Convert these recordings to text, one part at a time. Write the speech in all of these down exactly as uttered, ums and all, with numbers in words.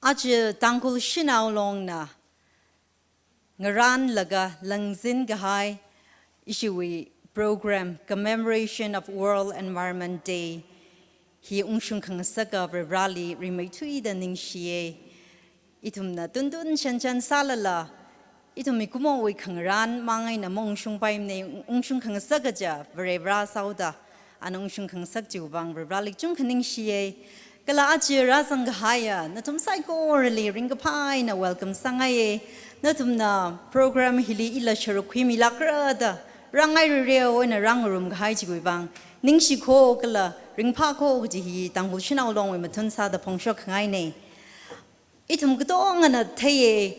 Aja Tangkhul Shanao Longna ngarānlaga langzin kahai ishiwui program Commemoration of World Environment Day hi ungshung khangasaka Varivarāli rimeithuida ningshiye. Ithumna tuntun shanshan sālala, ithum mikumowui khangarān mang eina maungshungpaimana, ungshung khangasaka kaja Varivarā sāhaoda, ana ungshung khangasak chiwui vang Varivarāli chungkha ningshiye. Kala aja rāzang kahaiya nathum saikorali ringkaphā eina welcome sāngaiye. Nathumna program hili ila sharuk khuimilākra da rāngairareo eina rāngarum kahai chiwui vang ningshikho kala ringphākho kaji hi Tangkhul Shanao Longwui mathun sāda phongshok khangaine. Ithum katongana theiye,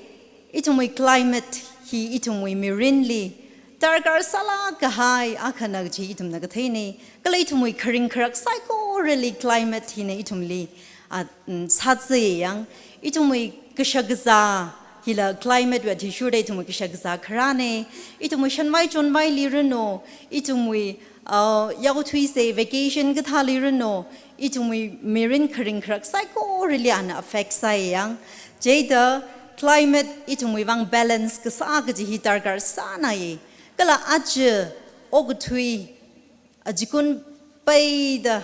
ithumwui climate hi ithumwui mirinli darkar sālāk kahai akhana kaji ithumna katheine. Kala ithumwui kharing kharak saikorali climate hina ithumli, a, mm, sāzai yang. Ithumwui kashakazā hila climate wui athishurda ithumwui kashakazā kharāne. Ithumwui shanvai chonvaili ranu, ithumwui, uh, yaothuisei vacation kathāli ranu, ithumwui mirin kharing kharak saikorali ana affect sāi yang. Chieina climate ithumwui vang balance kasā kaji hi darkar sānai. Kala aja okathui achikun peida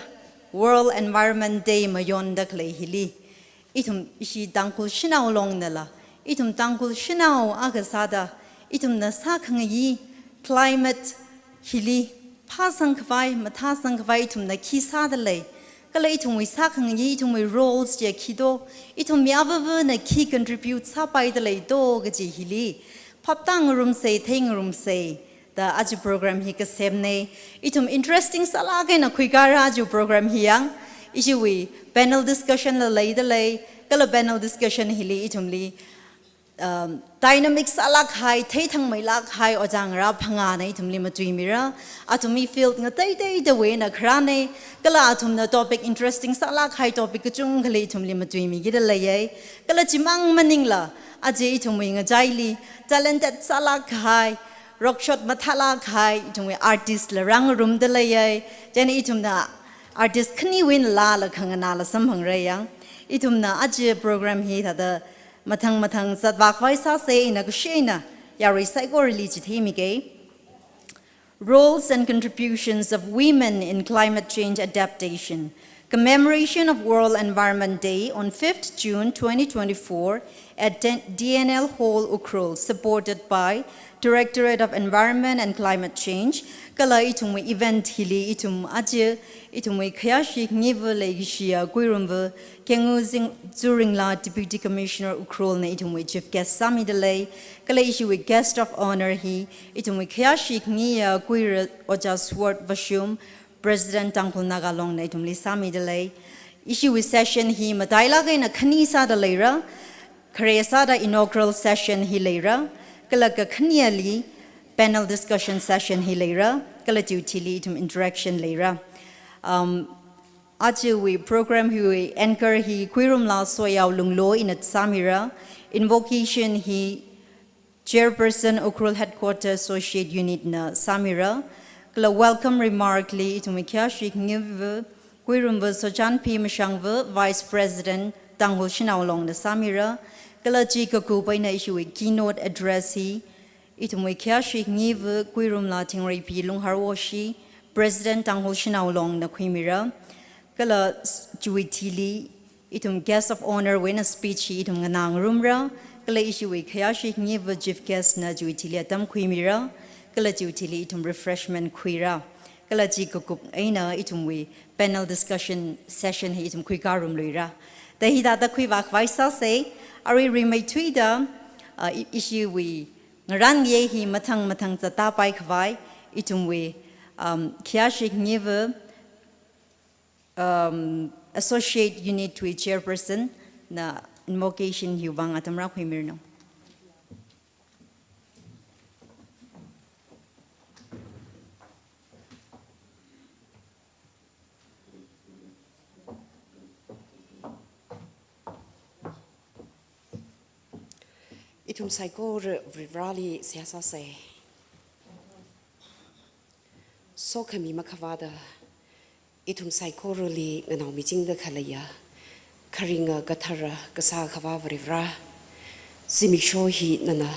World Environment Day mayonda khalei hili, ithum ishi Tangkhul Shanao Longnala, ithum Tangkhul Shanao akha sāda, ithumna sākhangayi climate hili phāsang khavai, mathāsang khavai ithumna khi sāda lei. Kala ithumwui sākhangayi, ithumwui roles chiya khi do, ithum mi avāvana khi contribute sāpaida lei do kaji hili phaptā ngarumsei, thei ngarumsei da aja program hi kasemne. Ithum interesting sālāk eina khuikara aja program hi yang. Ishiwui panel discussion la leida lei. Kala panel discussion hili ithumli, um, dynamic sālāk kahai, theithangmeilāk kahai ojā ngarā phangāna ithumli matuimira. Athumwui field ngateiteidawui eina kharāne. Kala athumna topic interesting sālāk kahai topic kachungkhali ithumli matuimikida leiye. Kala chimang maningla, aja ithumwui ngachaili talented sālāk kahai, rock shot mathālāk kahai ithumwui artist la rāngarumda leiye. Chieina ithumna artist khaniwui eina lāla khanganāla samphangra yang. Ithumna aja program hi thāda mathang mathang zatvā khavai sāsei, ina kashina yarui saikorali chitheimike. Roles and contributions of women in climate change adaptation. Commemoration of World Environment Day on fifth June twenty twenty-four at D N L Hall, Ukhrul, supported by Directorate of Environment and Climate Change. Kala ithumwui event hili ithum aja ithumwui khayāshi khangayiva leikashiya Kuirumva Kengu Zing-, Zuringla, Deputy Commissioner Ukhrulna ithumwui chief guest sāmida lei. Kala ishiwui guest of honour hi ithumwui khayāshi khangayiya Kuira Ojā Sword Vashum, President Tangkhul Naga Longna ithumli sāmida lei. Ishiwui session hi matailāk eina khani sāda leira, khare sāda inaugural session hi leira, kala kakhaneli panel discussion session hi leira, kala chiwui thili ithum interaction leira. Um, ajawui program hiwui anchor hi Kuirumla Soyao Lunglo ina sāmira, invocation hi Chairperson Ukhrul Headquarter Associate Unit na sāmira. Kala welcome remark li ithumwui khayāshi khangayiva Kuirumva Sochanphi Mashangva, Vice President Tangkhul Shanao Longna sāmira. Kala chi kakup eina ishiwui keynote address hi ithumwui khayāshi khangayiva Kuirumla Thingreiphi Lungharwoshi, President Tangkhul Shanao Longna khuimira. Kala s-, chiwui thili ithum guest of honour wui eina speech hi ithum nganā ngarumra, kala ishiwui khayāshi khangayiva chief guest na chiwui thili atam khuimira, kala chiwui thili ithum refreshment khuira, kala chi kakup eina ithumwui panel discussion session hi ithum khuikā ngarumluira. Da hithāda khuivā khavai sāsei, arui rimeithuida, uh, i-, ishiwui ngarān ngayei hi mathang mathang zattāpai khavai, ithumwui, um, khayāshi khangayiva, um, Associate Unit wui Chairperson na invocation hiwui vang atam rākhuimiranu. Ithum saikora Varivarāli seihā sāsei. Sokhami makhavāda ithum saikorali nganaomichingda khaleiya Kharinga kathara kasā Akhava Varivara, zimiksho hi nana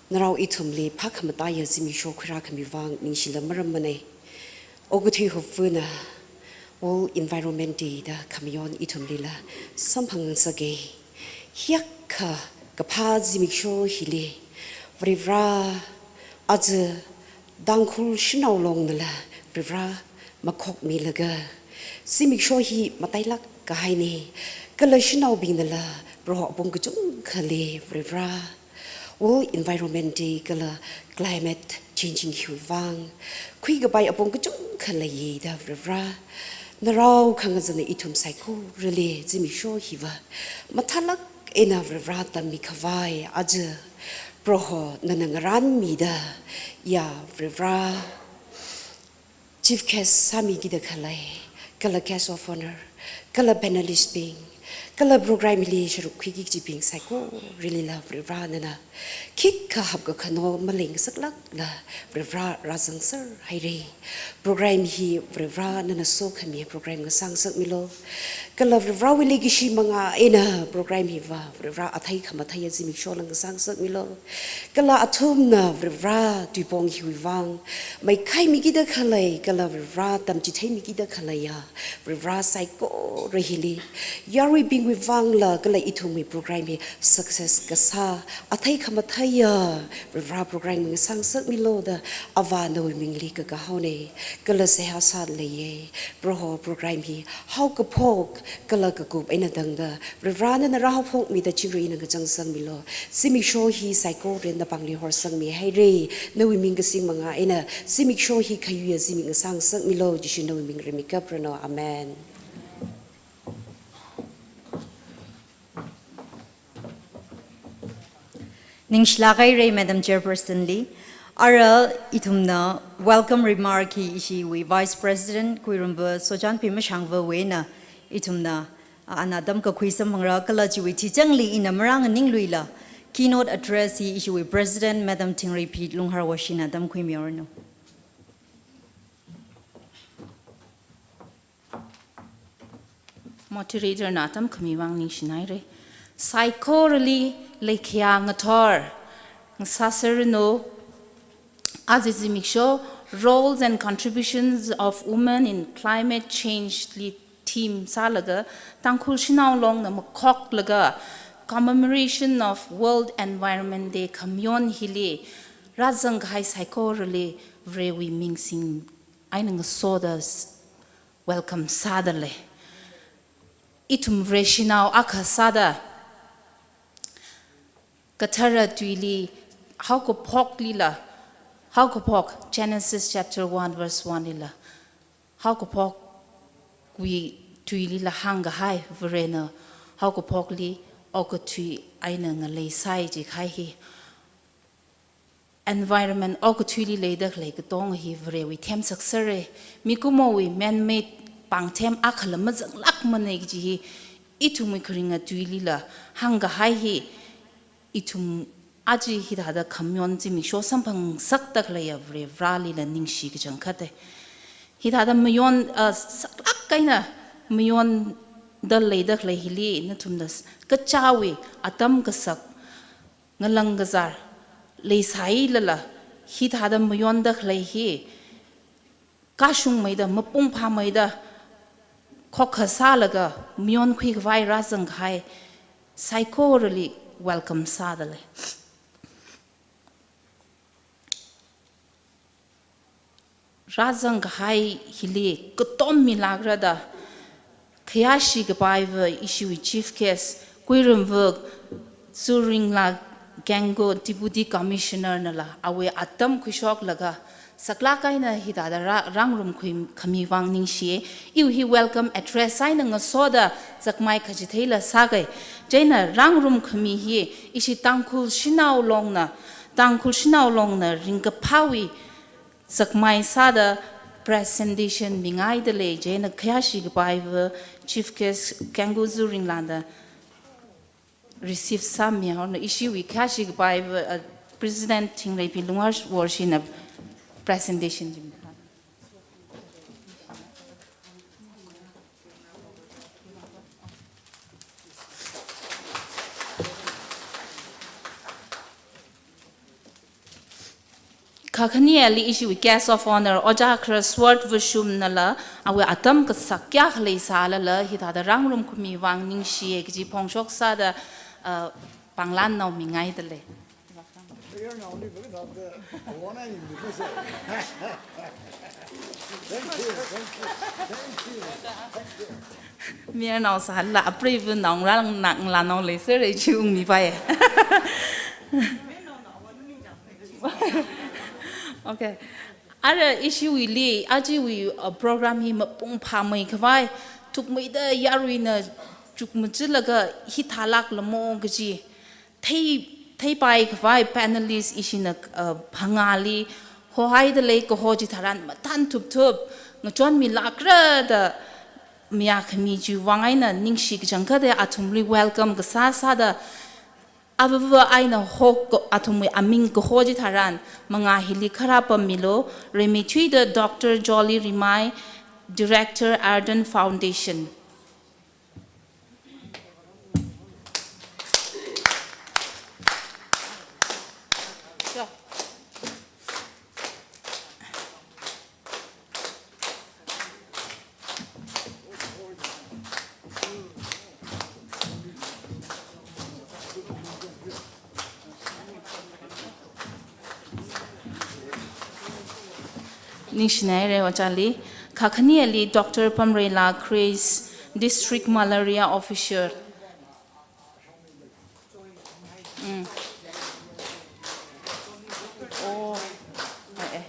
narao ithumli phākhamataiya zimiksho khuirākhami vang ningshila marammanei. Okathui hupvana World Environment Day da khamayon ithumlila samphangngasakei. Hiyākha kaphā zimiksho hili Varivara, aja Tangkhul shanao longnala Varivara makhokmilaga, zimiksho hi matailāk kahainei, kala shanaobingnala Proho apong kachungkhali Varivara, World Environment Day kala climate changing hiwui vang khuikapai apong kachungkha leiya da Varivara, narao khangazana ithum saikorali zimiksho hiva mathālāk eina Varivara tammikhavai aja Proho nana ngarānmida, ya Varivara, chief guest sāmikida khalei, kala guest of honour, kala panelist bing, kala program hili sharuk khuiki kajibing saikoralila Varivara nana khikha hapkakhano maleingasaklākla Varivara rāzangser hairei. Program hi Varivara nana sokhami program ngasāngasakmilu. Kala Varivarawui leikashi manga eina program hiva Varivara athei khamatheiya zimikshola ngasāngasakmilu. Kala athumna Varivara tuipong hiwui vang maikhaimikida khalei, kala Varivara tamchitheimikida khaleiya Varivara saikora hili yaruibingwui vangla kala ithumwui program hi success kasā, athei khamatheiya Varivara program ngasāngasakmilu da Avā nawui mingli kakahaonei. Kala seihā sāda leiye. Proho, program hi haokaphok kala kakup eina tangda Varivara nana rāhaophokmida chingri eina ngachang sangmilu. Zimiksho hi saikora napāngli horsangmi hairei. Nawui ming kasing manga eina zimiksho hi khayuiya zimik ngasāngasakmilu. Jishu nawui mingli mikapranu. Amen. Ningshilāk hairei Madam Chairperson li. Ara ithumna welcome remark hi ishiwui Vice President Khuirumva Sochanpi Mashangvawui eina ithumna, a, ana atam kakhui samphangra kala chiwui chichangli ina marānganingluila keynote address hi ishiwui President Madam Thingreiphi Lungharwashina atam khuimihaoranu. Moderator na atam khami vang ningshinairei. Saikorali leikhayā ngathor ngasāserranu. Aja zimiksho, Roles and Contributions of Women in Climate Change li theme sālaga, Tangkhul shanao longna makhoklaga, commemoration of World Environment Day khamayon hili rāzangkahai saikorali Varewui ming sing eina ngasoda s-, welcome sāda lei. Ithum Vare shanao akha sāda, kathara tuili haokaphoklila, haokaphok Genesis chapter one verse one lila, haokaphokwui tuilila hāngkahai, Varena haokaphokli okathui eina ngaleisai jikahai hi. Environment okathuili leida khalei katonga hi Varewui themsakserrei. Mikumowui man-made pāngthem akhala mazanglākmanei kaji hi ithumwui kharinga tuilila hāngkahai hi, ithum aja hithāda khamayon zimiksho samphang ngasakda khaleiya Vare Varelila ningshi kachangkhatei. Hithāda mayon, ah, saklāk eina mayonda leida khalei hili nathumna s-, kachāwui atam kasak ngalang kazar leisailala, hithāda mayonda khalei hi kashungmeida, mapung phāmeida, khokha sālaga mayonkhui khavai rāzangkahai saikorali welcome sāda lei. Rāzangkahai hili katom milākra da khayāshi kapaiva ishiwui chief guest, Khuirumva Zuringla Kenggu, Deputy Commissioner nala awui atam khuishoklaga saklāk eina hithāda rā-, rāngarumkhui khami vang ningshiye. Iwui hi welcome address eina ngasoda zakmai kachitheila sākei. Chieina rāngarum khami hi ishi Tangkhul shanao longna, Tangkhul shanao longna ringkaphāwui zakmai sāda presentation mingaida lei. Chieina khayāshi kapaiva chief guest Kenggu Zuringlana receive sāmihaoranu. Ishiwui khayāshi kapaiva, uh, President Thingreiphi Lungharwashina presentation chi mi. Kakhaneli ishiwui guest of honor, Ojā Kharasword Vashum nala, awui atam kasak kayākha leisālala, hithāda rāngarum khami vang ningshiya kaji phongshok sāda, uh, pānglan naomingaidalei. Thank you, thank you, thank you. Mayarnao sālala, apreiva naongarā nganānao leiserra chi ungmipai. Okay. Ara ishiwuili, ajawui, uh, program hi mapung phāmeikhavai, thukmeida yaruina chukmachilaga hithālākla mo kaji thei, theipaikhavai panelist ishina, uh, phangāli hohaidalei kaho chitharan mathān thupthup ngachonmilākra da mayākhami chiwui vang eina ningshi kachangkhatda athumli welcome kasā sāda, avāva eina ho ka-, athumwui aming kaho chitharan mangā hili kharā pammilu, rimeithuida Doctor Jolly Rimai, Director, Ardent Foundation. Ningshinaira ojāli. Kakhaneli Doctor Pamreila Grace, District Malaria Officer. Mm. Oh. Eh, eh.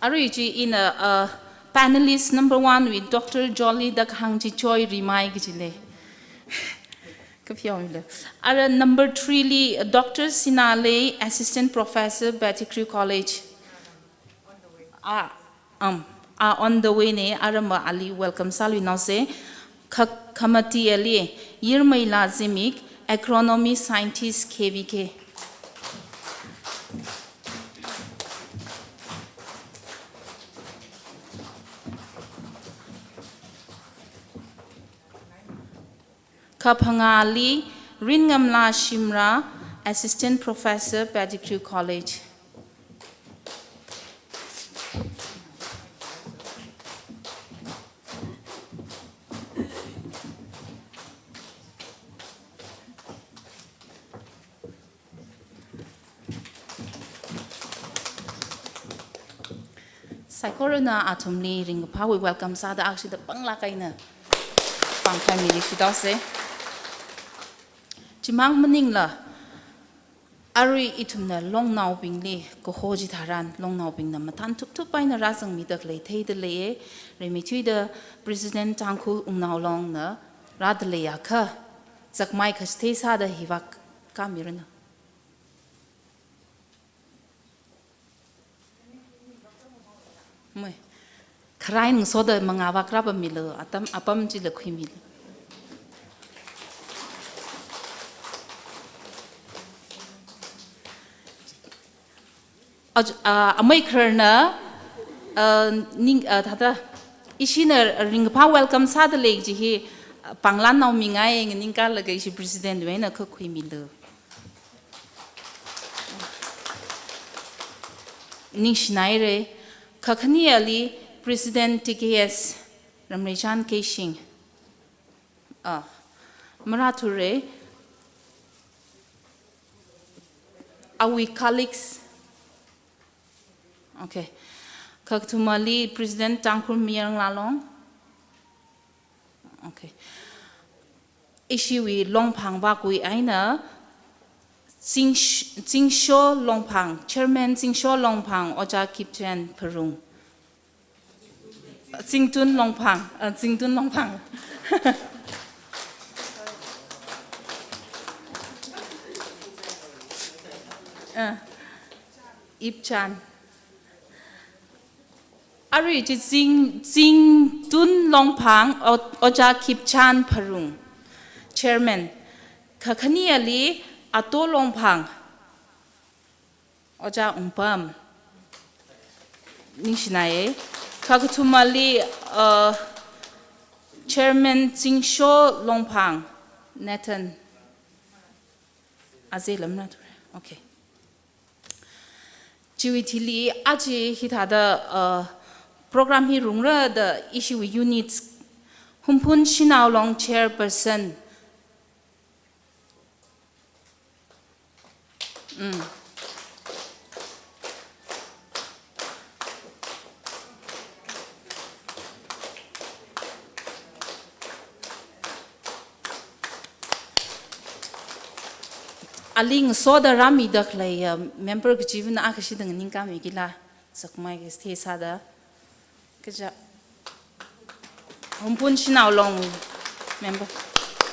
Arui chi ina, uh, panelist number one wui Doctor Jolly da kahāng chi Joy Rimai kajilei. Kapheomilo. Ara number three li, uh, Doctor Sina Lei, Assistant Professor, Pettigrew College. Ah, um, ah, on the way na, ara ma ali welcome sāluinaosa. Kha-, khamatiali, Yirmeila Zimik, Agronomy Scientist, K V K. Kha phangāli, Ringamla Shimrah, Assistant Professor, Pettigrew College. Saikorana athumli ringkaphāwui welcome sāda akshida panglāk eina pāngkhaimili shitaosa. Chimang maningla, arui ithumna longnaobingli kaho chitharan, longnaobingna mathān thupthup eina rāzangmida khalei theidalei, rimeithuida President Tangkhul Wungnaolongna rādaleiakha, zakmai kachithei sāda hivak kamiranu. Mui. Kharai ngasoda mangā vak rāpammilu, atam, apam chila khuimilu. Aj-, ah, amei khararna, ah, ning, ah, thāda, ishina ringkaphā welcome sādalei chi hi, ah, pānglan naomingai nganingkalaga ishi President wui eina kha khuimilu. Ningshinaira, kakhaneli President T K S Ramreichan Keishing. Ah, marāthura, awui colleagues. Okay. Kakathumali President Tangkhul Mayar Ngalong. Okay. Ishiwui Longphang vakwui eina Zing-, Zingsho Longphang, Chairman Zingsho Longphang, Ojā Kipchen Pharung. Zingtun Longphang, uh, Zingtun Longphang. Uh, Ipchan. Arui chi Zing, Zingtun Longphang, O-, Ojā Kipchan Pharung, Chairman. Kakhaneli Ato Longphang, Ojā Ungpam. Ningshinaiya. Kakathumali, uh, Chairman Zingsho Longphang, Nathan. Aze lamna ture. Okay. Chiwui thili aja hithāda, uh, program hi rungra da ishiwui units Humphun Shanaolong Chairperson. Mm. Aling soda rāmida khalei, uh, member kachivana akhashi da nganingkāmi kila, zakmai kasthei sāda. Kaja. Humphun Shanaolong member.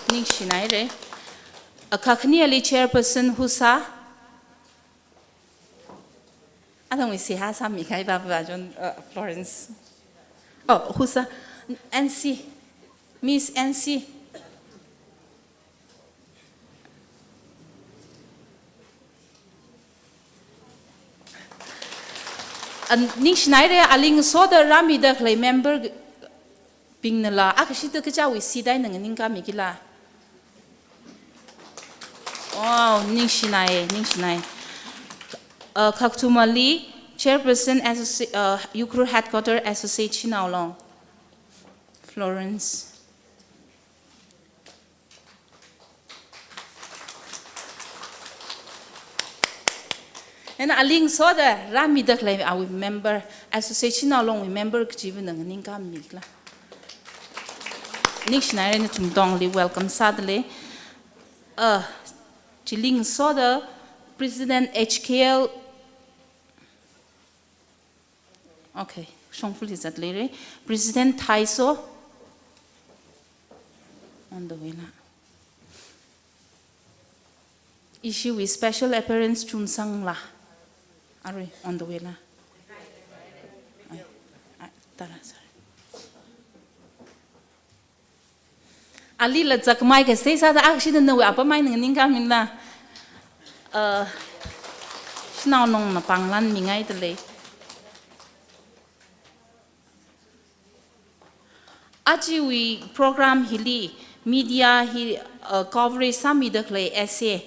Ningshinaire. Akha khaniali Chairperson Husa. Athang wisi ha sāmi kai ba ba John, uh, Florence. Oh, Husa. N C. Miss N C. An, ningshinaire aling soda rāmida khalei member bingnala, akhashi da kaja wisi dai nganingkāmi kila. Wow, ningshinai, ningshinai. Uh, Khakthumali, Chairperson Associ-, uh, Ukhrul Headquarter Associate Shanaolong. Florence. Ena aling soda rāmida khalei awui member, Associate Shanaolongwui member kachivana nganingkāmi kila. Ningshinaire nathum tongli welcome sādalei. Uh, chiling soda President H K L. Okay, shongfali zatleire. President Thaiso. On the way la. Ishiwui special appearance Chumsangla. Are, on the way la. Ai, ai, tara, sorry. Alila zakmai kasthei sāda akhashi da nawui apam eina nganingkāmina. Uh, Shanaolongna pānglan mingaidalei. Ajawui program hili media hi, uh, coverage sāmida khalei S A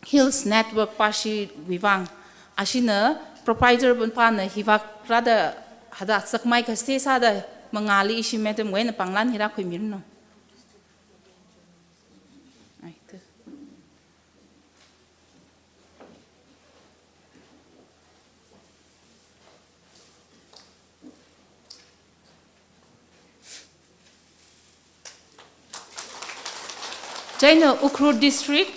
Hills Network pashiwui vang, ashina proprietor pāna hivak rāda hada zakmai kasthei sāda mangāli ishi madam wui eina pānglan hi rākhuimiranu. Ai, tu. Chieina Ukhrul District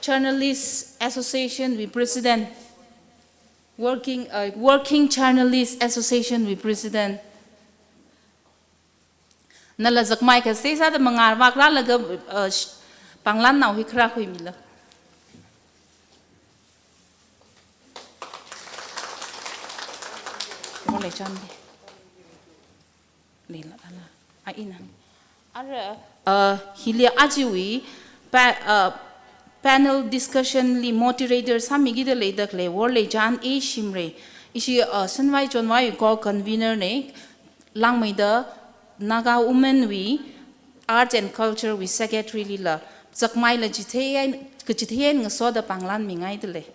Journalists Association wui President, Working, uh, Working Journalists Association wui President. Nala zakmai kasthei sāda mangā vak rālaga, uh, sh-, pānglannao hi kharā khuimila. Ko lei chānde. Leila, ala. A ina. Ara, uh, hili ajawui pa-, uh, panel discussion li moderator sāmikida leida khalei Worleichān A Shimray. Ishi, uh, Shanvai Chonvai ko convener ne, langmeida Naga Women wui Art and Culture wui Secretary lila, zakmaila chithei eina, kachithei eina ngasoda pānglan mingaidalei.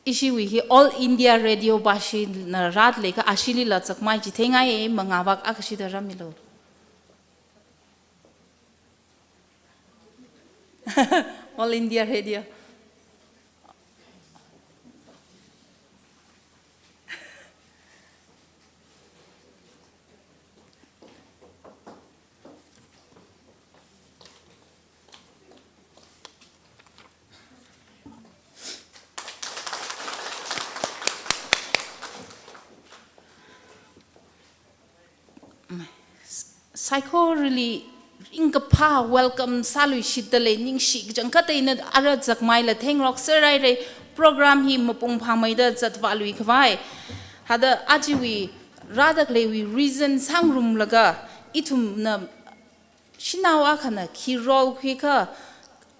Ishiwui hi All India Radio bashina rāda leikha ashilila zakmai chitheingai, mangā vak akhashi da rāmilu. All India Radio. Saikorali ringkaphā welcome sāluishitdalei, ningshi kachangkhat eina ara zakmaila thengrok sārai rai, Program hi mapung phāmeida zatvālui khavai, thāda ajawui rāda khaleiwui reason sāngarumlaga, ithumna shanao akhana khi role khuikha,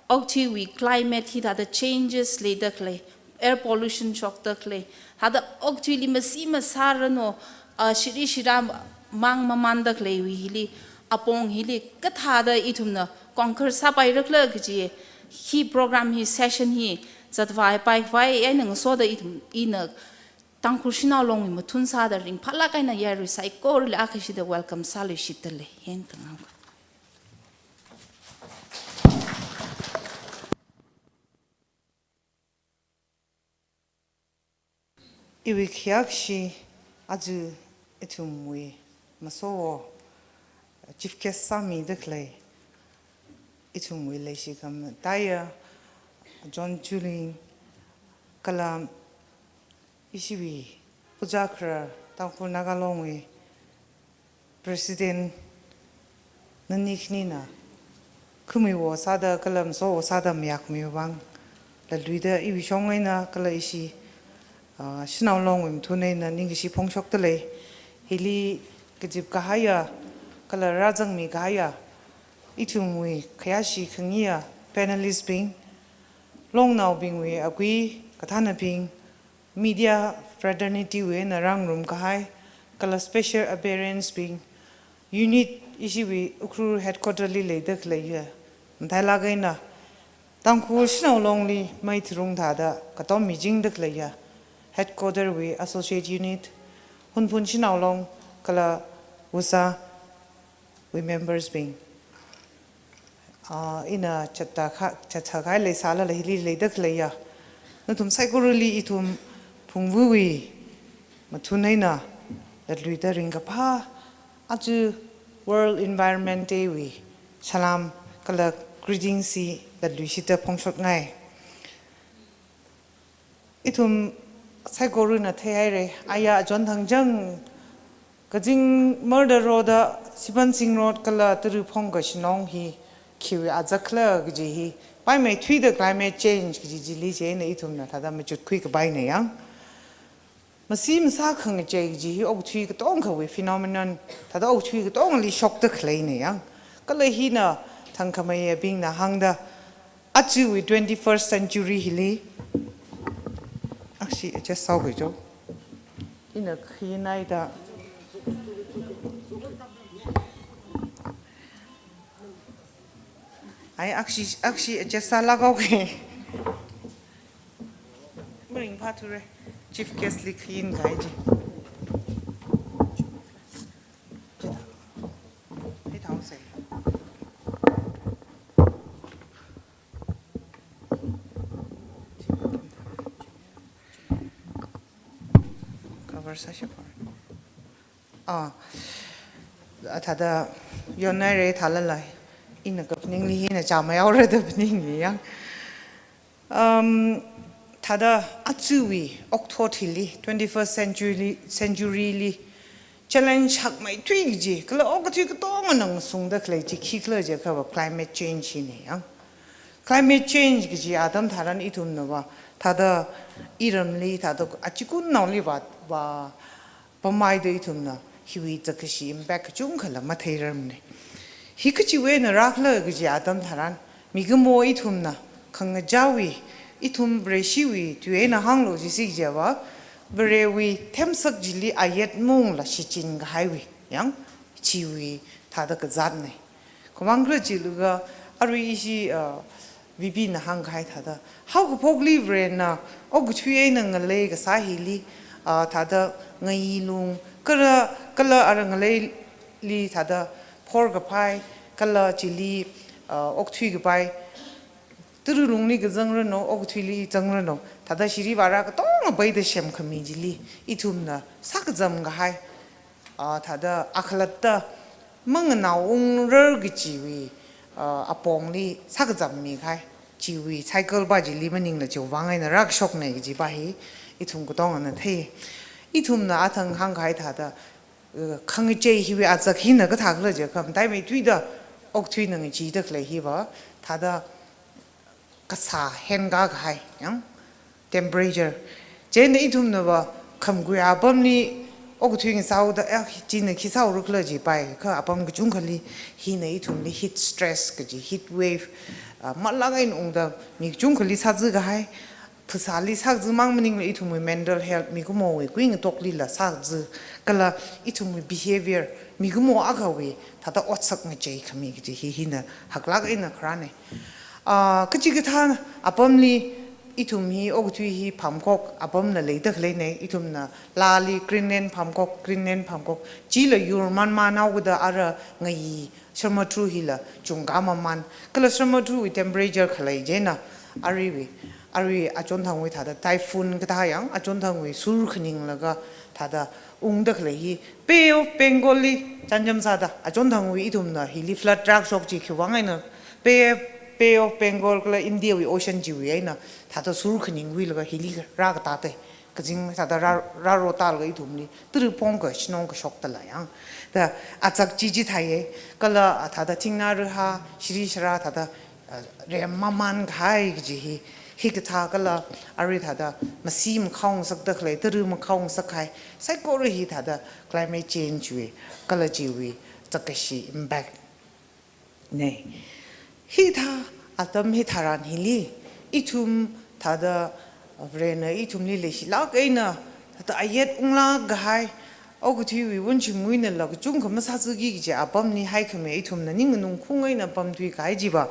okathuiwui climate hi thāda changes leida khalei, air pollution shokda khalei, thāda okathuili masi masāranu, a, shiri shira mang mamanda khaleiwui hili, apong hili kathāda ithumna conquer sāpairakhala kaji, hi program hi, session hi zatvāpai khavai eina ngasoda ithum, ina Tangkhul Shanao Longwui mathun sāda ringphālāk eina yaruisai korali akhashida welcome sāluishitdalei. Heng tangam. Iwui khayākshi aja ithumwui masowo chief guest sāmida khalei, ithumwui leishikhami taiya John Chuling, kala ishiwui Puja Khara Tangkhul Naga Longwui President nani khanina khamuiwo sāda kala masowo sāda mayākmi vang, latluida iwui shong eina kala ishi, ah, Shanao Longwui mathun eina ningkashi phongshokdalei. Hili kazip kahaiya kala rāzangmi kahaiya ithumwui khayāshi khangayiya panelist bing, longnaobingwui agui kathānabing, media fraternity wui eina rāngarum kahai, kala special appearance bing, unit ishiwui Ukhrul headquarter li leida khaleiya, matailāk eina Tangkhul Shanao Longli mei tharung thāda katom mijingda khaleiya headquarter wui associate unit, Hunphun Shanao Long kala WUSA wui members bing. Ah, ina chatta kha, chatta khai leisālala hili leida khaleiya nathum saikorali ithum phungvuwui mathun eina latluida ringkaphā aja World Environment Day wui salam kala greetings hi latluishitda phongshokngai. Ithum saikorana theihaira, aya John Thangjang kazing murder road, Sipansing Road kala Taraphongka Shanong hi khiwui azakla kaji hi paimeithuida climate change kaji chili chieina ithumna thāda machutkhui kapaina yang. Masi masā khangachei kaji hi okathui katongkhawui phenomenon, thāda okathui katongali shokda khaleina yang. Kala hina thangkhameiyabingna hāngda, ajawui twenty-first century hili, akshi adjust sāhaoki jo. Ina khayinaida. Ai, akshi, akshi adjust sālāk haoki. Maringphāthura. Chief guest li khayin kahai chi. Chithā. Hithāhaosa. Cover sāshapar. Ah, thāda yonhaira thālala, ina kaphaningli hina chāmeihaora da phaningni yang. Um, thāda ajawui okathuili, twenty-first century li, century li challenge hakmeithui kaji, kala okathui katongana ngasungda khalei chi khikhala jiakhava climate change hina yang. Climate change kaji atam tharan ithumnava thāda iramli, thāda achikunaoli va, va, pammeida ithumna hiwui zakkashi impact kachungkhala matheirarmana. Hi kachiwui eina rākhala kaji atam tharan, mikumo ithumna khangachāwui, ithum Vareshiwui tui eina hānglu jisi jiakhava, Varewui themsak chili ayet maungla shichin kahaiwui yang, chiwui thāda kazatna. Khamang khala jilaga, arui ishi, ah, V P na hāngkahai thāda, haokaphokli Varena okathui eina ngalei kasā hili, ah, thāda ngailung, kala, kala ara ngaleili thāda phorkapai, kala chili, ah, okthui kapai, Tara lungli kazangranu, okathuili zangranu, thāda shiri vara katonga peida semkhami chili, ithumna sākazam kahai, ah, thāda akhalatta manganao ungrar kachiwui, ah, apongli sākazam mikahai, chiwui cycle pa chili maningla chiwui vang eina rākashokna kaji pa hi ithum katongana thei. Ithumna athang hāngkahai thāda, eh, khangachei hiwui azak hina kathākhala jiakha, mataimeithuida okathuina ngacheeda khalei hiva, thāda kasā henkakahai, yang, temperature. Chieina ithumnava khamkui apamli okathui ngasāhaoda, eh, china khi sāhaora khala jipai, kha apam kachungkhali hina ithumli heat stress kaji, heat wave, ah, malak eina ungda mi kachungkhali sāzakahai, phasāli sāzamang maningla ithumwui mental health, mikumowui kuingatokli la sāza, kala ithumwui behavior, mikumo akhawui thāda otsak ngacheikhami kaji hi hina haklak eina kharāna. Ah, kachikathā apamli ithum hi okathui hi phamkok apamla leida khaleina, ithumna laali Greenland phamkok, Greenland phamkok, chila yur manmānhaokida ara ngayi Shamator hila chungkā mamān. Kala Shamatorwui temperature khalei chieina, aruiwui, arui achonthangwui thāda typhoon kathā yang, achonthangwui sur khaninglaga thāda ungda khalei hi Bay of Bengal li chānjam sāda, achonthangwui ithumna hili flood rākashok chi khiwui vang eina, Bay, Bay of Bengal kala India wui ocean chiwui eina thāda sur khaningwuilaga hili rākatāda, kazing thāda rā, rārotālaga ithumli tara phongka shanong kashokda lei yang. Da azak chi chithāya, kala thāda thingnā rahā, shiri sharā thāda, ah, rem mamānkahai kaji hi, hikathā kala arui thāda masi makhaongasakda khalei, tara makhaongasakhai, saikora hi thāda climate change wui, kala chiwui zakkashi impact na. Hithā atam hitharan hili, ithum thāda Varena ithumli leishilak eina thāda ayet unglak kahai, okathuiwui wunchingwui einala kachungkha masāzaki kaji apamli haikhamei ithumna ning nganungkhung eina pamthui kahai chiva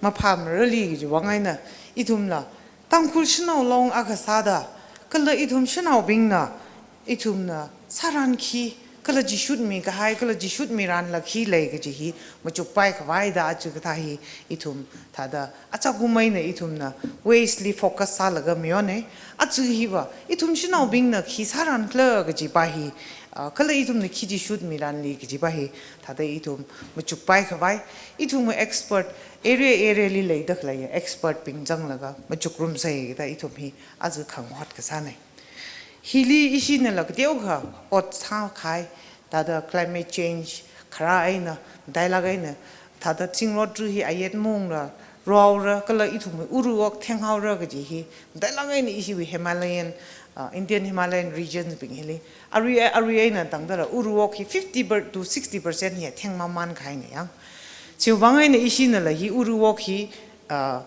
maphāmarali kajiwui vang eina ithumla Tangkhul shanao long akha sāda, kala ithum shanaobingna, ithumna sāran khi, kala jishutmi kahai, kala jishutmiranla khi lei kaji hi machukpai khavaida aja kathā hi ithum thāda achakum eina ithumna waste li focus sālaga mayona. Aja hiva ithum shanaobingna khi sāran khala kajipa hi, ah, kala ithumna khi jishutmiranli kajipa hi thāda ithum machukpai khavai. Ithum expert area area li leida khalei expert bing zanglaga machukrumsa da ithum hi aja khanghot kasāna. Hili ishinala kateokha ot sākahai, thāda climate change kharā eina, matailak eina, thāda zingrot ru hi ayet maungla, raora, kala ithumwui uruwok thenghaora kaji hi, matailak eina ishiwui Himalayan, ah, Indian Himalayan regions bing hili, arui, arui eina tangdala uruwok hi fifty per, to sixty percent hi theng mamānkahaina yang. Chiwui vang eina ishinala hi uruwok hi, ah,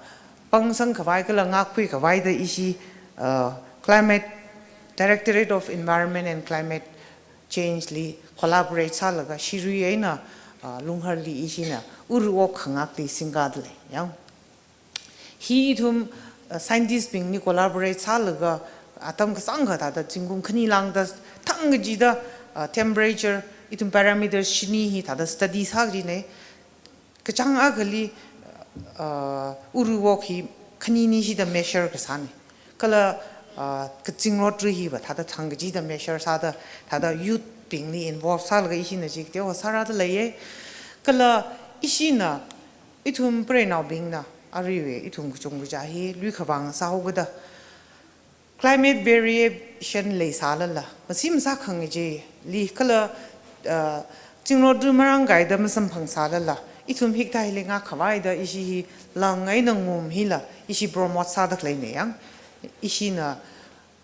pangsang khavai kala ngākkhui khavaida ishi, ah, Climate, Directorate of Environment and Climate Change li collaborate sālaga shirui eina, ah, Lungharli ishina uruwok khangakli singkada lei yang. Hi ithum, ah, scientist bingli collaborate sālaga atam kasāngkha thāda zingkum khani lāngda thang kachida, ah, temperature, ithum parameters shini hi thāda study sā kajina. Kachāng akhali, ah, uruwok hi khanini shida measure kasāna. Kala, ah, kazingrot ru hiva thāda thang kachida measure sāda, thāda youth bingli involve sālaga ishina chi kateokha sārada leiya. Kala ishina, ithum preinaobingna, aruiwui ithum kachungkha hi lui khavang sāhaokida climate variation leisālala, masi masākhang kajili kala, ah, zingrot ru marāngkaida masamphangsālala, ithum hikathā hili ngākkhavai da ishi hi lang eina ngum hila, ishi promote sāda khaleina yang, ishina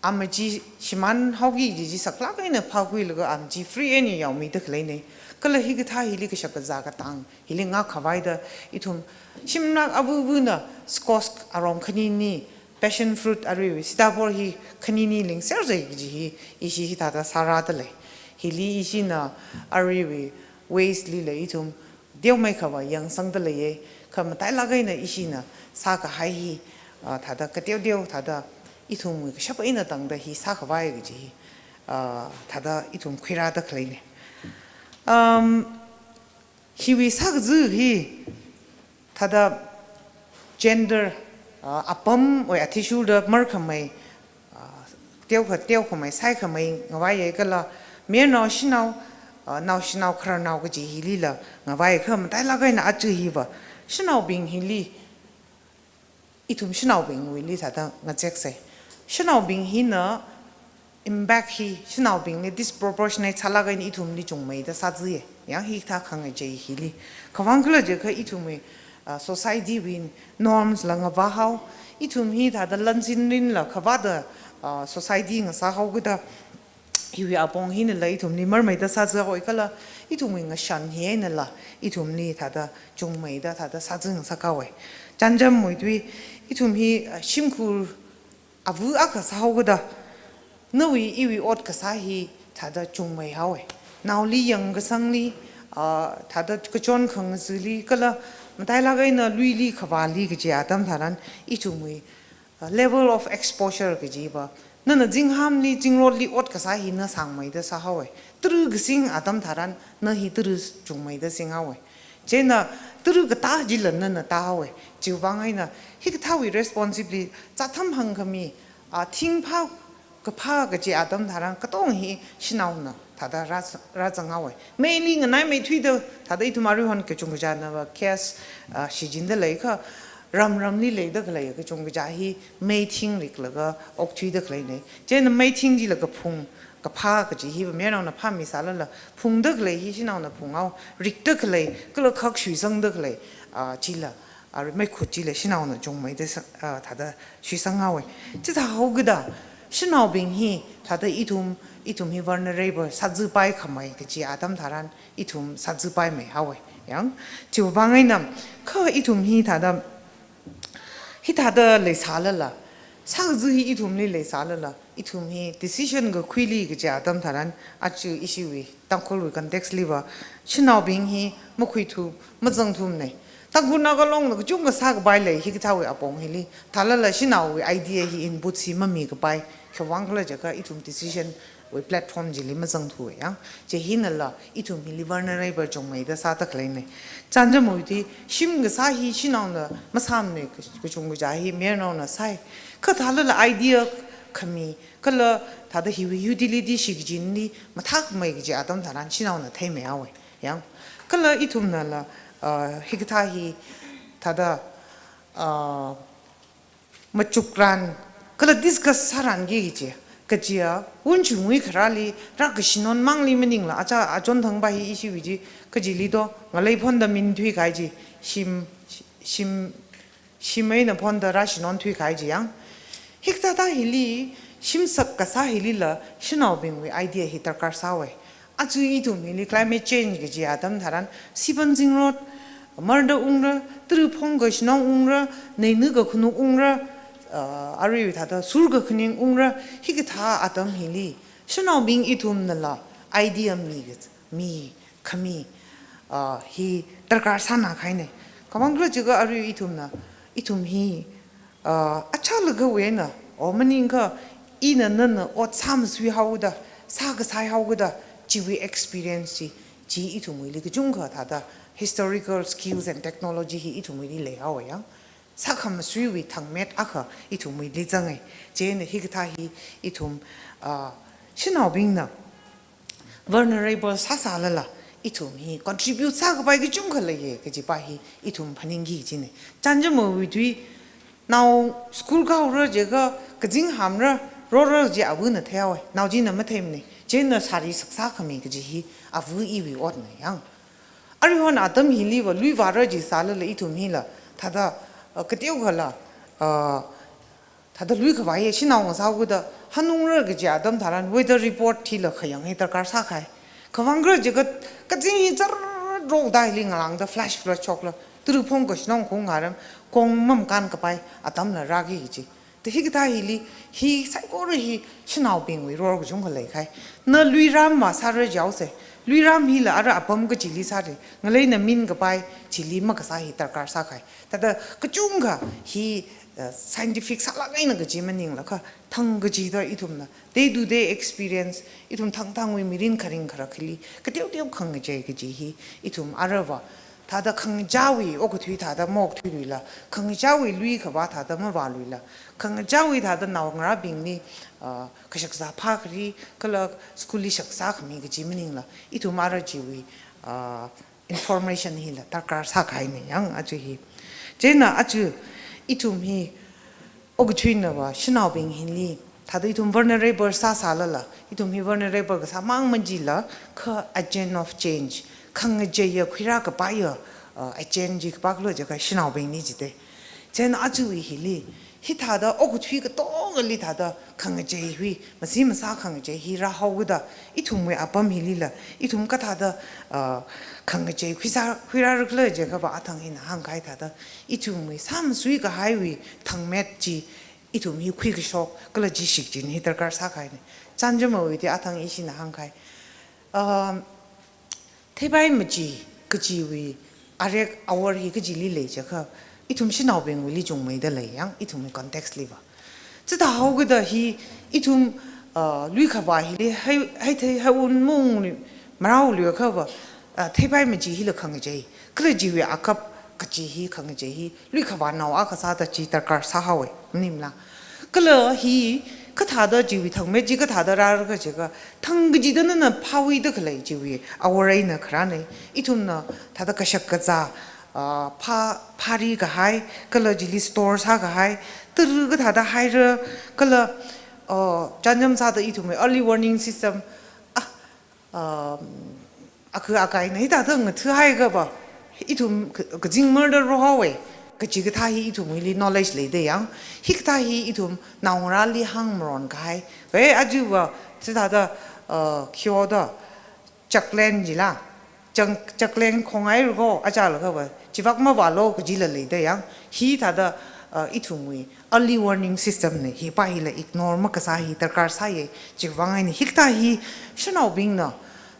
amachi shimānhaoki kaji chi saklak eina phākhuilaga amachi free eina yaomida khaleina. Kala hikathā hili kashak kazā katang hili ngākkhavai da ithum shimnak avuvuna squash arom khanini, passion fruit aruiwui sitapor hi khanini lingser zai kaji hi ishi hithāda sārada lei. Hili ishina aruiwui waste lila ithum teomeikhava yangsangda leiya, kha matailak eina ishina sākahai hi, ah, thāda kateoteo thāda ithumwui kashap eina tangda hi sākhavai kaji hi, ah, thāda ithum khuirāda khaleina. Um, hiwui sākaza hi thāda gender, ah, apamwui athishurda markhamei, ah, teokha, teokhamei, saikhamei ngavaiya kala, mayarnao shanao, ah, naoshinao khararnao kaji hilila ngavai kha matailak eina aja hiva, shanaobing hili, ithum shanaobingwuili thāda ngazeksa. Shanaobing hina impact hi shanaobingli disproportionate sālak eina ithumli chungmeida sāzaya. Yang hithā khangachei hili. Kavang khala jiakha ithumwui ah, society wui norms la ngavā hao. Ithum hi thāda lansin rinla khavāda, ah, society ngasā haokida, hiwui apong hinala ithumli marmeida sāzā haowa kala, ithumwui ngashan hi einala ithumli thāda chungmeida thāda sāzā ngasā haowa. Chānjam muitui, ithum hi, ah, shimkhur ava akha sāhaokida, nawui iwui ot kasā hi thāda chungmei haowa. Naoli yangkasangli, ah, thāda kachon khangazili kala matailāk eina luili khavāli kaji atam tharan ithumwui, ah, level of exposure kaji pa. Nana zinghāmli zingrotli ot kasā hi na sāngmeida sāhaowa. Tara kasing atam tharan na hi tara chungmeida singhaowa. Chieina tara katā chila nana tāhaowa. Chiwui vang eina hikathāwui responsibility, zātham hāngkhami, ah, thingphā kaphā kaji atam tharan katonga hi shanaona thāda rā, rāzanghaowa. Meili nganaimeithuida thāda ithum aruihon kachungkha china va case, ah, shichinda leikha, ramramli leida khalei kachungkha chi hi mei thingriklaga okthuida khaleina. Chieina mei thing chila kaphung kaphā kaji hi va mayarnaona phāmisālala, phungda khalei hi shanaona phunghao, rikda khalei, kala khak shuisangda khalei, ah, chila, ah, meikhut chila shanaona chungmeida sa-, ah, thāda shuisanghaowa. Chithā haokida, shanaobing hi thāda ithum, ithum hi vulnerable sāzāpai khamei kaji atam tharan ithum sāzāpaimei haowa. Yang, chiwui vang eina, kha ithum hi thāda, hithāda leisālala, sākazā hi ithumli leisālala, ithum hi decision kakhuili kaji atam tharan, aja ishiwui Tangkhulwui context li va, shanaobing hi makhuithu, mazangthumana. Tangkhul Naga Long na kachungkha sākapai lei hikathāwui apong hili, thālala shanaowui idea hi input hi mamikapai, khiwui vang khala jiakha ithum decision wui platform chili mazangthuwa yang. Chi hinala ithum hili vulnerable chungmeida sāda khaleina. Chānjam muitui, shim kasā hi shanaona masāmana, kachungkha chi hi mayarnaona sāi. Kha thālala idea khami, kala thāda hiwui utility shikachinli mathākmei kaji atam tharan shanaona theimei haowa. Yang, kala ithumnala, ah, hikathā hi thāda, ah, machukran, kala discuss sāranki kaji. Kajiya, Wunchungwui kharāli, rākashinon mangli maningla, aja achon thangpa hi ishiwui chi, kajili do, ngalei phonda min thuikahai chi, shim, shim, shim eina phonda rāshinon thuikahai chi yang. Hikathā hili, shimsak kasā hilila, shanaobingwui idea hi darkar sāhaowa. Aja ithum hili climate change kaji atam tharan, sipan zingrot, marda ungra, tara phongkashinong ungra, neina kakhanuk ungra, ah, arui thāda sur kakhaning ungra, hikathā atam hili, shanaobing ithumnala idea mi ka, mi, khami, ah, hi darkar sāna kahaina. Khiwui vang khala jiakha arui ithumna, ithum hi, ah, achālakha wui eina, o maningakha ina nana ot sāmasui haoda, sākasai haoda, chiwui experience chi, chi ithumwuili kachungkha thāda historical skills and technology hi ithumwuili leihaowa yang. Sākhamasuiwui thangmet akha ithumwuili zanga. Chieina hikathā hi ithum, ah, shanaobingna vulnerable sāsālala, ithum hi contribute sākapai kachungkha leiya kajipa hi ithum phaningki kajina. Chānjam muitui, nao school kahaora jiakha, kazing hamra, rora kaji avana theihaowa, nao china matheimana, chieina sari saksā khami kaji hi ava iwui otna yang. Aruihon atam hili va lui vāra jisālala ithum hila, thāda, uh, kateokhala, uh, thāda lui khavai ya shanao ngasā haoda, hanungra kaji atam tharan weather report hila khayang hi darkar sākahai. Khiwui vang khala jiakha, kazing hi zar rokda hili ngalāngda flash flood shokla, tara phongkashinong khaung ngaram, kong mamakānkapai atamla rāki kaji. Thāda hikathā hili, hi saikora hi shanaobingwui role kachungkha leikahai. Na luiram masāra jihaosa. Luiram hila ara apam kachili sāra. Ngaleina minkapai chili makasā hi darkar sākahai. Thāda kachungkha hi, eh, scientific sālāk eina kaji maningla kha, thang kachida ithumna day to day experience, ithum thangthangwui mirin kharing kharak hili, kateoteo khangachei kaji hi, ithum arava, thāda khangachāwui okathui thāda maokthuiluila, khangachāwui lui khavā thāda mavāluila, khangachāwui thāda naongarābingli, ah, kashakzā phākhari, kala school li shakzā khami kaji maningla, ithum ara chiwui, ah, information hila darkar sākahaina yang aja hi. Chieina aja ithum hi okathuina va shanaobing hili, thāda ithum vulnerable sāsālala, ithum hi vulnerable kasā mang majila, kha agent of change, khangacheiya khuirākapaiya, uh, agent chi kapaklu jiakha shanaobingna jite. Chieina ajawui hili, hithāda okathui katongali thāda khangachei hi, masi masā khangachei hi rāhaokida, ithumwui apam hilila, ithum kathāda, uh, khangachei khuisā, khuirārakhala jiakhava athang ina hāngkahai thāda, ithumwui sāmasui kahaiwui thangmet chi, ithum hi khuikashok, kala chi shichin hi darkar sākahaina. Chānjamwui chi athang ishina hāngkahai. Um, Theipai machi kachiwui arek awor hi kachili lei jiakha, ithum shanaobingwuili chungmeida lei yang, ithumwui context liva. Chithāhaokida hi ithum, uh, luikhavā hili hai, hai thei, hai unmungli, marao luikhava, uh, theipai machi hila khangachei. Kala chiwui akap kachi hi khangachei hi, luikhavānao akha sāda chi darkar sāhaowe, maningmala. Kala hi, kathāda chiwui thangmet chi kathāda rārakhala jiakha, thang kachida nana phāwuida khalei chiwui awor eina kharāna, ithumna thāda kashak kazā, ah, phā, phārikahai, kala chili store sākahai, tara kathāda haira, kala, oh, chānjam sāda ithumwui early warning system, ah, um, akha akaina hithāda ngathahaikava, ithum ka-, kazing murder rohaowe, kachi kathā hi ithumwuili knowledge leida yang, hikathā hi ithum naongarāli hāngmaronkahai, we ajuva, chithāda, uh, khioda, chaklen jila, chang-, chaklen khongai ruko, achālakhava, chivak mavālo kajila leida yang, hithāda, uh, ithumwui early warning system na, hipa hila ignore makasā hi darkar sāye, chiwui vang eina hikathā hi shanaobingna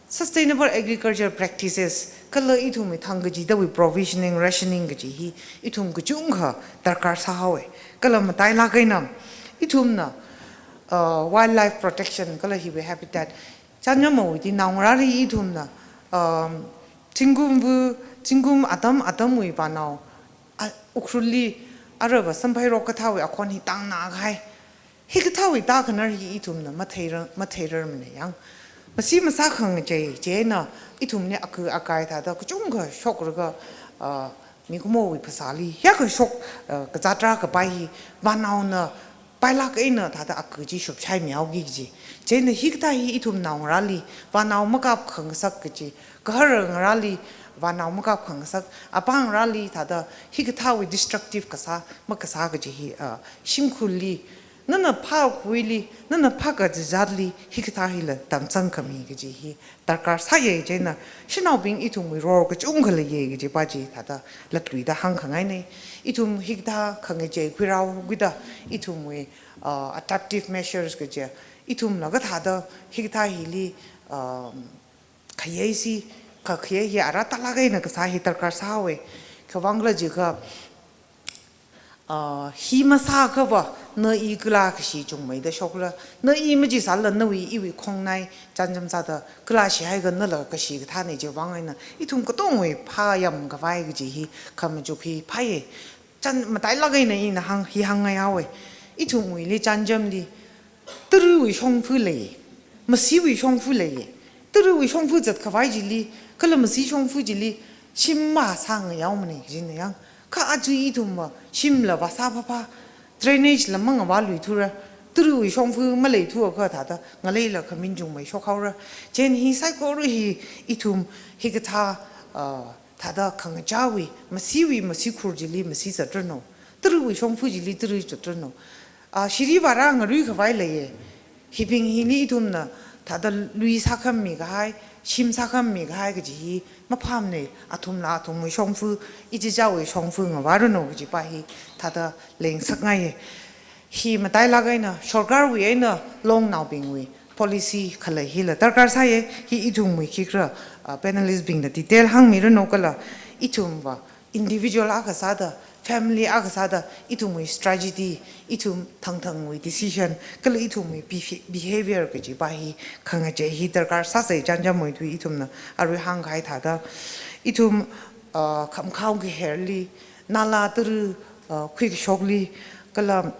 sustainable agriculture practices, kala ithumwui thang kachidawui provisioning, rationing kachi hi, ithum kachungkha darkar sāhaowe. Kala matailāk eina, ithumna, uh, wildlife protection, kala hiwui habitat, chānjamwui chi naongarāli ithumna, um, zingkumva, zingkum atam atamwui vānao, a, Ukhrulli, arava samphairok kathāwui akhon hi tāngnakahai. Hikathāwui tākhanar hi ithumna matheirar, matheirarmana yang. Masi masā khangachei, chieina ithumli akha akai thāda kachungkha shoklaga, ah, mikumowui phasāli, hiyākha shok, ah, kazāt rākapai hi, vānaona pailāk eina thāda akha chi shupshaimihaoki kaji. Chieina hikathā hi ithum naongarāli, vānao makapkhangasak kaji, gahar ngarāli, vānao makapkhangasak, apāngarāli thāda hikathāwui destructive kasā, makasā kaji hi, ah, shimkhurli, nana phākhuili, nana phākazāzatli, hikathā hila tamsangkhami kaji hi darkar sāye, chieina shanaobing ithumwui role kachungkha leiye kajipa chi thāda latluida hāngkhangaina. Ithum hikathā khangachei khuirāhaokida, ithumwui, uh, adaptive measures kaji, ithumla kathāda hikathā hili, um, khayeisi, kha khayei hi ara tālāk eina kasā hi darkar sāhaowe. Khiwuivang khala jiakha, ah, hi masākhava, na i kala kashi chungmeida shokra, na i machi sālala nawui iwui khongnai, chānjam sāda, kala shihaiakha nala kashi kathāna chiwui vang eina, ithum katongwui phāyamkhavai kaji hi, khamachuk hi phāye. Chān matailāk eina ina hāng, hi hāngngai haowe. Ithumwuili chānjamli, tarawui shongfa lei, masiwui shongfa lei, tarawui shongfa zatkhavai chili, kala masi shongfa chili, shim masāngayaomana kajina yang. Kha aja ithumva, shimla vāsā phāphā, drainage la mangavāluithura, tarawui shongfa maleithuakha thāda, ngaleila khamin chungmei shokhaora. Chieina hi saikora hi, ithum, hikathā, ah, thāda khangachāwui, masiwui, masikhur chili, masi zatranu. Tarawui shongfa chili, tara zatranu. Ah, shiri vāra ngaruikhavai leiye. Hibing hili ithumna, thāda lui sākhamikahai, shim sākhamikahai kaji hi, maphāmana, athumla athumwui shongfa, ichichāwui shongfa ngavāranu kajipa hi, thāda lengsakngaiye. Hi matailāk eina, sorkarwui eina, longnaobingwui, policy khalei hila darkar sāye, hi ithumwui khikhala, ah, panelist bingna detail hāngmiranu kala, ithumva individual akha sāda, family akha sāda, ithumwui strategy, ithum thangthangwui decision, kala ithumwui behavi-, behavior kajipa hi khangachei hi darkar sāsai chānjamwui tui ithumna, arui hāngkahai thāda, ithum, ah, khamkhao kaherli, nala tara, ah, khuikashokli, kala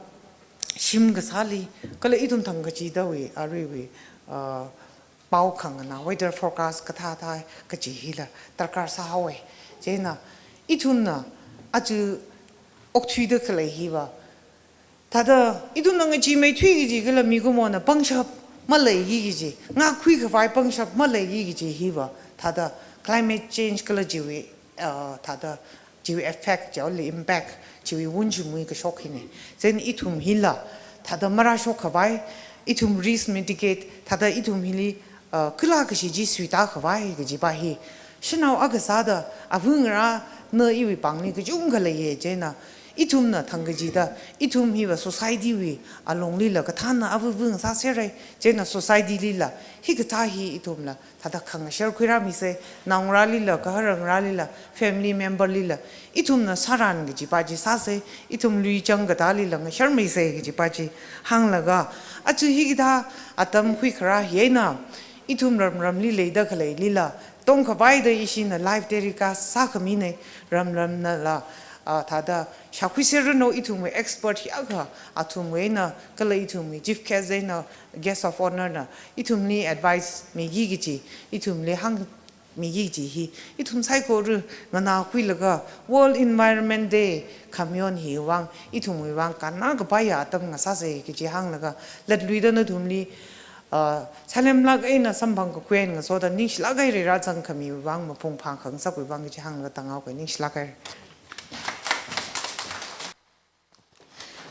shim kasāli, kala ithum thang kachidawui, aruiwui, ah, pao khangana, weather forecast kathāthā kaji hila darkar sāhaowe. Chieina, ithumna, aja okthuida khalei hiva, thāda, ithumna ngacheemeithui kaji kala mikumona pangshap maleiki kaji, ngākkhuikhavai pangshap maleiki kaji hiva, thāda climate change kala chiwui uh, thāda chiwui effect, chiwui impact, chiwui wunchimui kashok hina. Chieina ithum hila, thāda marāshok khavai, ithum risk mitigate, thāda ithum hili, uh, kala kashi chi suita khavai kajipa hi. Shanao akha sāda, avāva̱ ngarāna iwui pāngli kachungkha leiya, chieina ithumna thang kachida, ithum hiva society wui alonglila kathānna avāva̱ sāserra, chieina society lila, hikathā hi ithumla, thāda khangashar khuirāmisa, naongarālila, gaharngarālila, family member lila, ithumna sāran kajipa chi sāsa, ithum luichang kathālila ngasharmisa kajipa chi hānglaga, aja hikathā atam khuikharā hi eina, ithum ramramli leida khaleilila, tongkhavaida ishina live telecast sākhamina, ramramnala, ah, thāda shākhuiserranu ithumwui expert hi akha, athumwui eina, kala ithumwui chief guest eina, guest of honour na, ithumli advice miki kaji, ithumli hāngmiki kaji hi, ithum saikora nganākhuilaga World Environment Day khamayon hiwui vang, ithumwui vang kannā kapaiya atam ngasāsa kaji hānglaga, latluida nathumli, ah, salemlāk eina samphang kakhuiya ngasoda ningshilāk haira rāzangkhamiwui vang, maphungphang khangasakwui vang kaji hānglaga tānghaoka, ningshilāk haira.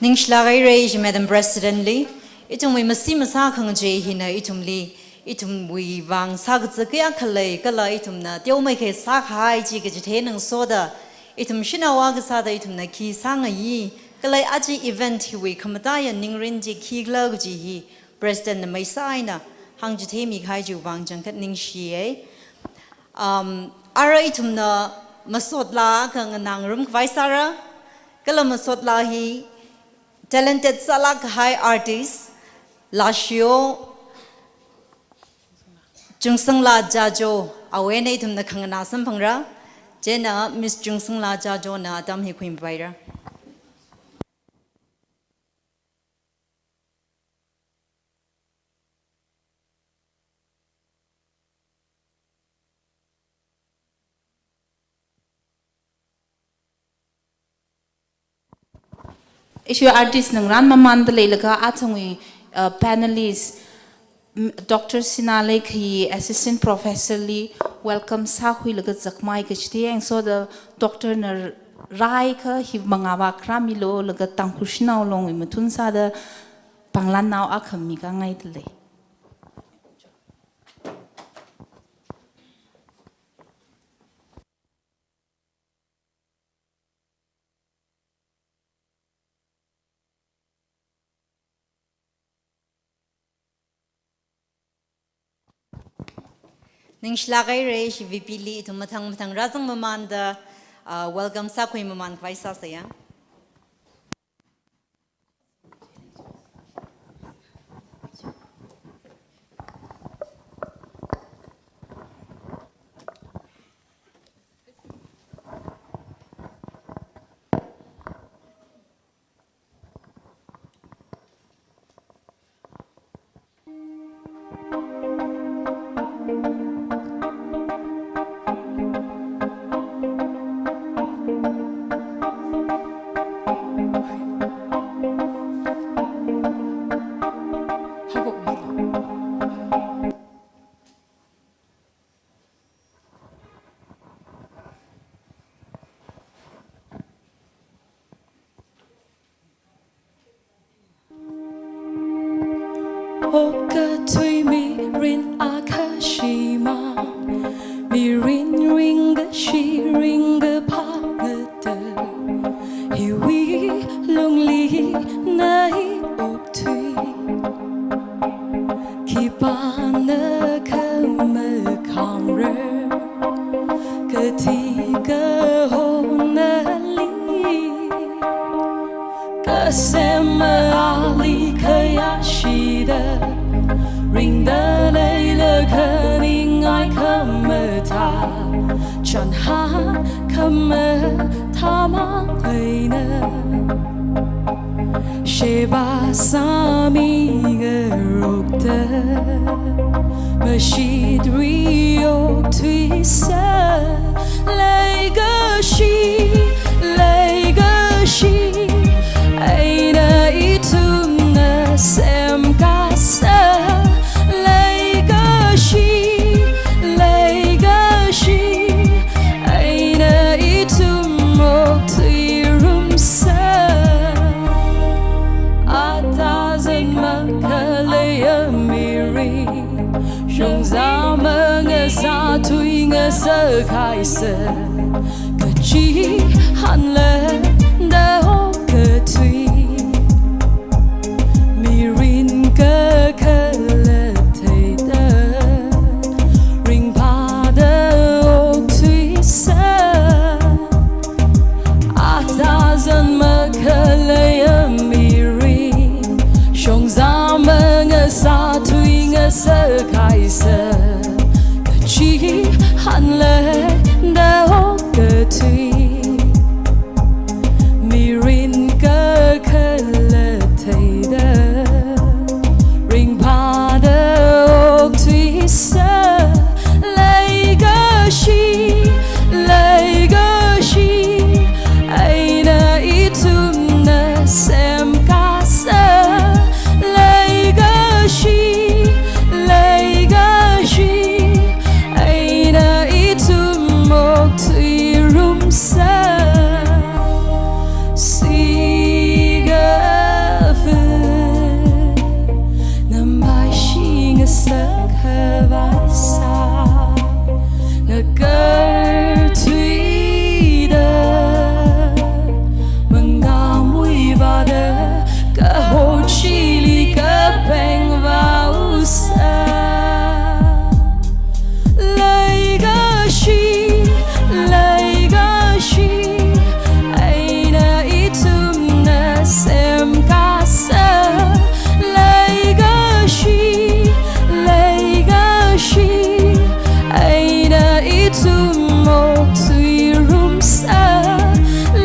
Ningshilāk haira ishi Madam President li, ithumwui masi masā khangachei hina ithumli, ithumwui vang sākazā kayākha lei, kala ithumna teomeikha sākahai chi kachithei ngasoda, ithum shanao akha sāda ithumna khi sāngayi, kala aja event hiwui khamataiya ningrin chi khikhala kaji hi, President na maisa eina hāngchitheimi kahai chiwui vang changkhat ningshiya. Um, ara ithumna masot laa akha nganā ngarum khavai sāra, kala masot laa hi talented sālāk kahai artist, Lashio Chungsanglaa Jajo, awui eina ithumna khanganā samphangra, chieina Miss Chungsanglaa Jajo na atam hi khuimipaira. Ishi artist ngarān mamānda leilaga athangwui, uh, panelist, m-, Doctor Sinalei khi Assistant Professor li welcome sākhuilaga zakmai kachithei ngasoda Doctor na raiakha hi mangāva kharā milu laga Tangkhul Shanao Long wui mathun sāda pānglānnao akha mikhangaida lei. Ningshilāk haira, ishi VP li ithum mathang mathang rāzang mamānda, ah, welcome sākhui mamān khavai sāsa ya. Okathui mirin akha shimān, mirin ringkashi ringkaphā ngatei, hiwui lungli na hi okthui. Khipāna khamakhangra, kathi kahona li, kasem ali khayāshida, ringda leilakha ningai khamathā, chānhān khamathā mang eina sheba sāmingarokta, mashitri okthuisa. Leikashi, leikashi eina ithumna semkasa. Leikashi, leikashi eina sākhaisa, kachihānla da okathui. Mirin kakhalat theida, ringphāda okthuisa. Atazan makhaleiya mirin, shongza mangasā tui ngasākhaisa, kachihānla da okathui. Mirin kakhalat theida, ringphāda okthuisa. Leikashi, leikashi eina ithumna semkasā. Leikashi, leikashi eina ithum okthuirumsa. Sikafa nambai shingasak havaisa, nakarthuida mangamui vāda, kaho chili kapeng vāusa. Leikashi, leikashi eina ithumna semkasā. Leikashi, leikashi eina ithum okthuirumsa.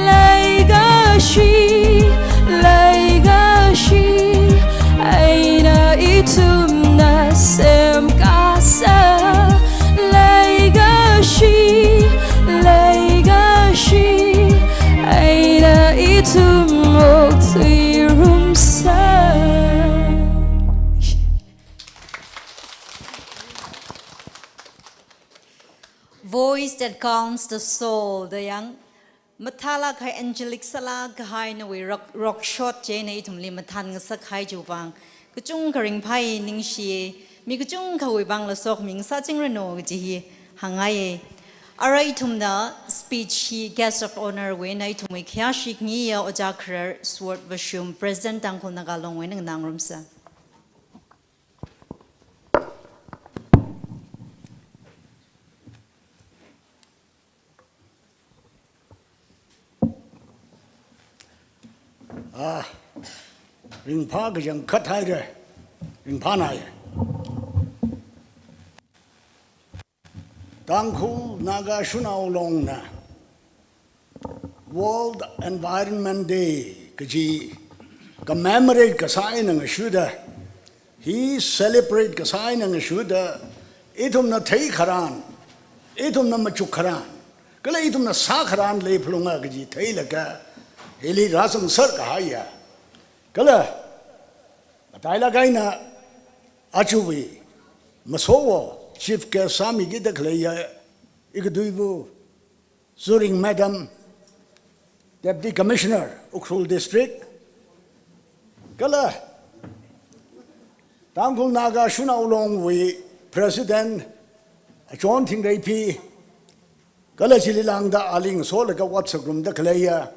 Leikashi, leikashi eina ithumna semkasā. Leikashi, leikashi eina ithum okthuirumsa. Voice that calms the soul, da yang mathālāk kahai, angelic sālāk kahai nawui rock, rock shot chieina ithumli mathān ngasakhai chiwui vang kachungkha ringphāi, ningshi. Mi kachungkhawui vangla sokhami ngasāchingranu kaji hi hāngngai. Arui ithumna speech hi guest of honour wui eina ithumwui khayāshi khangayi Ojā Kharar Sword Vashum, President Tangkhul Naga Long wui eina nganāngarumsa. Ah, ringphā kachangkhat haira, ringphānai. Tangkhul Naga Shanao Longna World Environment Day kaji commemorate kasā eina ngashuda, hi celebrate kasā eina ngashuda, ithumna theikharan, ithumna machukkharan, kala ithumna sākharan leiphalunga kaji theilaga, hili rāzangser kahaiya. Kala matailāk eina ajawui masowo chief guest sāmikida khaleiya ikathuiva Zuring Madam, Deputy Commissioner, Ukhrul District, kala Tangkhul Naga Shanao Longwui President John Thingreiphi, kala chili lāngda aling solaga WhatsApp room da khaleiya,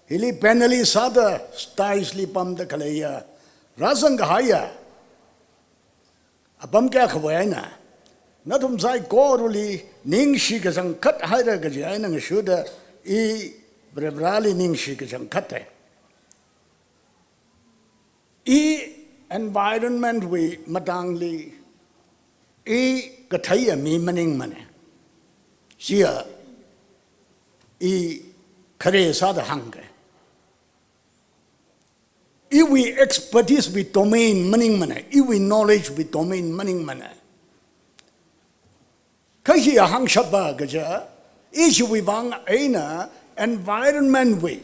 hili panelist sāda dais li pamda khaleiya, rāzang kahaiya apam kayākhawui eina, nathum saikorali ningshi kachangkhat haira kaji eina ngashuda, i Varivarāli ningshi kachangkhat hai. I environment wui matangli i katheiya mi maningmana. Chiya i khare sāda hāngga. Iwui expertise wui domain maningmana, iwui knowledge wui domain maningmana. Kha hi hāngshapa kaja, ishiwui vang eina environment wui,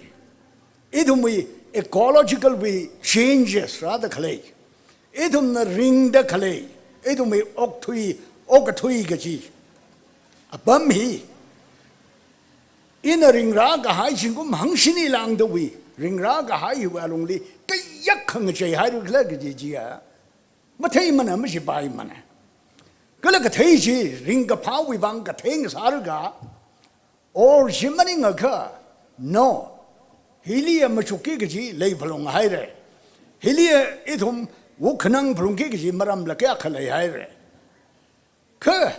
ithumwui ecological wui changes rāda khalei, ithumna ringda khalei, ithumwui okthui, okathui kaji apam hi, ina ringrā kahai zingkum hangshini lāngdawui ringrā kahai hiwui alungli kayākha ngachei hairukhala kaji chiya matheimana, machipaimana. Kala kathei chi ringkaphāwui vang kathei ngasālaga, or chi maningakha, no. Hili ya machukki kaji leiphalung haira. Hili ya ithum wuk khanang phalungki kaji maramla kayākha leihaira. Kha,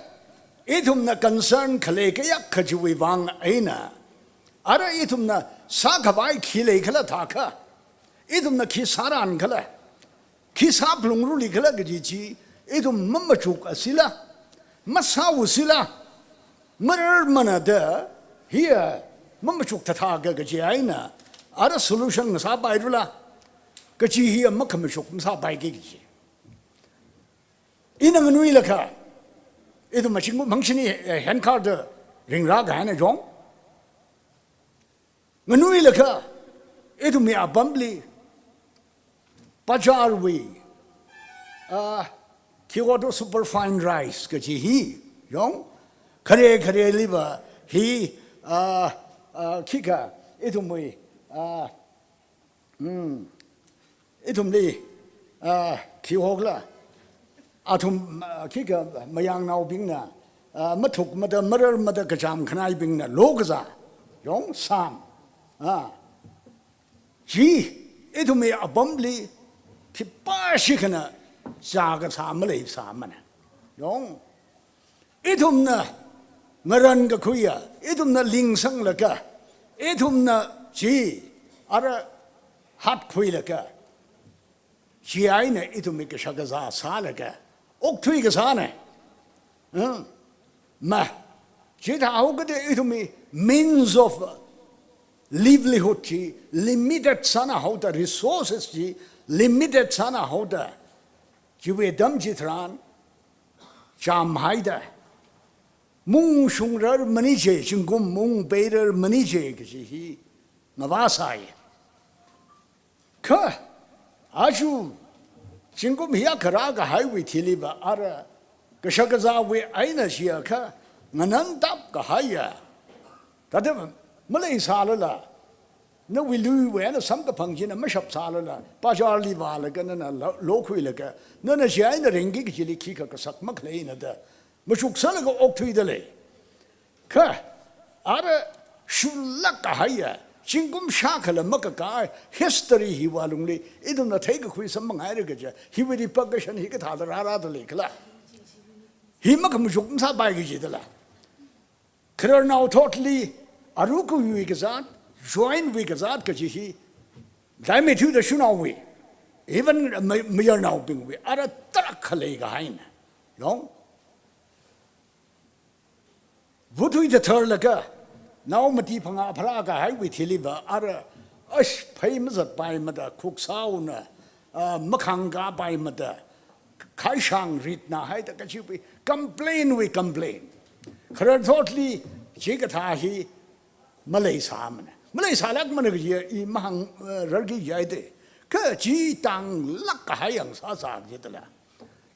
ithumna concern khalei kayākha chiwui vang eina, ara ithumna sākhavai khi leikhala thākha, ithumna khi sāran khala, khi sāphalungruli khala kaji chi, ithum mamachuk asila, masāusila, mararmana da, hiya mamachuk thathāka kaji eina, ara solution ngasāpairula, kaji hiya makhamachuk masāpaiki kaji. Ina nganuilakha, ithum machingkum hangshini, eh, hand card ringrā kahaina jong. Nganuilakha, ithumwui apamli, bazaar wui, ah, khi hoda superfine rice kaji hi, jong, khare khareliva hi, ah, ah, khikha, ithumwui, ah, hmm, ithumli, ah, khi hokla, athum, ah, khikha mayangnaobingna, ah, mathukmada, mararmada kachām khanaibingna lokazā, jong, sam, ah, chi, ithumwui apamli, khipāshi khana, zā kasā maleisāmana. Jong, ithumna ngaran kakhuiya, ithumna lingsanglaga, ithumna chi, ara hatkhuilaga, chi eina ithumwui kashakazā sālaga, okthui kasāna. Hmm. Ma, chithāhaokida ithumwui means of livelihood chi limited sānahaoda, resources chi limited sānahaoda, chiwui atam chitharan, chāmhaida, mung shungrar maningje, zingkum mung peirar maningje kaji hi ngavāsai. Kha, aja, zingkum hiyākha rākahaiwui thiliva ara, kashakazāwui eina chiakha, nganantap kahaiya. Thāda maleisālala, nawui luiwui eina samkaphang china mashapsālala, bazaar li vālaga nana lo-, lokhuilaga, nana chi eina ringki kajili khikha kasak makhaleina da, machuksālaga okthuida lei. Kha, ara shuilāk kahaiya, zingkum shākhala makakā, history hiwui lungli, ithumna theikakhui samphanghaira kaja, hiwui repercussion hi kathāda rārāda leikhala. Hi makhamachuk masāpai kajidala. Khararnao thotli, arukuiwui kazāt, joint wui kazāt kaji hi, dai maithuida shunaowui, even ma-, mayarnaobingwui, ara tarākha leikahaina. Jong, vuthui thatharlaga, nao mati phangā pharākahaiwui thiliva, ara, ash, phei mazatpaimada, khuksāona, ah, makhāngkāpaimada, khaishang ritna haida kachiwui, complain wui complain. Kharar thotli, chikathā hi, maleisāmana. Maleisālākmana kaji, i mahāng, eh, rarki yaide. Kha chi tanglāk kahai yang sāsā kajidala.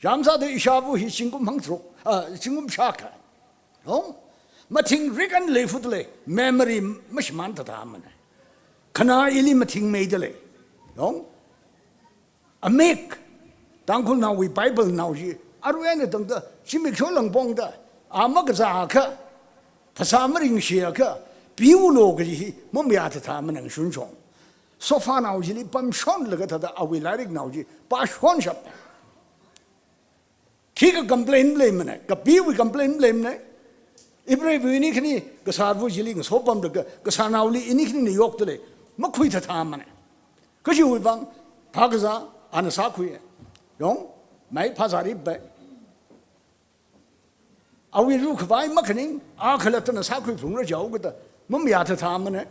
Yamsāda ishāva hi zingkum hangtharuk, ah, zingkum shākha. Jong? Mathingrik eina leifut lei, memory mashimān thathamana. Khanā ili mathingmeida lei. Jong? Amik, Tangkhulnaowui Bible nao chi, arui eina tangda, zimiksho langpongda, a makazākha, phasā maringshiakha, piulo kaji hi, mamayā thathamana shunshong. Sofa nao chili pamshonlaga thāda awui lairiknao chi pāshonshap. Khikha complain leimana, kapiwui complain leimana. Ipreiva ini khani kasāva chili ngasopamlaga, kasānaoli ini khanina yokta lei, makhui thathamana. Kajiwui vang, phākazā, ana sākhui. Jong, mai phāzāri bai. Awui rukhavai makhaning, a khalattana sākhuiphungra jihaokada, mamayā thathamana.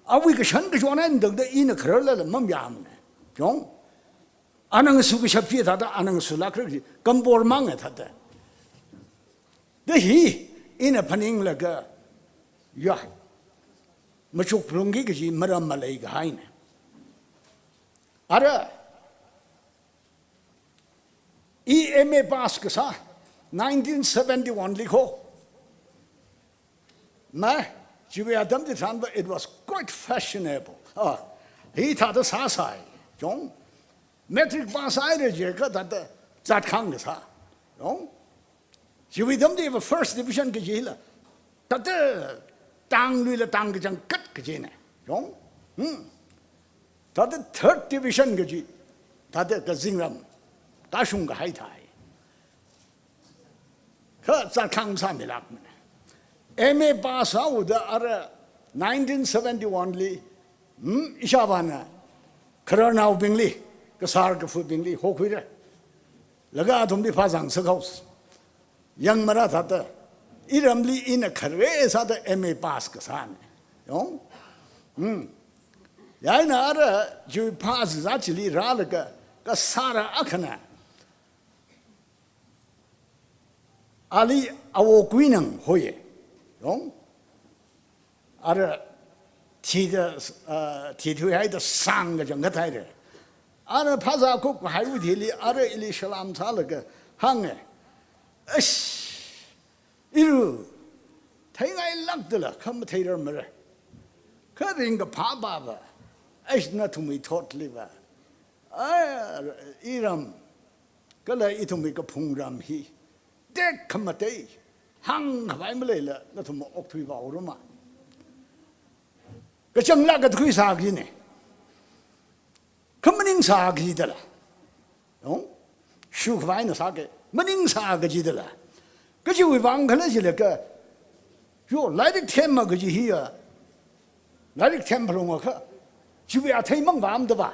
Awui kashan kachon eina tangda ina khararlala mamayāmana. Jong, ana ngasu kashap chi thāda, ana ngasulākra kaji, kambor manga thāda. Da hi, ina phaninglaga, ya, machukphalungki kaji maram maleikahaina. Ara, I M A pass kasā, nineteen seventy-one li kho. Ma, chiwui atam chitharanva, it was quite fashionable. Ah, hithāda sāsai, jong. Matric pass sāhaira jiakha thāda zatkhang kasā, jong. Chiwui atamliva first division kajila, thāda tangluila tang kachangkhat kajina. Yong? Hmm. Thāda third division kaji, thāda kazingram, kashung kahai thai. Kha zatkhang sāmilākmana. M A pass sāhaoda ara nineteen seventy-one li, hmm, ishāvāna khararnaobingli, kasār kafubingli hokhuira. Laga athumli phāzang sākhaosa. Yangmara thāda, iramli ina khare sāda M A pass kasāna. Yong? Hmm. Chieina ara chiwui phāzā chili rālaga, kasāra akhana ali awo Kuinang hoiya. Yong? Ara thida, ah, thithuihaida sāng kachangkhat haira. Ara phāzā kup kahaiwui thili, ara ili salam sālaga hānga. Eish, iru, theingailākdala, kha matheirarmara. Kha ringkaphā pāva, eish, nathumwui thotliva, ai, iram, kala ithumwui kaphungram hi tekhamatei, hāngkhavai maleila, nathum okthuiva haorama. Kachanglāk katakhui sā kajina. Kha maningsā kajidala. Yong? Shukhavaina sāke, maningsā kajidala. Kachiwui vang khala jilaga, yo, lairik themma kaji hiya, lairik themphalungakha, chiwui athei mang vāmada va.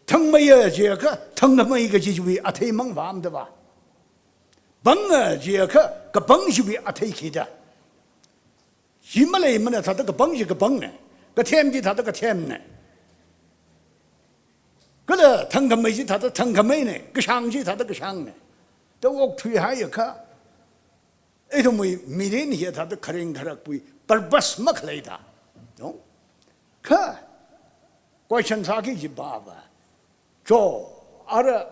Thangmeiya jiakha, thangkhamei kaji chiwui athei mang vāmada va. Panga jiakha, kapang chiwui athei khida. Chi maleimana, thāda kapang chi kapangna, kathem chi thāda kathemna. Kala thangkhamei chi thāda thangkhameina, kashāng chi thāda kashāngna. Da okthuihaiakha, ithumwui mirin hi thāda kharing kharakpui purpose makhaleida. Yong? Kha, question sāki kaji pāva. Cho, ara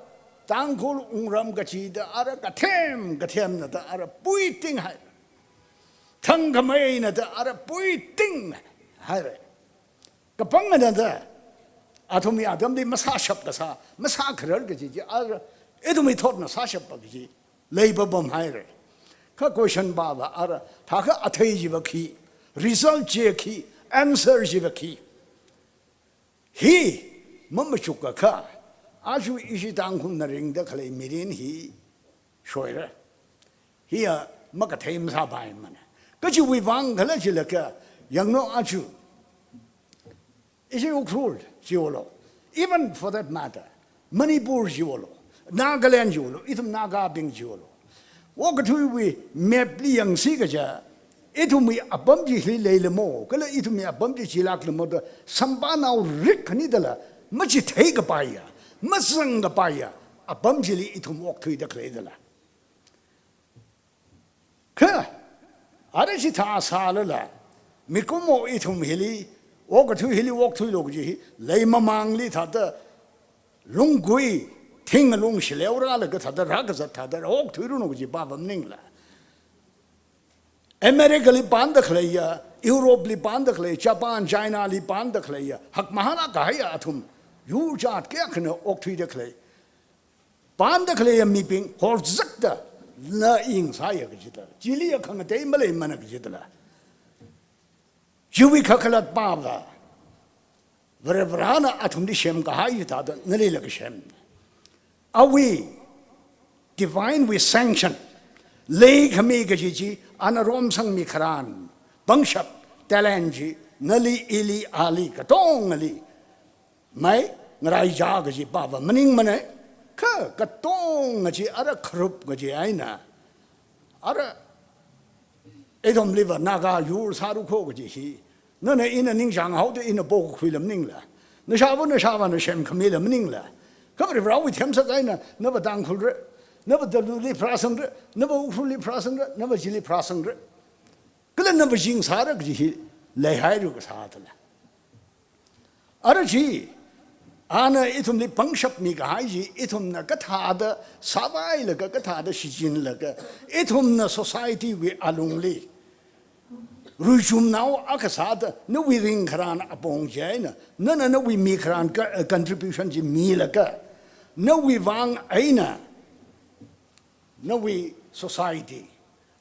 Tangkhul wungram kachida, ara kathem kathemna da, ara puiting haira. Thangkhameina da, ara puiting haira. Kapangana da, athumwui atamli masāshap kasā, masākharar kaji chi, ara ithumwui thotna sāshappa kaji, leipapam haira. Kha question pāva ara, thākha athei chiva khi, result chi khi, answer chiva khi. Hi mamachukakha, aja ishi Tangkhulna ringda khalei mirin hi shoira. Hiya makathei masāpaimana. Kachiwui vang khala jilaga, yanglu aja, ishi Ukhrul chiwolo, even for that matter, Manipur chiwolo, Nagaland chiwolo, ithum Nagabing chiwolo, okathuiwui map li yangsi kaja, ithumwui apam chili leilamo, kala ithumwui apam chi chilāklamo da, samphangnaorik khanidala, machithei kapaiya, mazang kapaiya, apam chili ithum okthuida khaleidala. Kha, ara chithā sālala, mikumo ithum hili, okathui hili okthuilu kaji hi, leimamangli thāda, lunggui, thingalung shileu rālaga thāda, rākazat thāda, okthuiranu kaji pāva maningla. America li panda khaleiya, Europe li panda khalei, Japan, China li panda khaleiya, hakmahālāk kahaiya athum, yur jat kayākhana okthuida khalei. Panda khaleiya mibing horzakda na ing sāya kajida. Chiliya khangatei maleimana kajidala. Chiwui kakhalat pāva, Varivarana athumli semkahai thāda nalila kasem. Awui divine wui sanction, leikhami kaji chi, ana romsangmi kharan, pangshap, talent chi, nali, ili, ali, katongali, mai, ngaraicha kaji pāva maningmana, kha katonga chi ara kharup kaji eina, ara ithumliva Naga yur sāra kho kaji hi, nana ina ningchānghaoda ina pokakhuila maningla, nashāva nashāvāna semkhamila maningla, kha Varivarawui themsak eina, nava Tangkhulra, nava Taluli pharāsangra, nava Ukhrulli pharāsangra, nava chili pharāsangra. Kala nava ching sāra kaji hi leihairu kasā tala. Ara chi, ana ithumli pangshap mikahai chi, ithumna kathāda sāvailaga, kathāda shichinlaga, ithumna society wui alungli ruichumnao akha sāda, nawui ringkharan apong chi eina, nana nawui mikharan ka, eh, contribution chi milaga, nawui vang eina, Nawui society,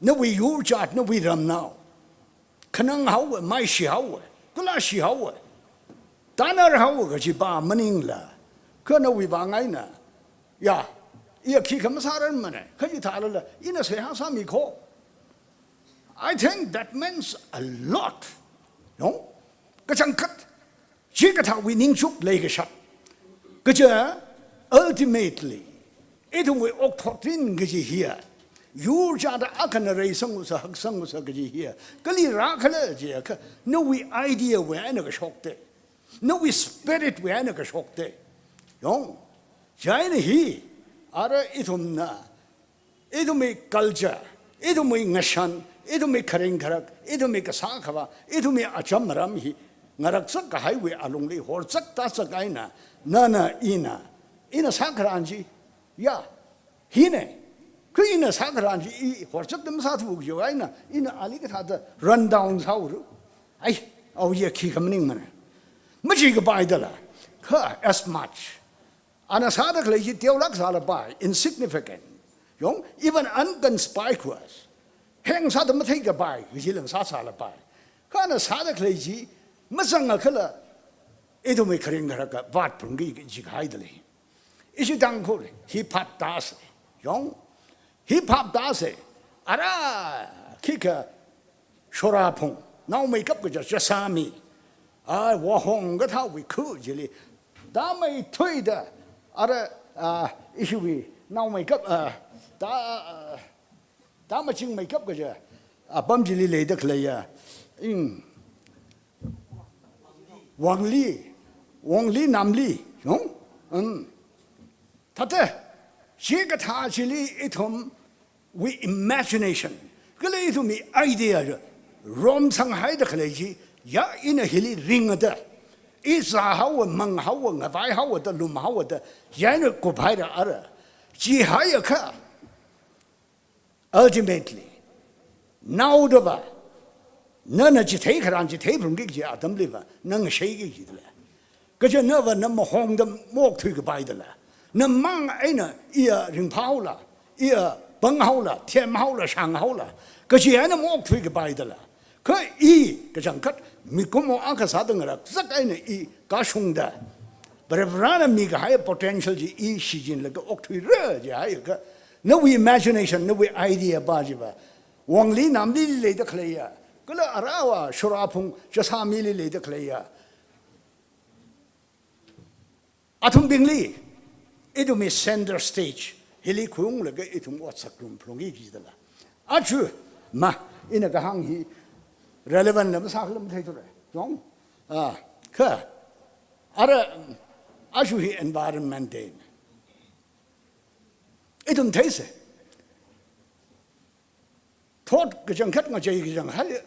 nawui yurchat, nawui ramnao khanang haowa, maishi haowa, kula shi haowa, tanar haowa kaji pa maningla, kha nawui vang eina, ya, iya khikha masāranmana, kha chithālala ina seihā sāmi kho. I think that means a lot. No? Kachangkhat, chikathāwui ningchuk leikashap. Kaja, ultimately, ithumwui okthotin kaji hiya, yurchat akhana reisang usa, haksang usa kaji hiya, kali rākhala jiakha, nawui idea wui eina kashokta, nawui spirit wui eina kashokta. Yong, chieina hi, ara ithumna, ithumwui culture, ithumwui ngashan, ithumwui kharing kharak, ithumwui kasā khavā, ithumwui acham aram hi ngaraksak kahaiwui alungli horzak tāzak eina, nana ina, ina sākharan chi, ya, hina, kha ina sākharan chi i horzak tam sāthu jiwui eina, ina ali kathāda run down sāhaora. Ai, awui khikha maningmana. Machi kapai dala, kha as much ana sāda khalei chi teolāk sālapai, insignificant. Yong, even inconspicuous. Heng sāda mathei kapai, kaji lang sā sālapai. Kha ana sāda khalei chi, mazangakhala, ithumwui kharing kharak kavāt phungki kaji kahai dalei. Ishi Tangkhul, hip hop tāsa. Yong, hip hop tāsa. Ara, khikha, shorāphung, naomeikap kaja, chasāmi, a, wahong kathāwui khu chili, tāmeithuida, ara, a, ishiwui, naomeikap, a, tā, a, tāmachingmeikap kaja, apam chili leida khaleiya, ing, Wangli, Wangli Namli, yong, um, thāda, chikathā chili ithum wui imagination, kala ithumwui idea chi romsanghaida khalei chi, ya ina hili ringda, i zāhaowa, manghaowa, ngavaihaowa da, lumhaowa da, ya ina kuphaira ara. Chihaiakha, ultimately, naodava, nana chithei kharan chithei phungki kaji atamliva, na ngasheiki kajidala. Kaja nava na mahongda maokthui kapai dala. Namang eina iya ringphāhaola, iya panghaola, themhaola, shanghaola, kaji eina maokthui kapai dala. Kha i kachangkhat mikumo akha sāda ngaraksak eina i kashungda, Varivarana mikahai potential chi i shichinlaga okthuira jihaiakha, nawui imagination, nawui idea pa chiva, Wangli Namlili leida khaleiya, kala arava shorāphung chasāmili leida khaleiya, athumbingli, ithumwui center stage hili khuiunglaga ithum otsak rum phalungki kajidala. Achu, ma, ina kahāng hi relevant la masākhala matheithura. Yong, a, kha, ara, achu hi Environment Day na. Ithum theisa. Thot kachangkhat, ngachei kachang hai, eh,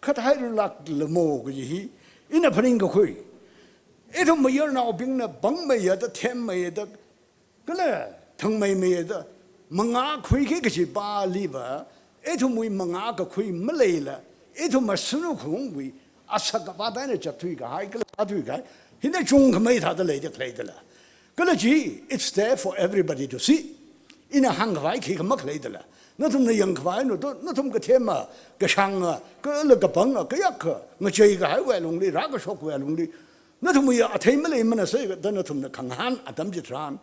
khat hairulāklamo kaji hi ina phaningkakhui. Ithum mayarnaobingna pangmeiyada, themmeiyada, kala thangmeimeiya da, mangā khuiki kaji paliva, ithumwui mangā kakhui maleila, ithum masunu khungwui asak kapa da eina chatthui kahai, kala sāthui kahai, hina chungkhamei thāda leida khaleidala. Kala chi, it's there for everybody to see. Ina hāngkhavai khikha makhaleidala. Nathumna yangkhavai no to, nathum kathema, kashanga, kala kapanga, kayākha, ngachei kahaiwui lungli, rākashokwui lungli, nathumwui athei maleimana sāda nathumna khangahān atam chitharan,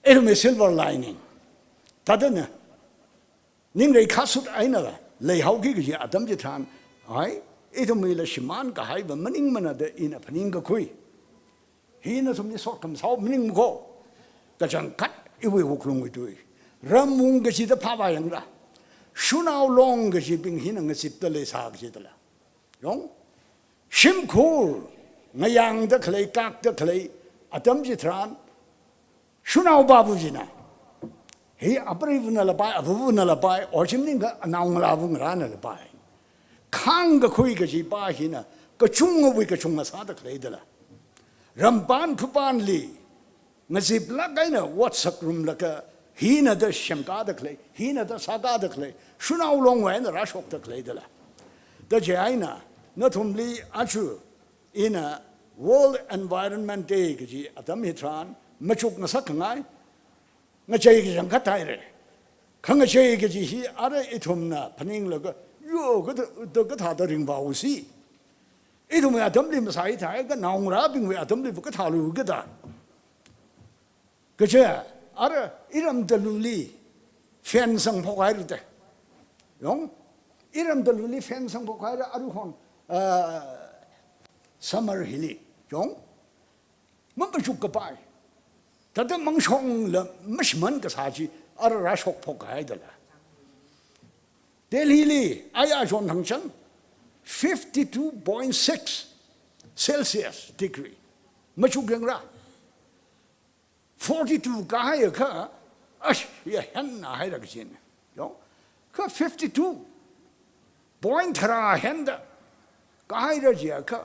ithumwui silver lining, thādana, ningrei khasut eina leihaoki kaji atam chitharan, ai, ithumwuila shimānkahaiva maningmana da ina phaningkakhui. Hi nathumli sotkhamasao maningmana ko. Kachangkhat iwui wuklungwui tui, ramung kachida phāvāyangra. Shanao Long kajibing hina ngazipda leisā kajidala. Yong, shimkhur ngayāngda khalei, kakda khalei atam chitharan, shanao pāva china, hi aparivana lapai, avavana lapai, or chi maningakha anaongalāva ngarāna lapai, khāngkakhui kaji pa hina kachungawui kachunga sāda khaleidala. Rampān khupānli ngaziplāk eina otsak rumlaga, hina da semkāda khalei, hina da sākāda khalei, Shanao Longwui eina rāshokda khaleidala. Da chieina, nathumli achu ina World Environment Day kaji atam hitharan, machuk ngasakkhangai, ngachei kachangkhat haira. Khangachei kaji hi ara ithumna phaninglaga, yo, kathā, kathāda ringvāusi. Ithumwui atamli masāithai, kha naongarābingwui atamli kathālu kathā. Kaje, ara iram Talluli fan sangphok haira da. Yong, iram Talluli fan sangphok haira, aruihon, ah, summer hili. Yong, mamachuk kapai. Thāda mangshongla mashimān kasā chi ara rāshokphok haidala. Delhili, aya chon thangchang, fifty-two point six Celsius degree. Machuk yangra. Forty-two kahaiakha, ash, ya henna haira kajina. Yong, kha fifty-two point tharā henda kahaira jiakha,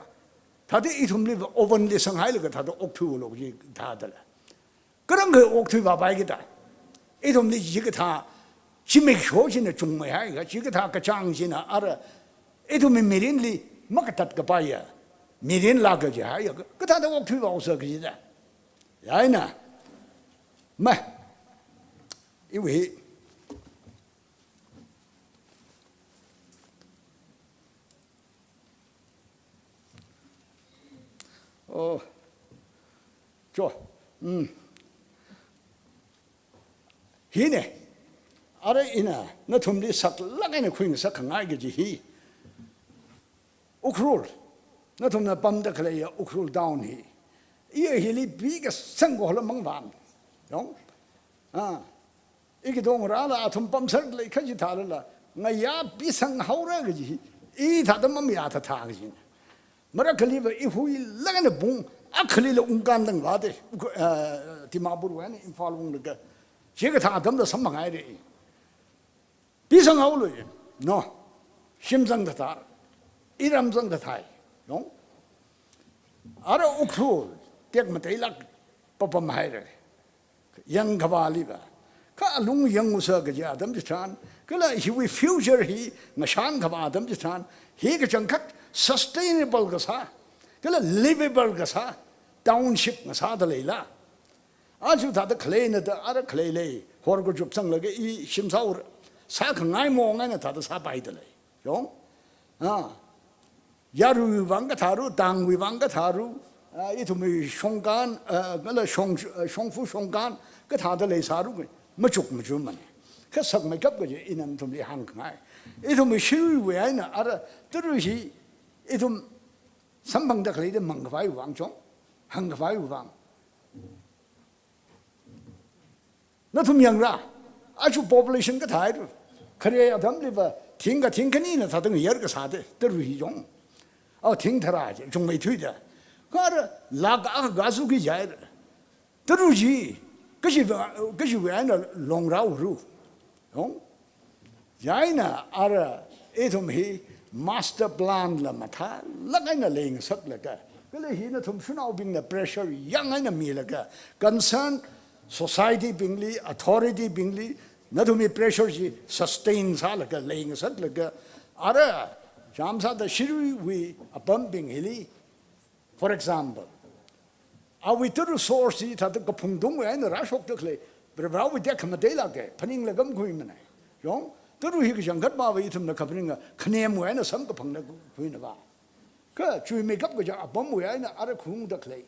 thāda ithumli oven li sanghailaga thāda okthuilu ji thādala. Kha rāngkha okthui vāpai kathā. Ithumli chikathā zimiksho china chungmeihaiakha, chikathā kachāng china ara ithumwui mirinli makatat kapaiya mirin lāka jihaiakha, kathāda okthui vāusa kajida. Yaina. Ma. Iwui. Oh. Cho. Mm. Hina. Ara ina nathumli saklāk eina khuingasak khangai kaji hi. Ukhrul. Nathumna pamda khaleiya Ukhrul town hi. Iya hili pi kasang kola mangvān. Yong. Ah. Ikidong rāla athum pamsar leikha chithālala, ngayā pisanghaora kaji, ithāda mamayā thāthā kaji. Marakhaliva ihuilāk eina pung akhalila ungkān dang vāda, eh, Dimapurwui eina Imphal unglaga, chikathā atamda samphanghai re. Pisanghaolu, no, shim zangda thār, iram zangda thāi, yong. Ara Ukhrul, tekmateilāk papamhaira. Yangkhavāliva. Kha alung yangngasak kaji atam chitharan, kala hiwui future hi ngashankhavā atam chitharan, hi kachangkhat sustainable kasā, kala livable kasā, township ngasāda leila. Aja thāda khaleina da ara khalei lei, horkachup sanglaga i shimsāhaora, sākhangai mong eina thāda sāpaida lei. Yong? Ah. Yaruiwui vang kathāru, Tangwui vang kathāru, ah, ithumwui shongkān, ah, kala shong, ah, shongfa shongkān, kathāda leisāru, machuk machumana. Kha sakmeikap kaji ina nathumli hāngkhangai. Ithumwui shiruiwui eina ara, tara hi, ithum samphangda khaleida mangkhavaiwui vang chong, hāngkhavaiwui vang. Nathum yangra, aja population kathāhaira. Khare atamliva, thingkha thingkhanina thāda ngayar kasāda, tara hi yong. Aw thing tharā chi, chungmeithuida. Kha ara, lakh akha kasu kajihaira. Tara chi, kachiva, kachiwui eina longrāhaoru. Yong? Chieina ara ithum hi master plan la mathālāk eina leingasaklaga, kala hi nathum shanaobingna pressure yang eina milaga, concerned society bingli, authority bingli, nathumwui pressure chi sustain sālaga, leingasaklaga, ara, chām sāda shiruiwui apambing hili, for example, awui tara source hi thāda kaphungtungwui eina rāshokda khalei, Varivarāwui tekhamatei lāka, phaninglaga makhuimana. Yong, tara hi kachangkhat mava ithumna kaphaninga, khanemwui eina samkaphangna khuina va. Kha chuimeikap kaja apamwui eina ara khaungda khalei.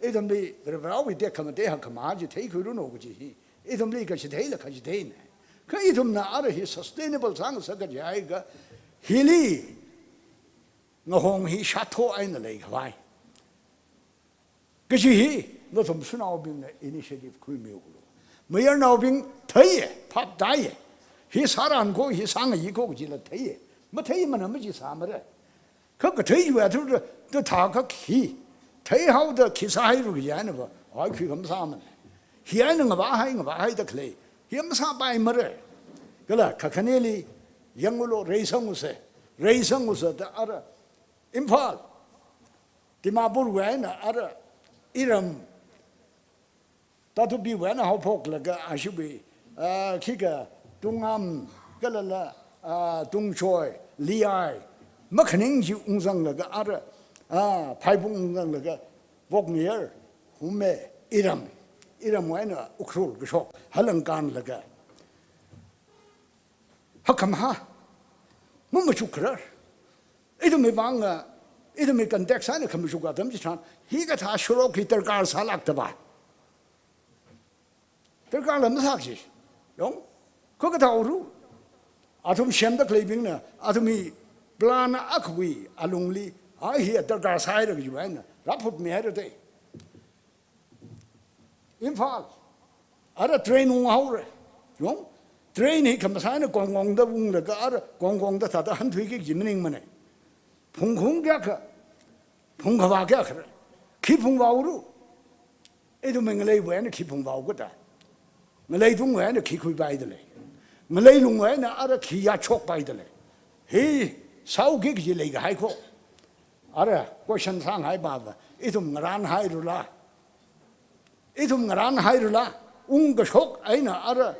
Ithumli Varivarāwui tekhamatei hakkhamā chi theikhuiranu kaji hi. Ithumli kachitheila kachitheina. Kha ithumna ara hi sustainable sāngasak kajihaiakha, hili ngahong hi shatho eina leikhavai kaji hi, nathum shanaobingna initiative khuimiulu. Mayarnaobing theiya, phap tāya. Hi sāran ko, hi sāngayi ko kajila theiya. Matheimana maji sāmara. Kha katheiwui athāda, da thākha khi, theihaoda khi sāhairu kaji eina va, ai khuikha masāmana. Hi eina ngavāhai, ngavāhaida khalei, hi masāpaimara. Kala kakhaneli, yangulu, reisangusa, reisangusa da ara, Imphal, Dimapurwui eina ara iram, Tatupiwui eina haophoklaga ashiwui, ah, khikha Tungam, kalala, ah, Tungchoi, Liai, makhaning chi ungzanglaga ara, ah, Phaibung ungzanglaga, Vokngayar, Hume, iram. Iramwui eina Ukhrul kashok, halang kanlaga. Hakkhamahā. Mamachuk kharar. Ithumwui vang, ithumwui context eina khamachuk atam chitharan, hikathā shorok hi darkar sālākta ba. Darkar lam sāki. Yong. Kha kathāhaora. Athum semda khaleibingna, athumwui plan akhawui alungli, a hi darkar sāhaira kajiwui eina, rāphutmihaira te. Imphal. Ara train unghaora. Yong. Train hi khamasā eina Kongkongda unglaga ara Kongkongda thāda hanthuiki kaji maningmana. Phungkhung kayākha. Phungkhavā kayākha. Khi phungvāhaora. Ithumwui ngaleiwui eina khi phungvāhao kata. Ngaleitungwui eina khi khuipaida lei. Ngaleilungwui eina ara khi yāshokpaida lei. Hi, sāhaoki kaji leikahai ko. Ara, question sānghai baba. Ithum ngarānhairala. Ithum ngarānhairala. Ungkashok eina ara.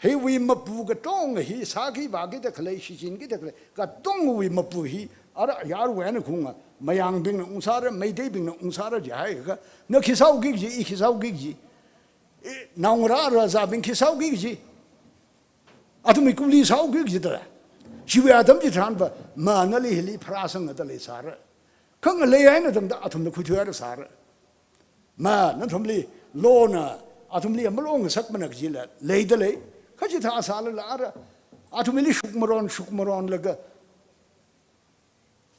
Hiwui mapu katonga hi, sāki vākida khalei, shichinkida khalei. Katongawui mapu hi, ara yaruina khunga, Mayangbingna ungsāra, Meiteibingna ungsāra jihaiakha, na khi sāhaoki kaji, i khi sāhaoki kaji. I, naongarā razābing khi sāhaoki kaji. Athumwui kuli sāhaoki kaji tala. Chiwui atam chitharan va, ma nali hili pharāsangda leisāra. Kha ngalei eina tangda athumna khuithuihaira sāra. Ma, nathumli, law na, athumli malongasakmana kajila, leida lei. Kha chithā sālala ara, athumli shukmaron, shukmaronlaga.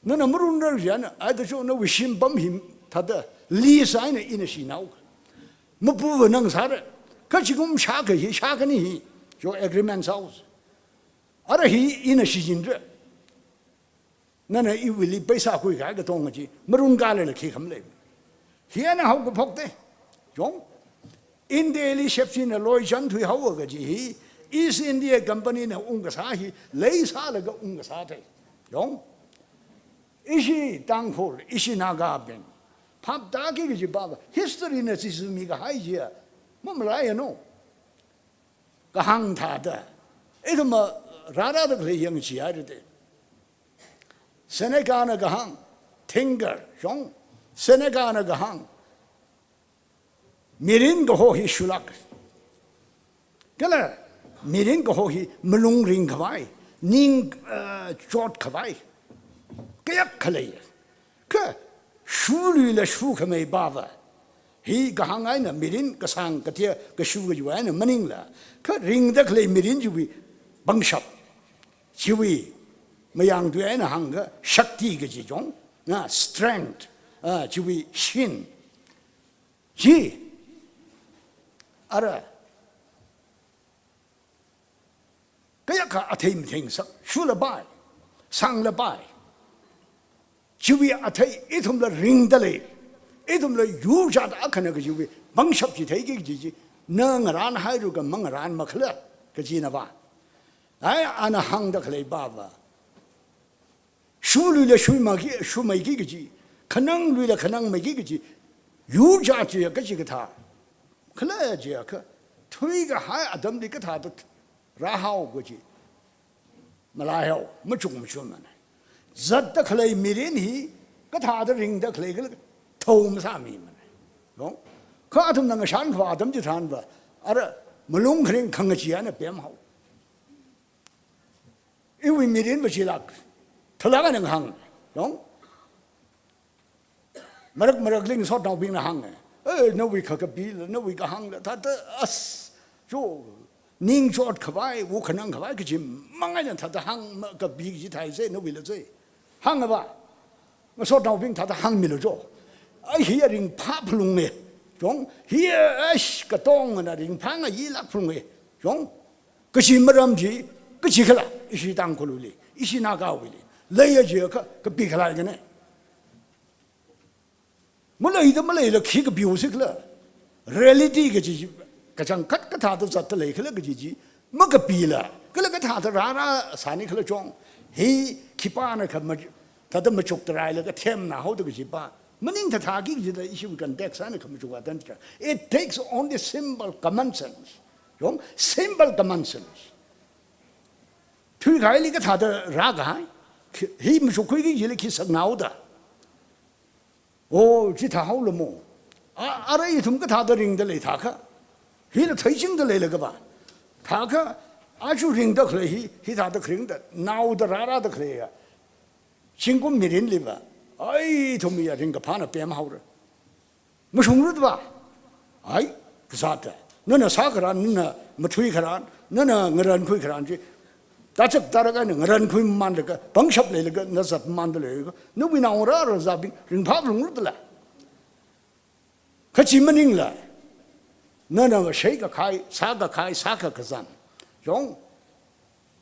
Nana marunrar jina, aida cho nawui shimpam hi thāda, lease eina ina shinao. Mapuva nang sāra. Kha chigum shākha hi, shākhani hi. Cho agreement sāhaosa. Ara hi ina shichinra. Nana iwuili paisa khuikahai katonga chi, marunkalala khi kham lei. Hi eina haokaphok te. Yong. India li shepchina loichān thuihaowa kaji hi, East India Company na ungkasā hi, leisālaga ungkasā te. Yong. Ishi Tangkhul, ishi Nagabing. Phaptāki kaji baba, history na chi sāmikahai chiya. Mamalaiya no. Kahāng thāda. Ithum rārāda khalei yangchihaira te. Senecana kahāng, thinker, yong. Senecana kahāng. Mirin kaho hi shulāk. Kala, mirin kaho hi malung ringkhavai, ning, eh, chotkhavai. Kayākha lei. Kha, shuluila shukhamei baba. Hi kahāng eina mirin kasāng katia kashu kajiwui eina maningla. Kha ringda khalei mirin chiwui pangshap. Chiwui Mayangtui eina hāngkha shakti kaji yong. Na strength. Ah, chiwui shin. Chi. Ara. Kayākha athei mathengsak, shulapai, sānglapai. Chiwui athei ithumla ringda lei, ithumla yur jat akhana kajiwui pangshap chi theiki kaji chi, na ngarānhairaka mangarānmakhala kajina ba. Ai ana hāngda khalei baba. Shuluila shumaki, shumeiki kaji, khanangluila khanangmeiki kaji, yur jat chiya kachikathā. Khala chiakha, thuikahai atamli kathāda rāhao kaji. Malaihao, machuk machunmana. Zatda khalei mirin hi, kathāda ringda khalei kala, thao masāmimana. Yong? Kha athumna ngashan khavā atam chitharan va, ara malung kharing khangachee eina pemhao. Iwui mirin va chilāk, thalāk eina ngahāng, yong. Marak marakli ngasotnaobingna hānga. Eh, nawui khakapi la, nawui kahāng la, thāda as, cho, ning chotkhavai, wuk khanangkhavai kaji mang eina thāda hāng, ma kapi kaji thai se, nawuila se. Hānga ba. Ngasotnaobing thāda hāngmilu cho. Ai hiya ringphā phalunge. Yong, hiya ash katongana ringphā ngayilāk phalunge. Yong, kachi maram chi, kachikhala, ishi Tangkhulwuili, ishi Nagawuili. Leiya chiakha, kapi khalei kane. Maleida maleila khi kapihaosi khala. Reality kaji chi, kachangkhat kathāda zatda leikhala kaji chi, makapila, kala kathāda rārāsāni khala chong. Hi khipāna kha ma, thāda machukda rālaga themna haoda kaji pa. Maningthataki kajida ishiwui context eina khamachuk atam chitharan. It takes only simple common sense. Yong, simple common sense. Thuikahaili kathāda rākahai. Khi, hi machukkhuiki kajili khi saknaoda. Oh, chithāhaolamo. A, ara ithum kathāda ringda leithākha. Hila theichingda leilakha va. Thākha, aja ringda khalei hi, hithāda kharingda, naoda rārada khaleiya. Zingkum mirinli va. Ai, ithumwui ringkaphāna pemhaora. Mashungrut va. Ai, kazata. Nana sākharan, nana mathuikharan, nana ngarankhuikharan chi. Tachap taraga na ngarankhuimanlaga, pangshap leilaga, na zatmanda leilaga. Nawui naongarā rāzābing, ringphā lungrutla. Kha chi maningla, nana ngashei kakhai, sākakhai, sākakazang. Yong,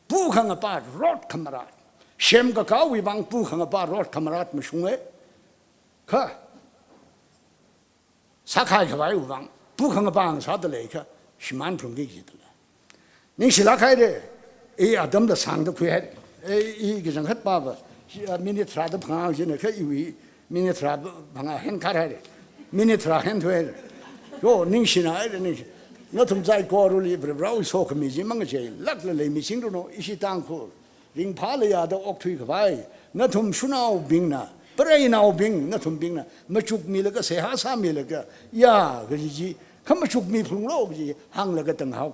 pukhangapa rot khamarat. Semkakāwui vang pukhangapa rot khamarat mashunge. Kha, sākhaikhavaiwui vang, pukhangapa ngasāda leikha, shimān phalungki jidala. Ningshilāk haire, i atamla sāngda khuihaire. I, i kachangkhat pāva, shi-, a, minute tharāda phangā jina kha iwui minute tharā phangā henkhar haire. Minute tharā henthuihaire. Yo, ningshina haire, ningshi. Nathum saikorali Varivarāwui sokhami chi mangacheilākla leimichingruno, ishi Tangkhul ringphāla yāda okthuikhavai, nathum shanaobingna, preinaobing, nathumbingna, machukmilaga, seihā sāmilaga, ya, kaji chi, khamachukmi phalunglo kaji, hānglaga tanghao.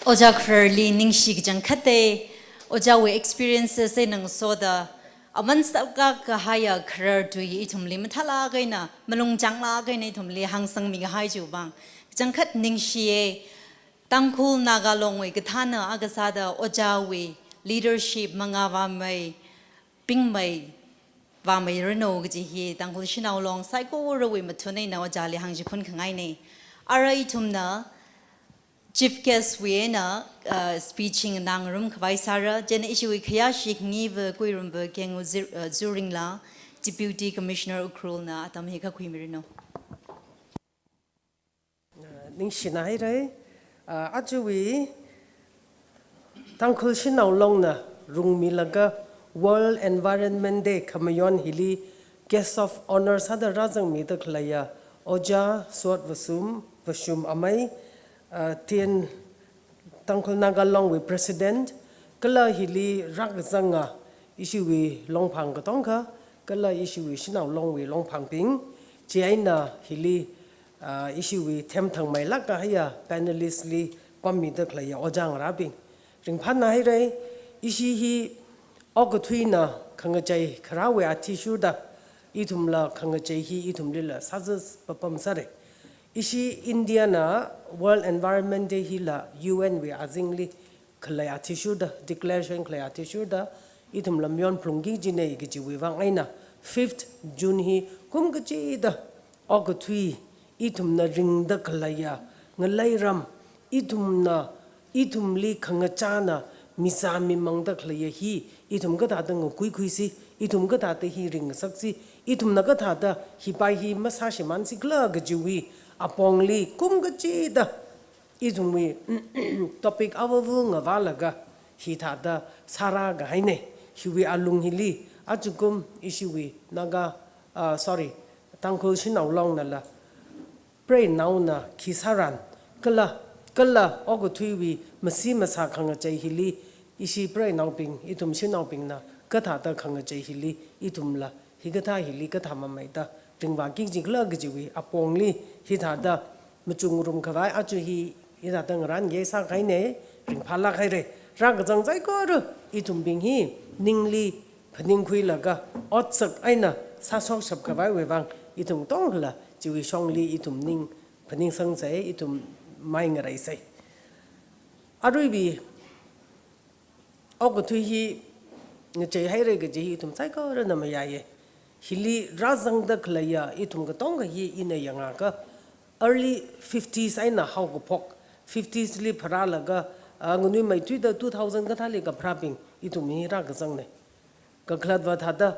Ojā khararli ningshi kachangkhate, ojāwui experiences eina ngasoda, aman sālāk kahaiya kharar tui ithumli mathālāk eina, malung changlāk eina ithumli hāngsangmi kahai chiwui vang, kachangkhat ningshiye, Tangkhul Naga Longwui kathāna akha sāda ojāwui leadership mangā vāmei, pingmei, vāmeiranu kaji hi Tangkhul Shanao Long saikorawui mathun eina ojāli hāngchiphun khangaine. Ara ithumna Chief Guest wui eina, uh, speech hi nganāngarum khavai sāra, chieina ishiwui khayāshi khangayiva Kuirumva Kengu Zir-, uh, Zuringla, Deputy Commissioner Ukhrulna atam hi khuimiranu. Ningshina haire, ah, ajawui Tangkhul Shanao Longna rungmilaga World Environment Day khamayon hili Guest of Honour sāda rāzangmida khaleiya Ojā Sword Vashum, Vashum Amei, ah, tin Tangkhul Naga Longwui President, kala hili rākazanga ishiwui longphang katonga, kala ishiwui Shanao Longwui longphangbing, chieina hili, ah, ishiwui themthangmeilāk kahaiya panelist li pammida khaleiya ojā ngarābing. Ringphāna haire, ishi hi okathuina khangachei kharāwui athishurda, ithumla khangachei hi ithumlila sāzā papam sāre. Ishi India na World Environment Day hila U N wui azingli khalei athishurda, declaration khalei athishurda, ithumla mayon phalungki jine kajiwui vang eina fifth June hi kum kachida okathui ithumna ringda khaleiya ngalei ram, ithumna, ithumli khangachāna mizā mimangda khaleiya hi, ithum kathāda ngakhuikhuisi, ithum kathāda hi ringsaksi, ithumna kathāda hipai hi masāshimānsi khala kajiwui apongli kum kachida ithumwui topic avavu ngavālaga hithāda sārā kahaine. Hiwui alung hili ajakum ishiwui Naga, ah, sorry, Tangkhul Shanao Longnala preinaona khi sāran, kala, kala okathuiwui masi masā khangachei hili ishi preinaobing, ithum shanaobingna kathāda khangachei hili ithumla hikathā hili kathā mameida ringvāki jikhala kajiwui apongli hithāda machukngarum khavai aja hi hithāda ngarān ye sākahaine. Ringphālāk haire. Rākazang saikora ithumbing hi ningli phaningkhuilaga otsak eina sāshokshap khavaiwui vang ithum katongla chiwui shongli ithum ning phaningsangsei, ithum mai ngareisei. Aruiwui okathui hi ngachei haire kaji hi ithum saikorana mayāye. Hili rāzangda khaleiya ithum katonga hi ina yangakha early fifties eina haokaphok, fifties li pharālaga, ah, nganuimeithuida two thousand kathāli kapharābing ithum hi rākazangne. Kakhalatva thāda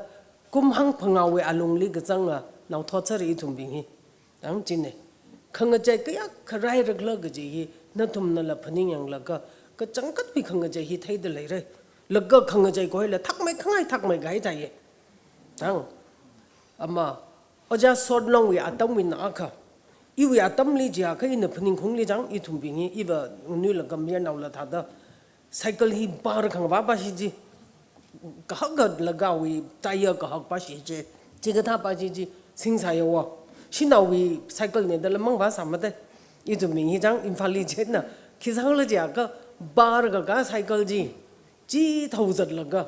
kum hangphangāwui alungli kazanga naothot sāra ithumbing hi. Tang chine. Khangachei kayākha rāra khala kaji hi nathumnala phaningyanglaga kachangkhatwui khangachei hi theida leire. Laga khangachei koila thakmei khangai thakmei kahai thāye. Tang. Ama, Ojā Sword Longwui atamwui eina akha. Iwui atamli jiakha ina phaningungli chang ithumbing hi, iva nganuilaga mayarnaola thāda cycle hi bar khangvā pashi chi, kahak kahak lagawui tyre kahak pashi chi, chikathā pashi chi, singsā yawa. Shanaowui cycle ne dala mangva sāmada. Ithumbing hi chang Imphalli chieina khi sāla jiakha bar kaka cycle chi, chi thaozatlaga,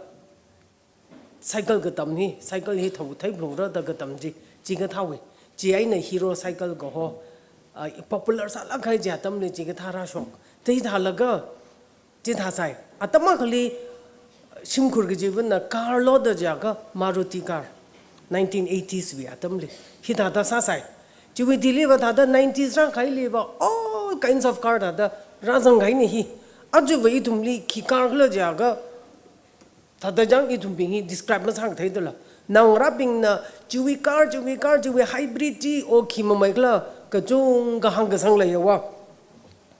cycle katam hi, cycle hi thao theiphalungra da katam chi, chikathāwui. Chieina Hero cycle kaho, ah, popular sālāk kahai chi atamli chikathā rāshok. Chithālaga, chithāsai. Atam akhali shimkhur kachivana car loda jiakha Maruti car, nineteen eighties wui atamli. Hithāda sāsai. Chiwui thiliva thāda nineties rākahailiva all kinds of car thāda rāzangkahaina hi. Ajava ithumli khi car khala jiakha, thāda chang ithumbing hi describe masākathei dala. Naongarābingna chiwui car, chiwui car, chiwui hybrid chi o khi mamai khala kachungkha hāngkasang leiya va.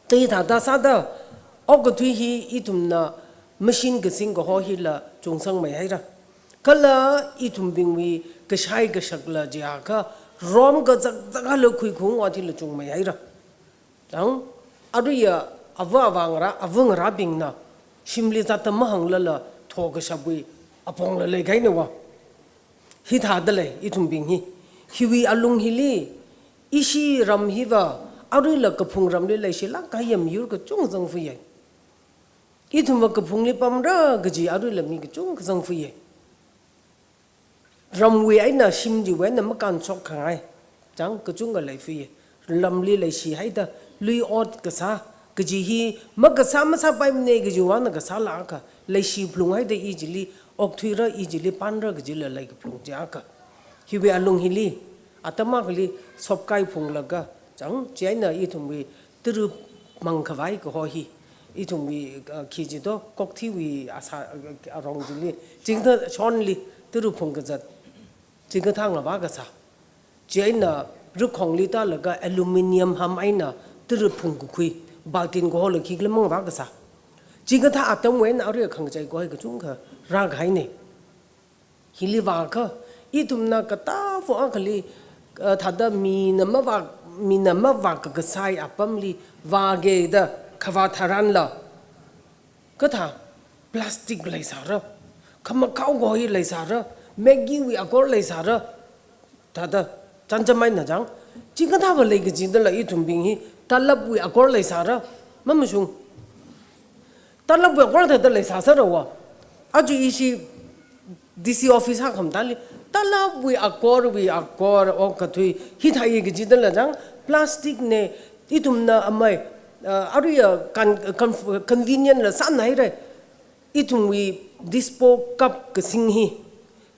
Chithāda sāda, okathui hi ithumna machine kasing kaho hila chungsangmei haira. Kala ithumbingwui kashai kashakla jiakha rom kazak zakhala khuikhung othila chungmei haira. Chang, aruiya ava avā ngarā, ava ngarābingna shimli zatta mahānglala thokashapwui apongla leikahaina va. Hithāda lei ithumbing hi. Hiwui alung hili, ishi ram hiva aruila kaphung ramli leishilāk kahai miyur kachungkha zangfuiya. Ithumva kaphungli pamra kaji aruila mi kachungkha zangfuiya. Ramwui eina shim chiwui eina makānshok khangai chang kachungkha leifui. Ramli leishihaida lui ot kasā kaji hi makasā masāpaimana kajiwui vāngna kasālāka, leishiphalunghaida i chili okthuira, i chili pānra kajila leikaphalung jiakha. Hiwui alung hili, atam akhali sopkai phunglaga chang, chieina ithumwui tara mangkhavai kaho hi, ithumwui, uh, khi jito, kokthiwui asā, uh, arong chili, chingda shonli tara phungkazat, chikathā ngavā kasā. Chieina rakhongli tālaga aluminium ham eina tara phungkakhui, baltin kahola khikhala mangavā kasā. Chikathā atamwui eina arui khangachei kaho hi kachungkha rākahaina. Hili vākha, ithumna katā fu akhali, eh, thāda mina mavā, mina mavā kakasai apamli vākida khavā tharanla, kathā plastic leisāra, khamakhao kaho hi leisāra, Maggi wui akor leisāra, thāda chānjam eina chang. Chikathāva lei kajidala ithumbing hi, talabwui akor leisāra, mamashung. Talabwui akor thāda leisāsāra va. Aja ishi D C office hakkhamatali, talabwui akorwui akor okathui hithāya kajidala chang, plastic ne, ithumna amei, uh, aruiya con-, con-, convenient la sānhaira. Ithumwui dispo cup kasing hi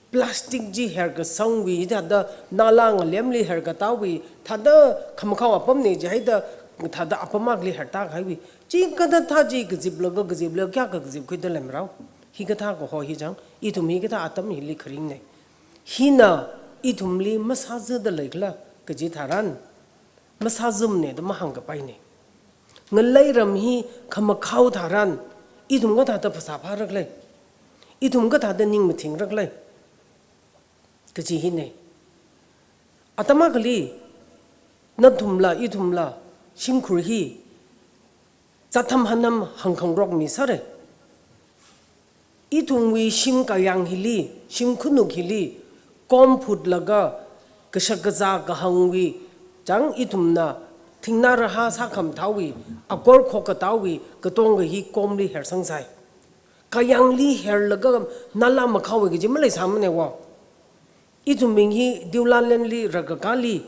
plastic chi herkasangwui, thāda nala ngalemli herkatāwui, thāda khamakhao apamna jihaida, thāda apam akhali hertākahaiwui. Chikathā thā chi kaziplaga, kaziplaga, kayākha kazipkhuida leimarao. Hikathā kaho hi chang, ithum hikathā atam hili kharingna. Hina ithumli masāzada leikhala kaji tharan, masāzamana da mahāngkapaina. Ngalei ram hi khamakhao tharan, ithum kathāda phasā phārakhala, ithum kathāda ning mathingrakhala kaji hina. Atam akhali, nathumla, ithumla, shimkhur hi zatham hanam hāngkhangarok misāra. Ithumwui shim kayāng hili, shim khanuk hili, kom phutlaga, kashak kazā kahāngwui, chang ithumna thingnā rahā sākhamathāwui, akor khokkhatāwui, katonga hi komli hersangsai. Kayāngli herlaga nala makhaowui kaji maleisāmana va. Ithumbing hi Dewla Landli rākakāli,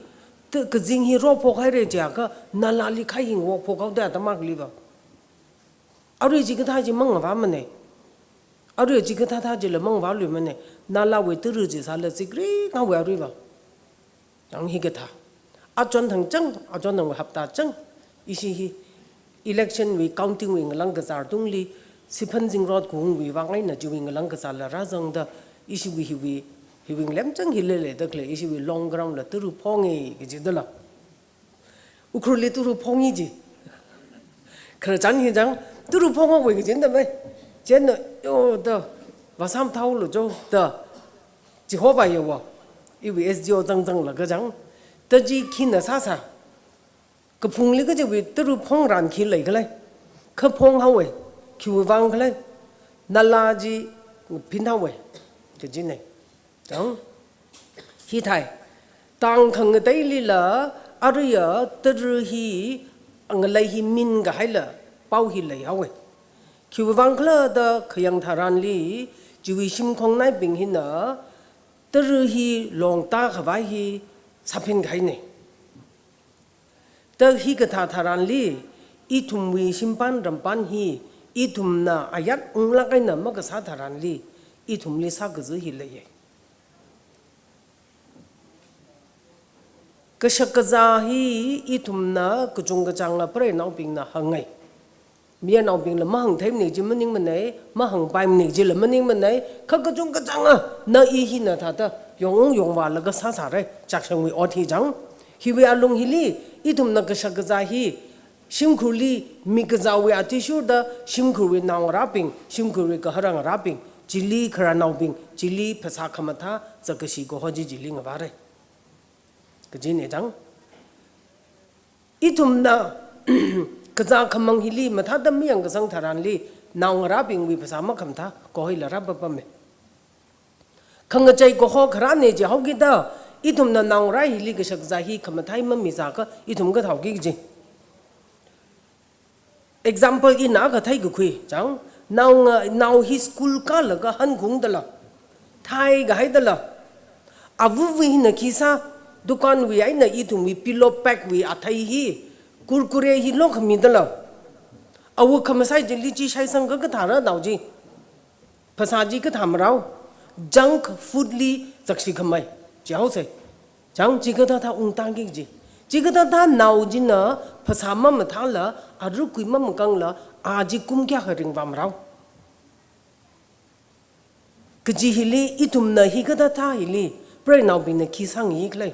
ta kazing hi rophokhaira jiakha, nalali khai hingwok phokhaoda atam akhaliva. Arui chikathā chi mangavāmana. Arui chikathā thā chila mangavāluimana. Nalawui tara chi sāla zikri ngawui aruiva. Chang hikathā. Achon thang chang, achon thang hapta chang. Ishi hi election wui counting wui ngalang kazār tungli, Siphan Zingrot kungwui vang eina chiwui ngalang kazārla rāzangda, ishiwui hiwui, hiwui ngalem chang hi leilei dakhalei, ishiwui long ground la tara phonga kajidala. Ukhrulli tara phonga ji. Khararchan hi chang, tara phonghaowa kajina da mei. Chieina, yo da, vāsam thaolu jo da. Jehovah yawa. Iwui S D O zangzanglaga chang. Ta chi khina sāsā. Kaphungli kajiwui tara phongran khi leikhala. Kha phonghaowa, khiwui vang khala. Nala chi phinhaowa kajina. Chang. Hithai. Tang khangateilila aruiya tara hi ngalei hi min kahaila pao hi leihaowa. Khiwuivang khala da khayang tharanli, chiwui shimkhongnaibing hina tara hi longta khavai hi sāphin kahaina. Da hikathā tharanli, ithumwui shimpān rampān hi ithumna ayat unglāk eina makasā tharanli, ithumli sākaza hi leiya. Kashak kazā hi ithumna kachungkachānga preinaobingna hānga. Mayarnaobingla mahāngtheimanei chi maningmanei, mahāngpaimana chila maningmanei, kha kachungkachānga na i hina thāda yongung yongvālaga sāsāra, chakshangwui ot hi chang. Hiwui alung hili, ithumna kashak kazā hi, shimkhurli mikazāwui athishurda, shimkhurwui naongarābing, shimkhurwui kaharangarābing, chili khararnaobing, chili phasā khamathā, zakkashi kaho chi chili ngavāra. Kajina chang. Ithumna kazā khamang hili mathāda mayangkasang tharanli, naongarābingwui phasā makhamathā kaho hila rāpapama. Khangachei kaho kharāna jihaokida, ithumna naongarā hili kashak kazā hi khamathā mamisākha ithum kathāoki kaji. Example ina kathei kakhui chang, nao nga, nao hi school kālaga hankhungdala, thai kahaidala, avawui hina khi sā, dukanwui eina ithumwui pillow packwui athei hi, kurkure hi lokhamidala, awo khamasai chili chi shaisangkha kathāra nao chi. Phasā chi kathā marao, junk food li zakshi khamei, jihaosa. Chang, chikathāthā ungtāki kaji. Chikathāthā nao china phasā mamathāla, arukui mamakangla, a chi kum kayākha ringvā marao. Kaji hili, ithumna hikathāthā hili, preinaobingna khi sāngayi khala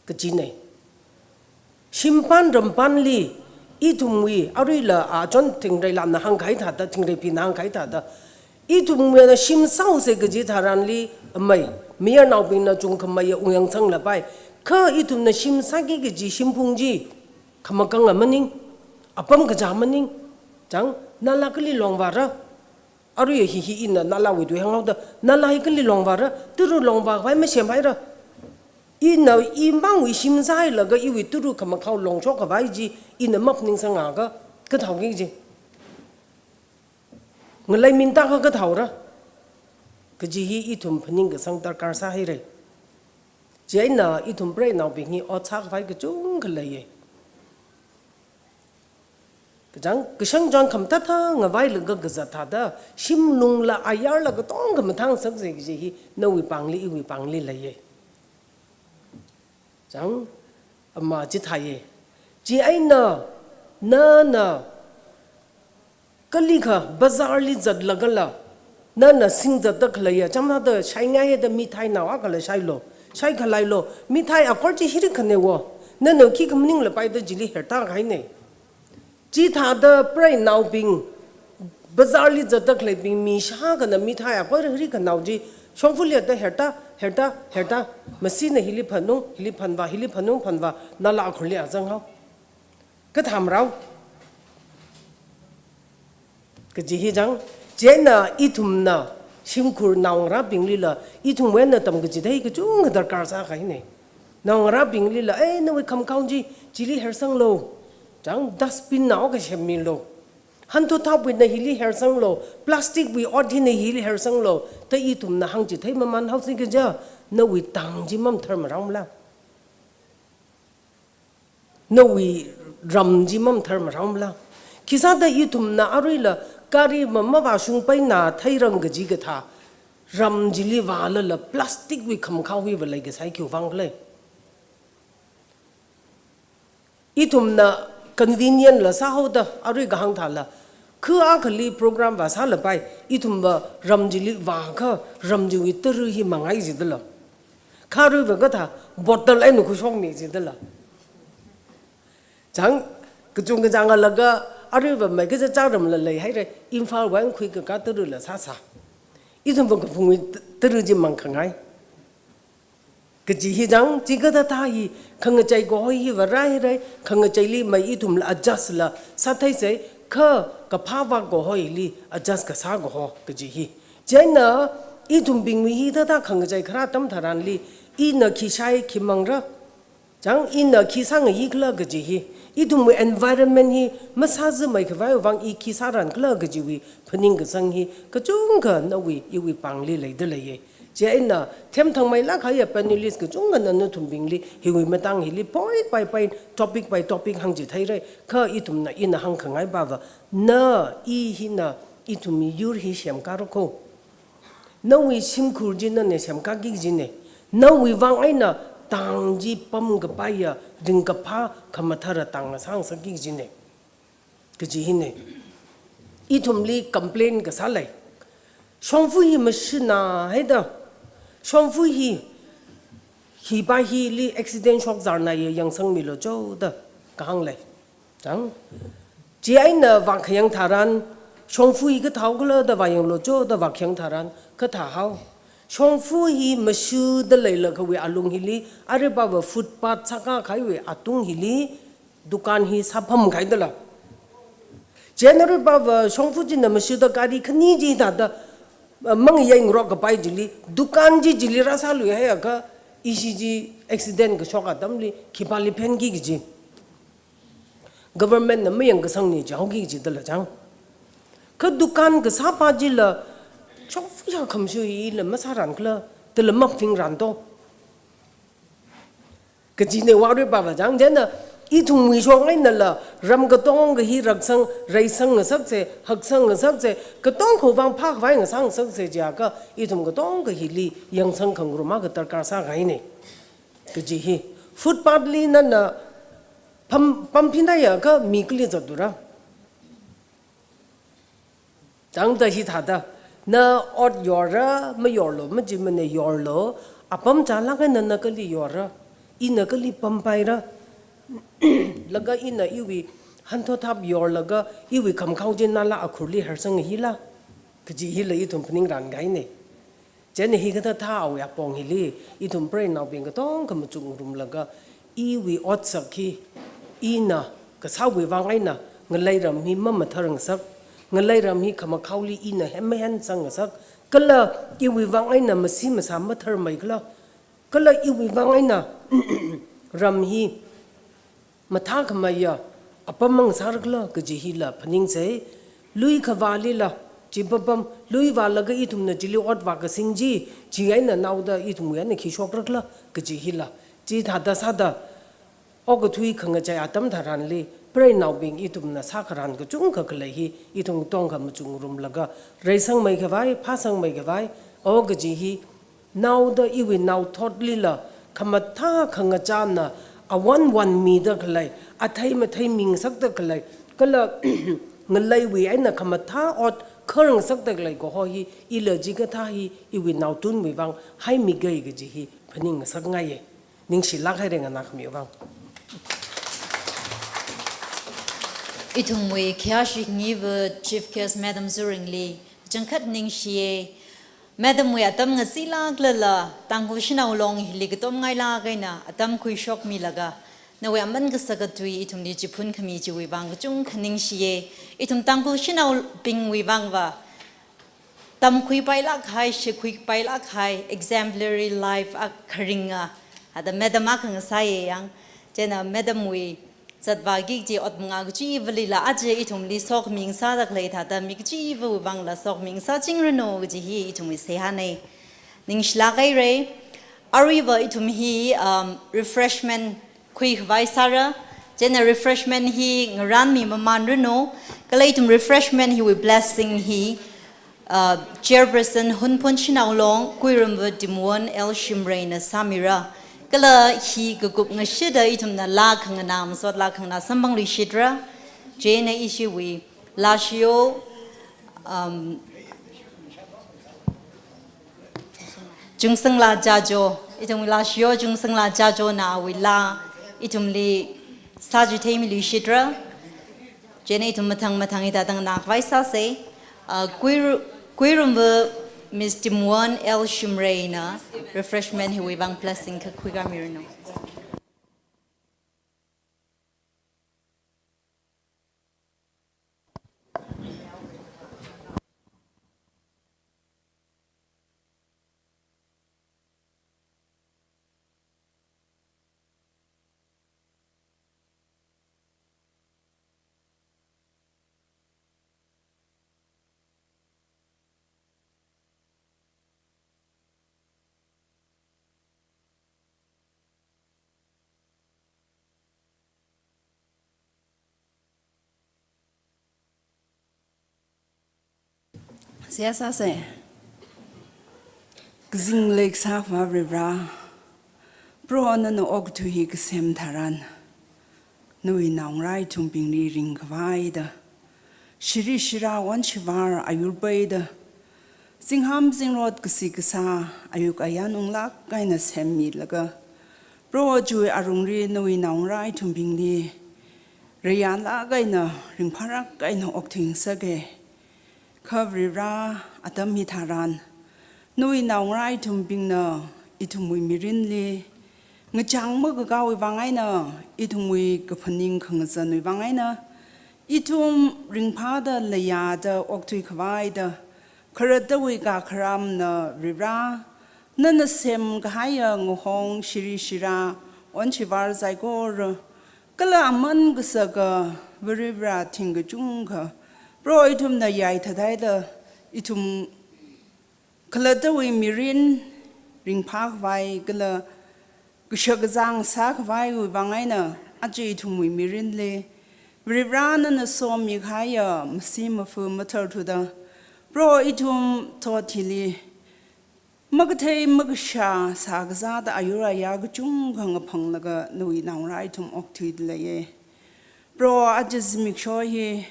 kajina. Shimpān rampānli, ithumwui, aruila achon Thingreilana hāngkahai thāda, Thingreibingna hāngkahai thāda, ithumwuina shim sāhaosa kaji tharanli, amei, mayarnaobingna chungkhameiya ungyangsanglapai. Kha ithumna shim sāki kaji shimphung chi, khamakanga maning, apam kachā maning, chang, nala kali longvāra. Aruiya hi hi ina nalawui tui hānghaoda, nala hi kali longvāra, tara longvākhavai masemhaira. Ina imangwui shim sāhailaga iwui tara khamakhao longshok khavai chi, ina maphaningsangakha, kathāoki kaji. Ngalei mintākha kathāora. Kaji hi ithum phaningkasang darkar sāhaira. Chieina ithum preinaobing hi ot sākhavai kachungkha leiya. Kachang, kashang chang khamathāthā ngavailaga kazat thāda, shimlungla ayarla katongkha mathāngasaksa kaji hi, nawui pāngli, iwui pāngli leiya. Chang, ama chithāya. Chieina, nana, kalikha, bazar li zatlagala, nana singzatda khaleiya, chāmnada shaingai haida mithai nao akhala shailu, shaikhalalu, mithai akor chi hiri khanei wo, nana khikha maninglapaida chili herta kahaina. Chithāda preinaobing, bazar li zatda khaleibing mi shākhana mithai akor hiri khanao chi, shongfali da herta, herta, herta, masina hili phanung, hili phanvā, hili phanung phanvā, nala akhurli azanghao. Kathā marao. Kaji hi chang, chieina ithumna, shimkhur naongarābinglila, ithumwui eina tamkachithei kachungkha darkar sākahaina. Naongarābinglila, eh, nawui khamakhao chi, chili hersanglu. Chang, dustbin nao kasem milu. Hanthothaowuina hili hersanglu, plastic wui ot hina hili hersanglu, da ithumna hāngchithei maman haosi kaja, nawui tang chi mamathar maraomala. Nawui ram chi mamathar maraomala. Khisāda ithumna aruila gari ma mavāshung paina theirang kaji kathā, ram chili vālala plastic wui khamakhao hi vālei kasai khiwuivang khala. Ithumna convenient la sāhaoda, arui kahāng thāla, kha akhali program vāsālapai, ithumva ram chili vākha, ram chiwui tara hi mangai jidala. Kha aruiva kathā, bottle eina khuishokmi jidala. Chang, kachungkachāngalaga, aruiva mai kaja chāramla leihaira, Imphal wui eina khuikakā tarala sāsā. Ithumva kaphungwui tara chi mangkhangai. Kaji hi chang, chikathāthā hi, khangachei kaho hi vārai rai, khangacheili mai ithumla adjust la sātheisa, kha kaphāvā kaho hili adjust kasā kaho, kaji hi. Chieina, ithumbingwui hithāthā khangachei kharā atam tharanli, ina khi shai khi mangra, chang ina khi sāngayi khala kaji hi, ithumwui environment hi masāzamei khavai vang i khi sāran khala kajiwui phaningkasang hi kachungkha nawui iwui pāngli leida leiye. Chieina themthangmeilāk kahaiya panelist kachungkhana nathumbingli hiwui matang hili point by point, topic by topic hāngchitheira, kha ithumna ina hāngkhangai pava, na, i hina ithumwui yur hi semkāra kho. Nawui shimkhur chi nana semkārki kajina. Nawui vang eina tang chi pamkapaiya ringkaphā khamathara tang ngasāngasakki kajina, kaji hina. Ithumli complain kasā lei. Shongfa hi mashina haida. Shongfa hi, hipa hili accident shokzarnaya, yangsangmilu cho da kahāng lei. Chang. Chieina vākhayang tharan, shongfa hi kathāhao khala da vāyanglu cho da vākhayang tharan, kathāhao. Shongfa hi mashida leilakhawui alung hili, arui pava footpath sākā kahaiwui atung hili, dukan hi sāpamkahai dala. Chieina arui pava shongfa china mashida gari khani chi thāda, uh, mangyāngarok kapai chili, dukan chi chili rāsāluihaiakha, ishi chi accident kashok atamli, khipāli phenki kaji. Government na mayangkasangna jihaoki kaji dala chang. Kha dukan kasāpa chila, shongfa ya khamshu hila masāran khala, dala mapingran to. Kajina arui pava chang, chieina ithumwui shong einala, ram katonga hi raksang, reisangngasaksa, haksang ngasaksa, katongawui vang phākhavai ngasāngasaksa jiakha, ithum katongkha hili yangsang khangarum akha darkar sākahaina. Kaji hi. Footpath li nana pam, pamphinaiakha mi kali zatdura. Tangda hithāda, na ot yorra, mayorlu, majimana yorlu, apam chālāk eina na kali yorra, ina kali pampaira, laga ina iwui hanthotap yorlaga, iwui khamkhao chi nala akhurli harsang hila, kaji hila ithum phaningran kahaina. Chieina hikathā thā awui apong hili, ithum preinaobing katongkha machukngarumlaga, iwui otsak hi, ina kasāwui vang eina, ngalei ram hi mamathar ngasak, ngalei ram hi khamakhaoli ina hem mahen sangngasak, kala iwui vang eina masi masā matharmei khala, kala iwui vang eina ram hi mathākhameiya apam mang sāra khala kaji hila phaningsei. Lui khavālila, chi papam, lui vālaga ithumna chili ot vākasing chi, chi eina naoda ithumwui eina khi shokra khala kaji hila. Chithāda sāda, okathui khangachei atam tharanli, preinaobing ithumna sākharan kachungkha khalei hi, ithum katongkha machukngarumlaga, reisangmei khavai, phāsangmei khavai, o kaji hi, naoda iwui naothotlila, khamathā khangachāna, awon wonmida khalei, athei mathei mingasakda khalei, kala ngaleiwui eina khamathā ot kharngasakda khalei kaho hi, ila chikathā hi, iwui naotunwui vang haimikei kaji hi, phaningngasakngaiya. Ningshilāk haira nganākhamiwui vang. Ithumwui khayāshi khangayiva Chief Guest Madam Zurangli, kachangkhat ningshiya. Madam wui atam ngasilāklala, Tangkhul Shanao Long hili katomngailāk eina atam khuishokmilaga, nawui aman kasā katui ithumli chiphun khami chiwui vang kachungkha ningshiya. Ithum Tangkhul Shanaobingwui vangva, tamkhuipailāk kahai, shikhuipailāk kahai, exemplary life akha kharinga, ada Madam akha ngasāya yang. Chieina Madam wui zatvāki kaji ot manga kachivalila aja ithumli sokhami ngasāda khalei thāda mi kachivawui vangla sokhami ngasāchingranu kaji hi ithumwui seihāna. Ningshilāk haira. Aruiva ithum hi, um, refreshment khuikhavai sāra. Chieina refreshment hi ngarānmi mamanranu. Kala ithum refreshment hiwui blessing hi, uh, Chairperson Hunphun Shanao Long, Kuirumva Timwon L Shimrayna sāmira. Kala hi kakup ngashida ithumna laa khanganā, masot laa khanganā samphangluishitra. Chieina ishiwui laa shiyo, um, Chungsanglaa Jajo, ithumwui laa shiyo Chungsanglaa Jajona awui laa ithumli sāchitheimiluishitra. Chieina ithum mathang mathang hithāda nganākhavai sāsa. Uh, Kuiru-, Kuirumva Miss Timwon L Shimrayna refreshment hiwui vang blessing khuikāmiranu. Seihā sāsa. Kazing leikasā Akhava Varivara, Proho nana okathui hi kasem tharan, nawui naongarā ithumbingli ringkhavai da, shiri shira onshivar ayur peida, zingham zingrot kasi kasā ayuk ayan unglāk eina semmilaga, Proho chiwui alungli nawui naongarā ithumbingli rayānlāk eina ringphālāk eina okthuingasaka. Kha Varivara, atam hitharan, nawui naongarā ithumbingna ithumwui mirinli ngachang makakāwui vang eina, ithumwui kaphaning khangazanwui vang eina, ithum ringphāda layāda okthuikhavai da, khalattawui kakharamna Varivara, nana semkahaiya ngahong shiri shira onshivar saikora, kala aman kasaka Varivara thing kachungkha, Proho ithumna yaithathaida, ithum khalattawui mirin ringphākhavai kala kashakazā sākhavaiwui vang eina, aja ithumwui mirinli Varivara nana somi kahaiya masi mafa matharthuda, Proho ithum thot hili makathei makashā sākazāda ayur aya kachungkha ngaphanglaga nawui naongarā ithum okthuida leiya. Proho, aja zimiksho hi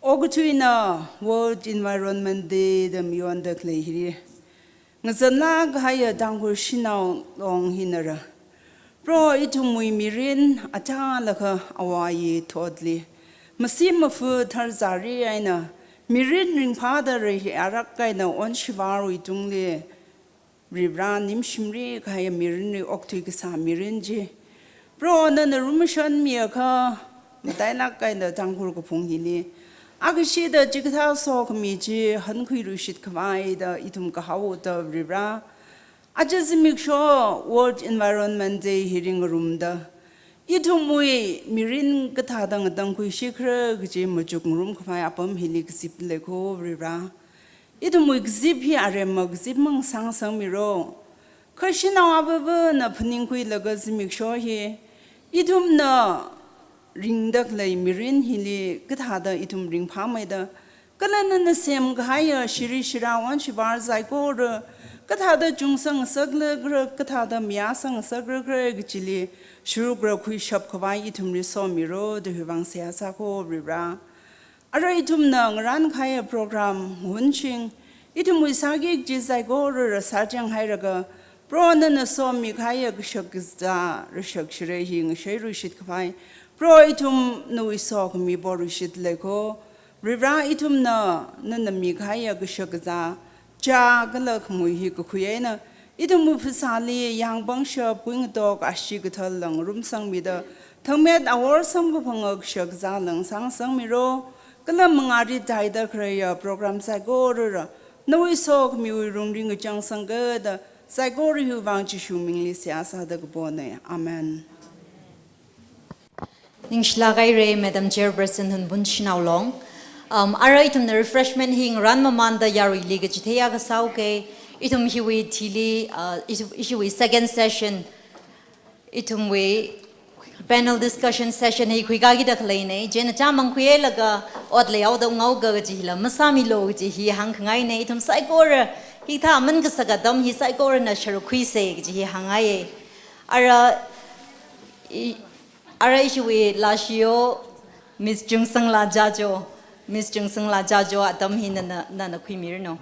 okathuina World Environment Day da mayonda khalei hili, ngazanlāk kahaiya Tangkhul Shanao Long hinara, Proho ithumwui mirin achālakha āvāwui thotli masi mafa tharzari eina, mirin ringphāda rayālāk eina onshivarwui tungli, Varivara nimshimri kahaiya mirinli okthui kasā mirin chi, Proho nana lumashanmiakha, matailāk eina Tangkhul kaphung hili akashida chikathā sokhami chi hankhuiluishit khavai da ithum kahaoda Varivara, aja zimiksho World Environment Day hi ringrumda, ithumwui mirin kathāda ngatangkhuishikra kaji machukngarum khavai apam hili kazip lei ko Varivara. Ithumwui kazip hi aremma kazip mangasāngasangmiro. Kha shanao avāvana phaningkhuilaga zimiksho hi, ithumna ringda khalei mirin hili kathāda ithum ringphāmeida, kala nana semkahaiya shiri shira onshivar saikora kathāda chungsang ngasakra, kathāda mayāsang ngasakra kajili, shurukra khuishap khavai ithumli somiro da hiwui vang seihā sā ko Varivara. Arui ithumna ngarānkahaiya program hunching, ithumwui sāki kaji saikora sāchang hailaga, Proho nana somi kahaiya kashakazā, lashak sharei hi ngasheiluishit khavai, Proho ithum nawui sokhami poluishit lei ko. Varivara, ithumna nana mikahaiya kashakazā, chā kala khamui hi kakhui eina, ithumwui phasāli yāng pangshap, kuingatok, ashee kathal langrum sangmida, thangmet awor samkaphanga kashakazā langsāngasangmiro, kala mangāli taida khaleiya program saikorala nawui sokhamiwui lungli ngachangsangkada, saikora hiwui vang Jishu mingli seihā sāda kapona. Amen. Ningshilāk haira, Madam Chairperson Hunbun Shanao Long. Um, arui ithumna refreshment hi ngarānmamānda yaruili kachithei akha sāuka. Ithum hiwui thili, uh, ithum, hiwui second session, ithumwui panel discussion session hi khuikakida khaleina. Chieina chāmang khuihailaga ot leihaoda ngaoka kaji hila masāmilo kaji hi hāngkhangaina. Ithum saikora hithā aman kasaka atam hi saikorana sharuk khuisa kaji hi hāngngaiya. Ara, i, Ara ishiwui lashio, Miss Chungsangla Jajo, Miss Chungsangla Jajo, atam hi nana, nana khuimiranu.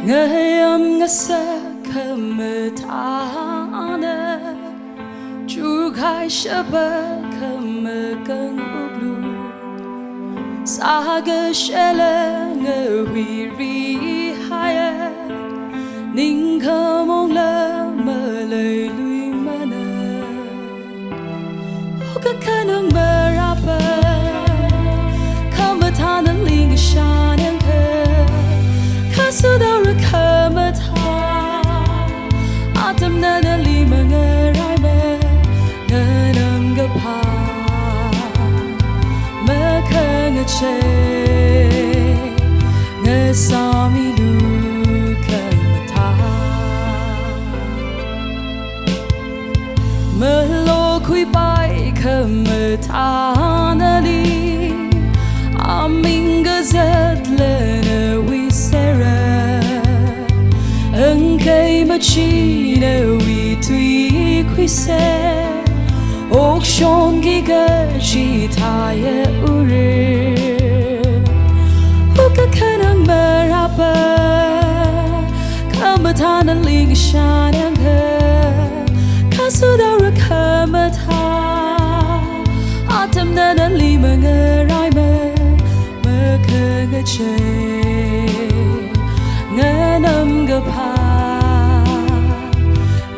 Ngayam ngasak khamathāna, chukhai shapa khamakang uklu, sākashela ngahuiri haiya, ningkhamongla maleiluimana. Okakhanang marapa, khamathāna lingshānangkha, kasudaura khamathā, atamna nali mangaraima, nganamkaphā makhangachei, ngasāmilu khamathā. Malokhuipai khamathānali, aming kazatla nawisera, angkai machina wui tui khuisa, okshongki kaji thāya ura. Okakhanang marapa, khamathāna lingshānangkha, kasudaura khamathā, atamna nali mangaraima, makhangachei, nganamkaphā,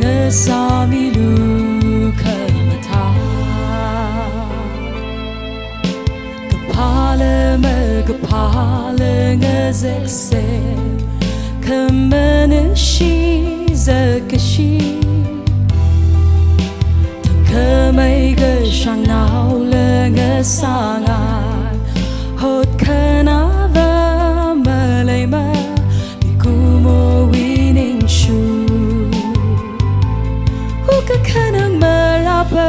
ngasāmilu khamathā. Kaphāla makaphāla ngazeksa, khamana shizakashi, thangkhamei kashāngnaola ngasāngai, hotkhanāva maleima, mikumowui ningshu. Okakhanang marapa,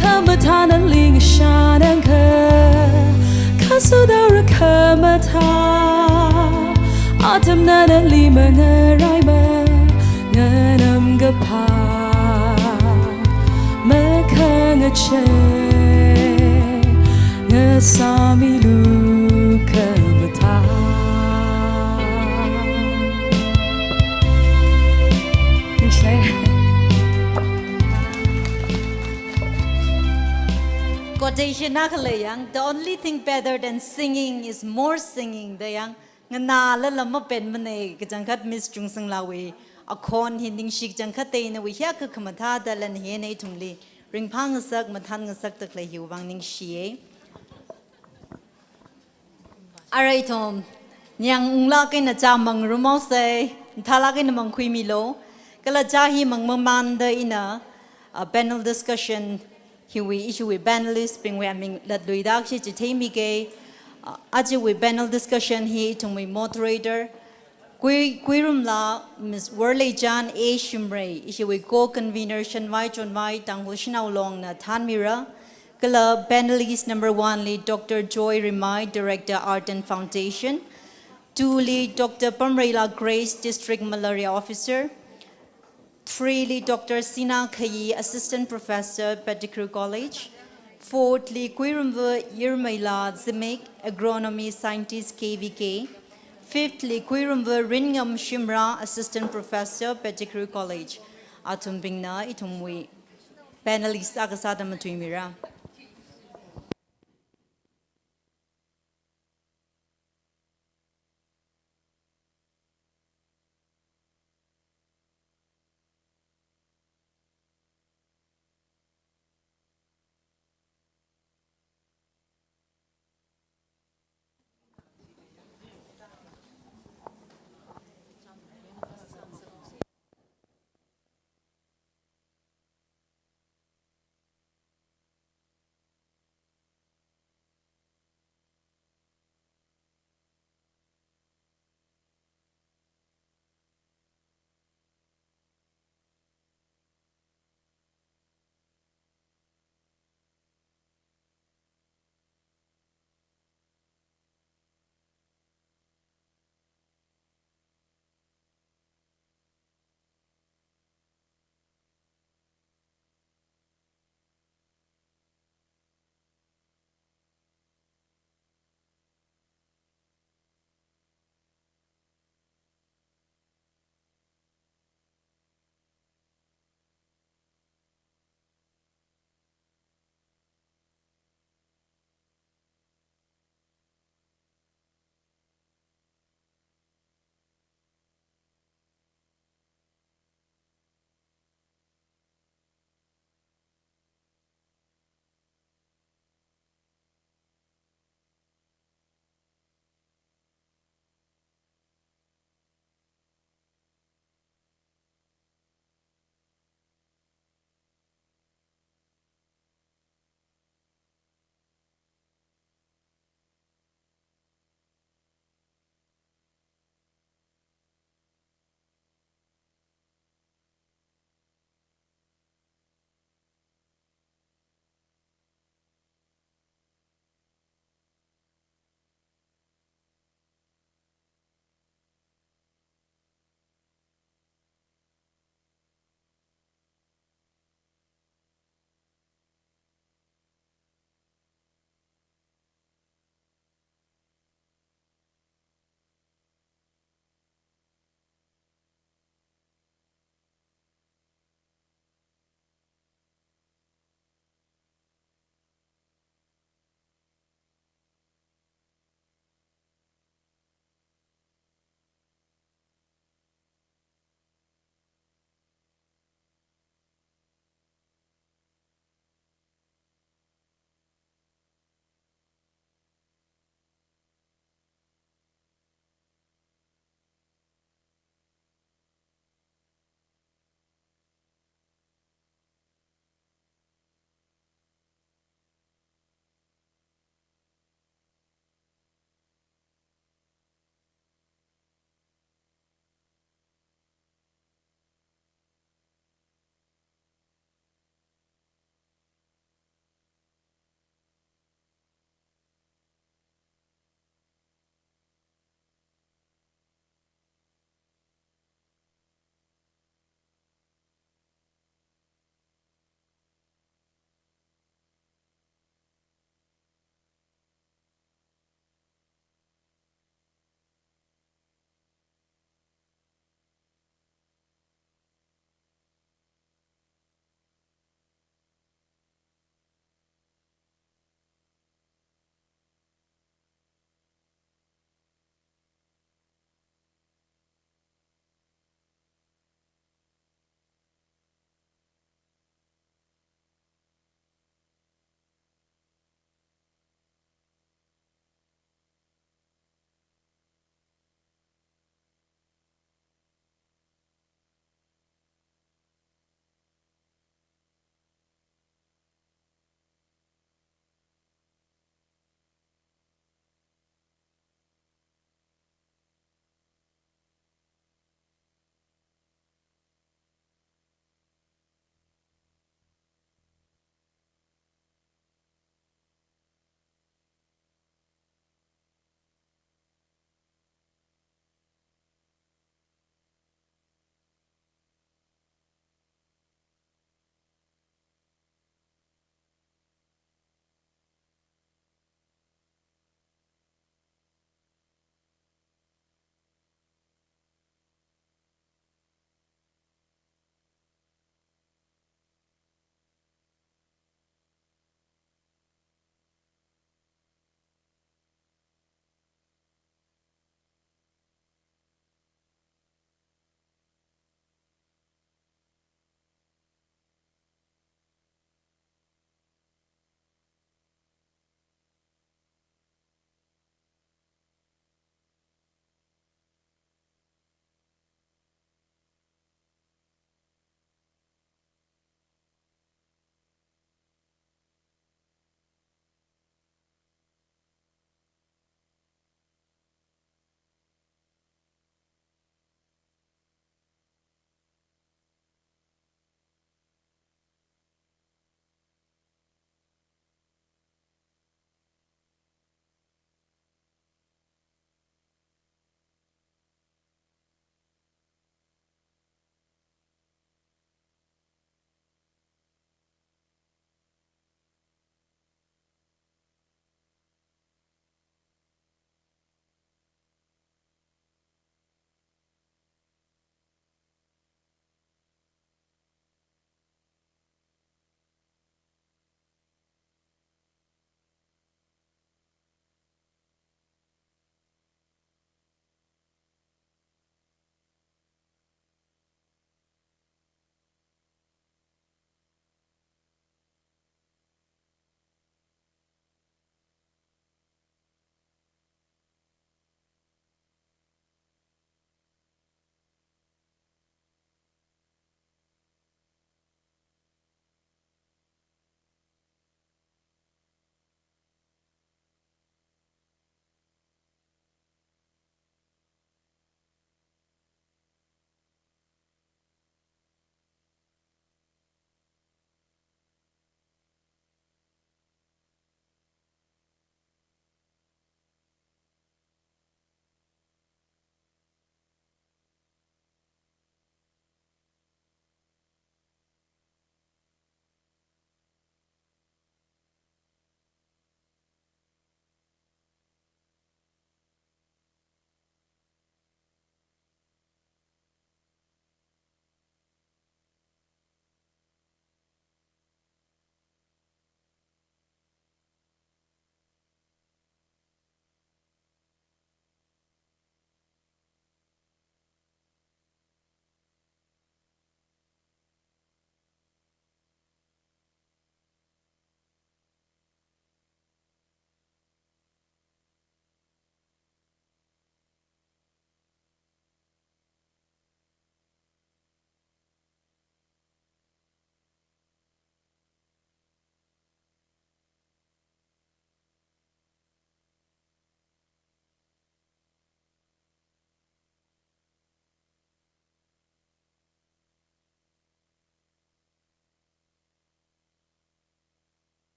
khamathāna lingshānangkha, kasudaura khamathā, atamna nali mangaraima, nganamkaphā makhangachei, ngasāmilu khamathā. Ningshilei. Quotation akha lei yang, "The only thing better than singing is more singing," da yang, nganālala mapenmana, kachangkhat Miss Chungsanglawui akhon hi ningshi kachangkhat eina nawui hiyākha khamathā talent hi eina ithumli ringphāngasak, mathānngasakda khalei hiwui vang ningshiya. Ara ithum, ningyānglāk eina chā mangrumhaosa, mathālāk eina mangkhuimilu, kala chā hi mangmamānda ina, uh, panel discussion hiwui, ishiwui panelist bingwui aming latluida akhashi chitheimika. Uh, ajawui panel discussion hi ithumwui moderator, Kui, Kuirumla Miss Worleichan A Shimray, ishiwui co-convener Shanvai Chonvai Tangkhul Shanao Longna thānmira. Kala panelist number one li Doctor Joy Rimai, Director Art and Foundation. Two li Doctor Pamreila Grace, District Malaria Officer. Three li Doctor Sina Khayi, Assistant Professor, Pettigrew College. Fourth li Kuirumva Yirmeila Zimik, Agronomy Scientist, K V K. Fifth li Kuirumva Ringam Shimrah, Assistant Professor, Pettigrew College. Athumbingna ithumwui panelist akha sāda matuimira.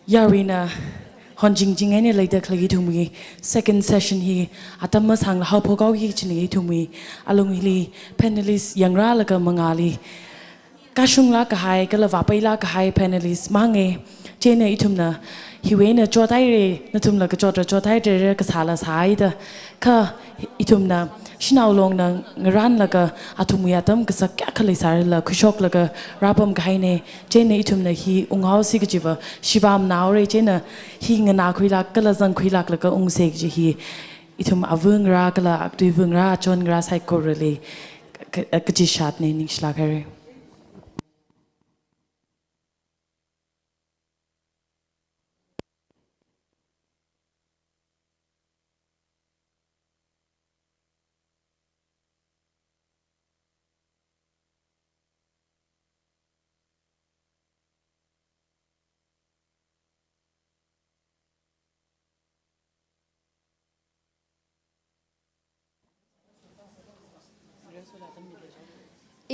Yaruina honjingjing eina leida khalei ithumwui second session hi atam masāngla haophok haoki kajina ithumwui alung hili panelist yangrālaga mangāli kashunglāk kahai kala vāpailāk kahai panelist mangei. Chieina ithumna hiwui eina chothaira, nathumla kachotra chothaira kasāla sāhaida. Kha ithumna shanao longna ngarānlaga athumwui atam kasak kayākha leisārala khuishoklaga rāpam kahaina. Chieina ithumna hi unghaosi kajiva shivamnaora, chieina hi nganākhuilāk kala zangkhuilāklaga ungsa kaji hi ithum āvangarā kala ātui vangarā, achon ngarā saikorali ka-, kachishatna, ningshilāk haira.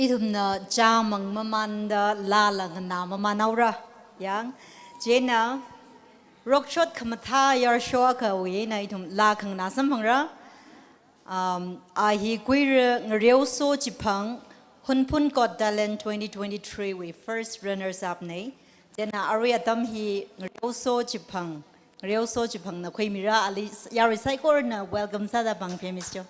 Ithumna chāmang mamānda lāla nganā mamān haora. Yang, chieina rokshot khamathā yarsho akhawui eina ithum lā khanganā samphangra. Um, a hi khuira Ngareoso Chiphang, Hunphun Got Talent twenty twenty-three wui first runners up na. Chieina arui atam hi Ngareoso Chiphang, Ngareoso Chiphangna khuimira, ali s-, yarui saikorana welcome sāda pāngphemicho.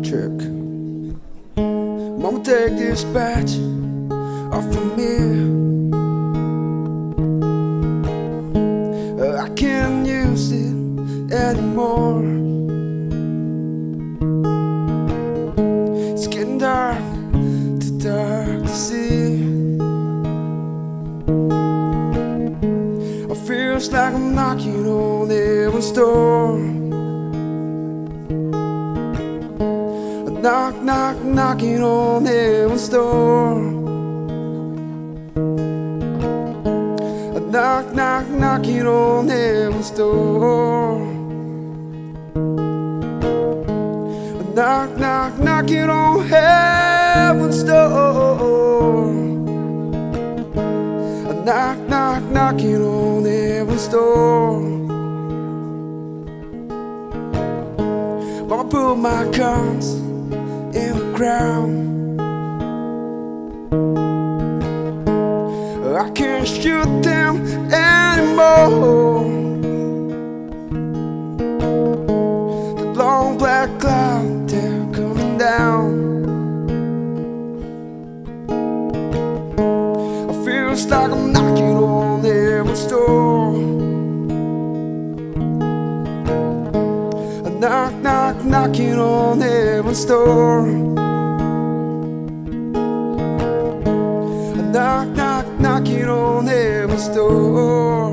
Check. Mama, take this badge off of me. Uh, I can't use it anymore. It's getting dark, too dark to see. It feels like I'm knocking on heaven's door. Knock, knock, knocking on heaven's door. Knock, knock, knocking on heaven's door. Knock, knock, knocking on heaven's door. Knock, knock, knocking on heaven's door. Mama, put my guns in the ground. I can't shoot them anymore. The long black cloud, they're coming down. It feels like I'm knocking on heaven's door. Knock, knock, knocking on heaven's door. Knock, knock, knocking on heaven's door.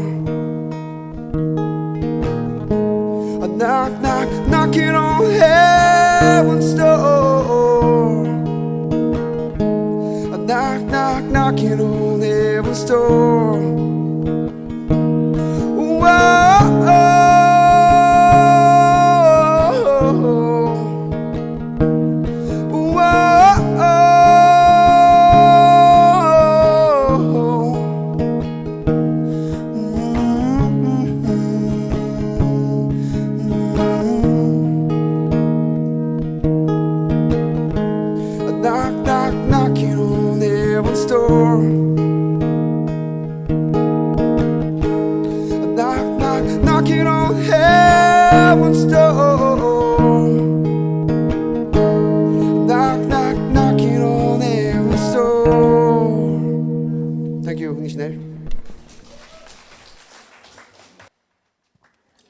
Knock, knock, knocking on heaven's door. Knock, knock, knocking on heaven's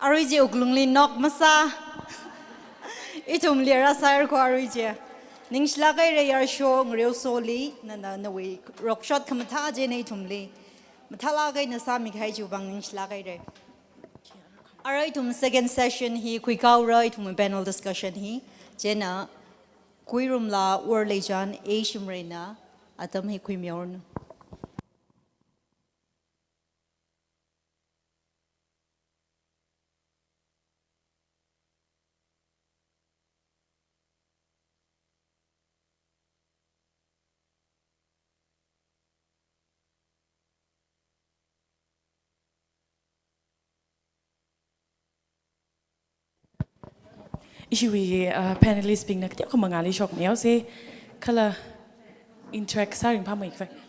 Arui chi wuklungli nok masā. Ithumli rāsāhaira kho arui chi. Ningshilāk haira Yarsho Ngareosoli, nana nawui rokshot khamathā china ithumli mathālāk eina sāmikahai chiwui vang ningshilāk haira. Arui ithum second session hi khuikāhaora, ithum panel discussion hi. Chieina Kuirumla Worleichān A Shimrayna atam hi khuimihaoranu. Ishiwui, uh, panelist bingna kateokha mangāli shokmihaosa, kala interact sā ringphāmeikhavai.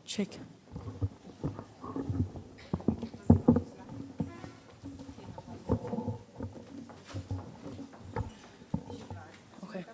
Check. Okay.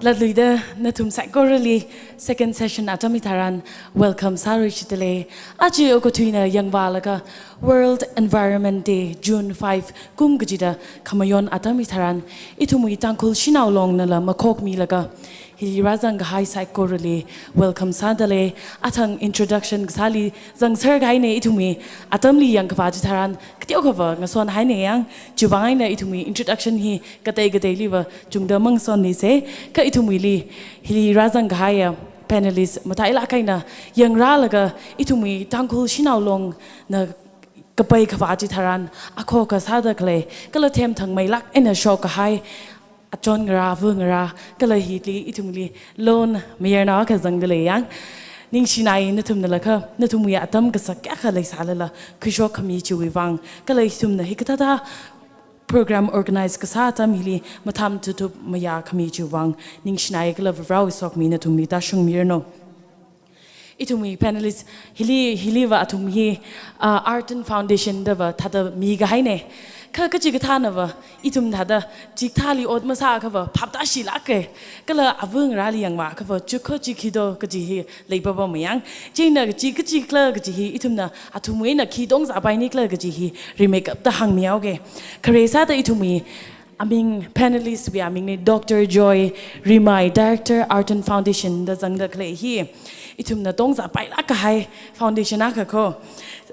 Latluida nathum saikorali second session atam hitharan welcome sāluishitdalei. Aja okathuina yangvālaga World Environment Day, June five, kum kachida khamayon atam hitharan, ithumwui Tangkhul Shanao Long nala makhokmilaga, hili rāzangkahai saikorali welcome sādalei. Athang introduction kasāli zangser kahaina, ithumwui atamli yangkavā chitharan kateokhava ngasonhaina yang, chiwuivang eina ithumwui introduction hi katei kateiliva chungda mangasonmisa, kha ithumwuili hili rāzangkahaiya panelist matailāk eina yangrālaga ithumwui Tangkhul Shanao Long na kapai khavā chitharan akhoka sāda khalei, kala themthangmeilāk eina shokkahai achon ngarā, ava ngarā, kala hili ithumli lon mayarnao akha zangdalei yang. Ningshinai nathumnalakha, nathumwui atam kasak kayākha leisālala khuishokkhami chiwuivang, kala ithumna hikathāda program organize kasā atam hili mathāmatup mayākhami chiwuivang ningshinai kala Varewui sokhami nathumli tāshungmiranu. Ithumwui panelist hili, hiliva athum hi, ah, Arton Foundation dava thāda mikahaine. Kha kachikathānava ithum thāda chikathāli ot masāakhava phaptāshilāke. Kala avāngarāli yangvāakhava chukho chikhido kaji hi leipapa mayang. Chieina kachi, kachikhala kaji hi ithumna athumwui eina khi tongzāpaini khala kaji hi rimeikapta hāngmihaoke. Khare sāda ithumwui aming, panelist wui amingli Doctor Joy Rimai, Director, Arton Foundation da zangda khalei hi. Ithumna tongzāpailāk kahai foundation akha ko.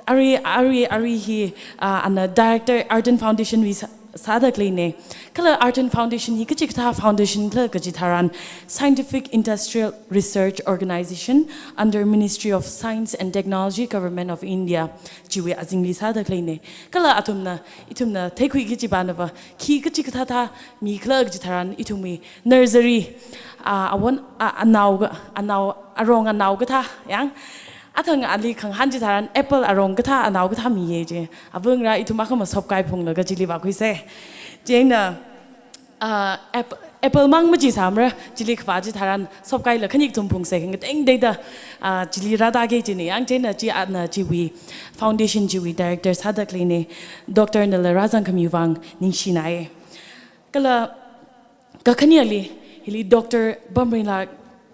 Arui, arui, arui hi, ah, ana Director Arton Foundation wui sā-, sāda khaleine. Kala Arton Foundation hi kachikathā foundation khala kaji tharan, Scientific Industrial Research Organization under Ministry of Science and Technology, Government of India chiwui azingli sāda khaleine. Kala athumna, ithumna theikhui kajipanava, khi kachikathāthā mikhala kaji tharan ithumwui nursery, ah, awon, ah, anao, anao, arong anao kathā, yang. Athang ali khangahān chitharan apple arong kathā, anao kathā miye je. Avāngarā ithum akhama sopkai phunglaga chili vākhuise. Chieina, ah, ap-, apple mang machi sāmara, chili khavā chitharan sopkaila khani kathum phungse, ngateng deida, ah, chili rātāke jine, yang chieina chi ana chiwui foundation chiwui director sāda khaleine, Doctor nala rāzangkhami vang ningshinaiye. Kala kakhaneli, hili Doctor Bamrinla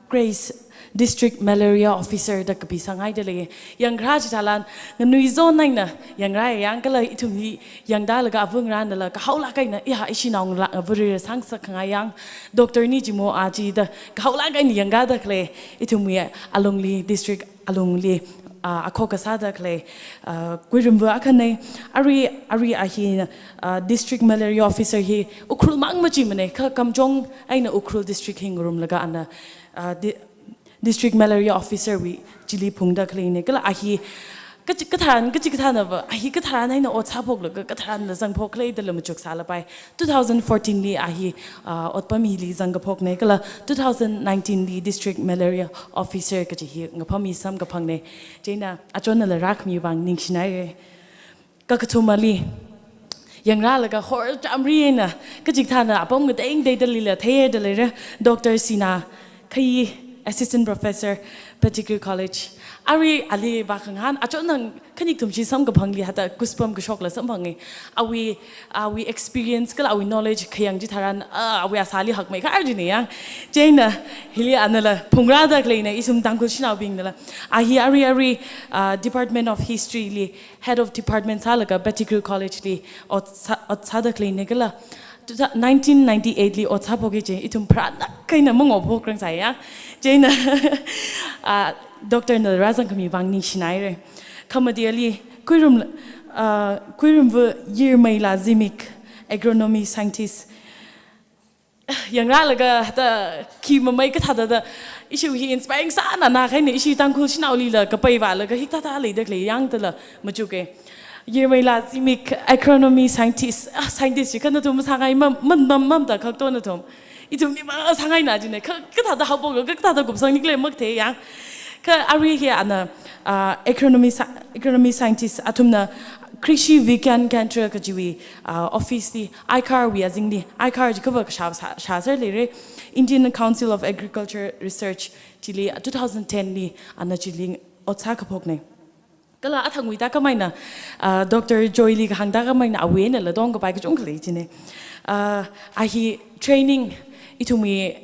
Grace, District Malaria Officer da kapisanghaida lei. Yangkharā chitharan, nganuizon eina yangrāya, yang kala ithum hi yangtālaga avāngarānala kahaolāk eina, ya, ishi naongalā, ah, vuri sangsak khangai yang, doctor ni jimo aji da kahaolāk eina yangkāda khalei, ithumwui alungli, district alungli, ah, akhok kasāda khalei, ah, Kuirumva akhane. Arui, arui a hi, ah, District Malaria Officer hi Ukhrul mang machimane, kha Kamjong eina Ukhrul District hi ngarumlaga ana, ah, di-, District Malaria Officer wui chili phungda khaleine. Kala a hi kachi-, katharan, kachikathānava, a hi katharan eina ot sāphoklaga katharanla zangphok khalei dala machuk sālapai. Two thousand fourteen li a hi, ah, otpam hili zangkaphokne, kala two thousand nineteen li District Malaria Officer kaji hi ngaphami samkaphangne. Chieina achonnala rākhami vang ningshinaiye. Kakathumali, yangrālaga hor chamri eina kachikathāna apam ngateng deidalila theida leira, Doctor Sina Khayi, Assistant Professor, Pettigrew College. Arui ali vākhangahān, achonna khani kathum chi samkaphangli hithāda kuspam kashokla samphange. Awui, awui experience kala awui knowledge khayang chitharan, ah, awui asāli hakmeikha jine, yang. Chieina hili anala phungrāda khaleine, ithum Tangkhul shanaobingnala. A hi arui arui, ah, Department of History li Head of Department sālaga Pettigrew College li ot sā, ot sāda khaleine, kala two thou-, nineteen ninety-eight li ot sāphoke je, ithum pharālāk eina mangophokrang sāya. Chieina, ah, Doctor nala rāzangkhami vang ningshinaire. Khamateli, Kuirum, ah, Kuirumva Yirmeila Zimik, Agronomy Scientist. Yangrālaga hithāda khi mamei kathāda da, ishi hi inspiring sāna, na kahaina, ishi Tangkhul shanaolila kapai vālaga hikathāda leida khalei yang dala machuke. Yirmeila Zimik, Agronomy Scientist, ah, scientist chi kha nathum masāngai, mam, mam, mam, mamda khak to nathum. Ithumli masāngaina jine, kha, kathāda haophok, kathāda kupsangni khalei makthei yang. Kha arui hi ana, ah, Agronomy Sci-, Agronomy Scientist athumna Krishi Vigyan Kendra kajiwui, ah, office li, ICAR wui azingli, ICAR jikhava kashā, shā, shāser leire, Indian Council of Agriculture Research chili, ah, two thousand ten li, ana chili ot sākaphokne. Kala athangwui tākam eina, ah, Doctor Joy li kahāng tākam eina awui einala tongkapai kachungkha lei jine. Ah, a hi training, ithumwui,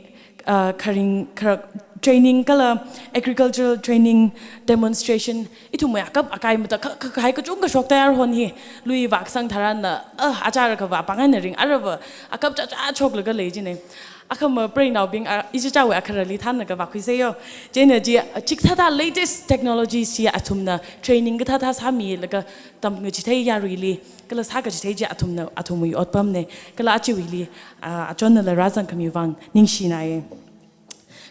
ah, kharing, kharak training kala agricultural training demonstration, ithumwui akap akai mata kha, kha, kahai kachungkha shokta, aruihon hi lui vākasang tharanna, ah, achara kavā pāng eina ring, arava akap chacha shoklaga lei jine. Akhama preinaobing, ah, ichichāwui akharali thānlaga vākhuisei yo. Chieina chi, ah, chikathāda latest technology chi athumna training kathāda sāmilaga tamkachithei yaruili, kala sākachithei chi athumna, athumwui otpamne, kala achiwuili, ah, achonnala rāzangkhami vang ningshinaiye.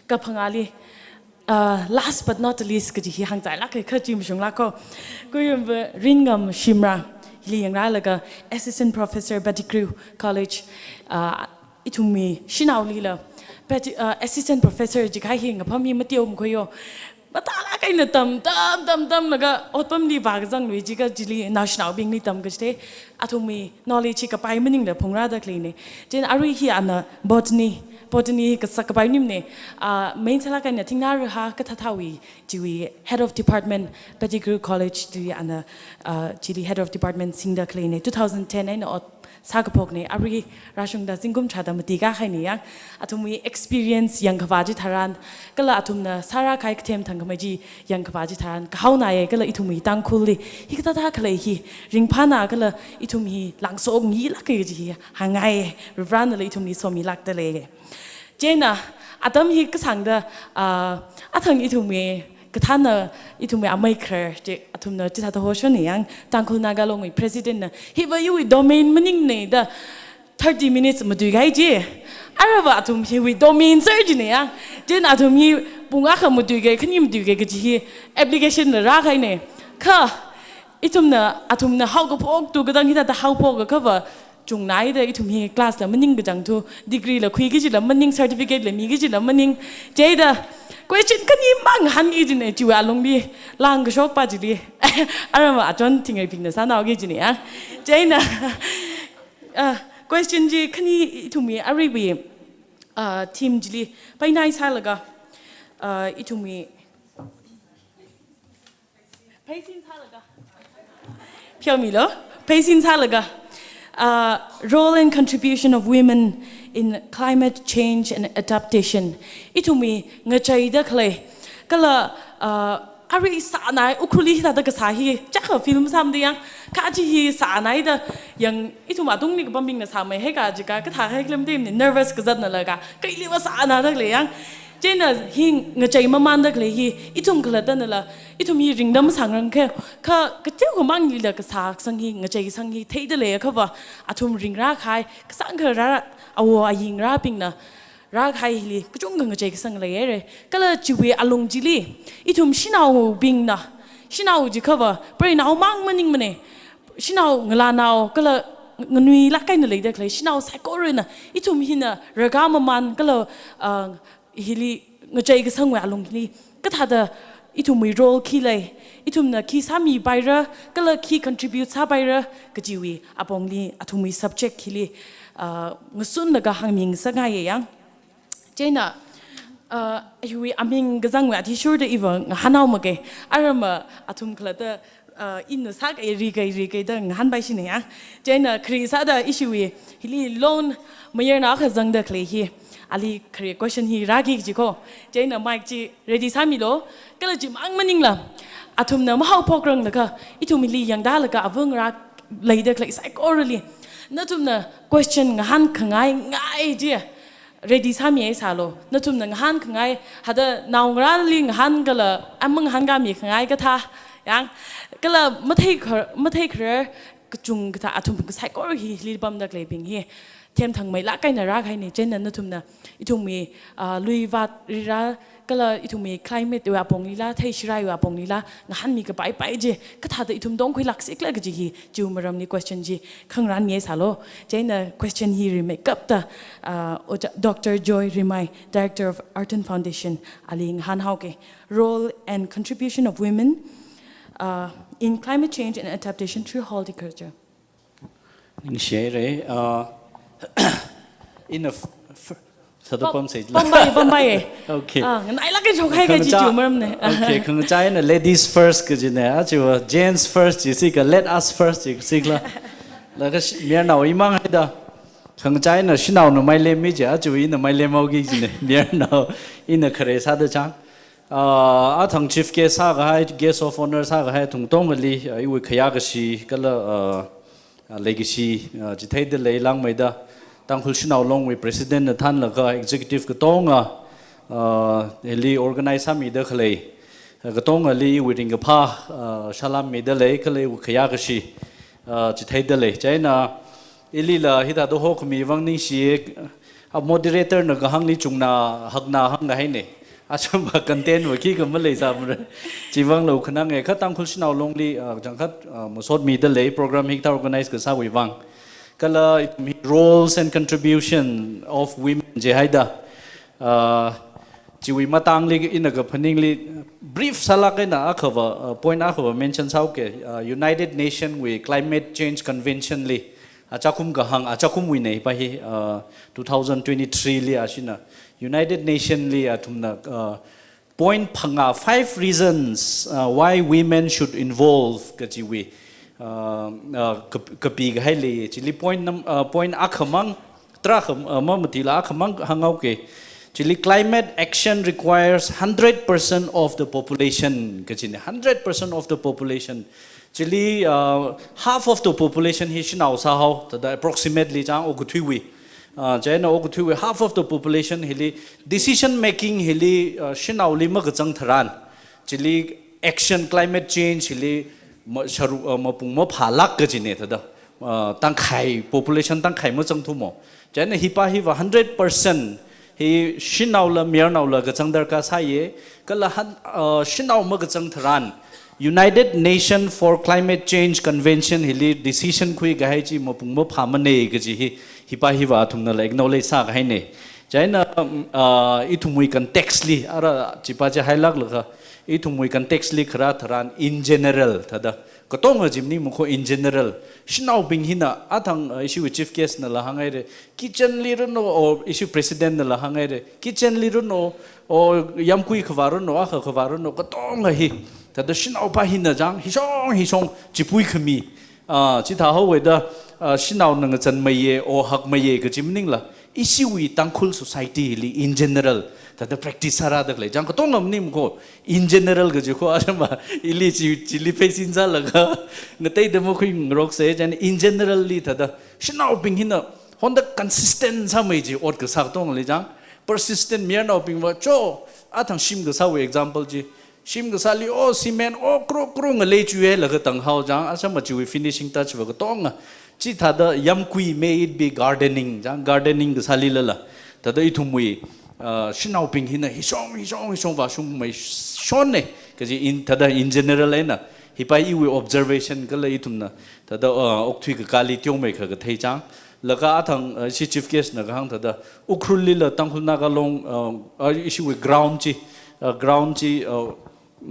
Kaphangāli, ah, last but not the least kaji hi hāngchailāke, kha chi mashunglāko. Kuirumva Ringam Shimrah, hili yangrālaga Assistant Professor, Pettigrew College, ah, ithumwui shanaolila, Petti-, ah, Assistant Professor jikha hi ngaphami mateo makhoyo. Mathālāk eina tam, tam, tam, tamlaga otpamli vākazanglui jiakha chili naoshinaobingli tamkachithei, athumwui knowledge hi kapai maningla phungrāda khaleine. Chieina arui hi ana botany, botany kasak kapai nimne, ah, main sālāk eina Thingna Raha kathāthāwui, chiwui head of department, Pettigrew College li ana, ah, chili head of department singda khaleine, two thousand ten eina ot sākaphokne, arui rāshungda zingkum tharāda mati kahaine yang, athumwui experience yangkhavā chitharan, kala athumna sārākahai kathem thangkhamei chi yangkhavā chitharan, kahaonaiye, kala ithumwui Tangkhulli, hikathāthā khalei hi, ringphāna kala ithum hi langso ngilāke kaji hi, hāngngai, Varivarānala ithumli somilākdalei. Chieina, atam hi kasāngda, ah, athang ithumwui, kathāna ithumwui amei kharar, chi athumna chithāda hoshonne yang, Tangkhul Naga Longwui president na, hiva iwui domain maningne da, thirty minutes matuikahai chi. Aruiva athum hiwui domain sāchine yang. Chieina athum hi pung akha matuikahai, khani matuikahai kaji hi application la rākahaine. Kha, ithumna, athumna haokaphok tu katang hithāda haophok akhava, chungnaida ithum hi class la maning kachangthu, degree la khuiki kajila maning, certificate la miki kajila maning. Chieina, question khani mang hānki kajine, chiwui alungli, langkashokpa chili. Aruiva achon Thingrei bingna sānaoki kajine yang. Chieina, ah, question chi khani ithumwui aruiwui, ah, theme chili painai sālaga, ah, ithumwui pheisin sālaga. Pheomilo, pheisin sālaga. Ah, role and contribution of women in climate change and adaptation. Ithumwui ngacheida khalei. Kala, ah, arui sānai, Ukhrulli hithāda kasā hi, chaka film sāmada yang, kaji hi sānaida, yang ithum atungli kapambingna sāmei hei kaji ka, kathā hei klim tim ni, nervous kazatnalaga, kailiva sānada khalei yang. Chieina hi ngachei mamanda khalei hi, ithum khalattanala, ithum hi ringda masangrang kha, kha, kateokha manglila kasā kasang hi, ngachei kasang hi, theidalei akhava, athum ringrākahai, kasāngkha rā, awo ayingrābingna, rākahai hili, kachungkha ngachei kasang leihaire. Kala chiwui alung chili, ithum shanaobingna, shanao jikhava, preinao mang maningmane, shanao ngalānao, kala nganuilāk eina leida khalei, shanao saikorana, ithum hina, rākamaman, kala, ah, hili, ngachei kasangwui alungli, kathāda ithumwui role khi lei, ithumna khi sāmipaira, kala khi contribute sāpaira, kajiwui apongli, athumwui subject hili, ah, ngasunlaga hāngmi ngasakngaiye yang. Chieina, ah, iwui aming kazangwui athishurda iva ngahānhaomake, aruiva athum khalatta, ah, ina sākahai rikahai rikahai da ngahānpaishine ya. Chieina khare sāda ishiwui, hili lon mayarnao akha zangda khalei hi, ali khare question hi rāki kajiko. Chieina mic chi ready sāmilo, kala chimang maningla, athumna mahaophokranglakha, ithumli yangdalaga avungrā leida khalei saikorali, nathumna question ngahānkhangai ngai chi, ready sāmihaisālo. Nathumna ngahānkhangai, hithāda naongarāli ngahānkala, amang ngahānkāmikhangai kathā, yang, kala mathei khar-, mathei kharar, kachungkha athum saikora hili pamda khaleibing hi, themthangmeilāk eina rākahaine, chieina nathumna, ithumwui, ah, luivat rirā, kala ithumwui climate wui aponglila, theishiraiwui aponglila, ngahānmi kapaipai chi, kathāda ithum tongkhuilāk sikla kaji hi, chiwui maramli question chi, khangarān mihaisālo. Chieina question hi rimeikapta, ah, Ojā Doctor Joy Rimai, Director of Artan Foundation, ali ngahānhaoke. Role and contribution of women, uh, in climate change and adaptation through horticulture. Ningshihaire, uh, in a f-, f-, sāda pam-, pamsei la. Pampai, pampai. Okay. Ah, nganailāk eina shokhai kaji khangachā-, chiwui maramne. Okay, khangachā eina ladies first kajine, ah, chiwui gents first jisi ka, let us first jisi la. Laga sh-, mayarnao imang haida. Khangachā eina shanaona mailemmi ji, ah, chiwui ina mailemhaoki kajine, mayarnao ina khare sāda chang. Ah, athang chief guest sākahai, guest of honour sākahai athum katongali, ah, iwui khayā kashi, kala, ah, ah, leikashi, ah, chitheida leilāngmeida, Tangkhul Shanao Longwui President na thānlaga executive katonga, ah, hili organize sāmida khalei, ah, katongali iwui ringkaphā, ah, salām mida lei, kala iwui khayā kashi, ah, chitheida lei. Chieina, ilila hithāda hokhami vang ningshiye, ah, moderator na kahāngli chungna hakna hāngkahaine. Acham ba content va khikha maleisāmara. Chivangla khanange, kha Tangkhul Shanao Longli, ah, changkhat, ah, masotmida lei program hikathā organize kasāwui vang. Kala ithum hi roles and contribution of women jihaida. Ah, chiwui matangli ina kaphaningli brief sālāk eina akhava, ah, point akhava mention sāuke, ah, United Nation wui Climate Change Convention li, Achakum kahāng, achakumwui nei pa hi, uh, two thousand twenty-three li ashina United Nation li athumna, uh, point phangā, five reasons, uh, why women should involve kajiwui, uh, uh, kap-, kapi kahai lei. Chili point num-, uh, point akhamang, tarākha, uh, mamatila akhamang hānghaoke. Chili climate action requires hundred percent of the population kajine, hundred percent of the population. Chili, uh, half of the population hi shanao sāhao, thāda approximately chang okathuiwui. Uh, chieina okathuiwui half of the population hili decision making hili, uh, shanaoli makazang tharan. Chili action climate change hili ma-, sharu-, uh, mapung maphālāk kajine thāda. Uh, tangkhai population tangkhai mazangthumo. Chieina hi pa hiva hundred percent hi shanaola mayarnaola kazang darkar sāye, kala han, uh, shanao makazang tharan United Nation for Climate Change Convention hili decision khuikahai chi mapung maphāmane kaji hi, hi pa hiva athumnala acknowledge sākahaine. Chieina, um, uh, ithumwui context li, ara chi pa chi hailāklaga, ithumwui context li kharā tharan in general thāda, katonga jimni mukho in general. Shanaobing hina athang, uh, ishiwui chief guest nala hānghaire, kitchen li rano, or ishi president nala hānghaire, kitchen li rano, or yamkui khavā rano, akha khavā rano, katonga hi. Thāda shanao pa hina chang, hishong, hishong, chipui khami. Ah, chithāhaowuida, ah, shanaona ngazanmeiye, or hakmeiye kaji maningla. Ishiwui Tangkhul society li in general, thāda practice sārāda khalei. Chang katonga maning mukho, in general kaji kho, ashama, ili chi, chili facing sālaga, ngateida makhuingarokse, chang in general li thāda, shanaobing hina, honda consistent sāmei chi, ot kasā katonga lei chang, persistent mayarnaobingva, cho, athang shim kasāwui example chi, shim kasāli, o, cement, o, kro, kro ngalei chuilaga tanghao chang, ashama chiwui finishing touch va katonga. Chithāda yamkui, may it be gardening, chang, gardening kasālilala. Thāda ithumwui, uh, shanaobing hina hishong, hishong, hishong vāshungmei shonne, kaji in, thāda in general eina, hi pa iwui observation kala ithumna, thāda, uh, okthui kakāli teomeikha kathei chang. Laga athang, uh, ishi chief guest na kahāng thāda, Ukhrul lila Tangkhul Naga Long, uh, uh, ishiwui ground chi, uh, ground chi, uh,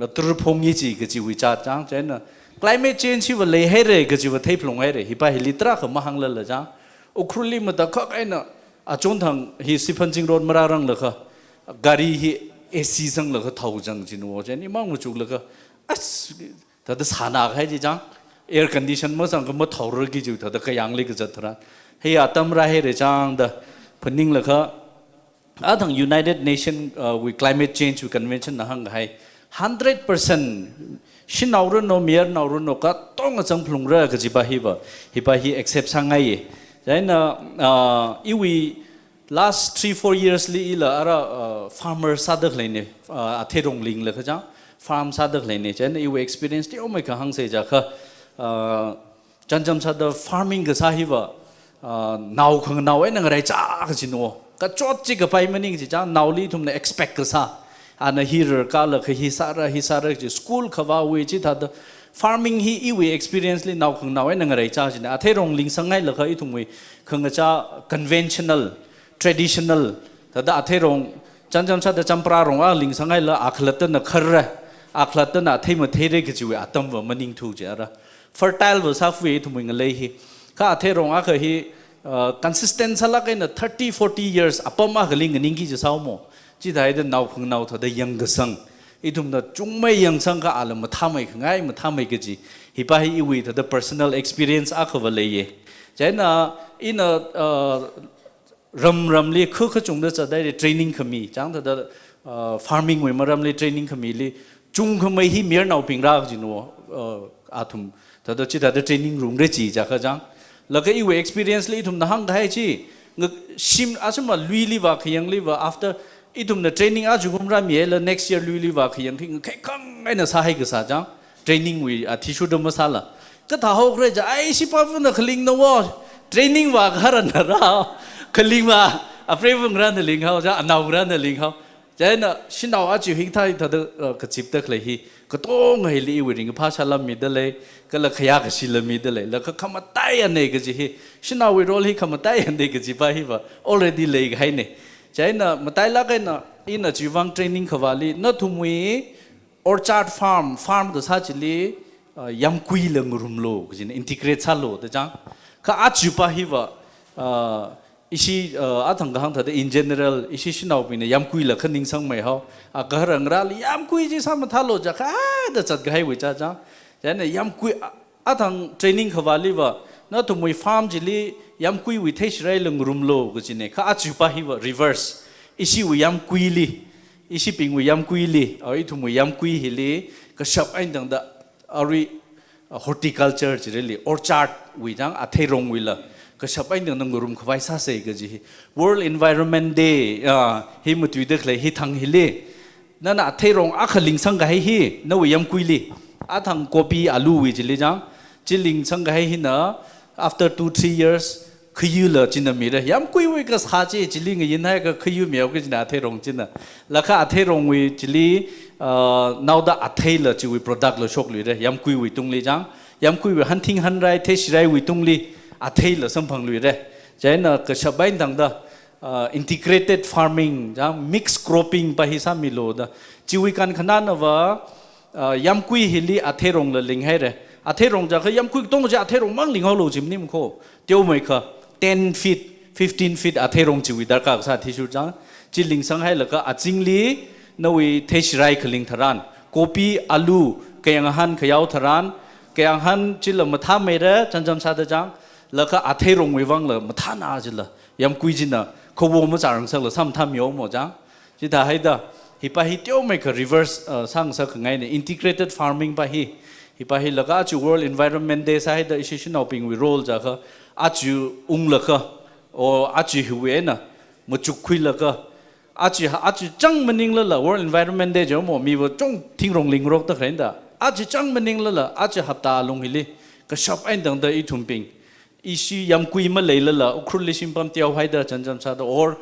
turphong ngi chi kajiwui chāt chang, chieina climate change hiva leihaire kajiva theiphalunghaire, hi pa hili tarākha mahānglala chang. Ukhrul li matakhak eina, achonthang hi Siphanching Road marāranglakha, gari hi A C sanglaga thao chang jino, chieina imang machuklaga, as, thāda sāna kahai chi chang, air condition masangkha mathaorarki chi thāda kayāngli kazat tharan. Hi atam rāhaire chang da, phaninglakha, athang United Nation, uh, wui climate change wui convention na hāngkahai, hundred percent shanao rano, mayarnao rano, katonga zangphalungra kaji pa hiva, hi pa hi accept sāngaiye. Chieina, uh, iwui last three, four years li ila ara, uh, farmer sāda khaleine, uh, atheirong linglaga chang, farm sāda khaleine. Chieina iwui experience teomeikha hāngsa jiakha, uh, chānjam sāda farming kasā hiva, ah, nao khanganao eina ngaraichā kajino. Kachot chi kapai maning chi chang, naoli ithumna expect kasā. Ana hi rarkālaga hi sāra, hi sāra chi school khavāwui chithāda. Farming hi iwui experience li nao khanganao eina ngaraichā chine. Atheirong lingsanghailaga ithumwui khangachā conventional, traditional, thāda atheirong, chānjam sāda champra rong a lingsanghaila akhalattana kharra, akhalattana athei matheira kajiwui atamva maningthu jiara. Fertile va sāfui ithumwui ngalei hi. Kha atheirong akha hi, uh, consistent sālāk eina thirty, forty years apam akhali nganingki chi sāomo. Chithāda nao khanganao thāda yangkasang. Ithumna chungmei yangsangkha ala mathāmei khangai, mathāmei kaji. Hi pa hi iwui thāda personal experience akhava leiye. Chieina ina, uh, ram ramli khu kachungda zathaire training khami, chang thāda, uh, farming wui maramli training khamili, chungkhamei hi mayarnaobing rā kajino, uh, athum, thāda chithāda training rungra chi jiakha chang. Laga iwui experience li ithumna hāngkahai chi, nga, shim, ashama luili vākhayangli va, after ithumna training ajakum rāmihaila next year luili vākhayang hi ngakhaikhang eina sāhai kasā chang. Training wui athishurda masāla. Kathāhaokhala jiakha, ai, ishi pāvana khaling nawo. Training vākahara nara. Khaling va, apreiva ngarāna linghao, chang, anao ngarāna linghao. Chieina, shanao aja hikathā thāda, uh, kazipda khalei hi. Katonga hili iwui ringkaphā sālammida lei, kala khayākashi lammida lei. Laga khamataiyane kaji hi. Shanaowui role hi khamataiyane kaji pa hiva. Already leihaine. Chieina, matailāk eina, ina chivang training khavāli, nathumwui, orchard farm, farm kasā chili, uh, yamkuila ngarumlu, kajina integrate sālu, da chang. Kha aja pa hiva, ah, ishi, ah, athang kahāng thāda in general, ishi shanaobingna yāmkuila kha ningsangmei hao. Ah, gahar ngarāli yāmkui chi sāmathālu jiakha da zatkahaiwui cha chang. Chieina yāmkui, ah, athang training khavāliva, nathumwui farm chili yāmkuiwui theishiraila ngarumlu kajina. Kha aja pa hiva reverse. Ishiwui yāmkuili, ishibingwui yāmkuili, ah, ithumwui yāmkui hili, kashap eina tangda, arui, ah, horticulture chirili, orchard wui chang, atheirongwuila kashap eina tangda ngarum khavai sāsa kaji hi. World Environment Day, ah, hi matuida khalei hi thang hili, nana atheirong akha lingsangkahai hi, nawui yāmkuili. Athang kopi aluwui chili chang, chi lingsangkahai hina, after two, three years, khayula china mira. Yāmkuiwui kasā chi chili ngayinhaiakha khayu mihaoki kajina atheirong china. Laga atheirongwui chili, ah, naoda atheila chiwui product la shokluira. Yāmkuiwui tungli chang. Yāmkuiwui hanthing hanrai theishiraiwui tungli atheila samphangluira. Chieina kashap eina tangda, ah, integrated farming, chang, mixed cropping pa hi sāmilu da. Chiwui kankhanānava, ah, yāmkui hili atheirongla linghaira. Atheirong jiakha yāmkui katonga chi atheirongmang linghaolu chi maning kho. Teomeikha ten feet, fifteen feet atheirong chiwui darkar kasā athishur chang. Chi lingsanghailaga azingli nawui theishirai khaling tharan, kopi, alu, kayānghan khayao tharan, kayānghan chila mathāmeira, chānjam sāda chang, laga atheirongwui vangla mathāna chila, yāmkui china, khawo machārangsakla sāmathāmihaomo chang. Chithāhaida, hi pa hi teomeikha reverse, uh, sāngasakngaina, integrated farming pa hi. Hi pa hi laga aja World Environment Day sāhaida ishi shanaobingwui role jiakha, aja unglaga, o aja hiwui eina, machukkhuilaga, aja, aja chang maninglala, World Environment Day jihaomo, miva chong thingrong lingrokta khaleina da. Aja chang maninglala, aja hapta alung hili, kashap eina tangda ithumbing, ishi yāmkui maleilala, Ukhrulli shimpam teohaida chānjam sāda, or,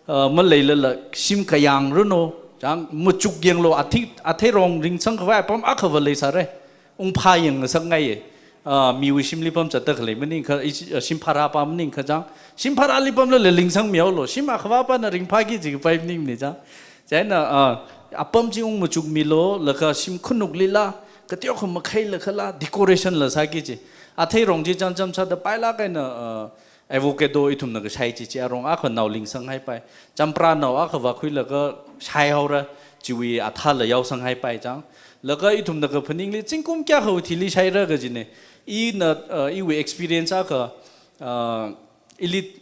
uh, maleilala, shim kayāng runo, chang, machuk yanglu, athei, atheirong ringsang khavai apam akhava leisāra. Ungphā yangngasakngaiya. Ah, miwui shimli pamzatta khalei maningkha, ishi, ah, shim phara pa maningkha chang. Shim pharali pamlala lingsangmihaolu. Shim akhava pana ringphāki kaji kapai maningmana chang. Chieina, ah, apam chi ungmachukmilu, laga shim khanuklila, kateokha makhailakhala, decoration la sāki kaji. Atheirong chi chānjam sāda pailāk eina, ah, avocado ithumna kashai chi, chi arong akha nao lingsanghapai. Champra nao akha vākhuilaga shaihaora, chiwui athāla yaosanghaipai chang. Laga ithumna kaphaningli zingkum kayākhawui thili shaira kajina. Ina, uh, iwui experience akha, uh, ili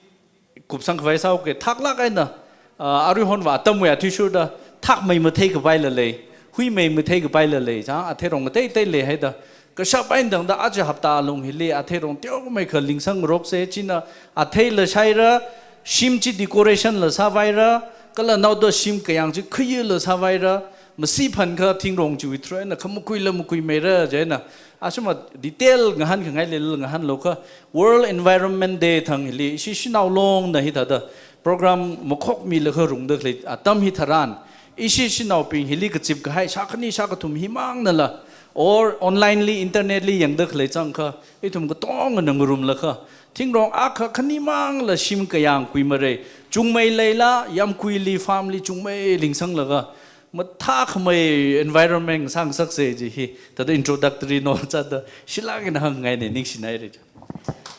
kupsang khavai sāuke, thaklāk eina, uh, aruihonva atamwui athishurda, thakmei mathei kapaila lei, huimei mathei kapaila lei, chang, atheirong ngateitei leihaida. Kashap eina tangda aja hapta alung hili atheirong teomeikha lingsangroksa, china atheila shaira, shim chi decoration la sāvaira, kala naoda shim kayāng chi khayula sāvaira, masiphankha thingrong chiwui through eina khamakuila makuimeira, chieina, ashuma detail ngahānkhangai leilala ngahānlu kha, World Environment Day thang hili, ishi shanao longna hithāda, program makhokmilaga rungda khalei atam hitharan, ishi shanaobing hili kazip kahai, shākhani shākathum himangnala, or online li, internet li yangda khalei changkha, ithum katongana ngarumlaga, thingrong akha khanimangla shim kayāng kuimara, chungmei leila, yāmkuili, farm li chungmei lingsanglaga, mathākhamei environment sāngasaksa kaji hi, thāda introductory note sāda, shilāk eina hāngngaina, ningshinaira.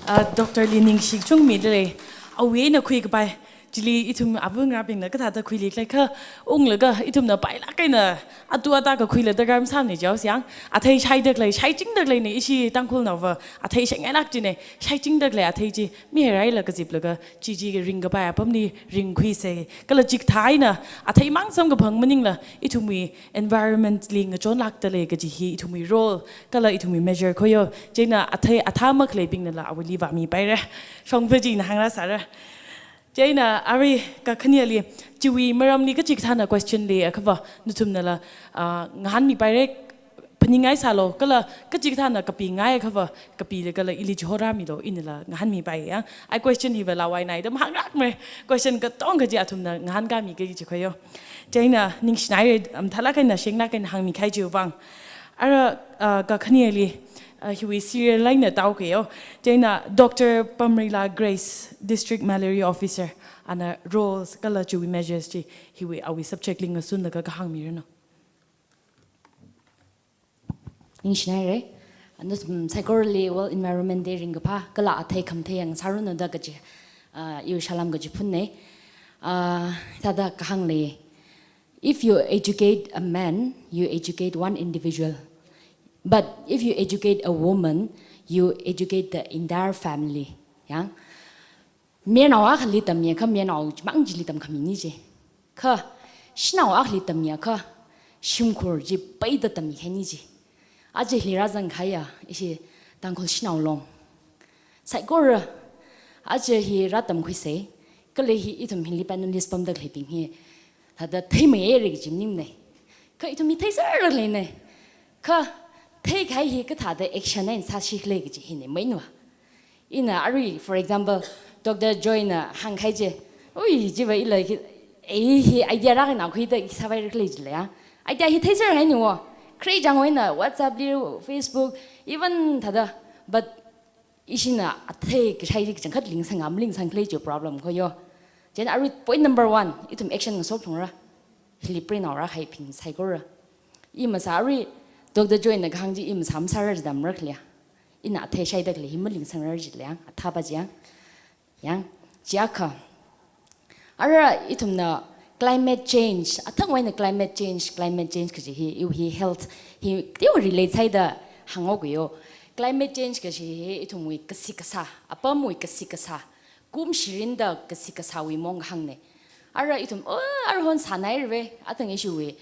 Ah, Doctor li ningshi kachungmida lei, awui eina khuikapai, chili ithum āva ngarābingna kathāda khuili khalei kha, unglaga ithumna pailāk eina, atu ata kakhuila darkar masāmana jihaosa chang, athei shaida khalei, shaichingda khaleina ishi Tangkhulnaova, athei shaingailāk jina, shaichingda khalei athei chi, mihairaila kaziplaga, chi chi ringkapai apamli ringkhuisa, kala chikathā eina, atheimang samkaphang maningla, ithumwui environment li ngachonlākda lei kaji hi ithumwui role, kala ithumwui measure khoyo, chieina athei athā makhaleibingnala awuili vāmipaira, shongfa chi ina hāngrāsāra. Chieina arui kakhaneli, chiwui maramli kachikathāna question leiakhava, nathumnala, ah, ngahānmipaira, phaningngaisālu, kala kachikathāna kapingai akhava, kapilaga ili chihorāmilu, inala ngahānmipai ya. Ai question hiva lawai naida mahāngrākmara, question katonga chi athumna ngahānkāmiki kaji khoyo. Chieina ningshinaira, um, mathālāk eina shenglāk eina hāngmikahai chiwui vang. Ara, uh, kakhaneli, uh, hiwui serial line na taokayo. Chieina Doctor Pamrila Grace, District Malarial Officer, ana roles kala chiwui measures chi hiwui awui subject li ngasunlaga kahāng miranu. Ningshinaira. Nathum saikorali World Environment Day ringkaphā, kala athei khamathei yang sāranu da kaji, ah, iwui salam kaji phunna. Ah, thāda kahāng lei. If you educate a man, you educate one individual. But if you educate a woman, you educate the entire family. Yang, mayarnao akhali tammiakha mayarnao chimang chili tamkhami ni ji. Kha shanao akhali tammiakha shimkhur chi peida tammi khaini ji. Aja hili rāzang kahaiya ishi Tangkhul Shanao Long saikora aja hi rātamkhuisa. Kala hi ithum hili panelist pamda khaleibing hi thāda theimeiya re kaji maningmana. Kha ithum hi theiserra leina. Kha theikahai hi kathāda action eina sāsi khala kaji hina mainva. Ina arui, for example, Doctor Joy na hāngkahai chi, ui, chiva ila khi, ei hi idea rākana khuida sāvai khala jila ya. Idea hi theiser haini wo. Khare chang eina WhatsApp li, Facebook, even thāda. But ishina athei kashai chi kachangkhat lingsang, am lingsang khala chi problem ko yo. Chieina arui point number one, ithum action ngasok thungra. Hili prei naora haibing saikora. I masā arui Doctor Joy na kahāng chi i masā masārar jidamra khala. Ina athei shaida khalei hi malingsangrar jila yang, athāpa chi yang. Yang, chiakha. Ara ithumna climate change, athang eina climate change, climate change kaji hi, iwui hi health hi, teo relate sāhaida hāngo kuyo. Climate change kaji hi ithumwui kasik kasā, apamwui kasik kasā, kum shirinda kasik kasāwui mong kahāngna. Ara ithum, oh, ara hon sānai rve, athang ishiwui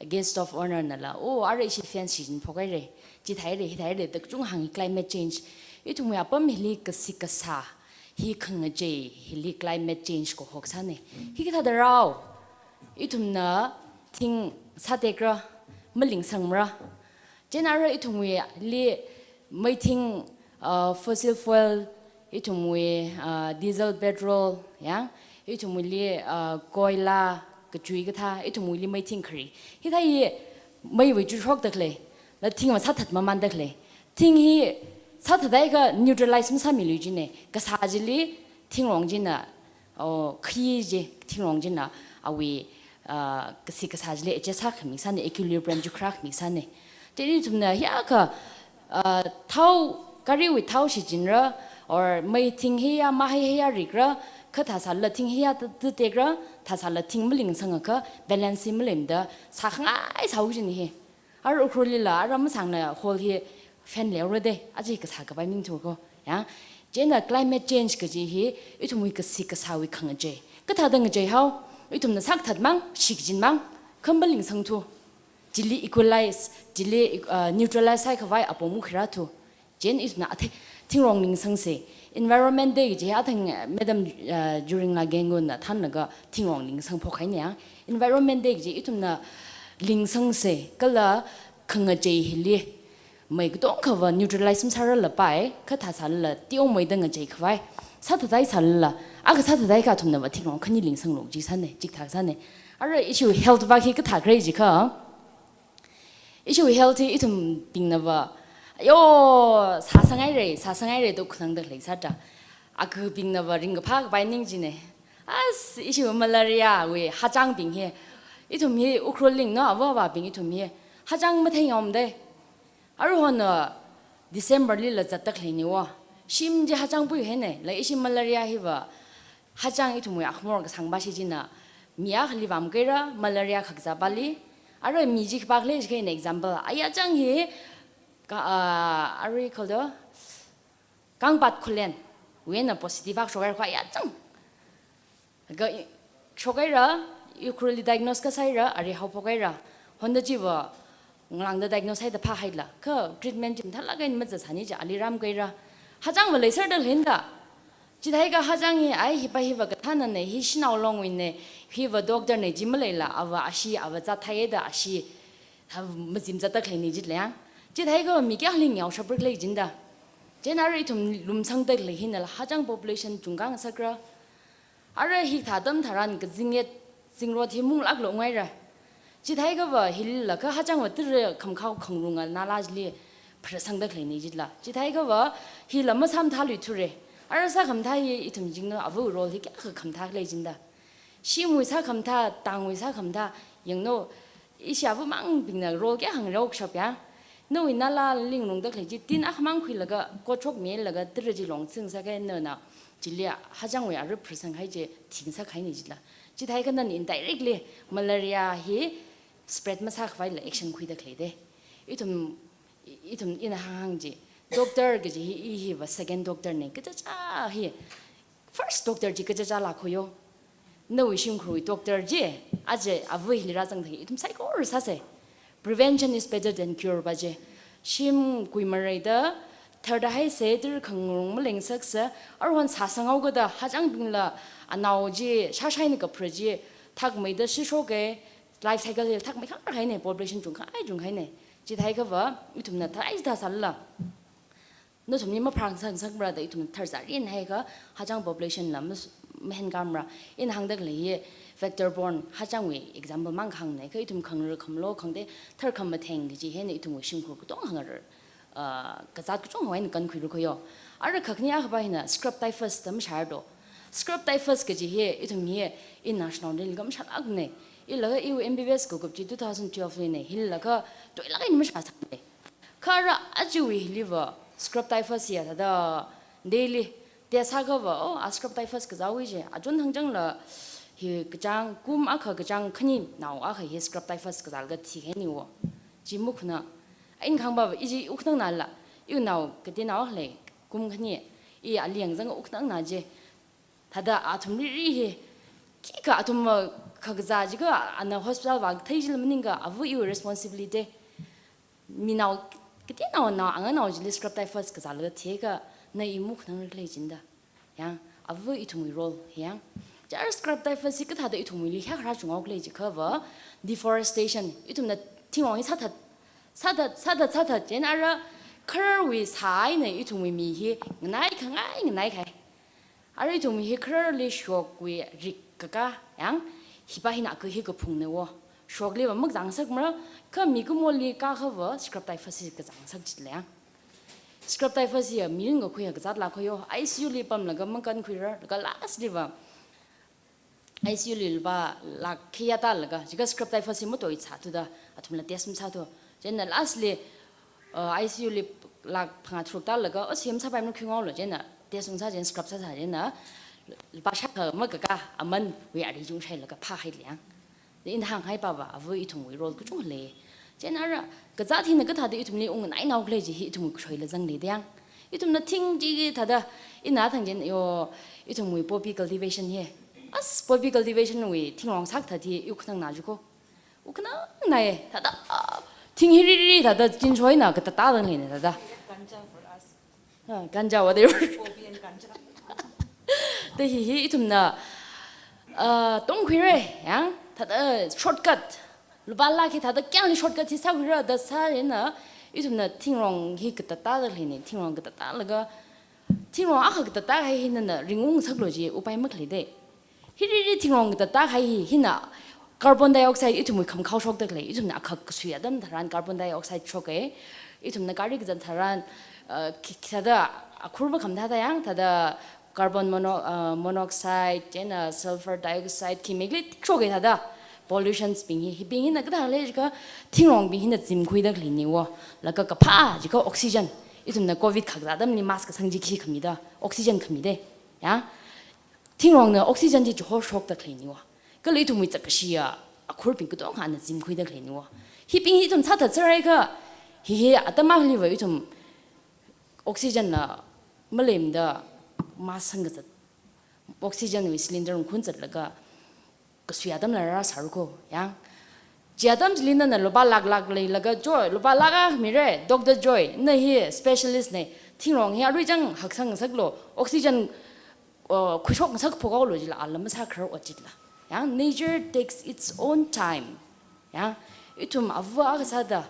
guest of honor nala, oh, ara ishi fence shijin phokhaira, chithāhaira, hithāhaira, da kachung hāngi climate change. Ithumwui apam hili kasik kasā, hi khangachei, hili climate change kaho kasāna. Hi kathāda rao, ithumna thing sātekra, malingsangmara. Chieina ara ithumwui li meithing, uh, fossil fuel, ithumwui, uh, diesel, petrol, yang, ithumwuili, uh, koila, kachui kathā, ithumwuili meithing khari. Hithā hi meiwui chushokda khalei, la thing masāthat mamanda khalei. Thing hi sāthathaiakha neutralize masāmilui jina. Kasā chili thingrong china, oh, khi chi thingrong china awui, ah, kasik kasā chili adjust sākhami sāna, equilibrium chi kharākhami sāna. Chieina ithumna hiyākha, ah, thao, gariwui thao shijinra, or mei thing hiya, mahai hiya rikra, kha thāsālala thing hiya ta-, tatekra, thāsālala thing malingsangakha balance maleimada sākhangai sāhaoki jina hi. Ara Ukhrul lila, ara masāngna hall hi fan leira de, aja hi kasā kapai maningthu ko. Ya. Chieina climate change kaji hi, ithumwui kasik kasāwui khangachei. Kathāda ngachei hao, ithumna sākathat mang, shikjin mang, kha malingsangthu. Chili equalize, chili, uh, neutralize sākhavai apong mukhuirāthu. Chieina ithumna athei, thingrong lingsangsa. Environment Day kaji athang, uh, Madam, uh, Juring la Gengun na thanlaga thingrong lingsang phokhaina ya. Environment Day kaji ithumna lingsangsa, kala khangachei hili mei katongkhava neutralize masārarlapai, kha thāsālala teomeida ngacheikhavai. Sāthathai sālala, akha sāthathaiakha athumnava thingrong khani lingsanglui ji sāna, chikathā sāna. Ara ishiwui health va khi kathā khalei jiakha, ishiwui health hi ithumbingnava, yo, sāsangaira, sāsangaira da khanangda khalei sāda. Akhubingnava ringkaphā kapai ning jina. As, ishiwui malaria wui hachāngbing hi. Ithum hi Ukhrul lingna, ava avābing ithum hi. Hachāng matheingaomada. Aruihon, uh, December lila zatda khaleina wo. Shim chi hachāng pui haina, la ishi malaria hiva. Hachāng ithumwui akhumor kasāngpa shichinna. Mi akhali vāmakaira, malaria khakazāpali. Ara mi chi khipākhala jiakha ina example. Aya chāng hi, ka, uh, arui khaldo, Kangpat Khullen. Wui eina positive akha shokaira kho aya chāng. Ga i-, shokaira, Ukhrulli diagnose kasāhaira, ari haophokhaira. Honda chiva, ngalāngda diagnose haida phāhaila. Kha treatment chi mathālāk eina mazatsani chi ali rāmakaira. Hachāngva leiserda leida. Chithākha hachāng hi, ai hipa hiva kathānana, hi shanao longwuina, hiva doctor na chi maleila, ava ashee, ava zat thāhaida ashee, ha mazim zatda khaleina jila ya. Chithākha mi kayākha lingyaoshapra khalei jinda. Chieina ara ithum lumsangda khalei hinala hachāng population chungkha ngasakra. Ara hikathā atam tharan kazing yet zingrot hi munglāklu ngaira. Chithākhava hilila kha hachāngva tara khamkhao khangrunga nala chili pharāsangda khaleina jila. Chithākhava hila masāmathāluithura. Ara sākhamathā hi ithum jingna avawui role hi kayākha khamathā khalei jinda. Shimwui sākhamathā, tangwui sākhamathā, yangno, ishi avamangbingna role kayākha ngarokshap ya. Nawui nala linglungda khalei chi, tin akhamang khuilaga, kotshok milaga, tira chi long tsingsak hai nana, chili hachangwui arui phersang hai chi, thingsak haini chila. Chithākha nana indirectly malaria hi spread masākhavaila action khuida khalei de. Ithum, ithum ina hānghāng chi, doctor kaji hi, i hiva second doctor ne, kachacha hi, first doctor chi kachacha lākhoyo. Nawui shimkhurwui doctor chi, aja ava hili rāzang thāki, ithum saikora sāsa. Prevention is better than cure pa chi. Shim kuimareida, tharda haisa, tira khangarong malengsaksa, aruihon sāsanghaokida, hachangbingla, anao chi, shāshaina kaphara chi, thakmeida shishoka, life cycle hi thakmei khangarak haina, population chungkhangai chunghaina. Chithākhava, ithumna thāi thāsālala, nathumli mapharāngasakmara da ithum tharzārin haikha, hachang population la mas-, mahenkāmara. Ina hāngda khalei hi vector borne hachangwui example mang kahāngna, kha ithum khangarā khamalo khangatei tharkhamatheng kaji hina ithumwui shimkhur katonga ngarā, ah, kazāt kachungkha eina kankhuira khoyo. Ara khakhane akhapa hina scrub typhus da mashāra do. Scrub typhus kaji hi ithum hi international li kamashālākna. Ilaga iwui M B B S kakup chi two thousand twelve lina, hilaga toilaga eina mashāsangna. Kha ara ajawui hiliva scrub typhus hiya thāda daily test sākhava, oh, a scrub typhus kazāwui chi, achon hāngchangla hi kachāng, kum akha kachāng khaninao akha hi scrub typhus kazālaga thikahainiwo. Chi makhuna, ina kahāngva, i chi wuk khanangnala, iwui nao kateinao akha lei, kum khani, i ali yangzang wuk khanangna chi. Thāda athum riri hi, khikha athum khakazā jiakha ana hospital vāthei chila maningakha, ava iwui responsibility. Minao, kateinao nao, anganao chili scrub typhus kazālaga thikha, na i mukhanangra khalei chinda. Yang, ava ithumwui role, yang. Chieina scrub typhus hi kathāda ithumwuili hiyākha rāchunghaowa khalei jiakhava, deforestation, ithumna thingrong hi sāthat, sāthat, sāthat, sāthat, chieina ara khararwui sāhaina ithumwui mi hi nganai khangai, nganai khai. Ara ithum hi khararli shokwui rik kakā, yang, hipa hina akha hi kaphungnawo. Shokliva makazāngasakmara, kha mikumoli kākhava scrub typhus hi kazāngasak chila yang. Scrub typhus hiya mirin kakhuiya kazāt lākhoyo, I C U li pamlaga makankhuira, laga last liva I C U li lupā lakh khayā tālaga, jiakha scrub typhus hi matoisāthuda, athumla test masāthu. Chieina last li, uh, I C U li lakh phangā tharuk tālaga, oh, hi masāpaimana khuingaolu, chieina test ungsā, chieina scrub sāsā, chieina lupā shākha makakā amanwui ari chungshailaga phāhaili yang. Ina hānghaipava, ava ithumwui role kachungkha lei. Chieina ara kazāt hina kathāda ithumli ungnainao khalei chi hi ithumwui kashoila zangli de yang. Ithumna thing chi thāda, ina thang chieina yo, ithumwui poppy cultivation hi. As poppy cultivation wui thingrong sāthat hi i wuk khanangna jiko. Wuk khanangnai, thāda, ah, thing hi riri thāda chinchoina katātā dang leina thāda. Ganja for us. Ah, ganja, whatever. Poppy and ganja. Da hi hi ithumna, ah, tongkhuira, yang, thāda shortcut. Lupā lakh hi thāda kyangli shortcut hi sākhuira da sā eina, ithumna thingrong hi katātā da leina, thingrong katātālaga, thingrong akha katātā kahai hi nana ringungngasaklu chi upai makhalei de. Hi riri thingrong katātā kahai hi, hina carbon dioxide ithumwui khamkhao shokda khalei, ithumna akhak kasui atam tharan carbon dioxide shoka, ithumna gari kazat tharan, uh, khi-, khi thāda akhur makham thāda yang, thāda carbon mono-, uh, monoxide, chieina sulfur dioxide, khi mekli tik shoka thāda pollutions bing hi, hibing hina kathā lei jiakha thingrongbing hina zimkhuida khaleiniwo, laga kaphā jiakha oxygen, ithumna covid khak atamli mask kasang chi khi khamida, oxygen khamida, ya. Thingrongna oxygen chi chihoshokda khaleiniwa. Kala ithumwui zakashiya akhurbing katonga ana zimkhuida khaleiniwa. Hibing hi ithum sāthat sāraikha, hi hi atam akhaliva ithum oxygen la maleimada mask sangkazat, oxygen wui cylinder ungkhuin zatlaga kasui atamla rāsāra ko, yang. Chi atam chili nana lupā lakh lakh leilaga Joy, lupā lakh akha mira, Doctor Joy, na hi specialist na, thingrong hi arui chang haksang ngasaklu, oxygen, uh, khuishok ngasak phokhaolu jila, ala masākharar ot chila. Yang, nature takes its own time. Yang, ithum ava akha sāda,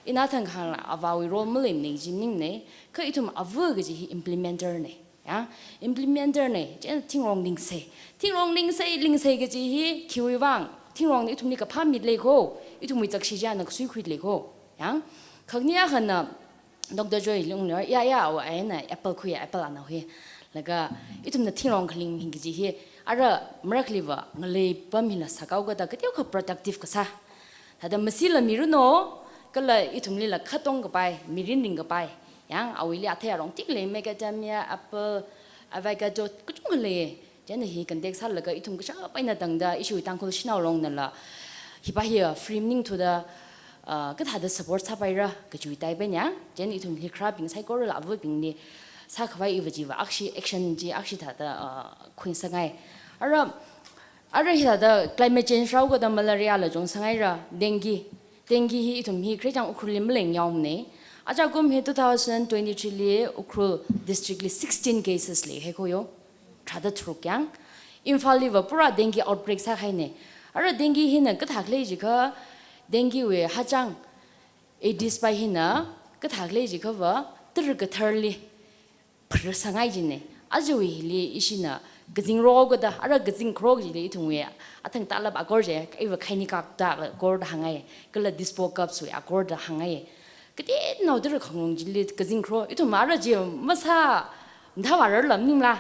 ina thang kahāngla, avawui role maleimana chi maningmana, kha ithum ava kaji hi implementer na. Ya, implementer na, chieina thingrong lingsei. Thingrong lingsei, lingsei kaji hi, khiwui vang, thingrongna ithumli kaphā mit lei ko, ithumwui zakshi chi ana kasuikhui lei ko. Ya, khakni akhana, Doctor Joy li ungli, ya, ya, wa, ai na apple khuiya, apple ana hui. Laga, ithumna thingrong khaling ming kaji hi, ara marakliva, ngalei pam hila sākhaokada, kateokha productive kasā. Thāda masila miranu, Kala ithumlila khatong kapai, mirin ringkapai, yang awuili athei arong tik lei, macadamia, apple, avocado, kachungkha lei. Chieina hi contact sālaga ithum kashap eina tangda, ishiwui Tangkhul shanao longnala hipa hi, uh, free maningthuda, uh, kathāda support sāpaira kajiwui taipen ya. Chieina ithum hi kharābing saikorala avabingli sākhavai iva chiva akhashi action chi akhashi thāda, uh, khuingasakngai. Ara, ara hithāda climate change rāhaokada malaria la chungsangngaira, dengue. Dengue hi ithum hi khreichang Ukhrulli maleingayaomana. Ajakum hi two thousand twenty-three li Ukhrul district li sixteen cases lei haiko yo. Tharāda tharuk yang. Imphalliva pura dengue outbreak sākahaina. Ara dengue hina kathā khalei jiakha, denguewui hachang Aedes pai hina kathā khalei jiakhava tara katharli pharsangngai jina. Ajawui hili ishina kazing rokada, ara kazing kharok chili ithumwui athang tālap akor chi, iva khainikak da akorda hāngngai, kala dispo cups wui akorda hāngngai. Kateonao tara khangarong chili kazing kharok, ithum ara chi masā mathāvārarla maningla,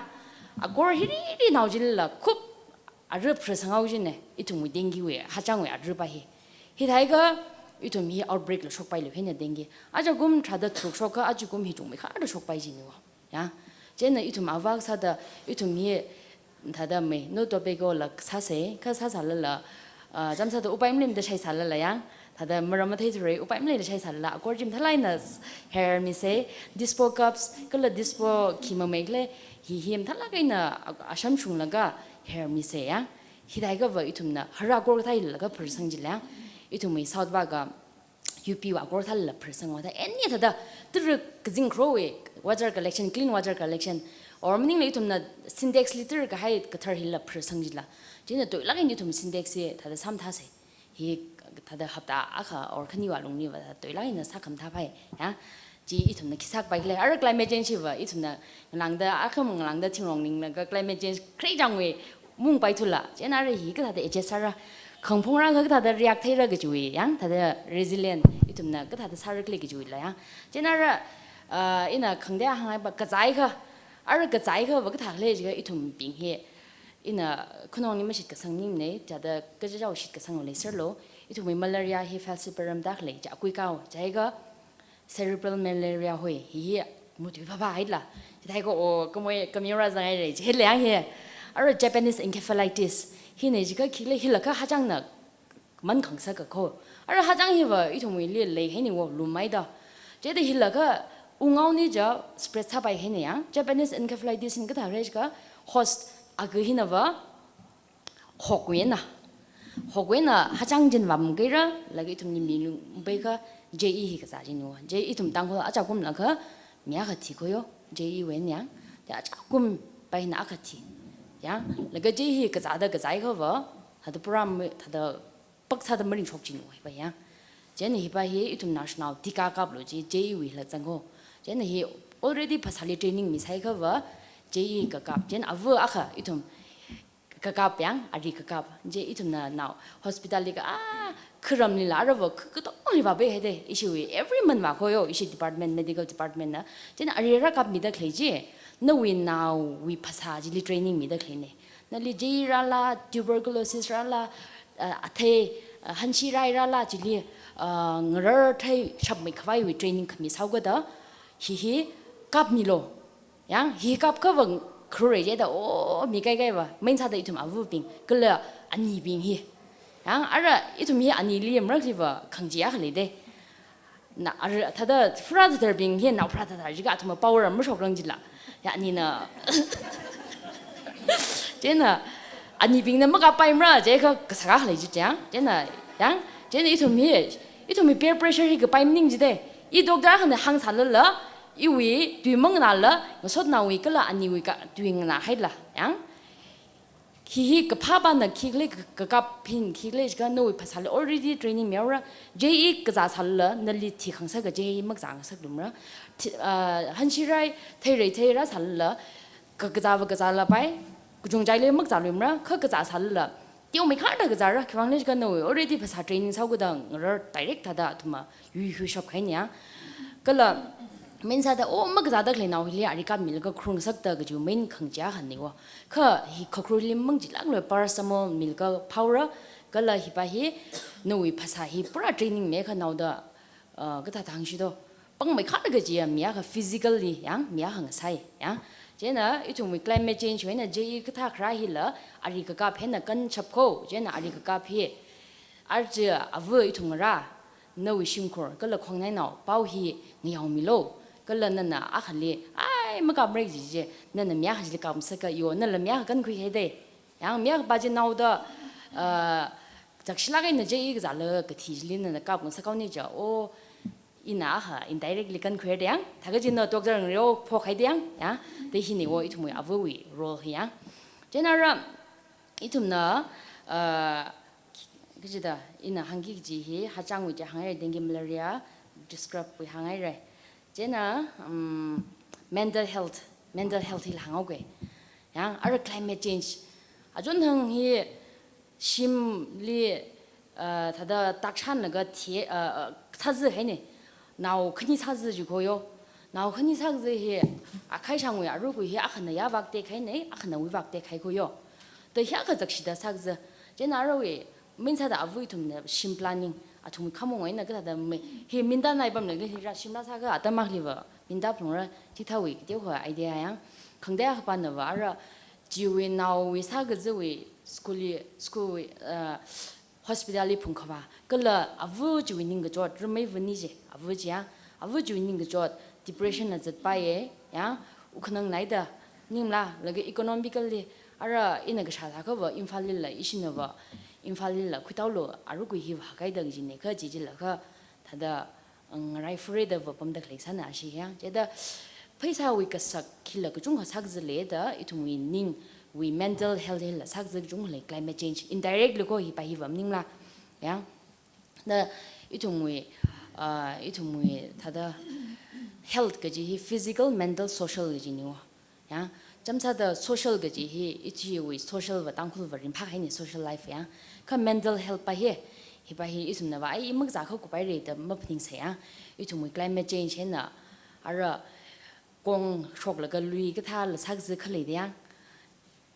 akor hiri hirinao chilila khup ara pharsanghao jina, ithumwui denguewui hachangwui ara pa hi. Hithākha ithum hi outbreak la shokpailu hina dengue. Ajakum tharāda tharuk shokakha, ajakum hi chungmeikharda shokpai jina wo. Ya. Chieina ithum ava sāda, ithum hi thāda mai, no tobacco la sāsa, kha sāsālala, ah, chāmsāda upai maleimada shaisālala ya. Thāda maram matheithurai, upai maleida shaisālala, akor chi mathālāk eina hermisa, dispo cups, kala dispo khi mamei khalei, hi hi mathālāk eina a-, asham shunglaga hermisa ya. Hithākhava ithumna hara akor kathālaga pharsang jila, ithumwui South Vāga U P wui akor thālala pharsang vāda, any thāda tara kazing kharowui water collection, clean water collection, or maningla ithumna Sintex li tara kahai kathar hila pharsang jila. Chieina toilāk eina ithum Sintex hi thāda sāmathāsa. Hi thāda hapta akha or khaniwui lungli va toilāk eina sākhamathāpai, ya. Chi ithumna khi sākapai khala, ara climate change hiva ithumna ngalāngda, akhama ngalāngda thingrong ninglaga climate change khreichangwui mungpaithula. Chieina ara hi kathāda adjust sāra, khangphungra kathāda react theira kajiwui, yang thāda resilient ithumna kathāda sāra khala kajiwuila, yang. Chieina ara, ah, ina khangatei hāngngaiva kazāikha, ara kazāikhava kathā khala jiakha ithumbing hi, ina khanongli mashitkasang maningmana, chithāda kachichāwui shitkasang leiserlu, ithumwui malaria hi falciparum da khalei chi akuikao, chieikha cerebral malaria hoi, hi hi mutui phapha haila. Chithākha o, khamui, khamui rāzanghaira, chihila yang hi. Ara Japanese encephalitis, hina jiakha khi khala, hilakha hachangna mankhangasaka ko. Ara hachang hiva ithumwuili leihaina wo, lumhaida. Chithāda hilakha wungaona ja spread sāpaihaina yang. Japanese encephalitis hina kathā khala jiakha host aga hinava hokwui eina, hokwui eina hachang china vāmakaira, laga ithumli milungpaikha J E hi kazā jina wo. J E ithum Tangkhul ajakumlakha mi akha thi ko yo, J E wui eina yang. Chi ajakum pai hina akha thi. Ya, laga J E hi kazāda kazāikhava, thāda pura ma-, thāda pak sāda maringshok jina wo hipa yang. Chieina hipa hi ithum national tika kaplu chi J E wuila zang ko. Chieina hi already phasāli training misāikhava J E kakap. Chieina ava akha ithum kakap yang, ari kakap. Chi ithumna nao hospital li ka, ah, kharamlila arava kha-, khatongliva peihaida, ishiwui every month vā ko yo, ishi department, medical department na. Chieina ari rākapmida khalei chi, nawui naowui phasā chili training mida khaleina. Nali J E rāla, tuberculosis rāla, ah, athei, ah, hanshi rai rāla chili, ah, ngarar thei shapmei khavaiwui training khami sāhaokada, hi hi kapmilu. Yang, hi kapkhava kharura jida, o, mi kaikaiva, main sāda ithum avabing, kala anibing hi. Yang, ara ithum hi anili marakhaliva khangachee akha leida. Na, ara, thāda pharā thātharbing hi, nao pharā thāthar jiakha athumva power mashokrang jila. Ya, anina. Chieina, anibingna makappaimara, jiakha kasā akha lei chi yang. Chieina, yang, chieina ithum hi, ithum hi peer pressure hi kapai maning jida. I doctor akhana hāngsālala, iwui tui manganāla, ngasotnaowui kala aniwui ka tui nganā haila, yang. Hi hi kaphāpana khi khala, ka-, kakap hin khi khala jiakha nawui phasāli already training mihaora, J E kazāsālala, nali thikhangasaka J E makazāngasakluimara. Thi-, ah, hanshi rai, thei rai thei rāsālala, ka-, kazāva kazālapai, kachungchaili makazāluimara, kha kazāsālala, teomeikharda kazāra, khiwuivang khala jiakha nawui already phasā training sāhaokada ngarar direct thāda athumva yuihui shapkahaina. Kala, main sāda, o, makazāda khalei nao hili ari kapmilaga kharungasakta kajiwui main khangachee akhana wo. Kha hi khakharuli mangachee lāklu paracetamol milaga phaora, kala hipa hi, nawui phasā hi pura training miakha naoda Uh, kathā thang shido. Pangmei kharga chi ya, mi akha physically yang, mi akha ngasai yang. Chieina ithumwui climate change wui eina J E kathā kharā hila, ari kakap hina kanchap ko, chieina ari kakap hi. Archi avu ithum ngarā, nawui shimkhur, kala khongnainao, pao hi ngayaomilo, kala nana akhali, ai, makap mrek ji je, nana mi akha chili kap ngasaka yo, nala mi akha kankhui haide. Yang mi akha pa chi naoda, uh, zakshilak eina J E kazāla kathi chili nana kap ngasakhaoni ja, o, ina akha indirectly kankhuihaide yang, thākha chi na doctor ngareo phok haide yang, ya, da hina o ithumwui avuwui role hi yang. Chieina ara, ithumna, uh, kachida, ina hāngki kaji hi, hachangwui chi hānghaire, dengue, malaria, describe wui hānghaire. Chieina, um, mental health, mental health hila hānghaoke. Yang, ara climate change. Achon thang hi shimli, uh, thāda takshanlaga thi, uh, uh, sāzi haine. Nao khani sāzi ji ko yo. Nao khani sāzi hi, akhai shangwui arukui hi akhana yāvak tekhaine, akhanawui vak tekhai ko yo. Da hi akha zakshida sāzi. Chieina arawui, min sāda avu ithumna shim planning, athumwui khamong eina kathāda mei, hi minda nai pamlaga hi rā shimla sākha atam akhaliva, minda phalungra, chithāwui, kateo ho idea yang. Khangatei akha panava, ara, chiwui naowui sākaziwui, school li, school wui, uh, hospital li phungkhava, kala avu chiwui ningkachot, ramei vani je, avu chi ya, avu chiwui ningkachot, depression na zatpaiye, ya, ukhanang naida, ningla, laga economically, ara ina kashā thākhava, Imphal lila, ishinava, Imphal lila, khuitaulu, arukui hiva, kaida jine, kha chi chilakha, thāda, ngarai fureda va pamda khalei sāna ashi yang. Chieina pheisāwui kasak hila kachungkha sākazile da, ithumwui ningwui mental health hila sākazi kachungkha lei climate change. Indirectly ko hi pa hiva maningla. Yang. Da ithumwui, uh, ithumwui thāda health kaji hi physical, mental, social kaji ni o. Ya, chāmsāda social kaji hi, ichiwui social va Tangkhul va ringphā haine social life ya. Kha mental health pa hi, hi pa hi ithumna va, ai, i makazā kha kupaire da maphaningsa ya. Ithumwui climate change hina, ara kong shoklaga lui kathāla sākazi khalei da ya.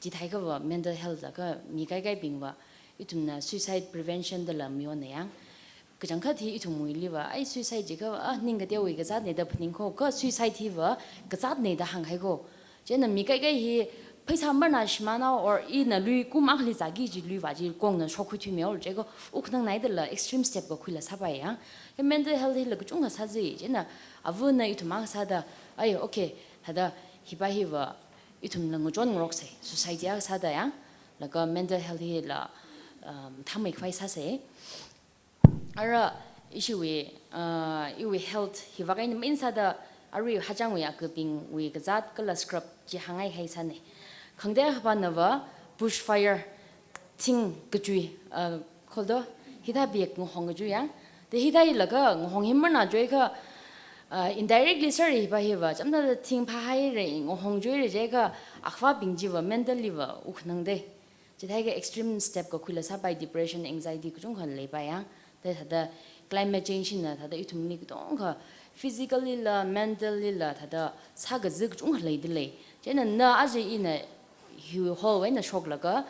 Chithākha va mental health la kha mi kaikaibing va, ithumna suicide prevention dala mayonna ya. Kachangkhat hi ithumwuili va, ai suicide jikha, ah, ning kateowui kazatne da phaning ko, kha suicide hiva kazatne da hānghai ko. Chieina mi kaikai hi pheisā marna shimānao or ina lui kum akhali zāki ji lui va ji kongna shokkhui thuimeor jikha ukhanang naidala extreme step kakhuila sāpai ya. Kha mental health hila kachungkha sāzi, chieina avuna ithum akha sāda, ai, okay, thāda hi pa hiva ithumla ngachon ngaroksei, society akha sāda ya. Laga mental health hila, um, thāmei khavai sāsei. Ara ishiwui, uh, iwui health hi vak eina main sāda arui hachangwui akabingwui kazat kala scrub chi hāngngaihai sāne. Khangatei akha panava bushfire thing kachui, uh, kholdo, hithā bek ngahong kachui ya. Da hithā ilaga ngahong hi marna joikha, uh, indirectly sāri hi pa hiva, chāmda thing phāhaire, ngahong joire jikha, akhavabing chiva mentally va ukhanang de. Chithākha extreme step kakhuila sāpai, depression, anxiety kachungkha leipai ya. Da thāda climate change hina thāda ithumli katongkha physically la, mentally la, thāda sākazi kachungkha leidalei. Chieina na aja ina hi hall wui eina shoklaga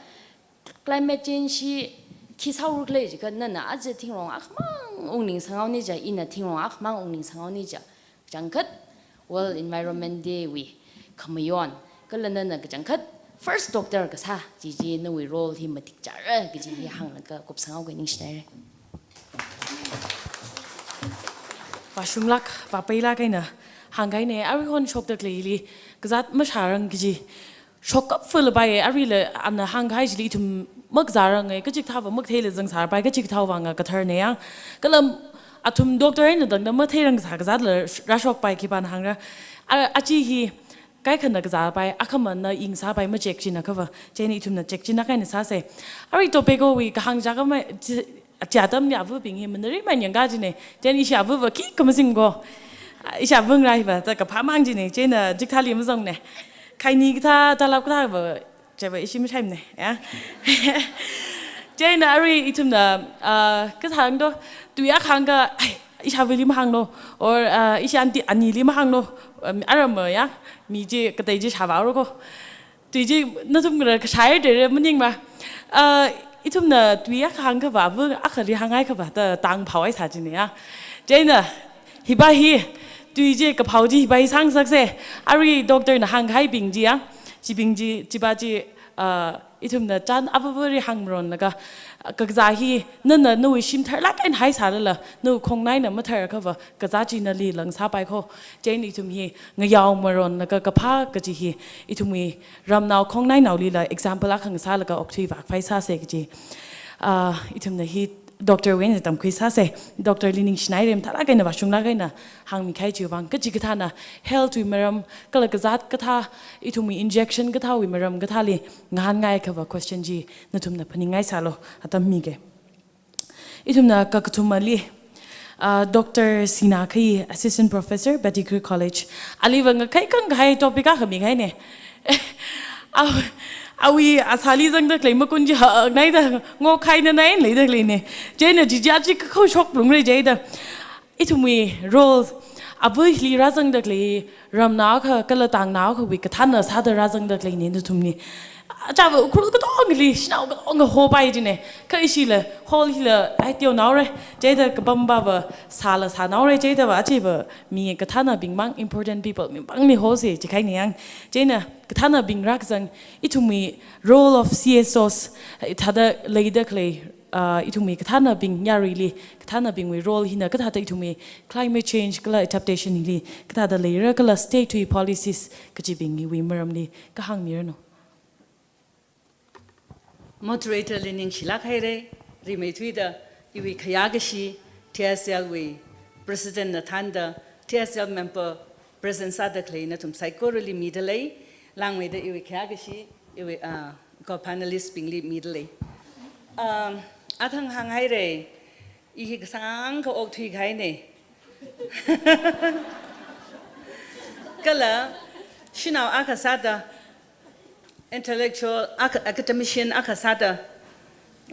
climate change hi khi sāuruk lei jikha nana aja thingrong akhamang ungningsanghaoni ja, ina thingrong akhamang ungningsanghaoni ja. Kachangkhat World Environment Day wui khamayon, kala nana kachangkhat first doctor kasā, chi chi nawui role hi matik chara, kaji hi hānglaga kupsanghaoke, ningshinaire. Vāshunglak, vāpeilak eina hāngkahaine, aruihon shokda khaleili kazat mashārang kaji. Shokkap ful bai, aruila ana hāngkahai chili ithum makazārange, kachikathāva makatheila zangsāpai, kachikathāva ngakathar ne ya. Kala athum doctor eina tangda matheirang sā kazatla rāshokpai, khipāna hāngra. A, achi hi kaikhana kazāpai, akhamana ing sāpai, ma check china khava. Chieina ithumna check china kaina sāsei. Arui tobacco wui kahāng chakha ma, chi, chi atamli avubing hi manari man yangka jine. Chieina ishi avuva khikha mazang ko. Ishi avungra hiva, ta kaphāmang jine. Chieina chikathāli mazangne. Khaini kathā, talap kathāva, chiva ishi mashaimane, ya. Chieina arui ithumna, ah, kathāng do, tui akha hāngkha, ai, ishi avuli mahānglo, or, ah, ishi aunty anili mahānglo, um, aram ya, mi chi katei chi shāvāro ko. Tui chi nathum kara kashai dere maningma. Ah, ithumna tui akha hāngkhava, avu akhali hānghaikhava, ta tang phāhaisa jine ya. Chieina, hipa hi, tui chi kaphao chi hipa hi sāngasaksa. Arui doctor na hāngkahaibing chi ya, chibing chi, chipa chi, ah, ithumna chān avāvāli hāngmaronlaga, kakazā hi, nana nawui shim tharlāk eina haisālala, nawui khongnaina matharakhava, kazā chi nali langsāpai kho. Chieina ithum hi, ngayao maronlaga kaphā kaji hi, ithumwui ramnao khongnainaolila example akha ngasālaga okthui vākhavai sāsa kaji. Ah, ithumna hi doctor wui eina tamkhuisāsa, doctor li ningshinaira, mathālāk eina vāshunglāk eina hāngmikahai chiwui vāng, kachikathāna health wui maram, kala kazāt kathā, ithumwui injection kathāwui maram kathāli ngahānngai akhava question chi nathumna phaningngaisālu, atam mika. Ithumna kakathumali, ah, Doctor Sina Khai, Assistant Professor, Pettigrew College. Aliva ngakhai kangkahai topic akha mikahaina. Aw-, awui asāli zangda khalei makun chi haknaida, ngokhai nanain leida khaleina. Chieina chichi achi kakhao shokphalungra chieina. Ithumwui role, avā hili rāzangda khalei, ramnao akha kala tangnao akhawui kathāna sāda rāzangda khaleina nathumli. Achāva Ukhrul katongli, shanao katonga hopai jina. Kha ishila, hall hila, ai teonaora, chieina kapam pava, sāla sānaora, chieina va, achiva, mi kathānabing mang, important people bing mangli hall sa, chikahaina yang. Chieina, kathānabing rākazang, ithumwui role of C S Os, thāda leida khalei, ah, ithumwui kathānabing yaruili, kathānabingwui role hina kathāda ithumwui climate change kala adaptation hili, kathāda leira kala state wui policies kachibingwui maramli, kahāng miranu. Moderator li ningshilāk haira, rimeithuida, iwui khayākashi, T S L wui President na thānda, T S L member present sāda khalei nathum saikorali mida lei, langmeida iwui khayākashi, iwui, ah, co-panelist bingli mida lei. Um, athang hānghaira, i hi kasāngkha okthuikahaina. Kala, shanao akha sāda, intellectual, akha, academician akha sāda,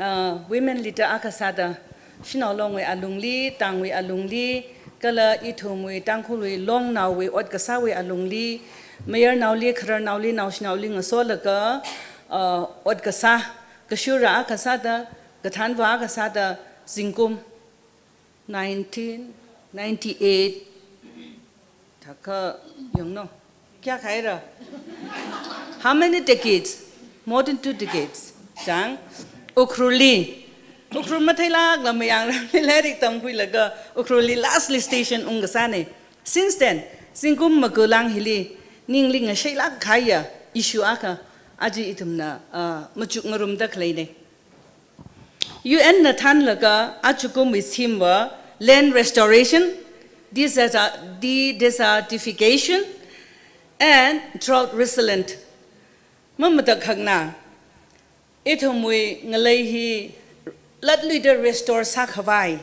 ah, women leader akha sāda, shanao longwui alungli, tangwui alungli, kala ithumwui Tangkhulwui longnaowui ot kasāwui alungli, mayarnaoli, khararnaoli, naoshinaoli ngasolaga, ah, ot kasā, kashura akha sāda, kathānva akha sāda, zingkum nineteen ninety-eight, thākha yangno, kayākha haira? How many decades? More than two decades. Chang, Ukhrulli, Ukhrul matheilākla mayangramli lairik tamkhuilaga, Ukhrulli lastly station ungkasāna. Since then, zingkum makulāng hili, ningli ngashailāk kahaiya issue akha, aja ithumna, ah, machukngarumda khaleina. U N na thānlaga achukumwui theme va land restoration, deserta-, de-, desertification, and drought resilient. Mamatakhakna, ithumwui ngalei hi latluida restore sākhavai.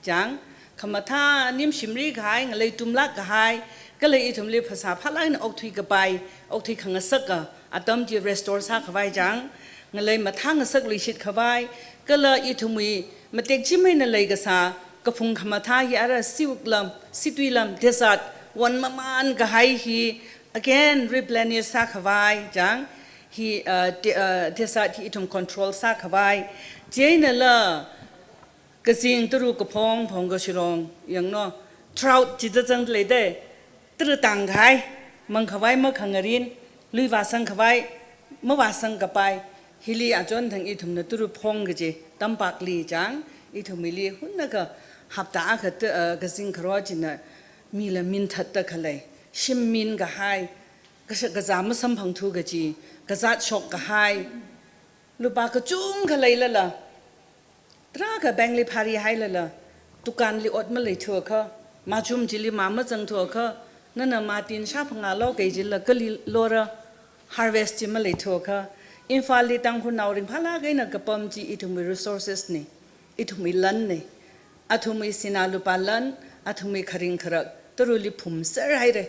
Chang, khamathā nim shimri kahai, ngalei tumlāk kahai, kala ithumli phasā phālāk eina okthui kapai, okthui khangasaka atam chi restore sākhavai chang, ngalei mathāngasak luishit khavai, kala ithumwui matek chimai eina leikasā, kaphung khamathā hi ara siwuk lam, situi lam, desert, wan mamān kahai hi, again replenish sākhavai chang, hi, uh, de-, uh, desert hi ithum control sākhavai. Chieinala, kazing tara kaphong phongkashirong, yangno, drought chida zangda leida, tara tangkahai, mangkhavai makhangarin, lui vāsangkhavai, mavāsangkapai, hili achonthang ithumna tara phong kaji, tampakli chang, ithumwuili hunnakha hapta akha ta, ah, kazing kharo china mila minthatda khalei, shim minkahai, kashak kazā masamphangthu kaji, kazāt shokkahai, lupā kachungkha leilala, tarākha bankli pharihailala, dukanli ot maleithuakha, machum chili mā mazangthuakha, nana mā tin shā phangā lo kajila kali lora, harvest chi maleithuakha, Imphalli Tangkhulnao ringphālāk eina kapam chi ithumwui resources na, ithumwui lan na, athumwui sinā lupā lan, athumwui kharing kharak, tarali phumser haira.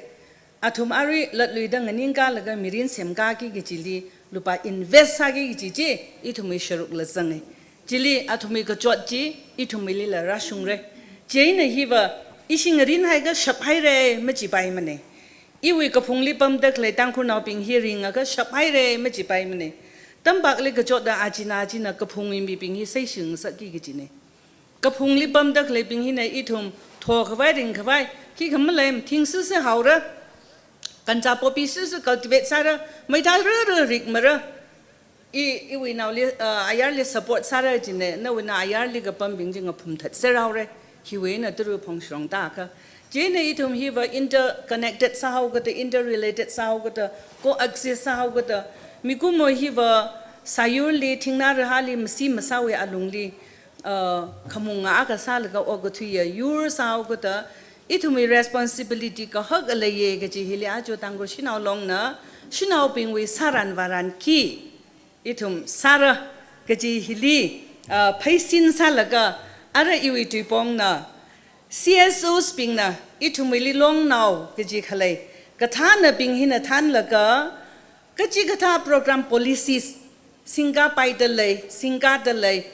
Athum arui latluida nganingkalaga mirin semkaki kajili, lupā invest sāki kaji chi, ithumwui sharukla zanga. Chili athumwui kachot chi, ithumwuilila rāshungra. Chieina hiva, ishi ngarinhaiakha shaphaira majipaimana. Iwui kaphungli pamda khalei Tangkhulnaobing hi ringakha shaphaira majipaimana. Tampakli kachotda achina achina kaphungwui mibing hi seishingasakki kajina. Kaphungli pamda khaleibing hina ithum thokhavai ringkhavai, khikha malei, thing sisi haora, kancha poppy sisi cultivate sāra, meitha rara rikmara. I, iwui naoli, uh, ayarli support sāra jine, nawuina ayarli kapambing chi ngaphumthat serhaora, hiwui eina tara phongshong tākha. Chieina ithum hiva interconnected sāhaokada, interrelated sāhaokada, coexist sāhaokada, mikumo hiva sāyurli, thingnā rahāli, masi masāwui alungli, uh, khamung akha sālaga okathuiya yur sāhaokada, ithumwui responsibility kahaka leiya kaji hili aja Tangkhul Shanao Longna, shanaobingwui sāran vāran khi ithum sāra kaji hili, uh, pheisin sālaga, ara iwui tuipongna, C S Os bingna, ithumwuili longnao kaji khalei, kathānabing hina thānlaga, kachikathā program policies, singkapaida lei, singkada lei,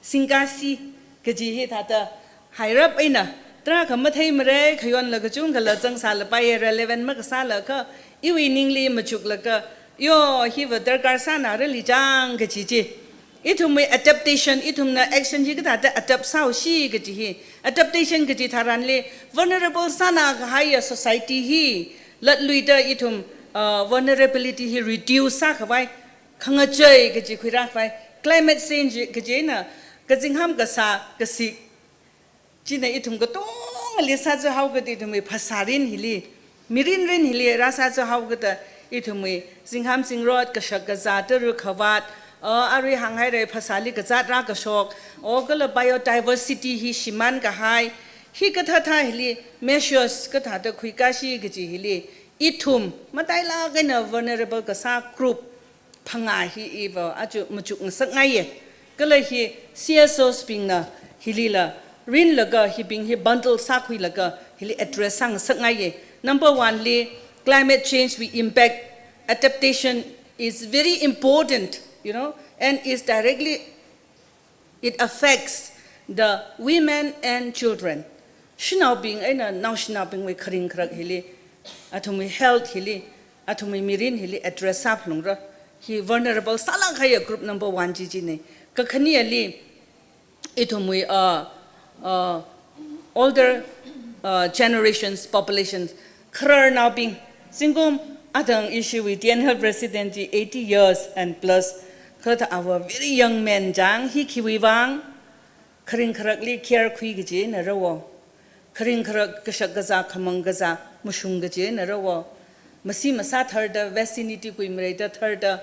singkasi kaji hithāda hairap eina, tarākha matheimara, khayonla kachungkhala zangsālapaiya, relevant makasālakha, iwui ningli machuklaga, yo, hiva darkar sānarali chang kaji chi. Ithumwui adaptation, ithumna action hi kathāda adapt sāhaosi kaji hi. Adaptation kaji tharanli, vulnerable sānakahaiya society hi, latluida ithum, uh, vulnerability hi reduce sākhavai, khangachei kaji khuirākhavai, climate change kaji eina, kazingham kasā, kasik, china ithum katongali sāzāhaokada ithumwui phasā rin hili, mirin rin hili rāsāzāhaokada ithumwui zingham zingrot, kashak kazā, tara khavāt, uh, arui hānghaira phasāli kazāt rākashok, o kala biodiversity hi shimānkahai, hikathāthā hili measures kathāda khuikāsi kaji hili, ithum matailāk eina vulnerable kasā group phangā hi iva aja machukngasakngaiya. Kala hi C S Os bingna hilila rinlaga hibing hi bundle sākhuilaga hili address sāngasakngaiya. Number one li, climate change wui impact, adaptation is very important, you know, and is directly, it affects the women and children. Shanaobing eina naoshinaobingwui kharing kharak hili, athumwui health hili, athumwui mirin hili address sāphalungra. Hi vulnerable sālākkahaiya group number one chi chine. Kakhaneli, ithumwui, uh, uh, older, uh, generations, populations, khararnaobing, zingkum atang ishiwui T N L president chi eighty years and plus, kha thāda ava very young man chang, hi khiwui vang, kharing kharakli care khui kajina rao. Kharing kharak kashak kazā, khamang kazā, mashung kajina rao. Masi masā tharda, vicinity kuimareida tharda,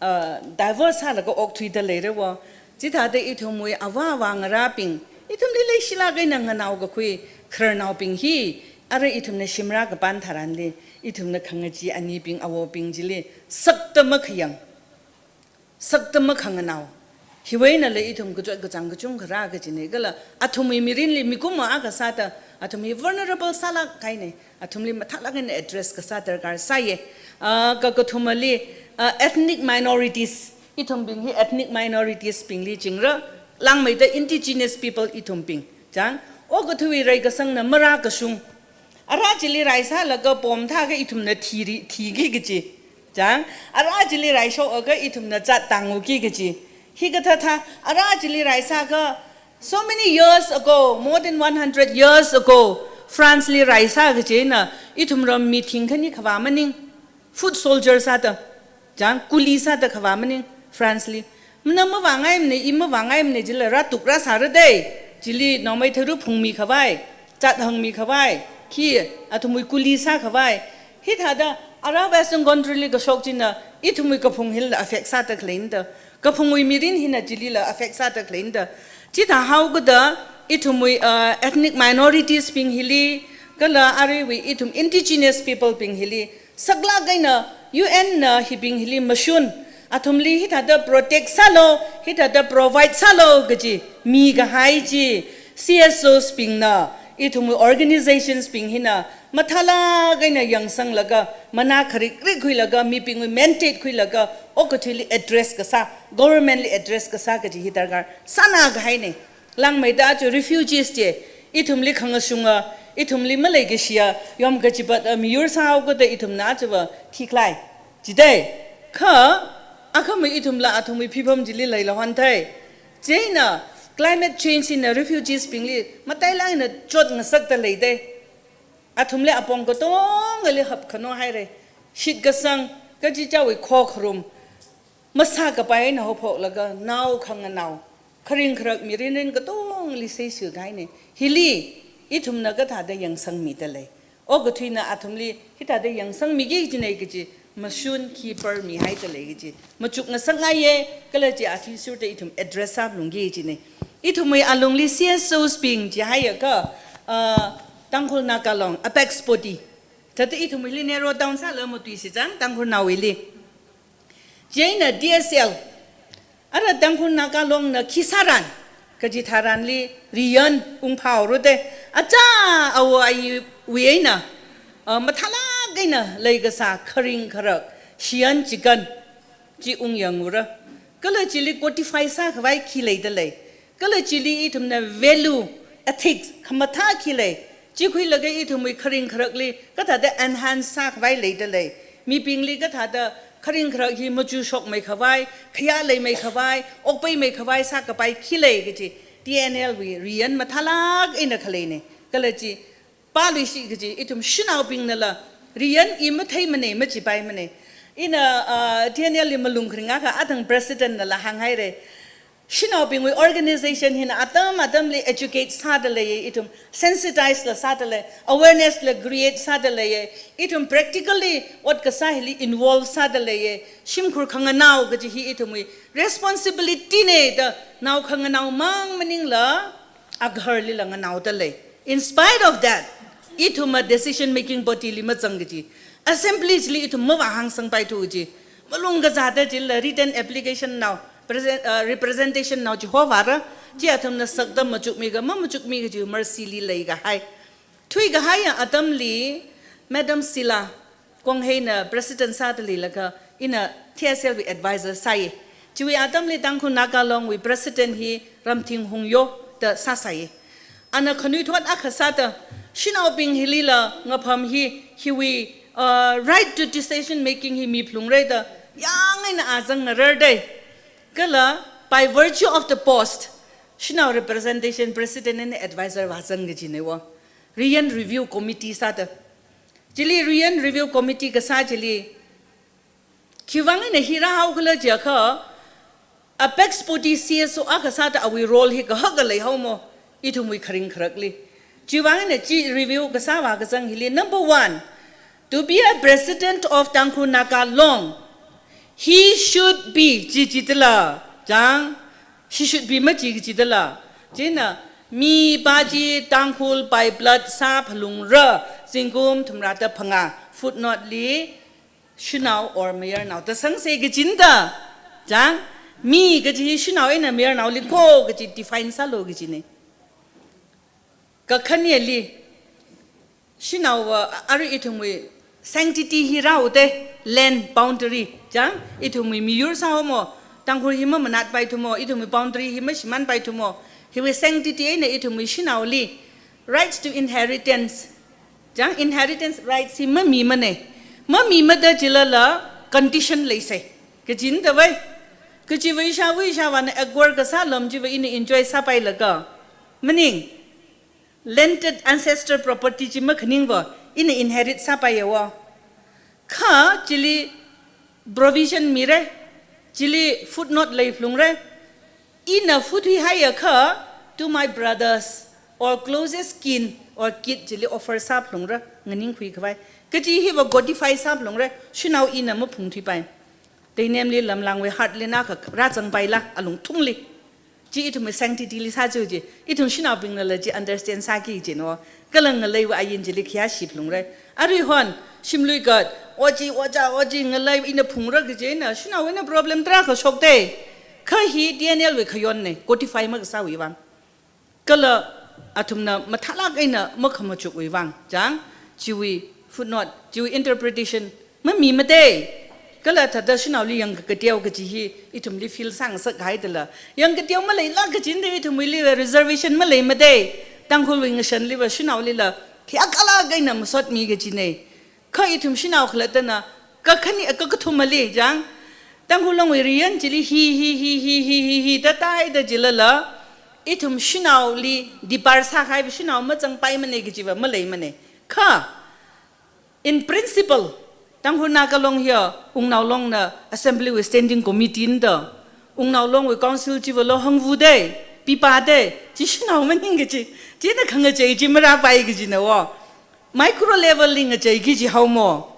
uh, diverse sālaga okthuida leirao. Chithāda ithumwui avā avā ngarābing, ithumli leishilāk eina nganaokakhui khararnaobing hi, ara ithumna shimrā kapan tharanli, ithumna khangachee anibing, awobing chili sakta makhayang, sakta makhanganao. Hiwui einala ithum kachot kachāng kachungkha rā kajina, kala athumwui mirinli mikumo akha sāda, athum hi vulnerable sālākkahaina, athumli mathālāk eina address kasā darkar sāya. Ah, kakathumali, ah, ethnic minorities, ithumbing hi ethnic minorities bingli chingra, langmeida indigenous people ithumbing. Chang, okathuiwui reikasangna marākashung. Ara chili raisālaga pom thākha ithumna thiri, thiki kaji. Chang, ara chili raishokaga ithumna zat tānguki kaji. Hikathāthā, ara chili raisākha, so many years ago, more than one hundred years ago, France li raisā kajina, ithum ram mi thingkhani khavā maning, foot soldier sāda, chang, kuli sāda khavā maning, France li. Mana mavāngaimana, i mavāngaimana jila rātuk rāsāra dei, chili naomei tharu phungmi khavai, zat hāngmi khavai, khi athumwui kuli sākhavai. Hithāda ara Western country li kashok china, ithumwui kaphung hila affect sāda khaleina da. Kaphungwui mirin hina chilila affect sāda khaleina da. Chithāhaokada ithumwui, uh, ethnic minorities bing hili, kala aruiwui ithum indigenous people bing hili, saklāk eina U N na hibing hili mashun, athumli hithāda protect sālu, hithāda provide sālu kaji mikahai chi, C S Os bingna, ithumwui organizations bing hina mathālāk eina yangsanglaga, manā kharik kharik khuilaga, mibingwui mandate khuilaga, okathuili address kasā, government li address kasā kaji hi darkar sānakahaina. Langmeida aja refugees chi, ithumli khangashunga, ithumli maleikashiya, yom kachipat, ah, miyur sāhaokada ithumna ajava thikhalei. Chidei, kha, akhama ithumla athumwui phipam chili leilahon thei. Chieina, Climate change hina refugees bingli matailāk eina chotngasakda leidei. Athumli apong katongali hapkhano haire. Shitkasang, kachichāwui khokharum masākapai eina haophoklaga nao khanganao, kharing kharak mirinrin katongli seishu kahaine. Hili ithumna kathāda yangsangmida lei? Okathuina athumli hithāda yangsangmiki kajinei kaji mashun khi parmihaida lei kaji machukngasakngaiye, kala chi athishurda ithum address sālungki kajinei. Ithumwui alungli C S Os bing jihaiakha, ah, Tangkhul Naga Long, apex body. Thāda ithumwuili narrow down sālaga matuisi chang, Tangkhulnaowuili. Chieina D S L, ara Tangkhul Naga Longna khi sāran, kaji tharanli riyan ungphao rute, achā awo ayiwui eina, ah, mathālāk eina leikasā kharing kharak, shiyan chikan, chi ungyangura. Kala chili codify sākhavai khi leida lei. Kala chili ithumna value, ethics, khamathā khi lei. Chi khuilaga ithumwui kharing kharakli kathāda enhance sākhavai leida lei. Mibingli kathāda kharing kharak hi machushokmeikhavai, khayā leimeikhavai, okpaimeikhavai sākapai khi lei kaji T N L wui riyan mathālāk eina khaleine. Kala chi pāluishit kaji ithum shanaobingnala riyan i matheimanei, machipaimane. Ina, ah, T N L li malung kharingakha athang president nala hānghaire. Shanaobingwui organization hina atam atamli educate sāda leiye, ithum sensitize la sāda lei, awareness la create sāda leiye, ithum practically ot kasā hili involve sāda leiye, shimkhur khanganao kaji hi ithumwui responsibility ne da nao khanganao mang maningla agharlila nganaoda lei. In spite of that, ithum a decision making body li mazang kaji, assembly chili ithum mavāhāngsangpaithu kaji, malung kazāda chila written application nao, present, uh, representation nao chi hovāra, chi athumna sakda machukmi ka, mamachukmi kaji mercy li leikahai. Thuikahaiya atamli, Madam Sila Kongheina president sāda leilaga, ina T S L wui advisor sāye. Chiwui atamli Tangkhul Naga Longwui president hi Ramthing Hungyo da sāsāye. Ana khanuithot akha sāda, shanaobing hilila ngapham hi, hiwui, uh, right to decision making hi miphalungre da, yāng eina azang ngarardei. Kala, by virtue of the post, shanao representation president eina advisor vāzang kajinei wo. Riyan review committee sāda. Chili riyan review committee kasā chili, khiwuivang eina hi rāhaokhala jiakha, apex body C S O akha sāda awui role hi kahaka leihao mo, ithumwui kharing kharakli. Chiwuivang eina chi review kasāva kazang hili, number one, to be a president of Tangkhul Naga Long, he should be, chi chidala, chang, she should be machi kachidala. Chieina, mipā chi Tangkhul by blood sāphalungra, zingkum thumrada phangā, footnote li, shanao or mayarnao da sangse kajinda, chang, mi kaji hi shanao eina mayarnaoli kho kaji define sālu kajinei. Kakhaneli, shanaowa, uh, arui ithumwui sanctity hi rāhaodei, land boundary, chang, ithumwui miyur sāhao mo, Tangkhul hi mamanatpaithu mo, ithumwui boundary hi mashimānpaithu mo, hiwui sanctity eina ithumwui shanaoli, rights to inheritance, chang, inheritance rights hi mamimanei. Mamimada chilala condition leisei. Kajinda vai. Kachiva ishāva ishāvāna acquire kasā lam chiva ina enjoy sāpailaga, maning, landed ancestor property chi makhaningva, ina inherit sāpaiya wo. Kha chili provision mire, chili footnote leiphalungre, ina futhuihaiakha, to my brothers, or closest kin, or kith chili offer sāphalungra, nganingkhui khavai. Kaji hiva codify sāphalungre, shanao ina maphungthuipai. Teinemli Lamlangwui heart li na kha rāzangpaila, alungthungli. Chi ithumwui sanctity li sāchiu chi, ithum shanaobingnala chi understand sāki kajinei wo. Kala ngaleiwui ain chili khayā shiphalungre. Aruihon, shimlui gat, oji, oja, oji, ngalei ina phungra kaji eina, shanao eina problem tarākha shokdei. Kha hi T N L wui khayonnei, codify makasāwui vang. Kala athumna mathālāk eina makhamachukwui vang, chang, chiwui footnote, chiwui interpretation, mamimadei. Kala thāda shanaoli yangkakateo kaji hi ithumli feel sāngasakhaidala. Yangkateo maleila kajinda ithumwuili reservation maleimadei. Tangkhulwui ngashanliva shanaolila, khayākalāk eina masotmi kajinei. Kha ithum shanao khalattana, kakhane, kakathumali, chang, Tangkhul Longwui riyan chili hi, hi, hi, da taida chilala, Ithum shanaoli depart sākahai shanao mazangpaimana kajiva maleimana. Kha, in principle, Tangkhul Naga Long hiya, Wungnao Longna Assembly wui Standing Committee nda, Wungnao Longwui Council chiva lo hāngvu de, pipa de, chi shanao maning kaji, china khangachei chi marāpai kajina wo. Micro level li ngacheiki jihao mo.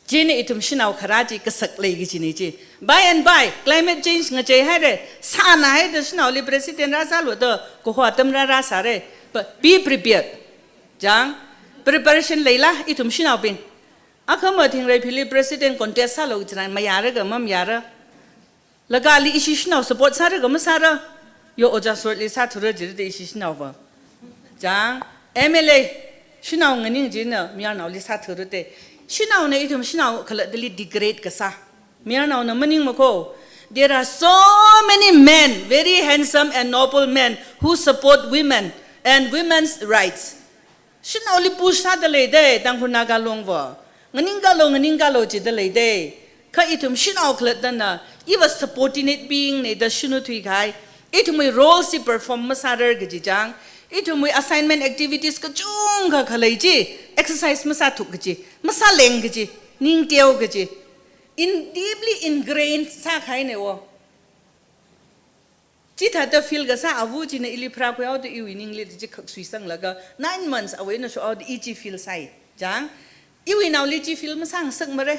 China ithum shanao kharā chi kasak lei kajina chi. By and by, climate change ngacheihaira, sānahaida shanaoli president rāsālu da, kaho atam rā rāsāra. But be prepared. Chang, preparation leila, ithum shanaobing. Akhama Thingreipheeli president contest sālu chirang mayāra kha mamayāra. Laga ali ishi shanao support sāra kha masāra. Yo Ojā Sorotli sāthura jida ishi shanaova. Chang, M L A shanao nganing china mayarnaoli sāthura te. Shanaona ithum shanao khalattali degrade kasā. Mayarnaona maningmako. There are so many men, very handsome and noble men, who support women and women's rights. Shanaoli push sāda lei de, Tangkhul Naga Longva. Nganingkalo, nganingkalo jida lei de. Kha ithum shanao khalattana, iva subordinate being na da shunu thuikahai. Ithumwui role chi perform masārar kaji chang. Ithumwui assignment activities kachungkha khalei chi, exercise masāthuk kaji, masāleng kaji, ningteo kaji. In deeply ingrained sākahaina wo. Chithāda feel kasā ava china ili pharākhuihaoda iwui ningli chi khaksui sanglaga nine months awui eina shohaoda i chi feel sāi. Chang, iwui naoli chi feel masāngasakmara.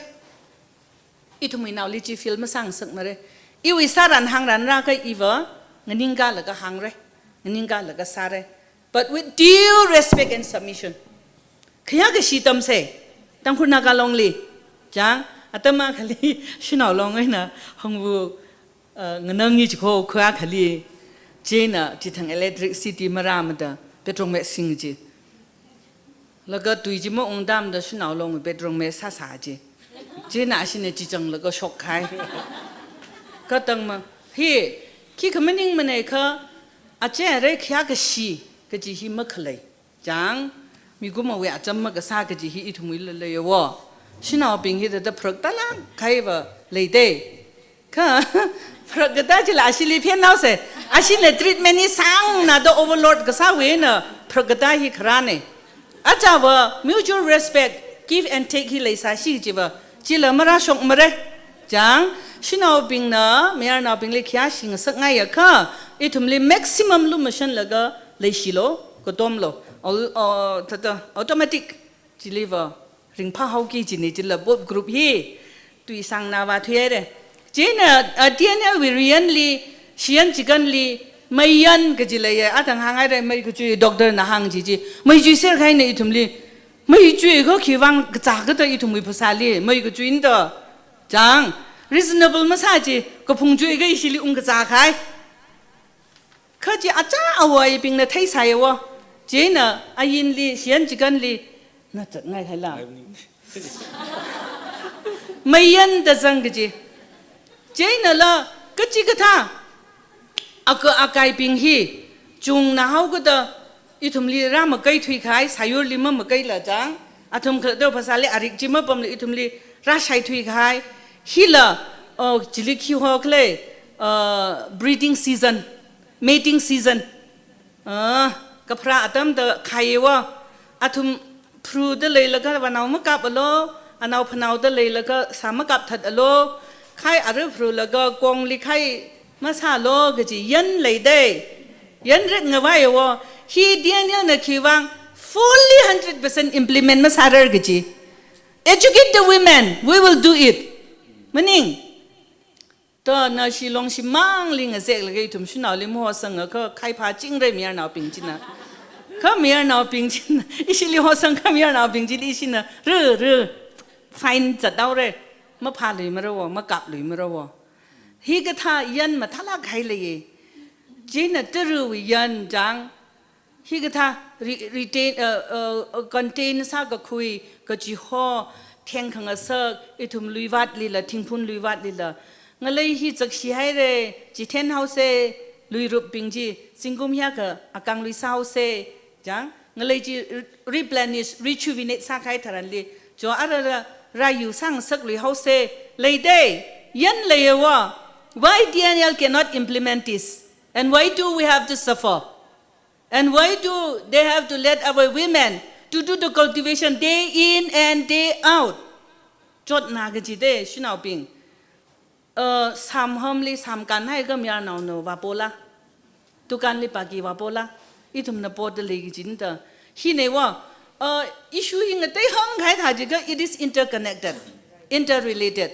Ithumwui naoli chi feel masāngasakmara. Iwui sāran hāngran rākha iva nganingkalaga hāngra. Nganingkalaga sāra. But with due respect and submission. Khayākashi tamsa, Tangkhul Naga Longli. Chang, atam akhali, shanao long eina hāngvu, uh, nganangi chiko khayākhali, china chithang electricity marāmada, petrol machine chi. Laga tui chi maungtamda shanao long petrol machine sāsā chi. China ashina chi changlaga shokkahai. Katang ma, hi, khikha maningmana kha, ache are khayākashi, kaji hi makhalei. Chang, mikumowui acham makasā kaji hi ithumwuila leiya wo. Shanaobing hi thāda pharak talāk kahaiva lei de. Kha, pharak katā chila ashili phenhaosa. Ashina treatment hi sāngnada overload kasāwui eina pharak katā hi kharāna. Achava mutual respect, give and take hi leisāsi chiva. Chila marāshokmara. Chang, shanaobingna mayarnaobingli khayāshi ngasakngaiakha, ithumli maximum lumashanlaga leishilu, katomlu. Au-, au-, thāda, automatic, chiliva ringphāhaoki kajina chila both group hi, tui sāngnava thuihaira. China, uh, T N L wui riyanli, shiyan chikanli, meiyan kaji leiya, athang hānghaira, mei kachui doctor na hāng chi chi. Mei chuiser kahaina ithumli. Mei chuikha khivang kazā kathā ithumwui phasāli, mei kachuina da. Chang, reasonable masā chi, kaphung chuikha ishili ungkazā kahai. Kha chi achā awaibingna theisāya wo. China ayinli, shiyan chikanli, na zatngai haila. Meiyan da zang kaji. Chinala, kachikathā, aka akaibing hi, chungna haokada, ithumli rāmakei thuikahai, sāyurli mamakei la chang, athum khalatta phasāli arik chi mapamla ithumli rāshai thuikahai, hila, oh, chili khi hokle, uh, breeding season, mating season, ah, kapharā atamda khaiya wo, athum pharuda leilaga vanao makapalo, anao phanaoda leilaga sā makapthatalo, khai ara pharulaga kongli khai masālo kaji yan lei de. Yan ret ngavaiya wo, hi Daniel na khivang fully hundred percent implement masārar kaji. Educate the women, we will do it. Maning. To na Shillong shimangli ngazeklaga ithum shanaoli mahosangakha khai phāchingra mayarnaobing china. Kha mayarnaobing china, ishili hosangakha mayarnaobing chili ishina, ru, ru, fine zathaora, maphāluimara wo, makapluimara wo. Hikathā yan mathālāk kahai leiya. China tarawui yan chang, hikathā re-, retain, uh, uh, uh, contain sākakhui, kachiho, thengkhangasak, ithum luivātlila, thingphun luivātlila. Ngalei hi zakshihaira, chithen haosa, luirupbing chi, zingkum hiyākha akang luisā haosa, chang, ngalei chi re-, replenish, rejuvenate sākahai tharanli, cho ara ra, rāyu sāngasaklui haosa, lei de, yan leiya wo, why Daniel cannot implement this? And why do we have to suffer? And why do they have to let our women to do the cultivation day in and day out? Chotna kajite, shanaobing. Uh, samhamli samkan haiakha mayarnaona vāpola. Dukanli pāki vāpola. Ithumna poda lei kajinda. Hineiva, uh, issue hi ngateihāng kahai thā jiakha, it is interconnected, interrelated.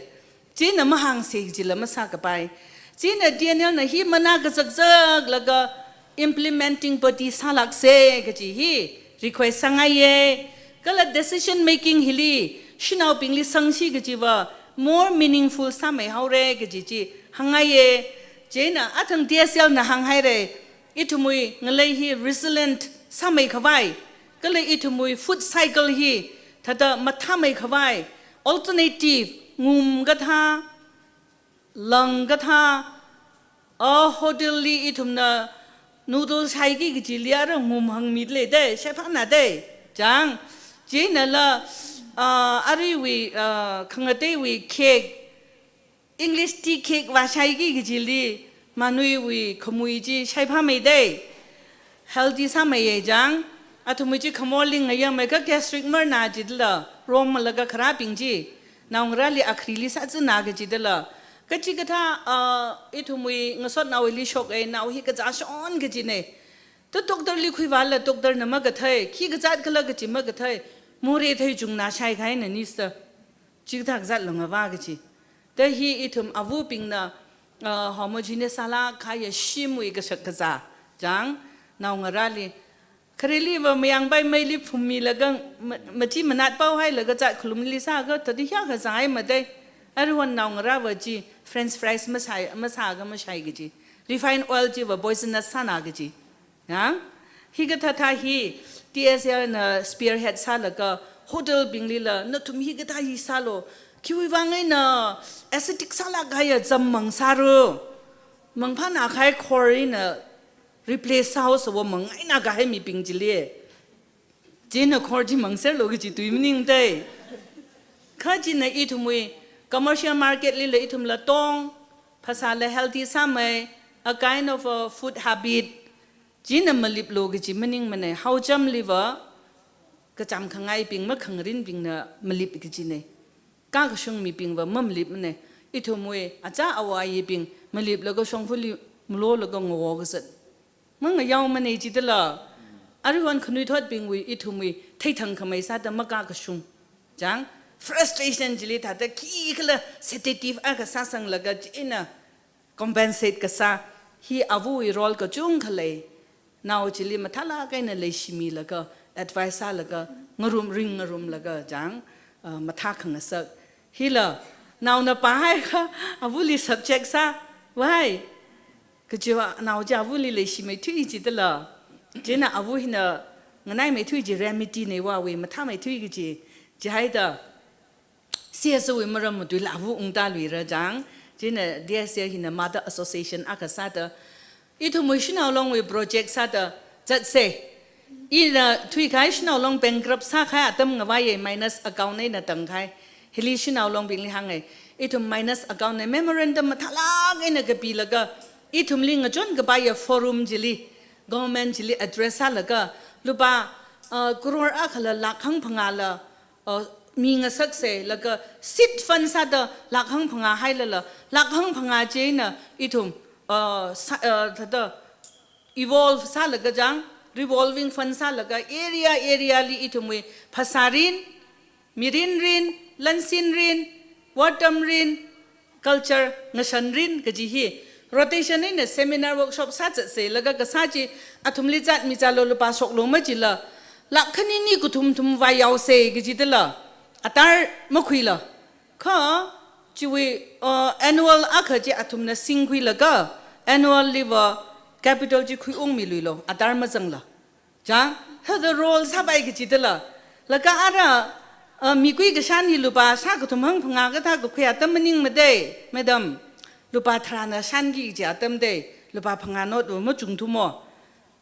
China mahāngsa kajila masākapai. China T N L na hi manakazakzaklaga implementing body sālāksa kaji hi request sāngaiye. Kala decision making hili shanaobingli sangsi kajiva more meaningful sāmeihaora kaji chi hāngngaiye. China athang T S L na hānghaira. Ithumwui ngalei hi resilient sāmeikhavai, kala ithumwui food cycle hi thāda mathāmeikhavai, alternative, ngum kathā, lang kathā, a hotel li ithumna noodle shaiki kajili ara ngum hāngmida lei dei, shaiphāna dei. Chang, chinala, ah, aruiwui, ah, khangateiwui cake, English tea cake vāshaiki kajili, manuiwui khamui chi shaiphāmei dei. Healthy sāmeiye chang, athumwui chi khamorli ngayāmeikha gastric marna jidala, romlaga kharābing chi, naongarāli akhrili sāzana kajidala. Kachikathā, ah, ithumwui ngasotnaowuili shoke, nao hi kazā shon kajine. Ta doctor li khuivāla, doctor na makathei, khi kazāt khala kaji makathei, morei theichungna shaikahaina nista. Chikathā kazāt langava kaji. Ta hi ithum avubingna, ah, homogeneous sālāk kahaiya shimwui kashak kazā chang, naongarāli. Khareliva mayangpai meili phummilaga ma-, machi manat paohailaga zat khalumli sāakha thāda hiyākha zāngaima dei. Aruihon naongarāva chi French fries masā, masāakha mashai kaji. Refined oil chiva poisonous sāna kaji. Ya? Hikathāthā hi T S L na spearhead sālaga hotel binglila, nathum hikathā hi sālu. Khiwui vang eina acidic sālāk kahaiya zam mang sāru. Mangphāna kahai khor eina replace sāhaosa va mangaina kahai mibing chili. China khor chi mangserlu kaji tui maning dei. Kha china ithumwui commercial market lila ithumla tong, phasāla healthy sāmei, a kind of a food habit. China maliplu kaji maningmanei, haochamliva kacham khangaibing makhangarinbingna malip kajinei. Kakashung mibingva mamalipmanei. Ithumwui achā awayibing maliplaga shongfali malolaga ngawo kazat mangayaomanei jidala. Aruihon khanuithotbingwui ithumwui theithang khamei sāda makakashung. Chang, frustration chili thāda khikhala sedative akha sāsanglaga china compensate kasā, hi avawui role kachungkha lei. Nao chili mathālāk eina leishimilaga, advice sālaga, ngarum ring ngarumlaga chang, ah, mathā khangasak. Hila, naona pāhaiakha, avali subject sā, why? Kajiva nao chi avali leishimeithui jidala. China ava hina nganaimeithui chi remedy neiva, wui mathāmeithui kaji. Chihaida, C S O wui maram matuila ava ungtāluira chang. China D S A hina mother association akha sāda, ithumwui Shanao Longwui project sāda zatse. Ina thuikahai Shanao Long bankrupt sākahai atam ngavaiye, minus account eina tangkahai. Hili Shanao Longbingli hānge. Ithum minus account nei memorandum mathālāk eina kapilaga, ithumli ngachon kapaiya forum chili, government chili address sālaga, lupā, uh, crore akhala lakh hangphangāla, uh, mingasakse, laga seed fund sāda lakh hangphangā hailala, lakh hangphangā china ithum, uh, sā-, uh, thāda evolve sālaga chang, revolving fund sālaga area, area li ithumwui phasārin, mirinrin, lansinrin, wortamrin, culture ngashanrin kaji hi rotation eina seminar workshop sāzatse, laga kasā chi athumli zat mizalu lupā shoklu majila, lakh khanini kathum thum vāyaose kajidala, atar makhuila. Kha chiwui, uh, annual akha chi athumna singkhuilaga, annual liva capital chi khuiungmiluilu, atar mazangla. Chang, thāda role sāpai kajidala. Laga ara, uh, mikui kashan hi lupā shākathum hangphangā kathā kakhui atam maningmadei, madam. Lupā tharāna shanki kaji atam dei, lupā phangā note va machungthumo.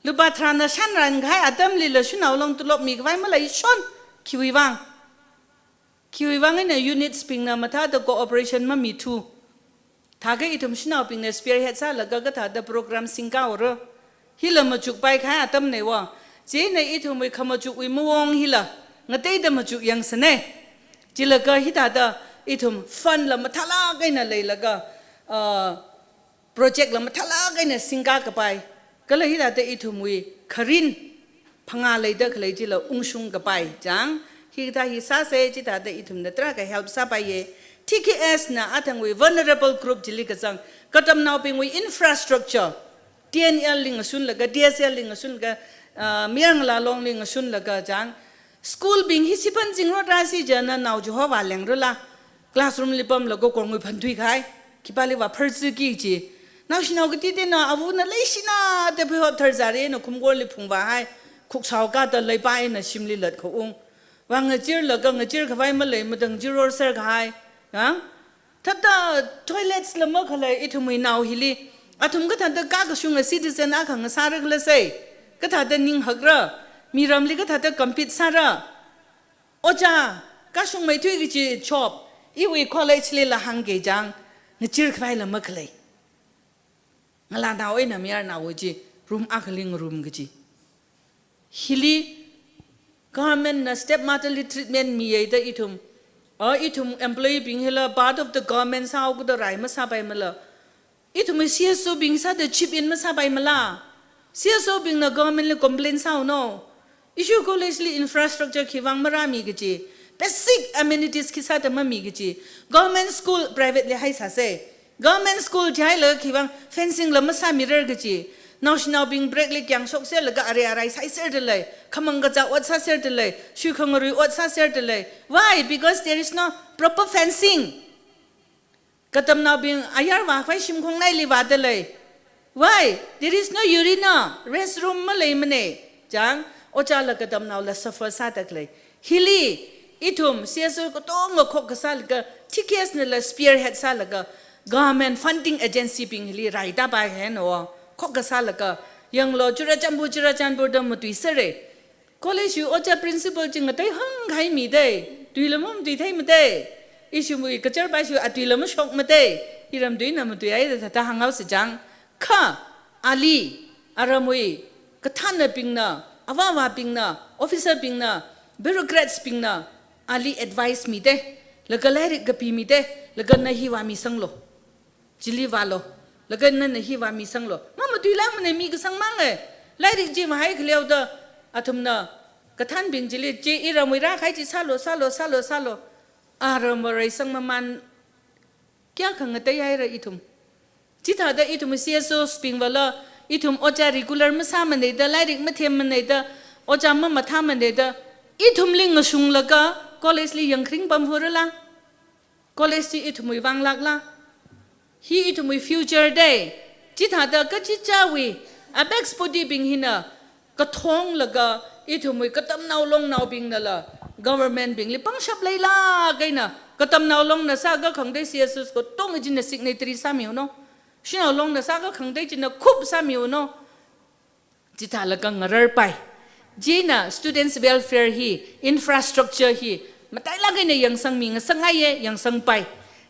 Lupā tharāna shanran kahai atamlila Shanao Long tulop mikhavai maleishon, khiwui vang. Khiwui vang eina units bingna mathāda cooperation mamithu. Thākha ithum shanaobingna spearhead sālaga kathāda program singkaora. Hila machukpai kahai atamnei wo. Chieina ithumwui khamachukwui mawong hila ngateida machuk yangsanei. Chilaga hithāda ithum fund la mathālāk eina leilaga, ah, project la mathālāk eina singka kapai. Kala hithāda ithumwui kharin phangā leida khalei chila ungshung kapai chang. Hikathā hi sāsei, chithāda ithumna tarākha help sāpaiye. T K S na athangwui vulnerable group chili kazang katamnaobingwui infrastructure, T N L li ngashunlaga, D S L li ngashunlaga, ah, Mayar Ngala Long li ngashunlaga chang. School bing hi siphan zingrot rāsi jana nao Jehovah lengrala. Classroom li pamlaga kongwui phanthui kahai. Khipāli vāpharzuki ji. Naoshinao katiti na avana leishina da pheihop tharzari na khumkorli phungvāhai. Khuksao kata leipai na shimli lat khaung. Vā ngachirlaga ngachir khavai malei madang jiror ser kahai. Ha? Thāda toilets la makhalei ithumwui nao hili. Athum kathāda kakashunga citizen akha ngasāra khala sei. Kathāda ning hakra. Miramli kathāda compete sāra. Ojā, kashungmeithui kaji job, iwui college lila hāngki chang, ngachir khavai la makhalei. Ngalānao eina mayarnao chi, room akhali ngarum kaji. Hili, government na stepmotherly treatment miya da ithum. A ithum employee bing hila part of the government sāhaoda rai masāpaimala. Ithumwui C S O bing sāda chip in masāpaimala. C S O bingna government li complain sāhaono. Ishi college li infrastructure khivang marāmi kaji. Basic amenities khi sāda mami kaji. Government school private li haisāsei. Government school jihailaga khivang fencing la masāmirar kaji. Naoshinaobing break li kyang shokserlaga are arai saiser dalei. Khamang kazā ot sāser dalei. Shuikhangarui ot sāser dalei. Why? Because there is no proper fencing. Katamnaobing ayar vākhavai shimkhong naili vāda lei. Why? There is no urinal, restroom maleimanei. Chang, ojāla katamnaola suffer sāda khalei. Hili, ithum, C S O katonga khokkha sālaga, T K S nala spearhead sālaga, government funding agency bing hili raida pai heno, khokkha sālaga, yanglo, Churachandpur, Churachandpur da matuiserei. College wui ojā principal chi ngatei hāngkahai midei, tuila mamatuitheimadei. Ishiwui kachar paishiwui atuila mashokmadei. Iramtuina matuihaida thāda hānghaosa chang. Kha, ali, aramwui, kathānnabingna, avāvābingna, officer bingna, bureaucrats bingna, ali advice midei, laga lairik kapimidei, laga na hi vāmisanglo. Chili vālo, laga nana hi vāmisanglo. Mamatuilākmanei mi kasangmangai. Lairik chi vāhai khaleoda, athumna, kathānnabing chili, chi iramwui rākahai chi sālo, sālo, sālo, sālo. Aramwui reisang mamān kayākha ngateihaira ithum. Chithāda ithum C S Os bingvala, ithum ojā regular masāmaneida, lairik mathemmaneida, ojā mamathāmaneida, ithumli ngashunglaga, college li yangkharing pamhurala. College chi ithumwui vānglākla. Hi ithumwui future dei. Chithāda kachichāwui, apex body bing hina, kathonglaga, ithumwui katamnao longnaobingnala, government bingli pangshap leilāk eina, katamnao longna sākakhangatei C S Os katonga china signatory sāmiuno. Shanao longna sākakhangatei china khup sāmiuno. Chithālaga ngararpai. China students welfare hi, infrastructure hi, matailāk eina yangsangmi ngasakngaiye, yangsangpai.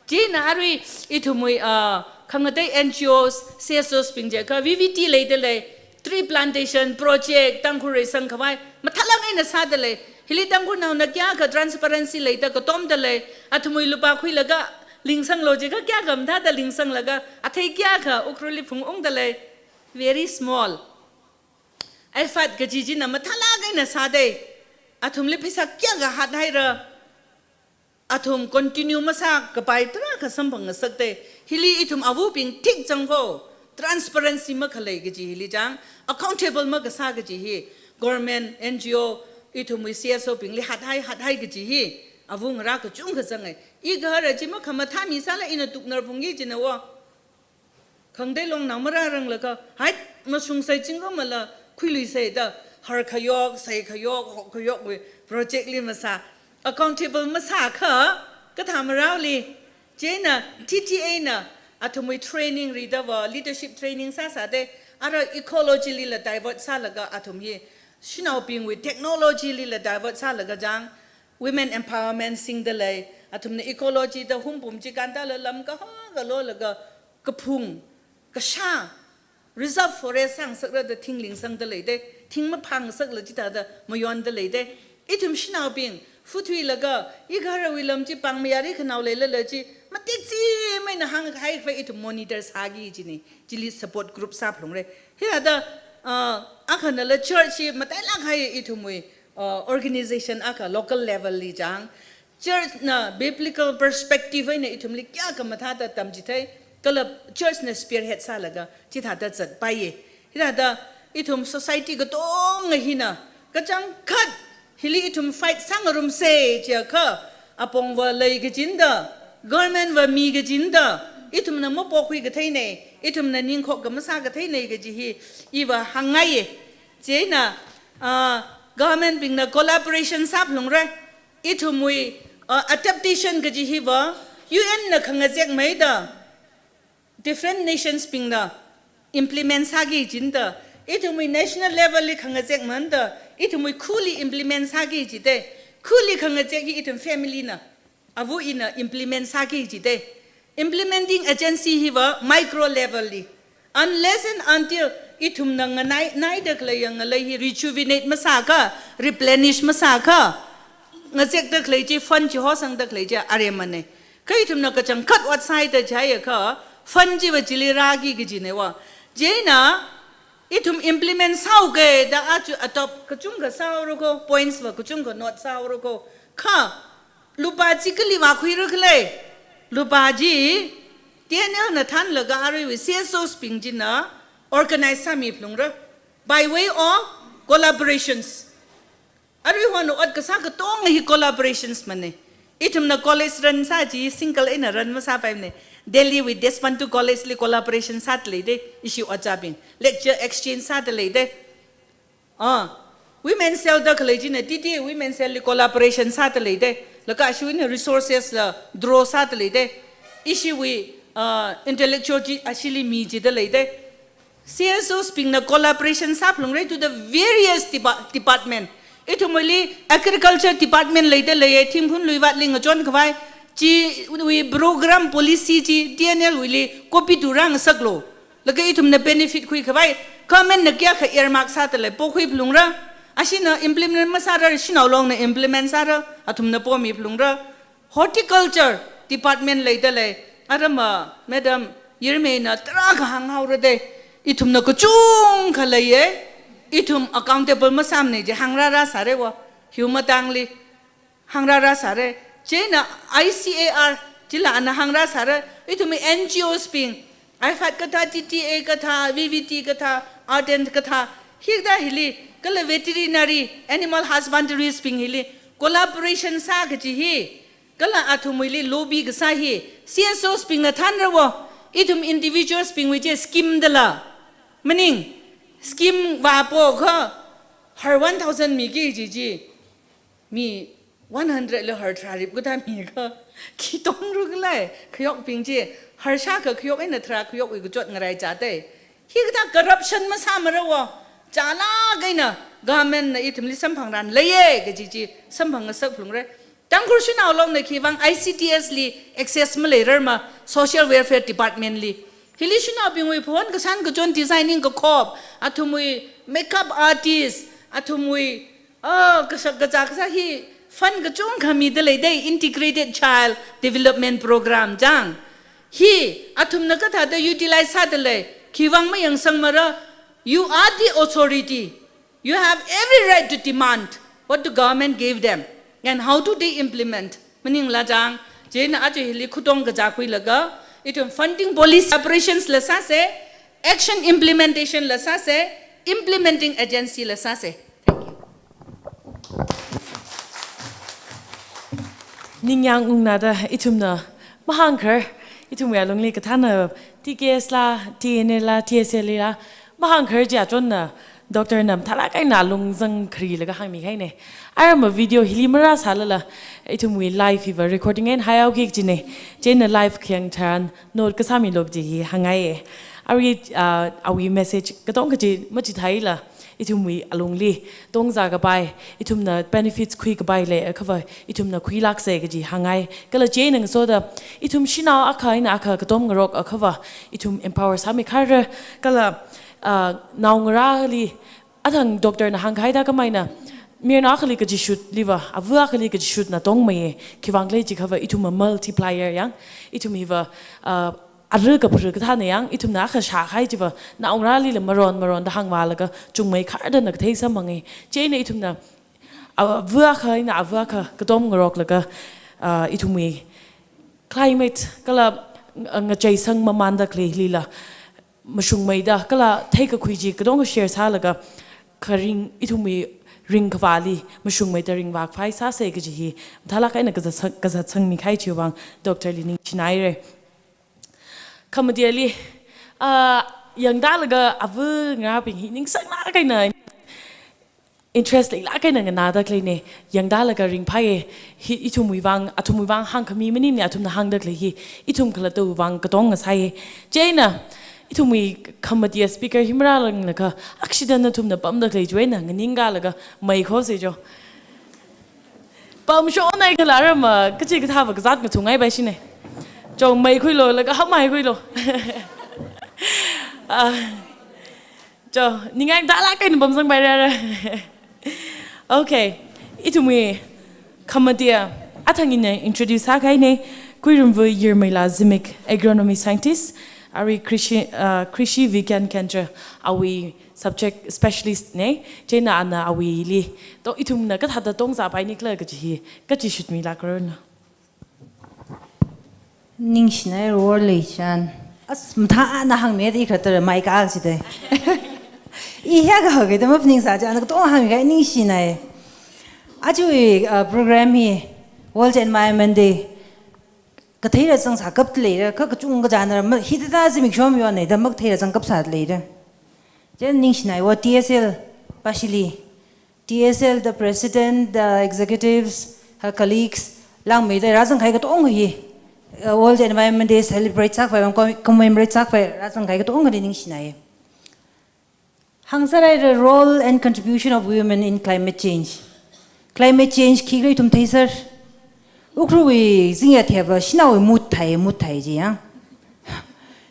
China arui ithumwui, ah, khangatei N G Os, C S Os bing jiakha V V T leidalei, tree plantation project, Tangkhul reisang khavai, mathālāk eina sādalei. Hili Tangkhulnaona kayākha transparency leida katomdalei, athumwui lupā khuilaga lingsanglo jiakha kayākha mathāda lingsanglaga, athei kayākha Ukhrulli phungungdalei. Very small. IFAD kaji china mathālāk eina sādei. Athumli pheisā kayākha hāthaira. Athum continue masākapai tarākha samphang ngasakdei. Hili ithum avabing thik changkho. Transparency makhalei kaji hili chang. Accountable makasā kaji hi. Government, N G O, ithumwui C S O bingli hāthai, hāthai kaji hi. Ava ngarā kachungkha zangai. I gahara chi makhamathāmisāla ina tuknar phungki china wo. Khangatei longnao marāranglakha, hait, mashungsei chingkhamala, khuiluisei da, har khayok, sei khayok, hok khayokwui project li masā, accountable masākha, kathā marāoli, china T T A na, athumwui training ridava, leadership training sāsādei, ara ecology lila divert sālaga athum hi, shanaobingwui technology lila divert sālaga chang, women empowerment singdalei, athumna ecology da humpum chikāntala lam kahaka lolaga, kaphung, kashā, reserve forest sāngasakra da thing lingsangda leida, thing maphāngasakla chithāda mayonda leida. Ithum shanaobing, futhuilaga, igarawui lam chi pāngmayāri khanao leilala chi, matik chi maina hāngkahai khavai ithum monitor sāki kajina, chili support group sāphalungra. Hithāda, ah, akhanala church hi matailāk kahai ithumwui, ah, organization akha local level li chang. Church na biblical perspective eina ithumli kayākha mathāda tamchithei, kala church na spearhead sālaga chithāda zatpaiya. Hithāda ithum society katonga hina, kachangkhat hili ithum fight sāngarumsa chiakha, apongva lei kajina da, government va mi kajina da, ithumna mapokhui katheina, ithumna ningkhok khamasā katheina kaji hi iva hāngngaiya. Chieina, ah, government bingna collaboration sāphalungra, ithumwui, uh, adaptation kaji hiva U N na khangazekmeida different nations bingna implement sāki kajina da, ithumwui national level li khangazekmana da, ithumwui khuli implement sāki kajida, khuli khangazek hi ithum family na, ava ina implement sāki kajida. Implementing agency hiva micro level li. Unless and until ithumna nganai, naida khaleiya ngalei hi rejuvenate masākha, replenish masākha, ngazekda khalei chi, fund chi hosangda khalei chi aremana. Kha ithumna kachangkhat ot sāhaida chiakha, fund chiva chili rāki kajina va. Chieina, ithum implement sāhaoki da aja atop kachungkha sāhaora ko, points va kachungkha note sāhaora ko. Kha, lupā chi kali vākhuira khala? Lupā chi T N L na thānlaga aruiwui C S Os bing china organize sāmiphalungra by way of collaborations. Aruihon ot kasā katonga hi collaborations mana. Ithumna college run sā chi single eina run masāpaimana. Delhi wui Deshpande College li collaboration sāda leida, ishi ojābing. Lecture exchange sāda leida. Ah, Women Cell da khalei china T T A Women Cell li collaboration sāda leida. Laga ashiwui eina resources la draw sāda leida. Ishiwui, ah, intellectual chi ashili mi jida leida. C S Os bingna collaboration sāphalungra to the various depa-, department. Ithumwuili agriculture department leida leiya, Thingphun Luivat li ngachon khavai, chiwui program policy chi T N L wuili copy to rāngasaklu. Laga ithumna benefit khui khavai, government na kayākha earmark sāda lei, pokhuiphalungra. Ashina implement masāra, shanao longna implement sāra, athumna pomiphalungra. Horticulture department leida lei, arama Madam Yirmeina tarākha hānghaora da, ithumna kachungkha leiya, ithum accountable masāmana chi hāngrāra sāra va, hiwui matangli hāngrāra sāra. Chieina I C A R chila ana hāngrā sāra, ithumwui N G Os bing, IFAD kathā, T T A kathā, V V T kathā, Ardent kathā, hikathā hili, kala veterinary, animal husbandries bing hili collaboration sā kaji hi, kala athumwuili lobby kasā hi, C S Os bingna thānra va, ithum individuals bingwui chi scheme dala. Maning, scheme vāpokha, har one thousand miki kaji chi, mi one hundred li har tharā rip kathā mikha, khi tongra khala, khayokbing chi, har shākha khayok eina tharā khayokwui kachot ngaraichāda. Hikathā corruption masāmara va, chālāk eina government na ithumli samphangran leiya kaji chi samphangngasakphalungra. Tangkhul shanao longna khivang I C D S li access maleirarma, Social Welfare Department li. Hili shanaobingwui phon kashan kachon designing kakhop, athumwui makeup artist, athumwui, ah, kashak kazā kasā hi fund kachungkha mida leida, Integrated Child Development Program chang. Hi, athumna kathāda utilize sāda lei, khivang mayangsangmara, you are the authority. You have every right to demand what the government gave them and how do they implement. Maningla chang, chieina aja hili khutong kazā khuilaga, ithum funding policy operations la sāsa, action implementation la sāsa, implementing agency la sāsa. Thank you. Ningyāng ungna da ithumna mahāngkhar, ithumwui alungli kathāna T K S la, T N L la, T S L la, mahāngkhar chi achonna, Doctor na mathālāk eina lungzang kharilaga hāngmihaina. Arama video hili marāsālala, ithumwui live hiva recording eina haihaoki kajina. Chieina live khayang tharan note kasāmilu kaji hi hāngngaiya. Arui, ah, awui message katonga chi machithāla, Ithumwui alungli tongzā kapai, ithumna benefits khui kapai leiakhava, ithumna khuilāksa kaji hāngngai. Kala chieina ngasoda, ithum shanao akha eina akha katom ngarokakhava, ithum empower sāmi kharra, kala, ah, naongarāli, athang doctor na hāngkahai thākhameina, mayarnao akhali kachishutliva, ava akhali kachishutna tongmeiya, khiwuivang khala jiakhava, ithum a multiplier yang, ithum hiva, ah, ara kaphara kathāna yang, ithumna akha shākahai chiva, naongarālila maron maronda hāngvālaga, chungmei khardana kathei samphangai. Chieina ithumna, ava akha eina ava akha katom ngaroklaga, ah, ithumwui climate kala, ah, ngacheisang mamanda khaleilila, mashungmeida, kala theikakhui chi katonga share sālaga, kharing ithumwui ringkhavāli, mashungmeida ringvākhavai sāsa kaji hi, mathālāk eina kazat sang-, kazat sangmi kahai chiwuivang, doctor li ningshinaira. Khamateli, ah, yangtālaga ava ngarābing hi ningsanglāk eina, interest leilāk eina nganāda khaleina, yangtālaga ringphāya, hi ithumwui vang, athumwui vang hāngkhami maningmana, athumna hāngda khalei hi, ithum khalattawui vang katonga sāya. Chieina, ithumwui khamati speaker hi marāranglakha, accident na athumna pamda khalei chiwui eina, nganingkalaga, mei khosa jo. Pamshonai khalarama, kachikathāva kazat ngathungai bai shina. Jo, mei khuilu, laga hāmei khuilu. Ah, jo, ningai tālāk eina pamsangpairara. Okay, ithumwui khamatia, athang ina introduce sākahaina, Khuirumvui Yirmeila Zimik, agronomy scientist, arui Krishi, ah, Krishi Vigyan Kendra, awui subject specialist na, chieina ana awuili, to ithumna kathāda tongzāpaini khala kaji hi, kachishutmilākranu. Ningshinai role leishan. As, mathāna hāngmida i khalatta mei kachida. I hiyākha hāngkida maphaningsā chi, ana katonga hāngmi kahai ningshinai. Ajawui, uh, program hi World Environment Day. Katheira zangsākap leira, kha kachungkha chānara, ma, hithāda zimiksho mayonnaida makatheira zangkapsā leira. Chieina ningshinai wo T S L pāshili. T S L, the president, the executives, her colleagues, langmeida rāzangkahai katonga hi, uh, World Environment Day celebrate sākhavai, com-, commemorate sākhavai, rāzangkahai katongali ningshinai. Hāngsāraira role and contribution of women in climate change. Climate change khikhala ithum theiser. Ukhrulwui zingya theva shanaowui mut thai, mut thai ji ya.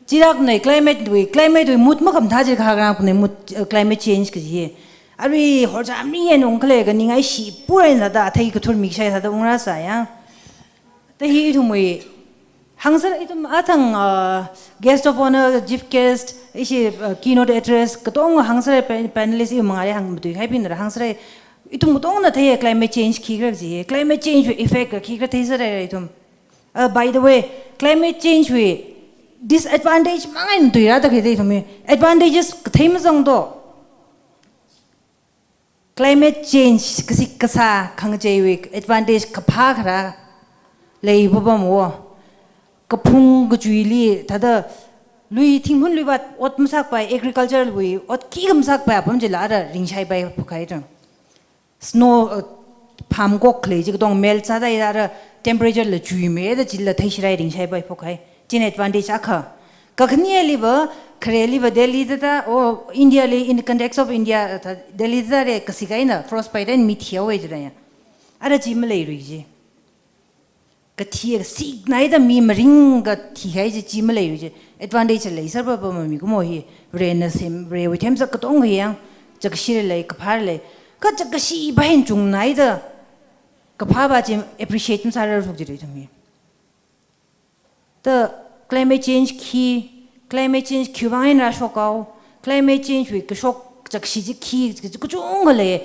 Chirakna climate wui, climate wui mut makhamathā chi kha kharākna mut, uh, climate change kaji. Arui horcham ri yan ungkhalei kha ningai shi pura na da thei kathur mikshai thāda ungrāsā ya. Ta hi ithumwui hāngsāra ithum athang, uh, guest of honor, chief guest, ishi, uh, keynote address, katonga hāngsāra pan-, panelist iwui mangāli hāngmatui kahaibingnala hāngsāra. Ithum katongana thei climate change khikhala ji, climate change wui effect kha khikhala theisāra ithum. Uh, by the way, climate change wui disadvantage mangai tuira da kida ithum hi. Advantages kathei mazang do. Climate change kasik kasā khangacheiwui advantage kaphā kharā lei papam wo. Kaphung kachuili thāda lui thinghun lui vāt ot masākpai, agriculture wui ot khikha masākpai apam chila ara ringshaipai phokahai tang. Snow, uh, phamkok khalei chi katong melt sāda ara temperature la chuimeida chila theishirai ringshaipai phokahai. China advantage akha. Kakhaneliva, khareliva Delhi thāda, oh, India li, in the context of India, uh, thā, Delhi thāda re kasik eina frostbite eina mi thihaowa jida ya. Ara chi maleirui ji. Kathi, kasiknaida mi maring kathi kahai chi, chi maleirui ji. Advantage leiser papam mikumo hi, Varena sem, Varewui themsak katong hi yang, chākashi lei, kaphā lei. Kha chākashi va hin chungnaida, kaphāva chi appreciate masārarthuk jida ithum hi. Ta climate change khi, climate change khiwuivang eina rāshok haowa, climate change wui kashok chākashi chi khi, kachungkha lei,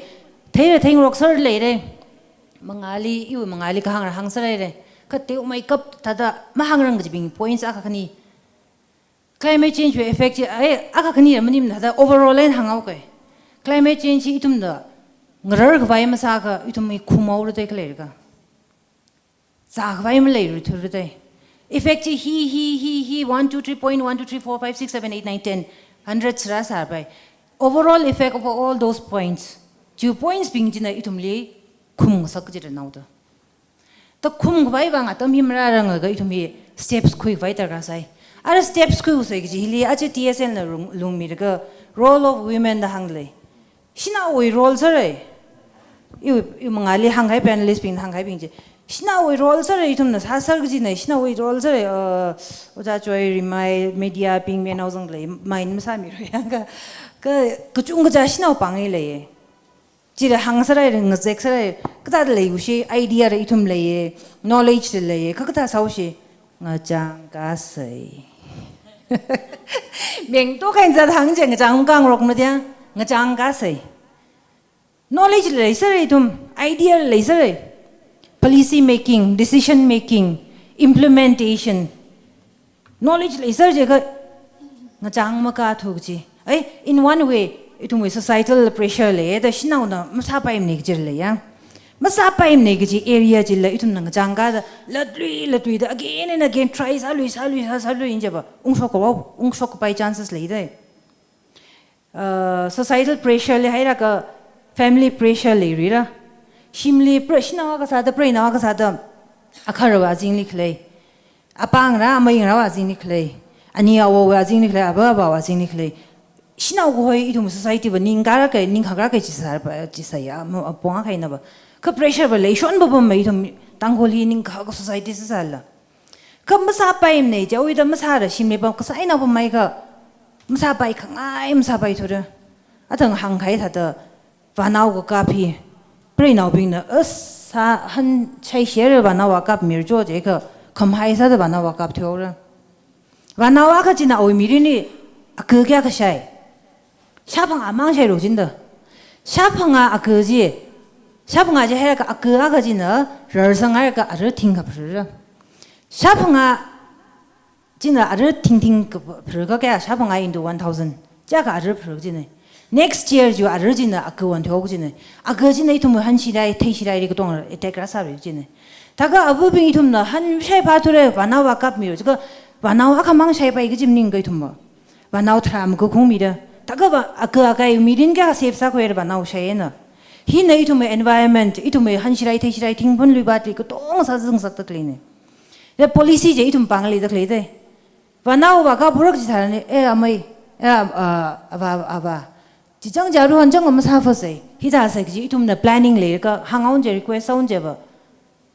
theira theingarokser leira. Mangāli, iwui mangāli kahāngra hāngsāra leira. Kha teomeikap thāda mahāngrang kajibing points akha khani. Climate change wui effect chi, ai, akha khani ra maningmana thāda overall eina hānghaowa. Climate change hi ithumna ngararkhavai masākha, ithum hi khumhaora da khalei kha. Zākhavai maleirui thura da. Effect chi hi, hi, hi, hi, one, two, three point one, two, three, four, five, six, seven, eight, nine, ten, hundred sāra sāpai. Overall effect of all those points. Chi points bing china ithumli khumngasak jida naoda. Ta khumkhavai vang atam hi marāranglakha ithum hi steps khuikhavai darkar sai. Ara steps khuisai kaji hili aja T S L na lung, lungmida kha role of women da hānglei. Shanaowui role sāra. Iwui, iwui mangāli hāngkahai panelist bing hāngkahaibing chi. Shanaowui role sāra ithumna sāser kajina, shanaowui role sāra, uh, Ojā Joy Rimai, media bing, meanao zanglei, mind masāmirei yangka. Ka, kachungkha chi shanao pāngli lei. Chila hāngserra, ngazekserra, kathāda lei ushi, idea ra ithum lei, knowledge ra lei, kha kathā sāushi, ngachang kasei. Mengto kain zat hāng chi ngachang kangrok madia, ngachang kasei. Knowledge leiserra ithum, idea leiserra. Policy making, decision making, implementation. Knowledge leiser jiakha ngachang makathu kaji. Ai, in one way, ithumwui societal pressure lei, da shanaona masāpaimana kaji lei ya. Masāpaimana kaji area chila ithumna ngachang kada, latlui, latluida, again and again, try sālui, sālui, sā, sālui, injaba, ungshok kawau, ungshokpai chances leida. Uh, societal pressure li hailāka family pressure leirira. Shimli pre-, shanao kasāda, preinao kasāda, akharawui azingli khalei. Apāngra, ameingarawui azingli khalei. Ani awowui azingli khalei, avā avāwui azingli khalei. Shanao kahoi ithum society va ningkara kai, ningkhakra kai chisar pa, chisaya, mo, apong akaina ba. Kha pressure va leishon ba pam mai ithum Tangkhulli ningkhaka society sāsāla. Kha masāpaimana, jiawuida masāra shimli pam, kasā eina pam maikha, masāpai khangai, masāpaithura. Athang hāngkahai thāda, vānao kakap hi, preinaobingna, as, sā, han, shaishera vānao vākapmira jo jiakha, khamhai sāda vānao vākapthuira. Vānao akha china awui mirinli, aka kayākha shai. Shāphangā mang shairo jinda. Shāphangā aka chi, shāphangā chi hailāka aka akha china, rarsang hailāka ara thingkha pharara. Shāphangā china ara thingthing kapharaka kayā, shāphangā into one thousand. Chiyākha ara pharak china. Next year chu ara china aka won thok china. Aka china ithum hanshi dai, theishi daili katonga attack rāsāra china. Thākha avabing ithumna han shaipaithura, vānao vākapmira. Chikha vānao akhamang shaipai kaji maningakha ithumva vānao tharā makakhungmida. Thākha va aka akai mirin kayā save sākhuira vānao shaina. Hina ithumwui environment, ithumwui hanshi dai, theishi dai, thingphun luivatli katonga sāzang sāda khaleina. Ya policy chi ithum pāngli da khaleida. Vānao vākapra kajitharan, eh, amei, eh, ah, avā, avā. Chichang jaruhan chang masāphasei. Hithāsei kaji ithumna planning leilāka hāngaun je, request sāun jeba.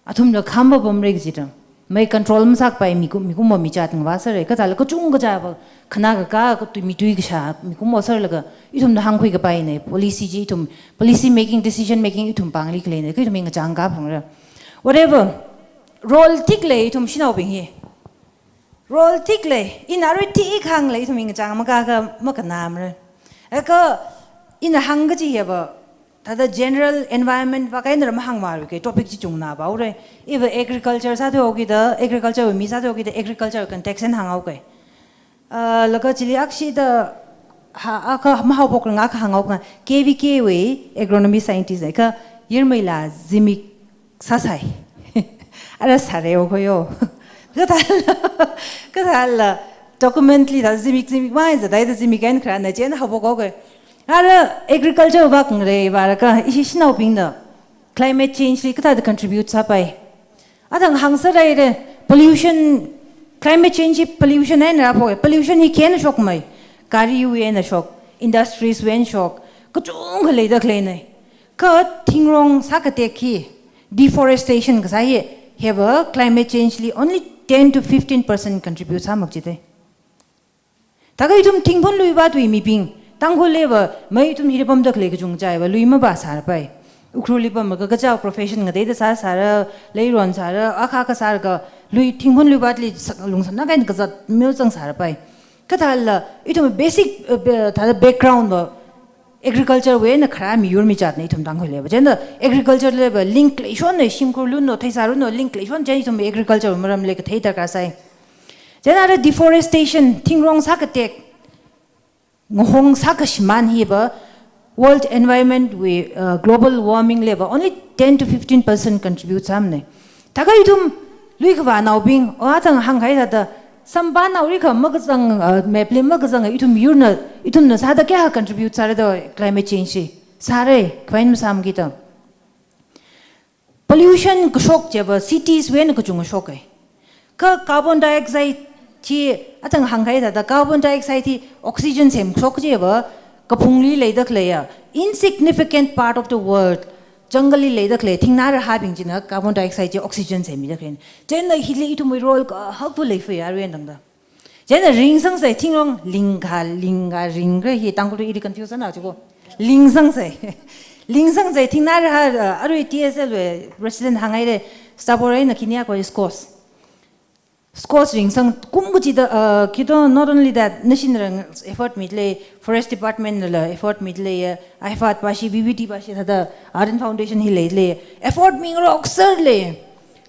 Athumla kham ba pamra kajida. Mai control masāpai mikum, mikumva michat ngavāsāra. Kathāla kachungkha chaba, khanā kakā, katui mitui kashā, mikumva sārlaga, ithumna hāngkhui kapaina. Policy chi ithum, policy making, decision making ithum pāngli khaleina. Kha ithum ngachang kaphangra. Whatever. Role thik lei ithum shanaobing hi. Role thik lei, ina rui thik hāng lei, ithum ngachang makaka makanamra. Aka, ina hāng kaji hiva, thāda general environment va kaina mahāngmara kha topic chi chungna baore. Iva agriculture sāthuikida, agriculture mi sāthuikida, agriculture context eina hānghaoke. Ah, laga chili akshida, ha, akha mahaophokra nga akha hānghaoke, K V K wui agronomy scientist kha Yirmeila Zimik sāsai. Ara sāra okhoyo. Kathāla, kathāla document li thāda zimik, zimik mai zadaida zimik eina kharāna chieina haophok okhoyo. Ara agriculture va khangarei vālaga, ishi shanaobingna climate change li kathāda contribute sāpai. Athang hāngsāra, pollution, climate change hi pollution eina rāphok, pollution hi khina shokmei. Gariwui eina shok, industries wui eina shok, kachungkha leida khaleina. Kha thingrong sākatek hi, deforestation kasā hi, hiva climate change li only ten to fifteen percent contribute sāmak jite. Thākha ithum thingphun luivatwui mibing, Tangkhulliva, mai ithum hili pamda khalei kachungkhava, lui mavāsārapai. Ukhrulli pamlaga kachao profession ngateida sāsāra, leiron sāra, akha akha sālaga, lui thingphun luivatli sak-, lungsāna kain kazat mil zangsārapai. Kathāla, ithum basic, uh, be-, thāda background va, agriculture wui eina kharā miyur michatna ithum Tangkhulliva. Chieina agriculture liva link leishonna, shimkhur luno, theisā luno, link leishon chieina ithum agriculture maramli kathei darkar sai. Chieina ara deforestation, thingrong sākatek, ngahong sākashimān hiva, world environment wui, uh, global warming liva only ten to fifteen percent contribute sāmana. Thākha ithum lui kavānaobing, o athang hāngkahai thāda, samphānao rikha makazang, uh, map li makazang ithum yurna, ithumna sāda kayā contribute sāra da climate change hi. Sāra, khavai masāmakida. Pollution kashok chiva cities wui eina kachungkha shoka. Kha carbon dioxide chi athang hāngkahai thāda carbon dioxide hi oxygen semkashok chiva Kaphungli leida khaleiya, insignificant part of the world, jungle li leida khalei thingnā rahābing china carbon dioxide chi oxygen sāmida khalei. Chieina hili ithumwui role kahak pu leifui arui eina tangda. Chieina ringsangsei, thingrong lingkha, lingkha, ringra hi Tangkhul ili confuse na chiko. Lingsangsei. Lingsangsei, thingnā rahā, uh, arui T S L wui president hāngngaile, Stapor eina khini akhawui squash. Squash ringsang kum kachida, uh, khi to, not only that, nashinrang effort mida lei, forest department nala effort mida lei, IFAD pashi, B B D pashi thāda, Ardent Foundation hi leida lei, effort mingarokser lei.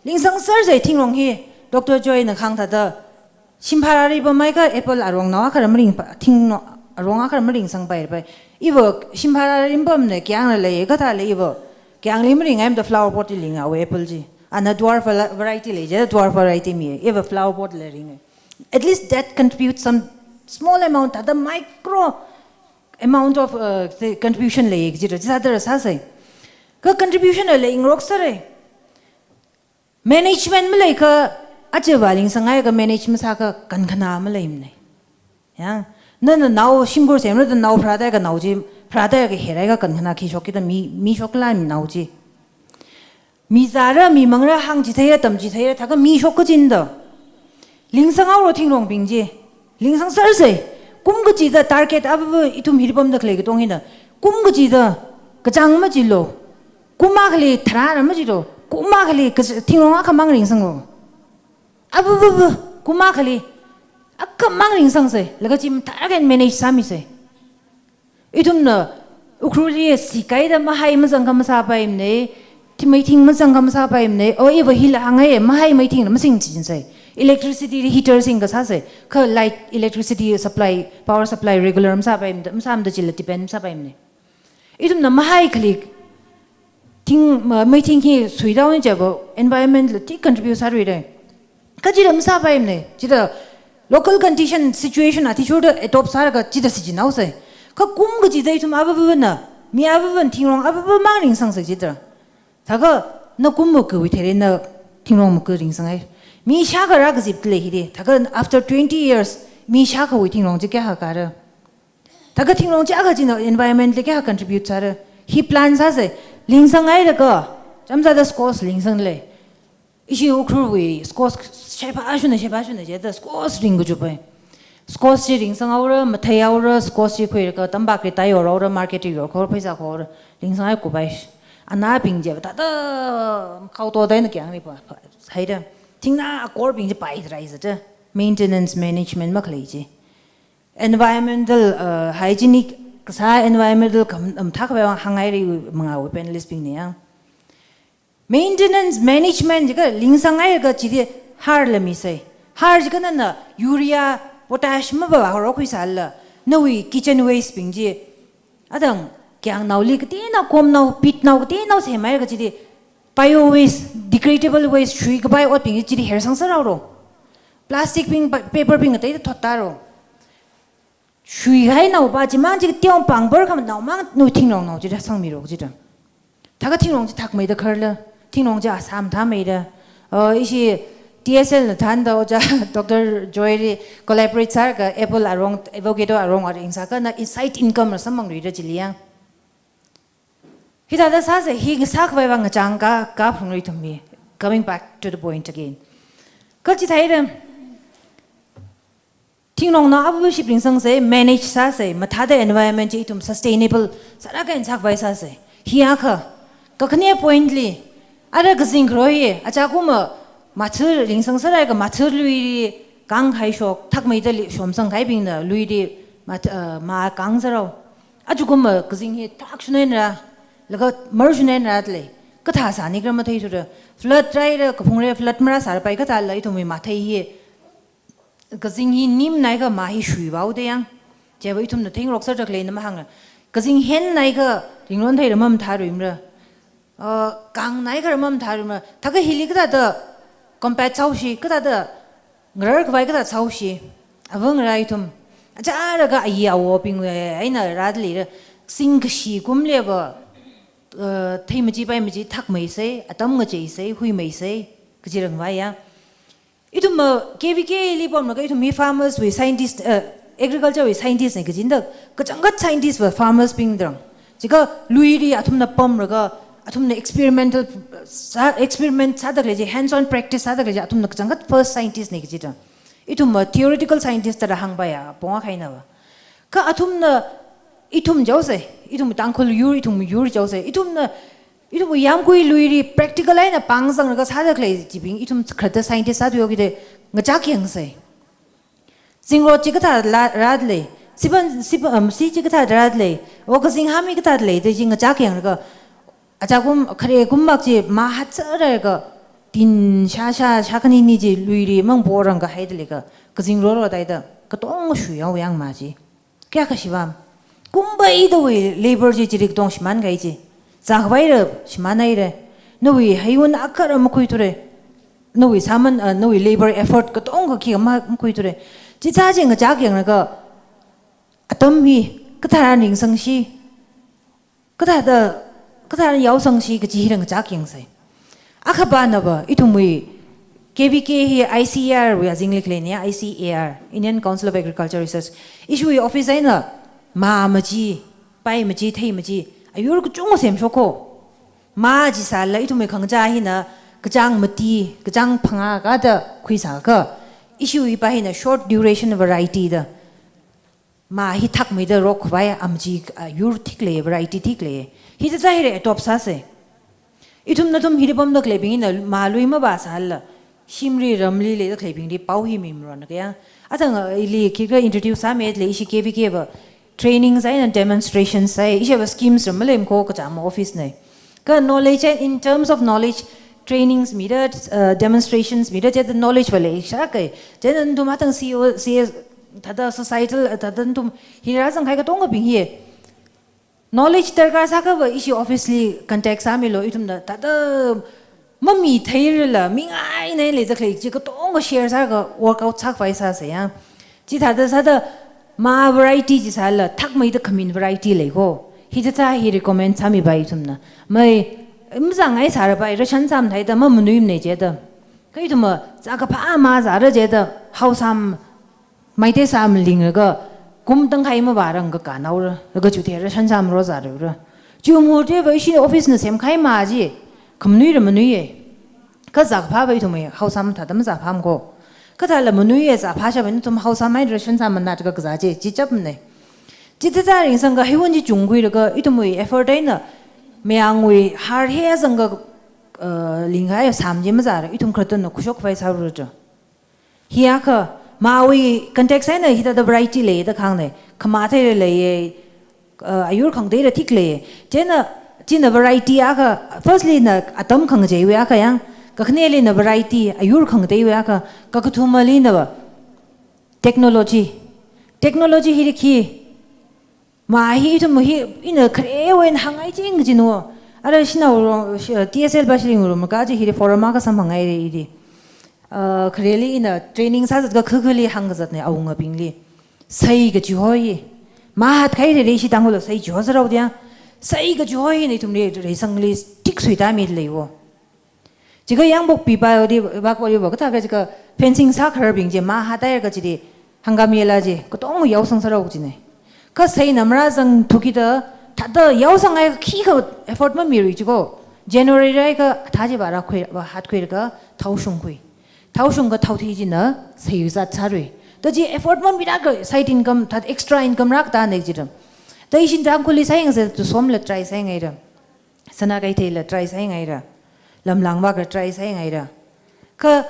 Lingsangsārsei thingrong hi, Doctor Joy na kahāng thāda, shimphara ri pamhaiakha apple arong nao akhara maringpa, thing no, arong akhara maringsangpai pai. Iva shimphara ri pamna kayāngna lei, kathāla iva kayāngli maringngaimada flower pot li ringa apple chi. Ana dwarf vala-, variety lei, chieina dwarf variety mi, iva flower pot la ringa. At least that contributes some small amount, thāda micro amount of, uh, the contribution lei, kajira, chithāda sāsei. Kha contribution la leingarokserei. Management maleiakha, aja va lingsanghaiakha manage masāakha kankhana maleimana. Ya, nana nao shimkhur semra da nao pharāda kha nao chi, pharāda kha herhaiakha kankhana khi shok kida mi, mi shokla mi nao chi. Mi zāra, mi mangra, hāngchitheira, tamchitheira, thākha mi shok kachinda. Lingsanghaoro thingrongbing chi. Lingsangsārsei. Kum kachida target ava ithum hili pamda khalei katong hina. Kum kachida kachāng machilu. Kum akhali tharāna machilu. Kum akhali kach-, thingrong akhamang ringsango. Ava, ava, ava, kum akhali akhamang ringsangsei. Laga chi mathālāk eina manage sāmisei. Ithumna Ukhrulli sikaida mahai mazangkha masāpaimana, thi meithing mazangkha masāpaimana, o iva hila hāngngai, mahai meithingla masingchinsei. Electricity heater singkasāsei. Kha light, electricity supply, power supply regular masāpaimada, masāmada chila depend masāpaimana. Ithumna mahai khalik, thing, ma-, meithing hi suidaoni chiva environment la thi contribute sāluira. Kha chila masāpaimana, chila local condition, situation athishurda adopt sālaga chila shichinhaosei. Kha kum kachida ithum avāvana, mi avāvana thingrong avāvamang ringsangsei chila. Thākha na kum makawui theira, na thingrong maka ringsanghai. Mi shākha rākazip lei hili. Thākha after twenty years, mi shākhawui thingrong chi kayākha kāra. Thākha thingrong chi akha china environment li kayākha contribute sāra. Hi plan sāsei, lingsanghailakha, chāmsāda squash lingsang lei. Ishi Ukhrulwui squash shaiphā shuna, shaiphā shuna jida squash ringkachupai. Squash chi ringsanghaora, matheihaora, squash chi khuilaga tampak li taiyorhaora, market li yorkhaora, pheisā khuihaora, lingsanghai kupai. Anābing chiva thāda khao toda eina kayāngli pa, pa, haida. Thingnā akorbing chi paitharai zata. Maintenance, management makhalei chi. Environmental, uh, hygienic kasā environmental kam, um, thākhavai vang hānghaira mangāwui panelist bingna ya. Maintenance, management jiakha lingsanghaikha chili har la misei. Har jiakha nana urea, potash mavāvārokhuisālala, nawui kitchen waste bing chi. Adang kayāngnaoli kateonao, komnao, pitnao, kateonao semhaikha chili bio waste, degradable waste, shuikapai otbing chi chili hersangsārhaoro. Plastic bing, pa-, paper bing kateida thottāro. Shuihainaopa chimang chi kateokha pangpar khamanaomang nawui thingrongnao chila sangmiro kajida. Thākha thingrong chi thakmeida kharla, thingrong chi asam thāmeida. Uh, ishi T S L na thānda ojā Doctor Joy li collaborate sālaga apple arong, avocado arong areng sākha na side income la samphanglui da chili ya. Hithāda sāsei, hi sākhavai vang ngachang ka, kaphungri ithum mi. Coming back to the point again. Kha chithāhaira, thingrongnao avāvaship ringsangsei, manage sāsei, mathāda environment chi ithum sustainable sālāk eina sākhavai sāsei. Hi akha, kakhane point li, ara kazing kharoi hi, achākuma mathar ringsangsālaga mathar luili kangkahai shok, thakmeida li shomsangkahaibingna luili mat-, uh, makāngsārao. Achākuma kazing hi thakshunenra, laga marshunenra lei. Kathā sānikhala matheithura. Flood rāhaira, kaphungli flood marāsālapai kathāla ithumwui mathei hi. Kazing hi nimnaikha ma hi shuivāhaoda ya. Chiva ithumna thengroksāda khaleina mahāngra. Kazing hennaikha ringron theira mamathāluimara. Uh, kangnaikha mamathāluimara. Thākha hili kathāda combat sāhaosi, kathāda ngararkhavai kathā sāhaosi. Ava ngarā ithum. Achālakha ayi awobingwui eina rāda leira. Singkashi kumliva, uh, thei machipai machi thakmeisei, atam ngacheisei, huimeisei, kajirang vaya. Ithum, uh, K V K li pamlaga ithum hi farmers wui scientist, uh, Agriculture wui scientist na kajina da, kachangkhat scientist va farmers bing dang. Chikha luili athumna pamlaga, athumna experimental, sā, experiment sāda khalei chi, hands-on practice sāda khalei chi, athumna kachangkhat first scientist na kajina. Ithum va theoretical scientist da hāngpaiya, pong akha eina va. Kha athumna, ithum jaose, ithum Tangkhul yur, ithum yur jaose, ithumna, ithum yāmgui luili practical eina pāngzanglaga sāda khalei chibing, ithum khalatta scientist sāthuihaokida ngachak yangse. Zingrot chi kathāda rāda lei, sipan, sipan, um, si chi kathāda rāda lei, o kazing ham hi kathāda lei, da chi ngachak yanglaga, achakum, khare kum mak chi mahatsālaga, tin shā shā, shākhani ni chi luili mang porang kahaida leilaga, kazing roro taida, katonga shuiyao yang ma chi. Kayākha shibam. Kum paida wui labor chi chili katong shimān kahai chi. Zākhavai ra shimān haira. Nawui heiwun akha ra makhuithura. Nawui sāman, ah, nawui labor effort katonga khi ma makhuithura. Chithā chi ngachak yanglaga atam hi kathāda ringsangsi, kathāda, kathāda yaosangsi kaji hi ngachak yangse. Akhapana va, ithumwui K V K hi I C A R wui azingli khaleina, I C A R, Indian Council of Agriculture Research. Ishiwui office eina mā machi, pai machi, thei machi, ayur kachungkha semshok ko. Mā chisālala ithumwui khangachā hina kachāng mati, kachāng phangā kathāda khuisākha, ishiwui pa hina short duration variety da. Mā hi thakmeida rokkhavai amachi, ah, yur thik lei, variety thik lei. Hithāda hili adopt sāse. Ithum nathum hili pamda khaleibing hina mā lui mavāsālala, shimli ramli leida khaleibingli pao hi mimaronna kaya. Athang, ah, ili khikha introduce sāmida lei, ishi K V K va training sāi eina demonstration sāi, ishi va schemes ram malem ko kachama office nei. Kha knowledge, in terms of knowledge, trainings mida, uh, demonstrations mida, chithāda knowledge va leisākai. Chieina nathum athang C E O, C E O, thāda societal, thāda nathum hili rāzang kahai katongabing hi. Knowledge darkar sākha va ishi office li contact sāmilu, ithumna thāda mamitheirala, mingaina leida khalei chi katonga share sālaga workout sākhavai sāsa ya. Chithāda sāda mā variety chisālala, thakmeida khamin variety lei ko. Hithāda hi recommend sāmipai ithumna. Mai, mazangngai sārapai, rashan sāmatheida, mamanuimanei jida. Kha ithumva, zākaphā mā zāra jida, haosam, maite sam linglaga, kum tangkhai mavārang kakān haora, laga chithāda rashan sam ro zāra ra. Chi muhurte va ishi office na semkahai mā chi, khamanuira manuiya. Kha zākaphā va ithumwui haosam thāda mazāpham ko. Kathāla manuiya zāphā shāva nathum haosam eina rashan sam manat kazā chi, chi chapmanei. Chithāda ringsangkha heiwun chi chungkhuilaga ithumwui effort eina mayangwui har hezangkha, uh, lingkahai sam chi mazāra, ithum khalattana khuishok khavai sāra. Hi akha, māwui context eina hithāda variety leida khangnei, khamatheira leiya, uh, ayur khangateira thik lei. Chieina, china variety akha, firstly na atam khangacheiwui akha yang, kakhaneli na variety, ayur khangateiwui akha, kakathumali na va technology. Technology hili khi, mā hi ithum hi, ina kharewui eina hāngngai ching kajina. Ara shanao rong, sh-, T S L ba shilling rong, maka chi hili forum akha samphanghaira ili. Uh, khareli ina training sāzat kakhakhali hāngkazatnei awungabingli. Sai kachiho hi. Mahatkahai rere ishi Tangkhullo sai chiho sārao dia. Sai kachiho hi na ithumli reisangli tik suitāmida leiwo. Chikha yangpokpi pali, bakoli va kathā kha chikha fencing sākhararbing chi mahathaiakha chili hāngkhamila chi, katonga yaosang sārao kajinei. Kha saina marāzangthu kida, thāda yaosanghai khikha effort mamirui chi ko. January rāhaiakha thā chi vāra khui, vāhatkhuilaga thao shungkhui. Thao shungakha thao thi china sai zat sārui. Da chi effort mamida kha side income, thāda extra income rākatānei jidam. Da ishin Tangkhulli sāyangsa Tusomla try sāyangaira. Sanakeitheila try sāyangaira. Lamlang vākla try sāyangaira. Kha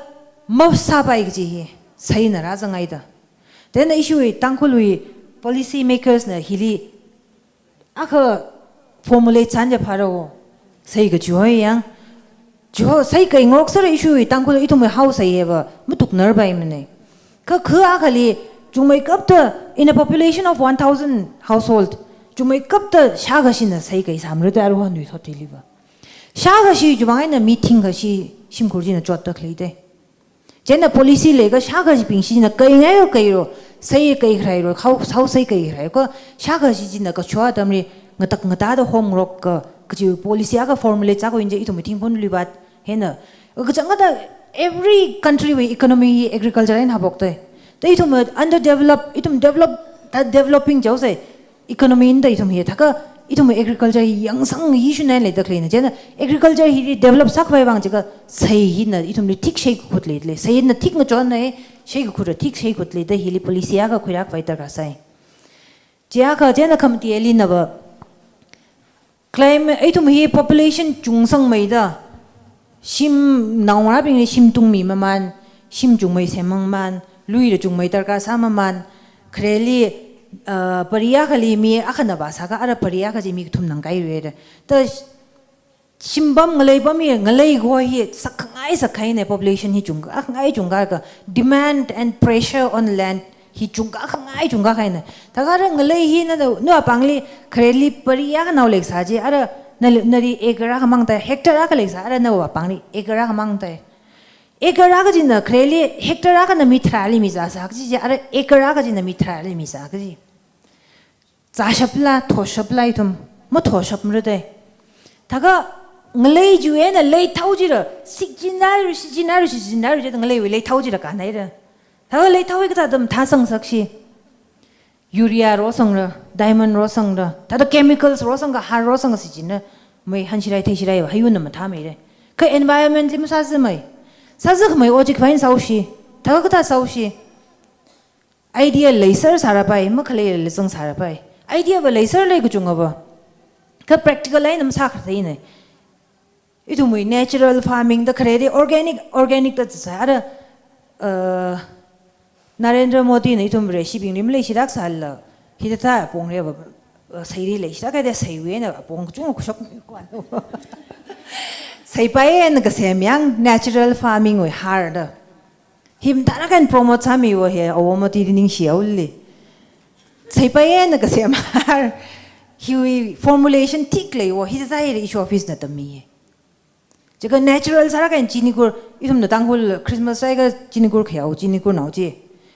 masāpai kaji hi, saina rāzanghaida. Then ishiwui Tangkhulwui policy makers na hili akha formulate sānja phāra wo. Sai kachiho yang. Chiho sai kai ngok sāra ishiwui Tangkhul ithumwui hao saiya va matuknarpaimanei. Kha kha akhali chungmeikapta, in a population of one thousand household, chungmeikapta shākhashina sai kai samra da aruihon nuithot hili va. Shākhashi chiwui vang eina mi thingkhashi shimkhur china chotda khalei dei. Chieina policy leiakha shākhashibing shina kaingai kairo, sai kaikharairo, hao, hao sai kaikharai ko, shākhashi china kachowa atamli ngatak ngatāda hongrok ka, kaji policy akha formulate sākhui nja ithum thingphun luivat hena. Kachangkhatta every country wui economy hi agriculture eina haophok dei. Da ithum underdevelop, ithum develop, ta developing jaosai economy da ithum hi. Thākha ithum agriculture hi yangsang issue nai leida khaleina. Chieina agriculture hi develop sākhavai vang jiakha sei hina ithumli thik shei kakhut leilei. Seina thik ngachon nai, shei kakhut thik shei kakhut leida hili policy akha khuirakhavai darkar sai. Chiakha chieina khamateli nava climate, ithum hi population chungsangmeida, shim naongarābingli shim tungmi mamān, shim chungmei semang mamān, luila chungmei darkar sā mamān, khareli, uh, pari akhali mi akhana vāsākha ara pari akha chi mi kathum nang kairuira. Ta shimpam ngaleipam hi ngalei kaho hi sakkhangai sakkahaina, population hi chungkakhangai chungkaka, demand and pressure on land hi chungkakhangai chungkakahaina. Thākha ara ngalei hi na, na, nawui apāngli khareli pari akhanaoli sā chi, ara na, nali acre akha mangtai, hectare akha leisā, ara nawui apāngli acre akha mangtai. Acre akha china khareli hectare akhana mi tharāli mizāsā kaji chi, ara acre akha china mi tharāli mizā kaji. Zāshapla, thoshapla ithum, mathoshaprada. Thākha ngalei chiwui eina leithao chila, sikchinnaru, sikchinnaru, sikchinnaru jida ngaleiwui leithao chila kānhaira. Thākha leithao hi kathāda mathāsang sakshi. Urea rosangra, diamond rosangra, thāda chemicals rosangkha, har rosangkha sichinna, mei hanshirai theishiraiva, hayunna mathāmeira. Kha environment li masāzamei. Sāzakhamei ojik vain sāoshi. Thākha kathā sāoshi. Idea leiser sārapai, makhalei lei zang sārapai. Idea va leiser lei kachungava. Kha practical eina masākhatheinei. Ithumwui natural farming da khareli organic, organic da sā ara, uh, Narendra Modi na ithum Vareshibingli maleishirak sāla. Hithāda apong leiva, uh, seiri leishirak kaida seiwui eina apong kachungkha khuishok. Seipai eina kasem yang natural farming wui har da. Hi mathālāk eina promote sāmiwo hi, awo mati ningshihaoli. Seipai eina kasem har, hiwui formulation thik leiwo, hi sāsai hi issue office na tammi. Chiakha natural sālāk eina chinikur, ithumna Tangkhul Christmas sāakha chinikur khayao, chinikur nao chi.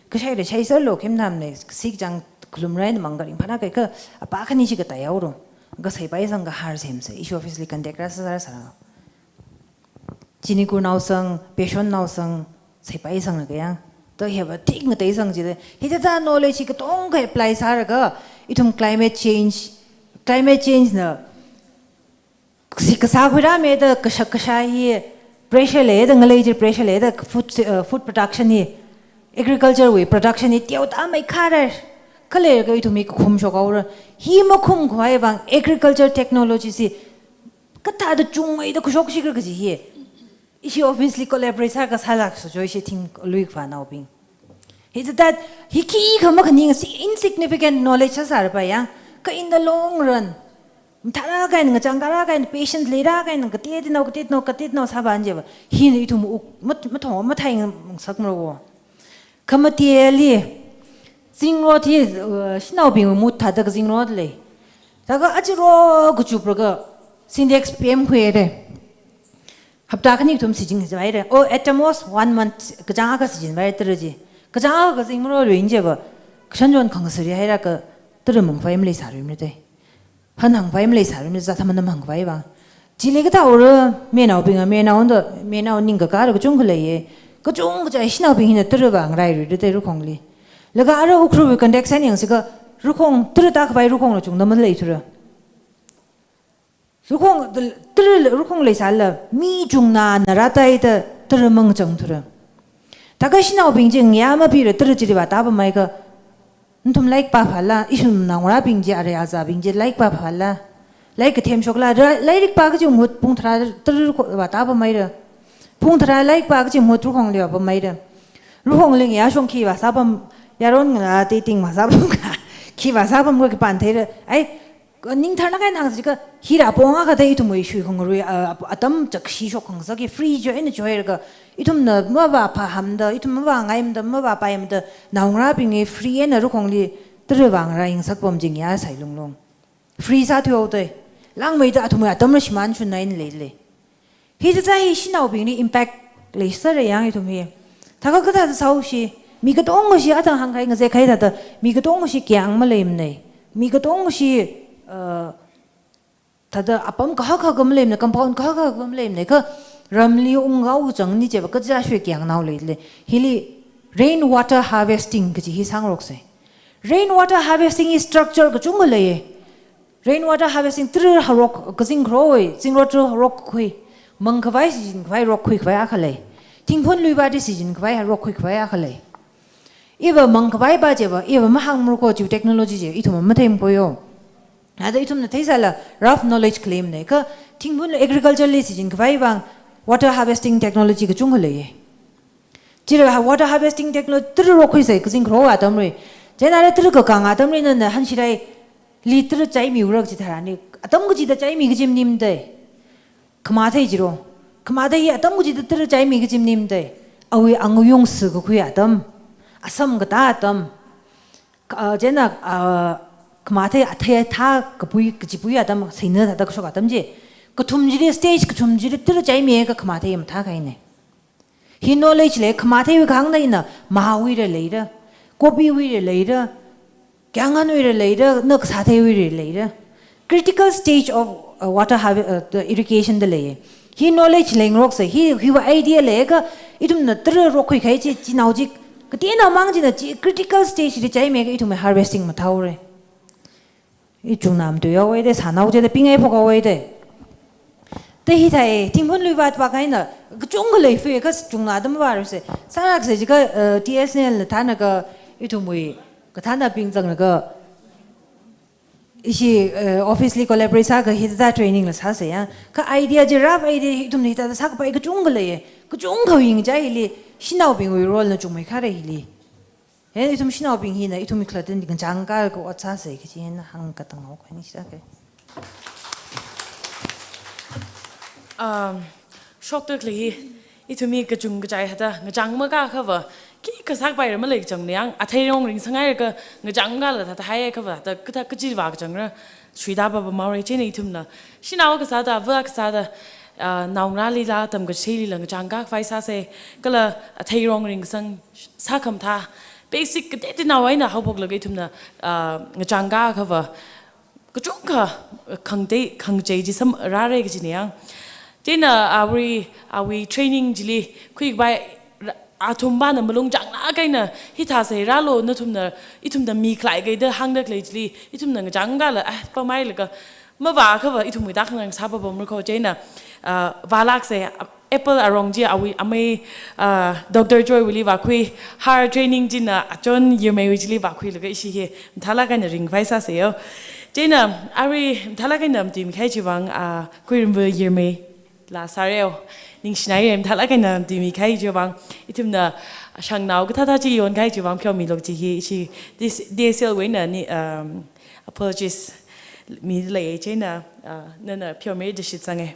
Kashai da shaiserlo khem namne, sik jang khalumrai na mangkaring phana kaikha, apa khani chi katā yaoro. Kaseipai sangkha har semsa, issue office li contact rāsā sāra sāra. Chinikur naosang, beshon naosang, seipai sangna kayang. To hiva thik ngateisang jida. Hithāda knowledge hi katongkha apply sālaga, ithum climate change, climate change na, si kasā khuirāmida, kashak kashā hi, pressure leida, ngalei chi pressure leida, food, uh, food production hi, agriculture wui production hi, teoda mai kharar. Khaleilaga ithum hi kakhum shokhaora. Hi makhumkhavai vang, agriculture technology chi, kathāda chungmeida khuishokshikra kaji hi. Ishi office li collaborate sākha sālāksa jo ishi thing lui khavānaobing. Hithāda hi khikha makhaning si insignificant knowledge sāsāra pa yang. Kha in the long run, mathālāk eina ngachang kalāk eina patient leilāk eina kateonao, kateonao, kateonao sāpam chiva. Hina ithum uk mat, mathong, matheingasakmara wo. Khamateli, zingrot hi, uh, shanaobing mut thāda kazingrot lei. Thākha achiro kachupraga Sintex pemkhuira. Hapta khani kathum sijing jivaira. Oh, at the most one month kachāng akha sijin vaira tara chi. Kachāng akha kazingmarot luin chiva. Kashan jon khangasari haira ka tara mangvai maleisāluimara te. Hanhangvai maleisāluimara, zat thaman namhangvai vang. Chili kathāora, menaobing a, menao da, menao ningkakāra kachungkha leiya. Kachungkha chi shanaobing hina tara vang railuira te rukhongli. Laga ara Ukhrul wui context eina yangsakha rukhong tara tākhavai rukhongla chungda maleithura. Rukhong, tara rukhong leisāla, mi chungnana rātaida tara mangachangthura. Thākha shanaobing chi ngayā mapira tara chili vātāpamhaiakha, nathum lairik pāphāla, ithum naongarābing chi, arui azābing chi lairik pāphāla, lairik kathemshokla, ra, lairik pā kachi mahut pung tharā tara kho vātāpamhaira. Pung tharā lairik pā kachi mahut rukhongli vāpamhaira. Rukhongli ngayā shong khi vāsāpam, yaron ngarā te ting vāsāpam kha, khi vāsāpam kha khipāna theira. Ai, ningthar nakai nang sika, hira pong akha da ithumwui shuikhangarui, a, a, atam chakshi shokkhangasak hi free jo eina joilaga, ithumna mavāphāhamda, ithum mavāngaimada, mavāpaimada, naongarābing hi free eina rukhongli tara vang rāyangsak pam chi ngayā sai lunglung. Free sāthuihaoda. Langmeida athumwui atamla shimānshunna eina leilei. Hithāda hi shanaobingli impact leisāra yang ithum hi. Thākha kathāda sāoshi, mi katongshi athang hāngkahai ngazek kahai thāda, mi katongshi kayāng maleimanei. Mi katongshi, uh, thāda apam kahak kahak maleimanei, compound kahak kahak maleimanei, kha ramli unghaochangni chiva kaja shui kayangnao leilei. Hili Rain water harvesting kaji hi sāngaroksa. Rain water harvesting hi structure kachungkha leiya. Rain water harvesting tara harok kazing kharoi, zingrot tara harokkhui. Mangkhavai sijinkhavai rokkhuikhavai akha lei. Thingphun luiva da sijinkhavai harokkhuikhavai akha lei. Iva mangkhavai va chiva, iva mahāngmara ko chi technology chi, ithum matheimara ko yo. Ada ithumna theisāla rough knowledge khalei manei, kha thingphun agriculture li sijinkhavai vang water harvesting technology kachungkha leiya. Chira water harvesting technology tara rokkhuisa kazing kharo atamli. Chieina tara kakāng atamli nana hanshiraili tara chaimiura kaji tharan ni, atam kachida chaimi kaji maningmana. Khamathei jiro. Khamathei hi atam kachida tara chaimi kaji maningmana. Awui angayung sākakhui atam. Asam katā atam. Ka, ah, chieina, ah, khamathei athei athā kapui, kachipui atam, seina thāda kashok atam chi. Kathum chili stage, kathum chili tara chaimiakha khamathei mathākahaina. Hi knowledge lei, khamatheiwui kahāng eina, mahāwuila leira, kopiwuila leira, kyanganwuila leira, na kasātheiwuila leira. Critical stage of, uh, water harve-, uh, the irrigation da lei. Hi knowledge leingaroksa, hi, hiva idea leiakha, ithumna tara rokkhuikahai chi, chinao chi, kateonao mang china chi, critical stage li chaimiakha ithum harvesting mathāhaora. I chungna matuihaowa da, sānao chida pingai phokhaowa da. Da hithāi, thingphun luiva va kahaina, kachungkha leifui, kha chungna da mavārusa. Sālaksa jiakha, uh, T S N L na thānakha, ithumwui, kathānabing zanglaga, ishi, eh, office li collaborate sākha hithāda training la sāsa ya. Kha idea chi, rough idea hi ithumna hithāda sākapai kachungkha leiya. Kachungkha yangchai hili, shanaobingwui role na chungmeikharei hili. He, ithum shanaobing hina, ithum khalatta ngachang kaka ot sāsa kaji hina hāngkatang haowa, khani shida ke. Um, shokta khalei hi, ithumwui kachungkha chi hithāda, ngachang makākhava, khikha sākapaira malei kachangna yang, athei rong ringsanghaira kha, ngachang kala thāda haiakhava, thāda kathā kachiva kachangra, shuida papa maora chieina ithumna. Shanao kasāda, ava kasāda, ah, naongarālila, tamkacheilila, ngachang kakhavai sāsa, kala athei rong ringsang sākhamathā. Basic kateoteonao eina haophoklaga ithumna, ah, ngachang kakhava, kachungkha khangtei, khangachei chi samrāra kajina yang. Chieina awui, awui training chili khuikapai ra-, athumvana malung changlāk eina hithāsa rālu nathumna, ithumna mikhalei kaida hāngda khalei chili, ithumna ngachang kala, ah, pamhailaga, mavākhava ithumwui tākhanang sāpapamra ko chieina, ah, vālāksa, apple arong chi awui amei, ah, Doctor Joy wuili vākhui, har training china achon Yirmeiwui chili vākhuilaga ishi hi mathālāk eina ringkhavai sāsa yo. Chieina, arui mathālāk eina matuimikahai chiwui vang, ah, Khuiramva Yirmeila sāreo. Ningshinaira mathālāk eina matuimikahai chiwui vang, ithumna shangnao kathāthā chi yonkahai chiwui vang pheomilu kaji hi ishi this, D S L wui eina ni, um, apologies mida lei chieina, ah, nana pheomida shitsanga.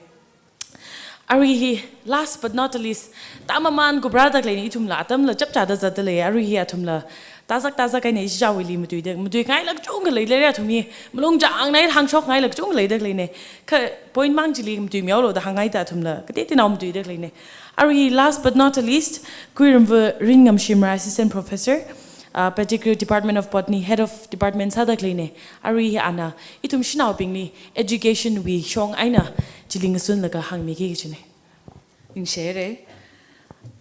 Arui hi, last but not the least, tāmaman kuprāda khaleina ithumla, atamla chapchāda zatda lei, arui hi athumla, tāzak tāzak eina ishi iwuili matuida, matuingaila kachungkha leilei athum hi, malung changngai hāngshokngaila kachungkha leida khaleina, kha point mang chili matuimihaolu da hānghaida athumla, kateoteonao matuida khaleina. Arui hi, last but not the least, Khuiramva Ringngam Shimray, Assistant Professor, ah, Pettigrew Department of Botany, Head of Department sāda khaleina, arui hi ana, ithum shanaobingli education wui shong eina chili ngasunlaga hāngmiki kajina. Ningshire.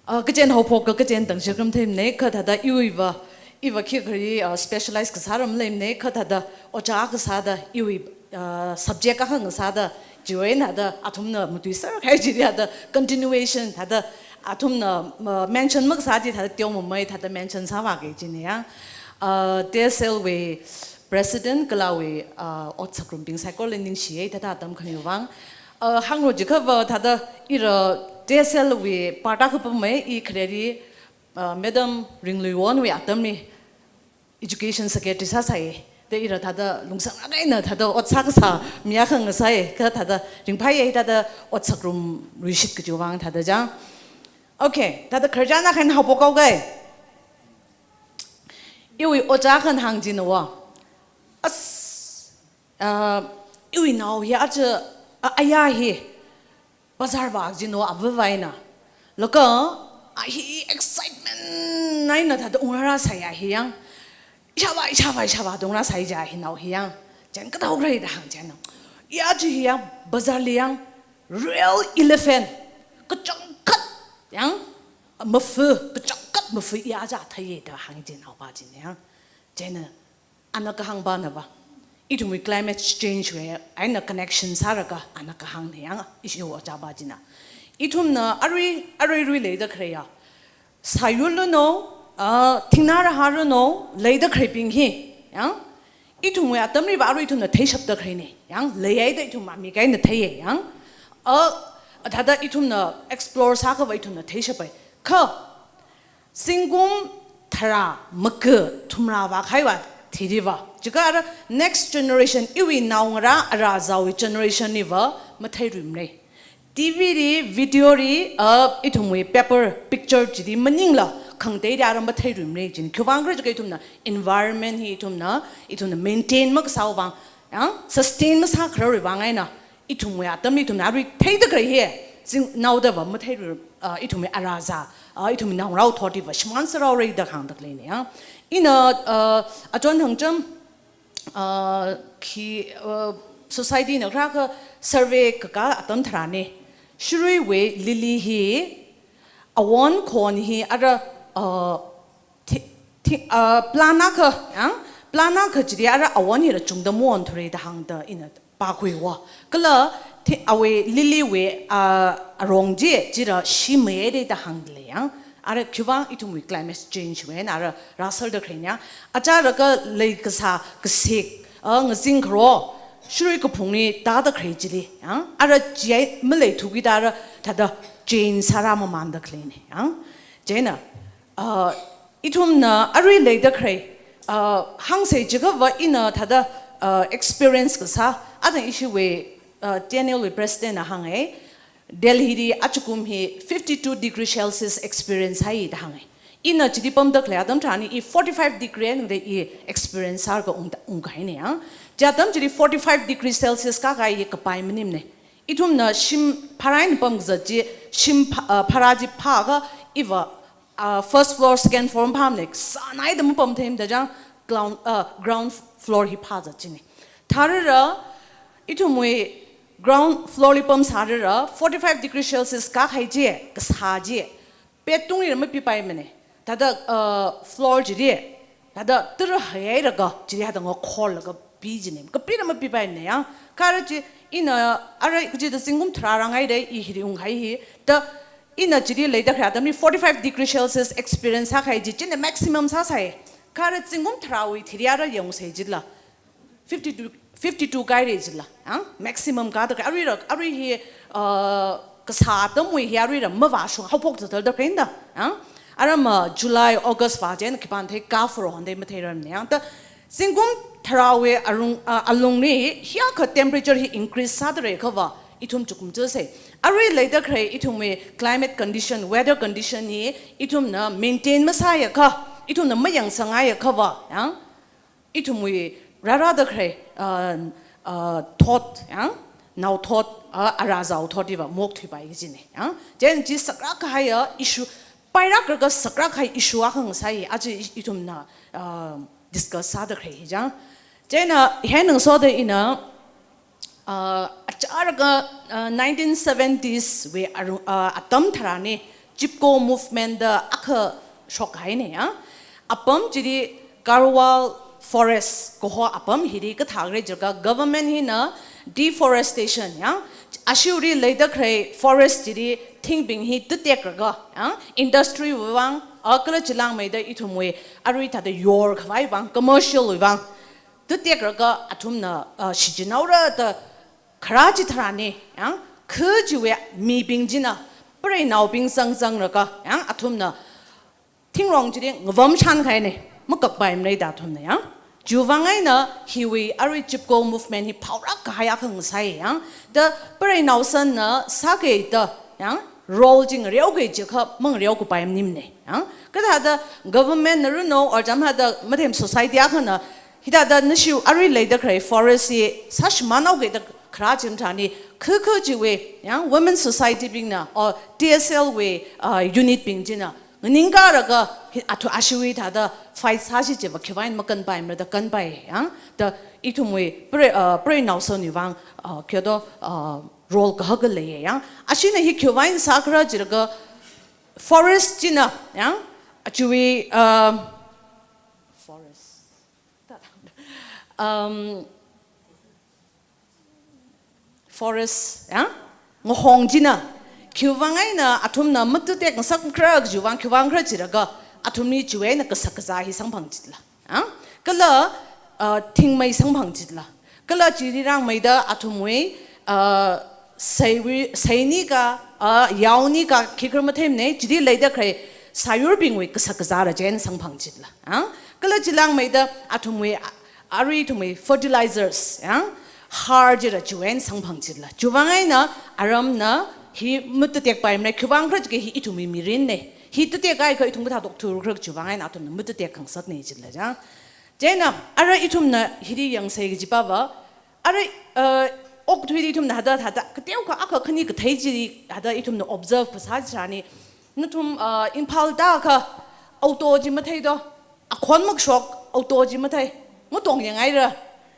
Ah, kachen haophok ka kachen tangshir kharam theimana, kha thāda iwuiva, iva khikhari, ah, specialize kasā ram leimana, kha thāda ojā kasāda iwui, ah, subject akha ngasāda, chiwui eina thāda athumna matuiser kahai chili thāda continuation, thāda athumna, ah, mention makasā chi thāda teomamei, thāda mention sāvāki kajina ya. Ah, T S L wui President kala awui, ah, otsakrumbing saikorali ningshiya, thāda atam khamiwui vang. Ah, hānglu jiakhava thāda ira T S L wui part akha pamei, i khareli, ah, Madam Ringluiwonwui atamli Education Secretary sāsai. Da ira thāda lungsang akha eina thāda ot sākasā mi akha ngasai, kha thāda ringphāya thāda otsakrum ruishit kajiwui vang thāda chang. Okay, thāda khararchan akha eina haophok haoga. Iwui ojā akhana hāng jinawa. As, ah, iwui nao hi aja, a, aya hi, bazar vā jinawa avāvaina. Laga, a hi excitement eina thāda ungrāsai a hi yang. Ishāvā, ishāvā, ishāvā da ungrāsai ja hi nao hi yang. Chieina kathāda haora da hāng chieina. Ya chi hi yang, bazar li yang, real elephant. Kachangkhat, yang, mafa, kachangkhat mafui ya ja thaiye da hāngi jin haopa jin yang. Chieina ana kahāngpa nava, ithumwui climate change wui eina connection sālaga ana kahāngna yang, ishi ojāpa china. Ithumna arui, arui rui leida khalei ya, sāyur luno, ah, thingnā rahā luno, leida khaleibing hi, yang, ithumwui atamliva arui ithumna theishapda khaleina, yang, leihaida ithum mami kahaina theiya, yang, ah, thāda ithumna explore sākhava ithumna theishapai. Kha, zingkum tharā, maga, thumrā vākhaiva, thiriva, chikha ara next generation, iwui naongarā, arazāwui generation liva matheiruimana. T V li, video li, uh, ithumwui paper, picture chili maningla, khangateili ara matheiruimana jin. Khiwuivang khala chikha ithumna environment hi ithumna, ithumna maintain makasāwui vang, yang, sustain masākharawui vang eina, ithumwui atam, ithumna arui theida khalei hi, zingnaodava matheirui, ah, ithumwui arazā, ah, ithumwui naongarāwui thotliva shimān sārao rei da hāngda khaleina yang. Ina, ah, achon hangcham, ah, khi, ah, society na kharā kha survey kakā atam tharāna. Shiruiwui lily hi, awon khon hi ara, ah, thi-, thi-, ah, plant akha, yang, plant akha chili ara awon hila chungda maonthuira da hāngda ina pākhuiya. Kala thi-, awui lily wui, ah, arong chi, chila shimaira da hāngdalei yang. Ara khiwuivang ithumwui climate change wui eina ara rāserda khaleina yang. Achālaga leikasā, kasik, ah, ngazing kharo, shirui kaphungli tāda khalei chili, yang, ara chiya maleithuki da ara thāda change sārā mamanda khaleina, yang. Chieina, ah, ithumna arui leida khalei, ah, hāngsei chikhava ina thāda, ah, experience kasā, athang ishiwui, ah, T N L wui president na hānga, Delhi li achukum hi fifty-two degree Celsius experience hai da hānga. Ina chili pamda khalei atam tharāli i forty-five degree eina da i experience sālaga ungda, ungkahaina yang. Chi atam chili forty-five degree Celsius kākahai hi kapai maningmana. Ithumna shim pharā eina pamkazat chi, shim pha-, ah, pharā chi phākha iva, ah, first floor, second floor phāmana, sānaida mapamtheimada chang ground, ah, ground floor hi phāzat china. Thālala, ithumwui ground floor li pamsālala, forty-five degree Celsius kākahai chi, kasā chi, pet tungli mapipaimana. Thāda, ah, floor chili, thāda tara haihailaga, chili thāda ngakhorlaga pi china. Kapila mapipaimana yang. Kha ara chi ina ara kachida zingkum tharā rāngaida i hili unghai hi. Da ina chili leida khalei atamli forty-five degree Celsius experience sākahai chi, china maximum sāsai. Kha ara zingkum tharāwui thili ara yangsei chila fifty-two, fifty-two kāhaira chila, ang? Maximum kāda khalei, aruila, arui hi, uh, kasā atamwui hi aruila mavāshung, haophok thāthāda khaleina, ang? Ara ma July, August vā chieina khipāna theikā, pharo hon da matheirarmana, ang? Da zingkum tharāwui arung, uh, alungli hiyākha temperature hi increase sāda leiakhava, ithum chukum chāsei. Arui leida khalei ithumwui climate condition, weather condition hi ithumna maintain masāakha, ithumna mayangsangaiakhava, ang? Ithumwui rārāda khalei, uh, uh, thot, yang, naothot, uh, arazāwui thot hiva maokthuipai kajina, yang. Chieina chi saklāk kahaiya issue, pailāklaga saklāk kahai issue akha ngasāi, aja i-, ithumna, uh, discuss sāda khalei hi chang. Chieina hi ngasoda ina, uh, achālakha, uh, nineteen seventies wui aru-, uh, atam tharāli, Chipko movement da akha shokhaina, ya. Apam chili Garhwal Forest kaho apam hili kathā khala jilaga government hina deforestation, ya. Ashiwuili leida khalei forest chili thingbing hi tateklaga, ya. Industry wui vang, a kala chilangmeida ithumwui arui thāda yorkhavai vang, commercial wui vang tateklaga athumna, ah, shichinhaora da kharā chitharanli, ya, kha chiwui mibing china, preinaobing zangzanglaga, ya, athumna thingrong chili ngavamshan kahaina, makakpaimana da athumna, ya. Chiwui vang eina hiwui arui Chipko movement hi phaolāk kahai akha ngasai, ya. Da preinaosanna sākida, ya, role chi ngareoki jiakha mangareokapai maningmana, ya. Kathāda government na runo, or chāmhada mathemda society akhana, hithāda nashi arui leida khalei forest hi sāshimānhaoki da kharā chitharanli, kha kha chiwui, ya, women society bingna, or T S L wui, uh, unit bing china, nganingkalaga hi athu ashiwui thāda fight sāsi chiva khiwui vang makanpaimara da kanpai, ya. Da ithumwui pre-, uh, preinaosanwui vang, uh, kyodo, uh, role kahaka leiya, ya. Ashina hi khiwui vang sākhala jilaga, forest china, ya, a, Chiwui, uh, forest. Um, forest, ya? Ngahong china, khiwuivang eina athumna matuitek ngasakra kajiwui vang, khiwuivang khala jilaga, athumli chiwui eina kasak kazā hi samphang chitla. Ya? Kala, uh, thingmei samphang chitla. Kala chili rāngmeida athumwui, uh, seiwui, seinika, uh, yaonika, khikha matheimana, chili leida khalei sāyurbingwui kasak kazāla chieina samphang chitla. Ya? Kala chi langmeida athumwui, a-, arui ithumwui fertilizers, ya? Har chila chiwui eina samphang chitla. Chiwuivang eina aramna hi matuitek paimana, khiwuivang khala jilaga hi ithumwui mirinna. Hi tuitek kahai kha ithum kathā tokthura kajiwui vang eina athumna matuitek khangasakna chitla, ya? Chieina, ara ithumna hili yangsei kaji pava, ara, uh, okathuili ithumna hithāda, hithāda, kateokha akha khani kathei chi hithāda ithumna observe kasā chitharan, nathum, uh, Imphal tākha auto chi mathei do, akhon makashok auto chi mathei, matong yangngaira,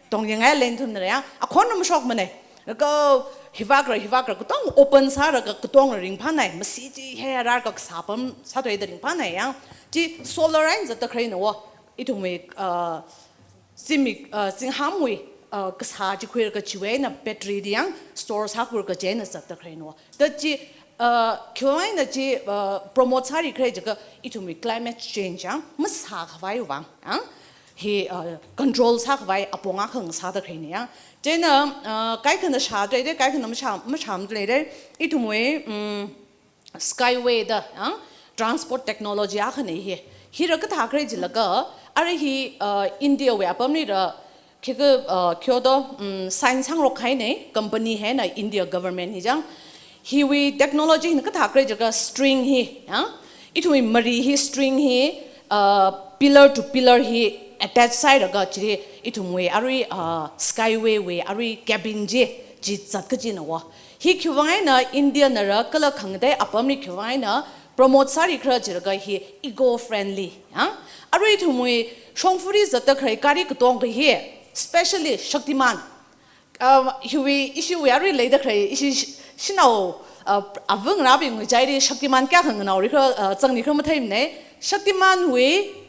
tong yangngai lei nathumna ya, akhon mashokmana. Laga hivākra, hivākra, katong open sālaga katongra ringphānai, masi chi hiyāra kasā apam sāthuida ringphānai ya. Chi solar eina zatda khaleina wo, ithumwui, uh, zimik, uh, zinghamwui, uh, kasā chi khuilaga chiwui eina battery li ya store sākhuilaga chieina zatda khaleina wo. Da chi, uh, khiwuivang eina chi, uh, promote sāri khala jilaga ithumwui climate change ya, masākhavai vang, ya? Hi, uh, control sākhavai apong akha ngasāda khaleina ya. Chieina, uh, kaikhana shāda leida, kaikhana mashā, mashāmada leida, ithumwui, um, Skyway da, ah, transport technology akhana hi. Hila kathā khala jilaga, ara hi, uh, India wui apamlila, khikha, uh, kyodo, um, sign sāngarok kahaina, company hina India government hi chang. Hiwui technology hina kathā khala jilaga string hi, ah, ithumwui mari hi string hi, uh, pillar to pillar hi attach sālaga chili ithumwui arui, uh, Skyway wui arui cabin chi, chi zat kajina wo. Hi khiwuivang eina India nala kala khangatei apamli khiwuivang eina promote sāri khala jilaga hi eco-friendly, ya? Arui ithumwui shongfali zatda khalei gari katongkha hi, specially Shaktiman. Uh, hiwui, ishiwui arui leida khalei, ishi sh-, shanao, uh, avāngarābingwui chaili Shaktiman kayākha nganaori khala, uh, zangni khala matheimana. Shaktiman wui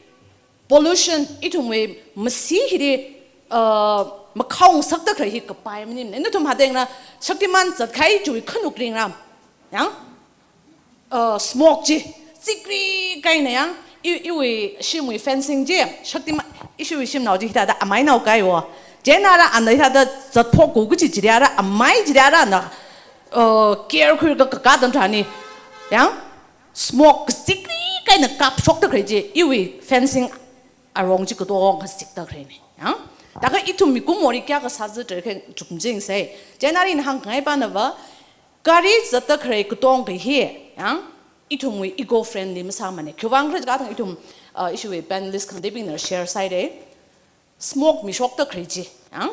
pollution, ithumwui masi hili, uh, makhao ngasakda khalei hi kapai maningmana. Nathum hithāda yanglu, Shaktiman zatkahai chiwui khanuk ringram. Ya? Uh, smoke chi, zikrik kahaina ya. I, iwui shimwui fencing chi, Shaktiman, ishiwui shimnao chi hithāda amainao kahai wo. Chieina ara ana hithāda zatphok kaji chili ara amai chili ara ana, uh, care khuilaga kakā atam tharan, ya? Smoke zikrik kahaina kapshokda khalei chi, iwui fencing arong chi katongkha zikda khaleina. Ya? Laga ithum mikumoli kayākha sāzada khalei chukmajing sai. Chieina ina hāngkhangai pana va, gari zatda khalei katongkha hi, ya? Ithumwui eco-friendly masāmana. Khiwuivang khala jilaga ithum, uh, ishiwui panelist khangateibingna share sāhaira. Smoke mishokda khalei chi, ya?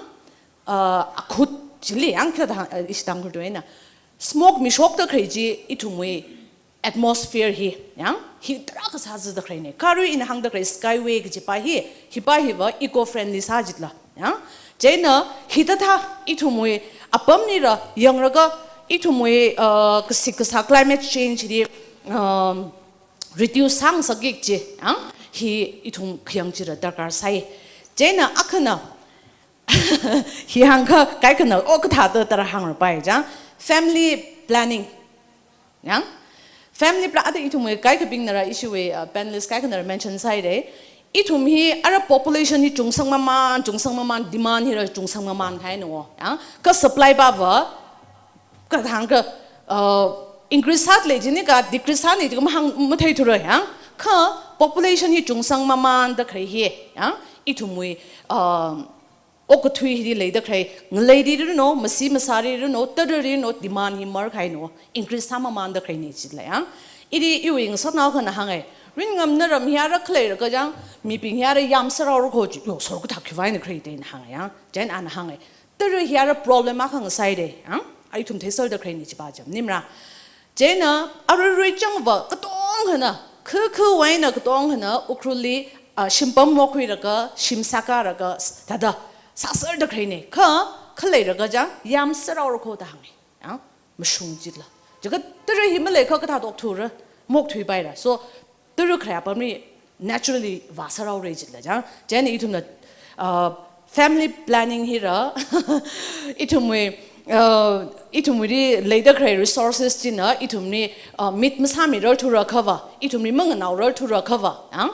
Uh, akhut chili, ya, kida, uh, ishi Tangkhul tuina. Smoke mishokda khalei chi ithumwui atmosphere hi, ya? Hi tarākha sāzada khaleina. Kha arui ina hāngda khalei Skyway kajipa hi, hipa hiva eco-friendly sā chitla, ya? Chieina hithāda ithumwui apamlila yanglaga ithumwui, uh, kasik kasā climate change li, um, reduce sāngasakki kaji, ah, hi ithum khayang chila darkar sai. Chieina akhana, hi hāngkha kaikhana, oh, kathāda tara hāngra pai chang, family planning. Ya? Family pla-, ata ithumwui kaikhabingnala ishiwui, uh, panelist kaikhanala mention sāhaira. Ithum hi ara population hi chungsang mamān, chungsang mamān, demand hila chungsang mamān kahaina wo. Ya? Kha supply pava, kathāng kha, uh, increase sāda lei jini kha decrease sāni jiakha mahāng matheithura, ya? Kha population hi chungsang mamānda khalei hi, ya? Ithumwui, uh, okathui hili leida khalei, ngaleili rino, masi masāli rino, tarali rino, demand hi markahaina wo, increase sā mamānda khaleina chila, ya? Ili iwui ngasotnao akhana hānga, ringngamna ram hi ara khaleilaga chang, mibing hi ara yamsārao rako chi, yo, sor kathā khiwuivang eina khalei da ina hānga, ya? Chieina ana hānga, tara hi ara problem akha ngasāhaira, ya? Ithum theiserda khaleina chipa cham, nimra. Chieina, aruirui changva, katongkhana, khakha eina katongkhana, Ukhrulli, ah, shimpam mokhuilaga, shim sākalaga, s-, thāda, sāserda khaleina. Kha, khaleilaga chang, yamsārao rako da hānga. Ya, mashung chila. Jiakha tara hi maleiakha kathā tokthura, mokthuipaira. So, Turu kharā apamli naturally vāsāraora jitla chang. Chieina ithumna, uh, family planning hira, ithumwui, uh, ithumwuili leida khalei resources china ithumli, uh, meet masāmirarthura khava, ithumli manganaorarthura khava, ang?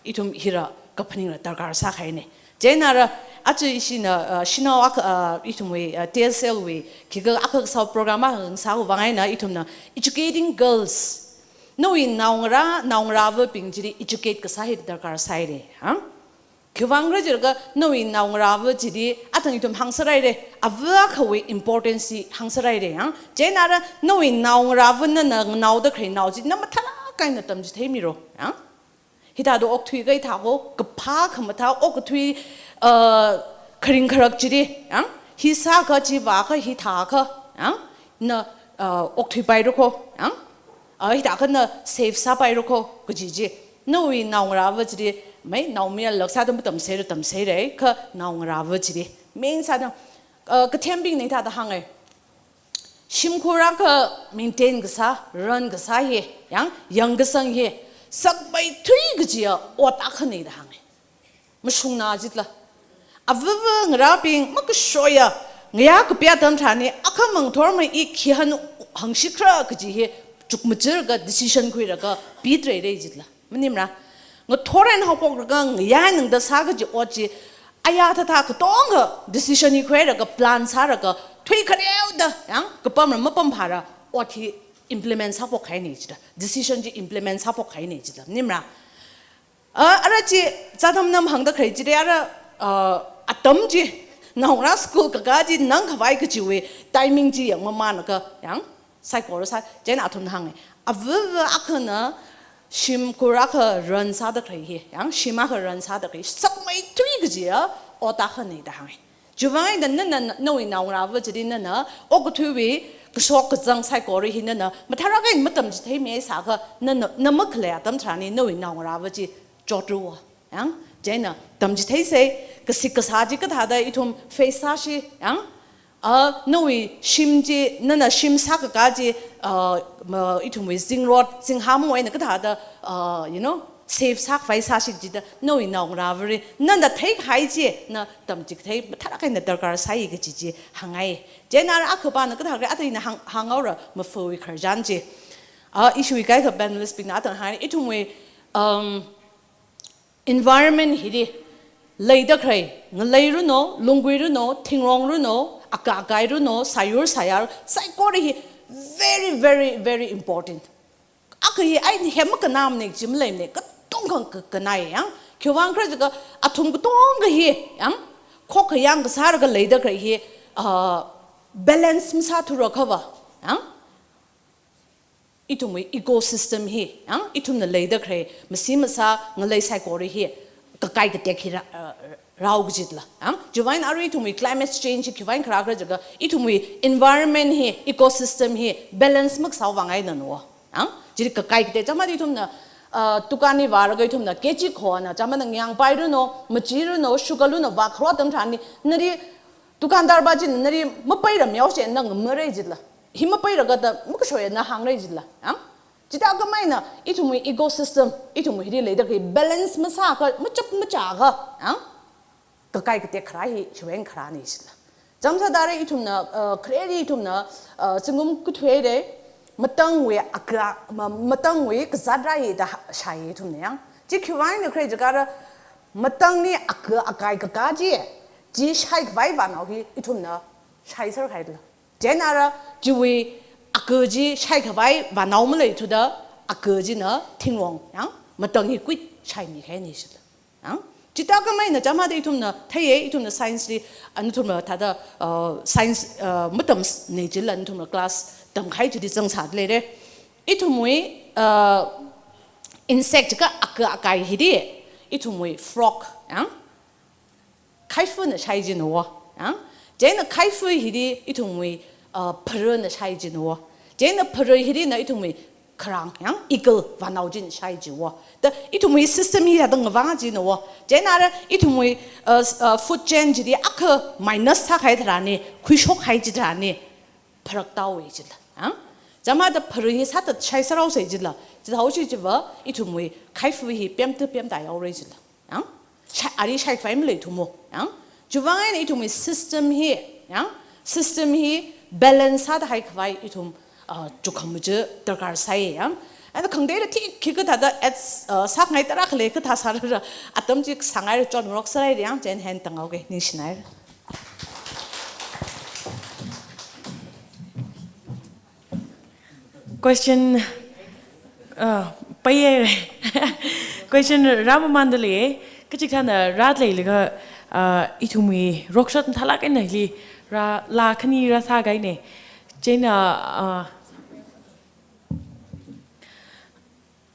Ithum hira kaphaningra darkar sākahaina. Chieina ara, aja ishina, uh, shanao akha, uh, ithumwui, uh, T S L wui, khikha akha kasā program akha ngasāwui vang eina ithumna educating girls. Nawui naongarā, naongarāvabing chili educate kasā hi darkar sāhaira, ha? Khiwuivang khala jiakha nawui naongarāva chili athang ithum hāngsāhaira, ava akhawui importance hi hāngsāhaira, ha? Chieina ara nawui naongarāva nana nganaoda khalei nao chi na mathālāk eina tamchitheimira, ha? Hithāda okthui kahaithā ko, kaphā khamathā okathui, uh, kharing kharak chili, ang? Hi sākha, chi vākha, hi thākha, ang? Na, uh, okthuipaira ko, ang? Uh, hithākha na save sāpaira ko, kaji chi. Nawui naongarāva chili, mai, naomayarlāk sāda matamserra tamserra, kha naongarāva chili. Main sāda, uh, kathembingna hithāda hānga. Shimkhur akha maintain kasā, run kasā hi, yang, yangkasang hi, sakmeithui kajiya ot akhana da hānga. Mashungna jitla. Avava ngarābing makashoya, ngayā kapi atam tharan hi, akhamang thormei i khi hān hāngshikra kaji hi, chukmajalaga decision khuilaga pitrei rei jitla. Maningmara, ngathor eina haophoklaga ngayā eina ngasā kaji ot chi, aya thāthā katonga decision hi khuilaga plan sālaga, thuikhareoda, yang, kapamra mapamphāra, ot hi implement sāphok kahaina jida, decision chi implement sāphok kahaina jida, maningmara. Ah, ara chi, chātam nam hāngda khalei chili ara, ah, atam chi, naongarā school kakā chi nangkhavai kajiwui timing chi yangmamānlaga, yang, saikora sā, chieina athumna hānga. Avava akhana shimkhur akha run sāda khalei hi, yang shim akha run sāda khalei, sakmeithui kajiya ot akhana da hānga. Chiwuivang eina nana, nawui naongarāva chili nana, okathuiwui kashok kazang saikora hi nana, mathālāk eina matamchitheimei sākha, nana, na makhalei atam tharan hi, nawui naongarāva chi chotruwa. Yang, chieina tamchitheisa, kasik kasā chi kathāda ithum face sāsi, yang, ah, nawui shim chi, nana shim sākakā chi, ah, ma, ithumwui zingrot, zingham eina kathāda, ah, you know, save sākhavai sāsi jida, nawui naongarāvali, nana theikahai chi, na tamchithei, mathālāk eina darkar sāi kaji chi hāngngai. Chieina ara akhapana kathākhala, ata ina hāng, hānghaora, mafawui khararchan chi. Ah, ishiwui kaikha panelist bingna athang hānga, ithumwui, um, environment hili, leida khalei, ngalei runo, lunggui runo, thingrong runo, aka akai runo, sāyur sāyār, saikora hi very, very, very important. Akha hi ai hi makanamana chi maleimana, katongkha ka, kanai yang. Khiwuivang khala jiakha athum katongkha hi, yang, khokkha yang kasālaga leida khalei hi, ah, balance masāthura khava, yang. Ithumwui ecosystem hi, ang, ithumna leida khalei, masi masā ngalei saikora hi, kakai katek hi rā, uh, rāo kajitla, ang. Chiwuivang arui ithumwui climate change hi khiwuivang kharā khala jiakha, ithumwui environment hi, ecosystem hi, balance makasāwui vang eina no, ang. Chili kakai katek, chāmada ithumna, uh, dukan li vālaga ithumna, kg khona, chāmada ngyang pai runo, machi runo, sugar runo, vākharā atam tharan hi, nali, dukandar pa china nali, mapaira miao se, na ngamarei jitla. Hi mapailaga da, makashoya na hāngrei jitla, ang? Chithākhamei eina, ithumwui ecosystem, ithumwui hili leida khalei balance masākha, machap machākha, ang? Kakai katek kharā hi, hiwui eina kharāna jitla. Chāmsā tharan ithumna, uh, khareli ithumna, uh, zingkum kathuili, matangwui aka, ma, matangwui kazāt rāi da ha-, shāi ithumna yang. Chi khiwuivang eina khala jiakha, matangli aka akai kakā chi, chi shaikhavai vānao hi, ithumna shaiser kahaila. Chieina ara chiwui aka chi shaikhavai vānao maleithuda aka china thingrong, yang, matang hi kuit shaimi kahaina jitla. Yang, chithākhamei eina chāmada ithumna theiya, ithumna science li, ah, nathumna thāda, uh, science, uh, matamna jitla, nathumna class tamkahai chili zangsāda leira. Ithumwui, uh, insect kha aka akai hili, ithumwui frog, yang, khaifana shai jina wo, ang? Chieina khaifa hili ithumwui, uh, pharana shai jina wo. Chieina phara hilina ithumwui kharang, ang? Eagle vānao china shai ji wo. Da ithumwui system hi hithāda ngavang jina wo. Chieina ara ithumwui, uh, s-, uh, food chain chili akha minus sākahai tharan hi, khuishokkahai chi tharan hi, pharak tāhaowa jila, ang? Chāmada phara hi sāda shaiser haosa jila, Chithāhaosi chiva, ithumwui khaifu hi pemta pemda yaora jila. Yang? Shai, ari shaikhavai malei ithumwui. Yang? Chiwuivang eina ithumwui system hi, yang? System hi balance sāda haikhavai ithum, uh, chukham chi darkar sai, yang? Ana khangateida thik khikha thāda at, uh, sāngai tara khalei kathā sārara atam chi sāngaira chotngarok sārai yang, chieina hen tanghaoke, ningshinaira. Question, uh, paiye. Question rāmamānda lei, kachikathāna rāda leilaga, uh, ithumwui rokshot mathālāk eina hili rā, laa khani rāsākahaina. Chieina, uh,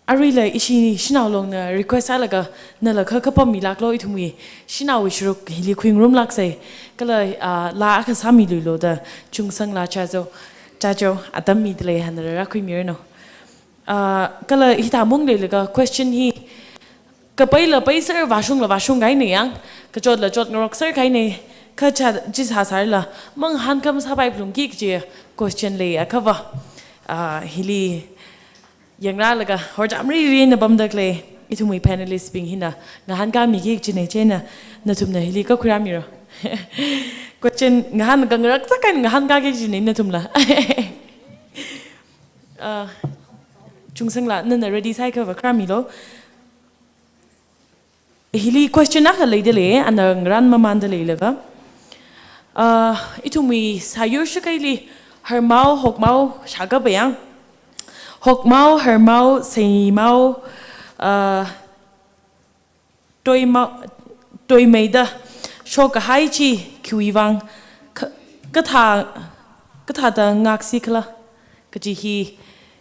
aruila ishi shanao longna request sālaga nala kha kapam milāklo ithumwui shanaowui sharuk hili khuingarumlāksei. Kala, ah, laa akha sāmiluilo da Chungsanglaa Chazou, Chazou atam mida lei, hana rākhuimiranu. Ah, kala hithāmung leilaga question hi kapaila paiser, vāshungla vāshungkahaina yang, kachotla chotngarok serkahaina, kha cha, chi sāsālala mangahānkam sāpai phalungki kaji question lei akhava. Ah, hili yangrālaga horchamri rina pamda khalei ithumwui panelist bing hina ngahānkāmiki kajina, chieina nathumna hili kakhui rāmira. Question ngahān khangarak sākahai ngahānkāki kajina nathumla. Ah, Chungsanglaa, nana ready sāhaiakhava kharāmilo. Hili question akha leida lei, ana ngarānmamānda leilaga. Ah, ithumwui sāyur shakaili harmao, hokmao shākapa yang. Hokmao, harmao, seimao, ah, toimao, toimeida shokkahai chi khiwuivang, ka-, kathā, kathāda ngāksikhala kaji hi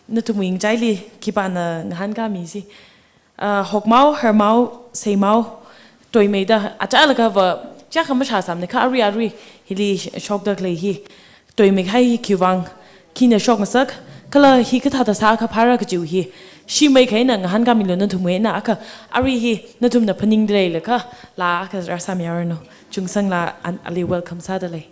nathumwui ngachaili khipāna ngahānkāmisi. Ah, hokmao, harmao, seimao, toimeida, achālakha va, chiyākha mashāsāmana kha arui arui hili sh-, shokda khalei hi toimeikahai hi khiwuivang, khina shokngasak, kala hi kathāda sākha phāra kajiwui hi shimei kahaina ngahānkāmilo nathumwui eina akha. Arui hi nathumna phaningda leilakha laa akha rāsāmihaoranu. Chungsanglaa an-, ali welcome sāda lei.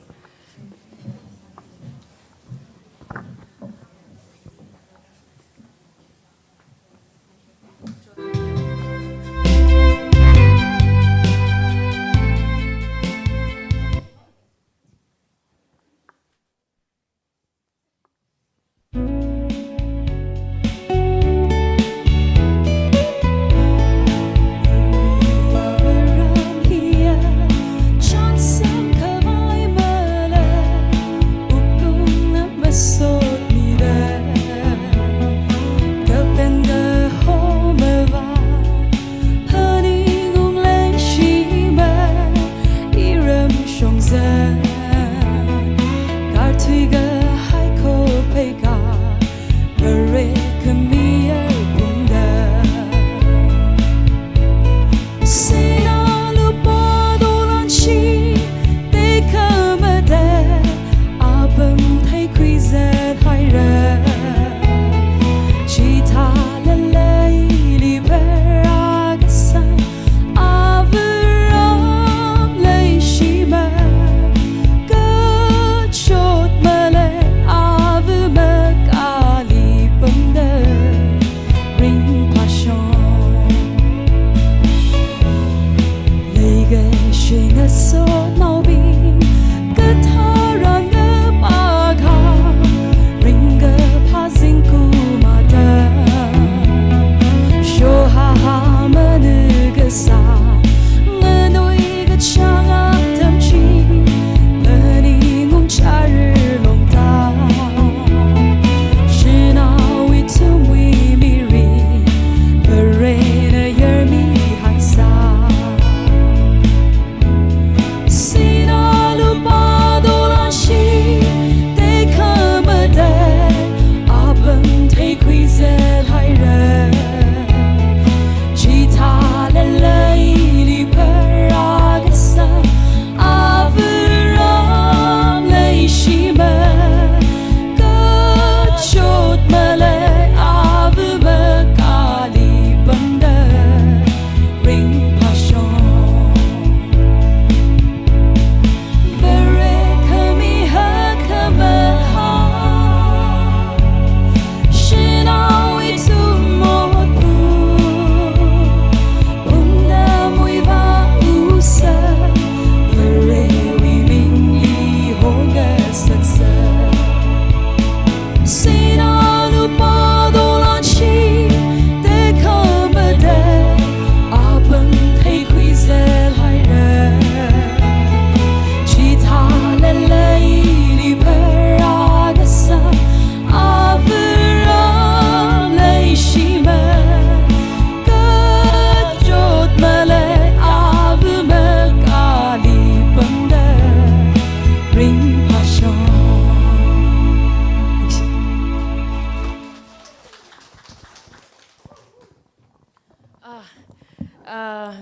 Ah,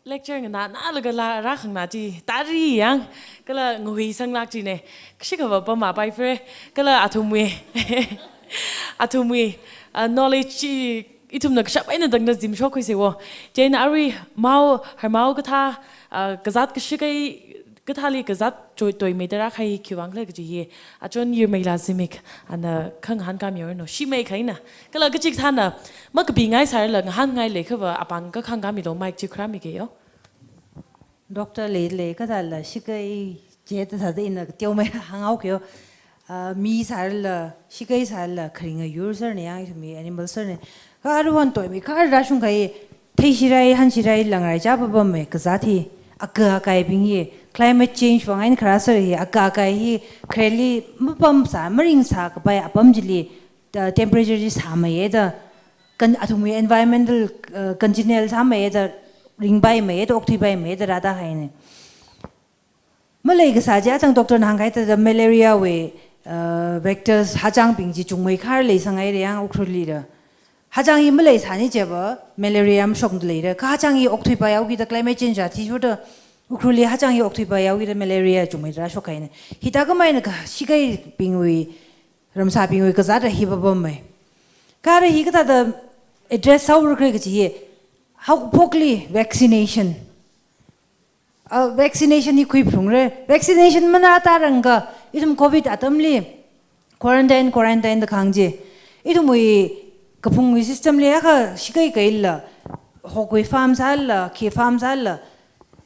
lecture nganānālaga la rākhangna chi tari yang, kala ngahui sanglāk chi ne, kashikava pamāpai fre, kala athumwui, athumwui, ah, knowledge chi ithumna kashap eina tangda zimshok khuise wo. Chieina arui mao, harmao kathā, ah, kazāt kashikai, kathāli kazāt choi toimeida rākahai khiwui vang khala kaji hi, achon Yirmeila Zimik, ana khangahānkāmi orno, shimei kahaina. Kala kachikathāna, makapingai sārala ngahānngai leikhava apāng kakhāngkāmilo mic chi kharāmike yo. Doctor Leilei kathāla shikai chithāda ina teomeida hānghaoke yo. Ah, mi sārala, shikai sārala, kharinga yur serne yang, ithumwui animal serne. Kha aruihon toimei kharā shungkahai, theishirai, hānshirai, langrai chapa pamme, kazāt hi, aka akaibing hi, climate change wui vang eina kharā sar hi, aka akai hi, khareli mapamsā, maringsākapai apam chili, ah, temperature chi sāmeiya da, kan, athumwui environmental, ah, congenial sāmeiya da, ringpaimeiya da, okthuipaimeiya da rāda haine. Malei kasā chi, achang doctor na hāngkahai thāda malaria wui, uh, vectors hāchāngbing chi chungmei kharā leisanghaira yang Ukhrulli ra. Hāchāng hi maleisāni chiva malaria mashokda leira. Kha hāchāng hi okthuipai haokida climate change athishurda Ukhrulli hāchāng hi okthuipai haokida malaria chungmeida rāshokhaine. Hithākhameina kashikaibingwui, ramsābingwui kazātra hi papamei. Kha ara hi kathāda address sāura khala kaji hi, haophokli vaccination. Ah, vaccination hi khuiphalungra. Vaccination manā tārangka, ithum covid atamli quarantine, quarantine da kahāng chi. Ithumwui kaphungwui system li akha shikai kahaila, hokwui farm sāla, khi farm sāla,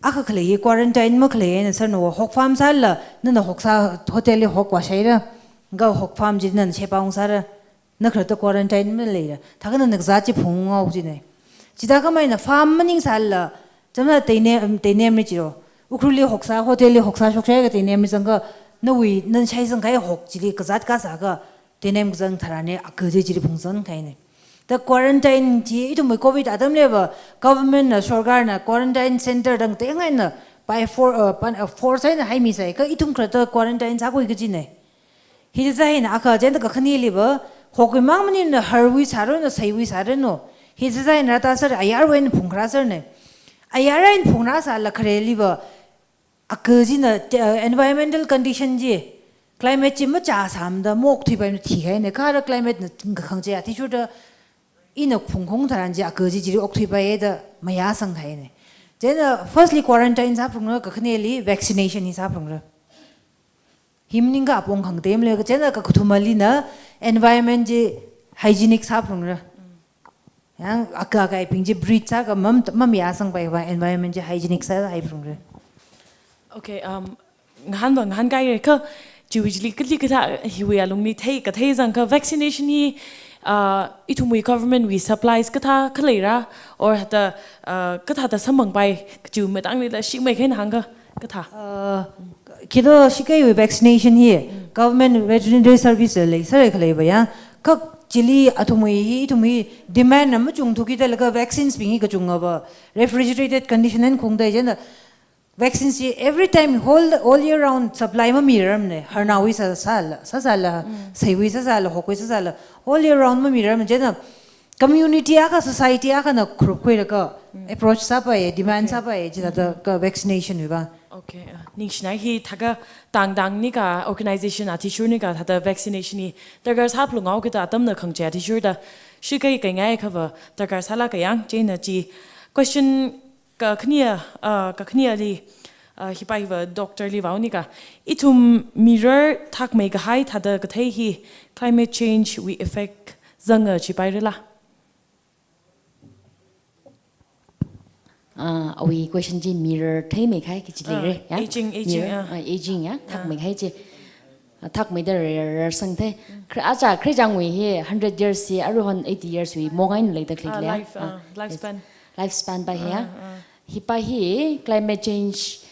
akha khalei hi quarantine makhalei eina sārno, hok farm sāla, nana hok sā hotel li hok vāshaira, kha hok farm chi nana sheba ungsāra. Na khalatta quarantine maleira. Thākha nana kazāt chi phungunghaoki jine. Chithākhameina farm maningsālala, chamna teinem, teinem ri chiro. Ukhrulli hoksā, hotel li hoksā shokshaiakha teinem ri zangakha, nawui, nana shaizangkahai hok chili kazāt kasāakha, teinem kazang tharan ne, aka chi chili phungzangkahaine. Da quarantine chi, ithumwui covid atamliva, government na, sorkar na, quarantine center tangda ngaina, by for-, uh, pan-, uh, force eina haimisai, kha ithum khalatta quarantine sākhui kajine. Hithāda eina akha chieina kakhaneliva, hokwui mang maningla harwui sāranu, seiwui sāranu. Hithāda eina rāda sar, ayarwui eina phungkharā sarne. Ayar eina phungrāsālala khareliva, aka china, te-, environmental condition chi, climate chi machāsāmada, maokthuipaimada thikahaine, kha ara climate na kakhang chi athishurda, ina phungkhaung tharan chi aka chi chili okthuipaiya da mayāsangkahaine. Chieina firstly quarantine sāphalungra, kakhaneli vaccination hi sāphalungra. Hi maningakha apong khangatei maleika, chieina kakathuma lina environment chi hygienic sāphalungra. Yang aka akaibing chi breed sāakha mam, mamayāsangpai vang environment chi hygienic sāhaiphalungra. Okay, um, ngahānva ngahānkahaira kha, chiwui chili kali kathā hiwui alungli thei, kathei zangakha vaccination hi, uh, ithumwui government wui supplies kathā khaleira, or hithāda, uh, kathāda samphangpai, chiwui matanglila shimei kahaina hāngakha, kathā. Uh, khi do shikaiwui vaccination hi, government veterinary service la leisāra khaleiva ya. Kha chili athumwui hi, ithumwui demand na machungthu kida laga vaccines bing hi kachungava refrigerated condition eina khaungda chieina vaccines hi every time whole, all year round supply mamirarmane. Harnaowui sāsāla, sāsāla, seiwui sāsāla, hokwui sāsāla, all year round mamirarmane. Chieina community akha, society akhana group khuilaga approach sāpai, demand sāpai, chithāda ka vaccination wui vang. Okay, uh, ningshinai hithākha tangtang nika, organization athishur nika, thāda vaccination hi darkar sāphalunghao kida atamna khangachei athishurda, shikai kahaingai khava darkar sālāka yang, chieina chi question kakhanea, uh, kakhaneali, uh, hipa hiva doctor li vāunika. Ithum mirar thakmeikahai thāda kathei hi climate change wui effect zanga chipairala? Ah, awui question chi mirar theimeikahai kachi leira, ya? Aging, aging, Mirar, ah. Ah, aging, ya? Thakmeikahai chi. Ah, thakmeida rar, rar, rarsangthei. Khre-, acha, khrejangwui hi hundred years hi, aruihon eighty years wui mong eina leida khalei Ah, leya. Life, Ah, ah, yes. Lifespan. Lifespan pa hi, ya? Ah, ah. Hipa hi climate change,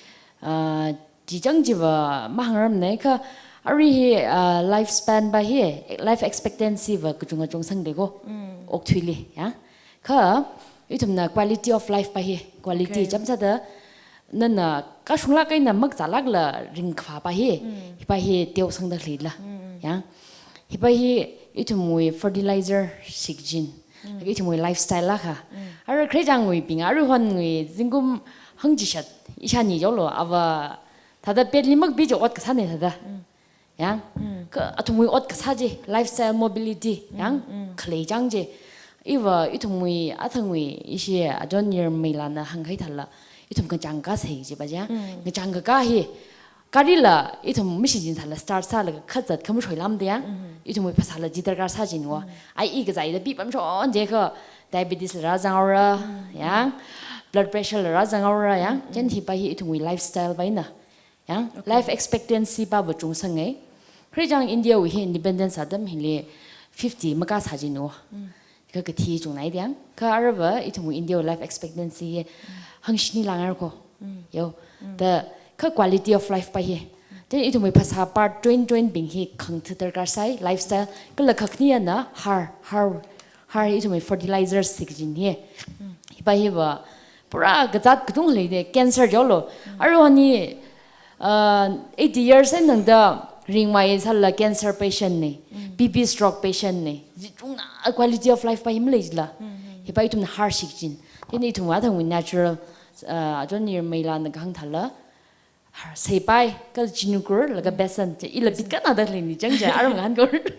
ah, chichang chiva mahāngrarmane kha, arui hi, ah, lifespan pa hi, life expectancy va kachungkha chungsangdeko. Okthuili, ya. Kha, ithumna quality of life pa hi, quality Okay. chamsāda, nana kashunglāk eina makazālākla ringkaphā pa hi, hipa hi teosangda khaleila, ya. Hipa hi ithumwui fertilizer shikjin. Ithumwui lifestyle akha. Ara khararchangwuibing, aruihonwui zingkum hangchishat, ishani jolo, ava thāda petli makpi jo ot kasāne thāda. Yang, kha athumwui ot kasā chi, lifestyle mobility, yang, khalei chang chi. Iva ithumwui, athangwui, ishi Ajahn Nirmilana hāngkahai thāla, ithum ngachang kasā chi ba chi, yang. Ngachang kakā hi, garila, ithum machine sāla start sālaga kazat khamashoilamda yang, ithumwui phasāla chi darkar sāchinwa. Ai i kazāida pipamshon chi kha, diabetes la rāzangra, yang, blood pressure la rāzangra, yang, chieina hipa hi ithumwui lifestyle pa eina. Yang, life expectancy pa va chungsange. Khararchang India wui hi independence atam hili fifty makasā chinwa. Kha kathi chungnaida yang. Kha arava ithumwui India wui life expectancy hi hangshini langar ko. Yo. Da kha quality of life pa hi. Then ithumwui phasā part joint joint bing hi khangthu darkar sai, lifestyle. Kala khakhanina har, har, har ithumwui fertilizer sikjin hi. Hipa hiva pura kazat katung leide, cancer jolo. Aruihon hi, uh, eighty years eina tangda ringmai sāla cancer patient ne, B P stroke patient ne. Chi chungna quality of life pa hi maleila. Hipa ithumna har sikjin. Chieina ithum athangwui natural, uh, Ajahn Nirmilana kahāng thāla, har seipai, kala jinukur, laga besan, chi ila bit kanada leini chang chi, aram ngahānkur.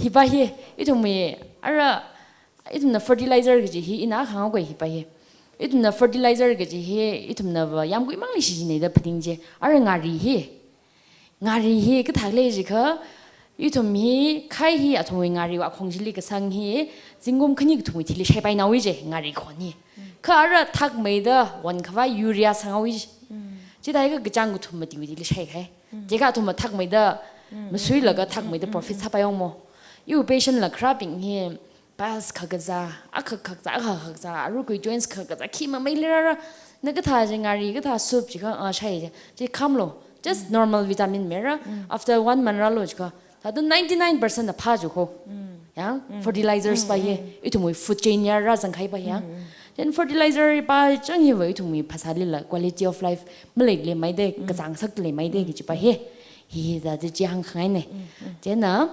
Hipa hi, ithumwui, ara, ithumna fertilizer kaji hi, ina hānghaoga hipa hi. Ithumna fertilizer kaji hi, ithumna va yamkuimangli shichinada phaning chi, ara ngari hi. Ngari hi kathā lei jikha, ithum hi, khai hi, athumwui ngariwui akhong chili kasang hi, zingkum khani kathumwui thili shaipainaowui chi, ngari khon hi. Kha ara thakmeida wan khavai urea sanghaowa chi. Chithākha kachāng kathum matiwui thili shaikhai. Chikha athumva thakmeida, masuilaga thakmeida profit sāpaiyongmo. Iwui patient la kharābing hi, piles khakazā, akha khakazā, akha khakazā, arui kui joints khakazā, khi mamei leirara. Na kathā chi ngari, kathā soup chi kha, ah, shai chi. Chi khamlo. Just normal vitamin mira. After one month ralo chi kha. Thāda ninety-nine percent na phā chi kho. Yang, fertilizers pa hi, ithumwui food chain ya rāzangkahai pa yang. Then fertilizer pa chang hiva ithumwui phasālila quality of life maleile maide, kazangsak le maide kaji pa hi. Hi, hi thāda chi hāngkhangaine. Chieina,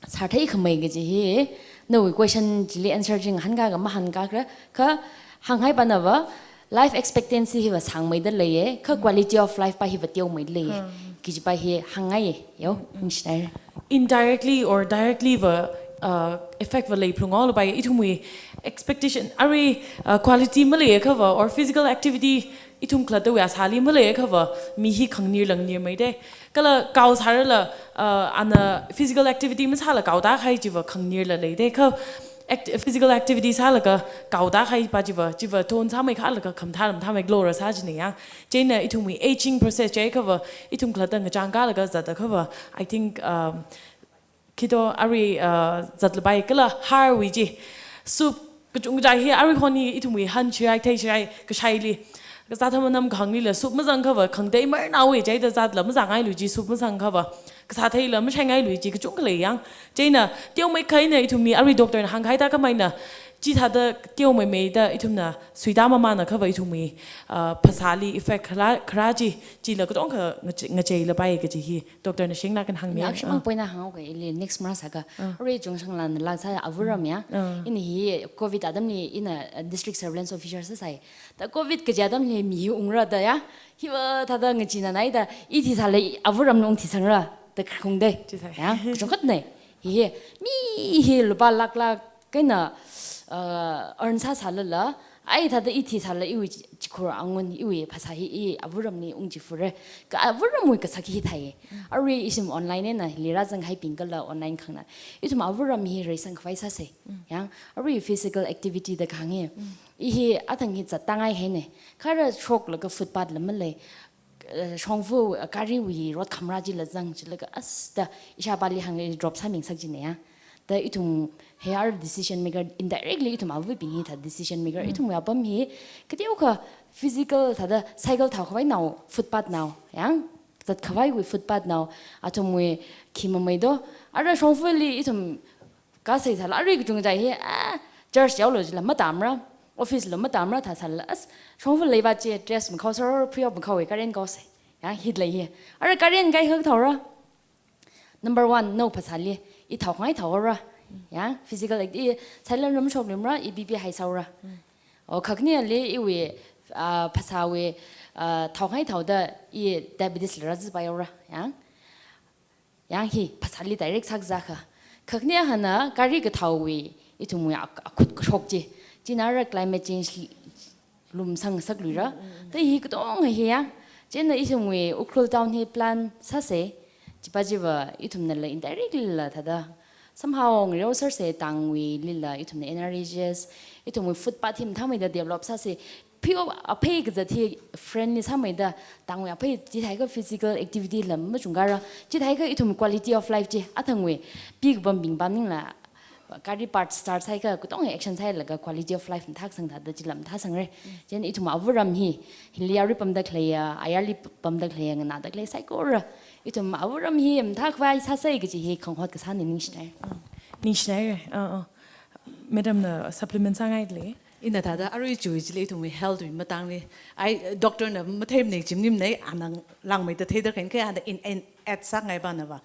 sāthei khamei kaji hi, nawui question chili answer chi ngahānkaka mahānkakra, kha hānghai pana va, life expectancy hiva sāngmeida leiye, kha quality of life pa hiva teomeida leiye, kaji pa hi hāngngaiye, yo, ningshinai. Indirectly or directly va, uh, effect va leiphalunga lo pa ye, ithumwui expectation, arui, uh, quality maleiye khava, or physical activity, ithum khalattawui asāli maleiye khava, mi hi khanganirla nganirmeide. Kala kao sārala, uh, ana physical activity masāla kaoda kahai chiva khanganirla leide. Kha act-, physical activity sālaga kaoda kahai pa chiva, chiva thon sāmeikhalaga khamathā mathāmei glora sāchine yang. Chieina ithumwui aging process chi khava, ithum khalatta ngachang kalaga zatta khava, I think, um, khi to arui, uh, zatlapai kala harwui chi. Soup kachungkha hi aruihon hi ithumwui han chirai thei chirai kashaili. Kazā thamanam khanglila soup mazang khava khangatei marnaowui chida zatla mazangngailui chi soup mazang khava. Kasā theila mashaingailui chi kachungkha lei yang. Chieina teomei kahaina ithumwui arui doctor na hāngkahai thākhameina. Chithāda teomeimeida ithumna suida mamāna khava ithumwui, uh, phasāli effect kharā, kharā chi, chila katonga ngache-, ngacheilapai kaji hi. Doctor na shingna kan hāngmi. Ina yang, akshimang ah, point na hānghaoga ili next mara sāga. Ah. Arui Chungshangla nala sā avāram ya. Ah. Ina hi covid atamli ina, uh, district surveillance officer sāsai. Ta covid kaji atamli mi hi ungra da ya. Hiva thāda ngachina naida, i thisāla avāramna ungthisangra da khaungde. Chisai. Ya, kachungkhatne. Hi hi, mi hi lupā lakh lakh kahaina, uh, earn sāsālala, ai thāda i thisāla iwui chi-, chikhur angun iwui phasā hi i avāramli ungchifure. Kha avāramwui kasak hi thāi. Mm. Arui ishim online eina hili rāzanghaibing kala online khangna. Ithum avāram hi reisang khavai sāsei. Mm. Yang, arui physical activity da kahāng hi. Mm. I hi athang hi zattāngai haine. Khara shoklaga footpath la malei. Eh, shongfa, eh, gariwui rot khamra chila zang chilaga, as da ishāvāli hāngli drop sāmingsak chine ya. Da ithum hi ara decision maker, indirectly ithum avābing hi thāda decision maker, mm, ithumwui apam hi, kateokha physical thāda cycle thao khavai nao, footpath nao, yang, zat khavaiwui footpath nao, athumwui khi mamei do, ara shongfali ithum kasei sāla, arui kachungkha hi, ah, church yaolo chila matamra, office lo matamra thāsāla, as, shongfa leiva chi dress makhao sāra, phuiya makhaowe, gari eina kaosei. Ya, hi lei hi. Ara gari eina kaikha thaora. Number one, nao phasāli, i thaokhangai thaora. Yang, physical activity, silent room shok limra, I B P high saura. O, khakni ali iwi, ah, phasāwi, ah, thaongai thaoda i diabetes la razi payaura. Yang, yang hi phasāli direct sākazā kha. Khakni hana gari kathaowi, ithumwi ak-, akhut kashok chi. China ra climate change lumsang sakluira. Mm, mm, mm. Thāda hi katonga hi ya. Chieina ithumwui Ukhrul town hi plan sāsa. Chipa chiva ithumnala indirectly la thāda. Somehow ngareo sārsa tangwuilila ithumna N R H S, ithumwui footpath hi mathāmeida develop sāsa. Pio aphei kazat hi friendly sāmeida tangwui aphei chithākha physical activity la machungkha ra. Chithākha ithum quality of life chi athangwui pi kapam bing pam ningla gari part start sāhaiakha, katonga action sāhailaga quality of life mathākasang thāda chila mathāsangra. Chieina ithum avāram hi, hili arui pamda khaleiya, ayarli pamda khaleiya, nganāda khalei saikora. Ithum avāram hi mathākhavai sāsa kaji hi khanghot kasāna ningshinai. Ningshinai, ah, ah. Madam na supplement sāngaile. Ina thāda arui chiwui chili ithumwui health wui matangli. Ai, doctor na matheimana chimnimana, ana langmeida theida kharing kha, ana in, in add sāngai ba na ba.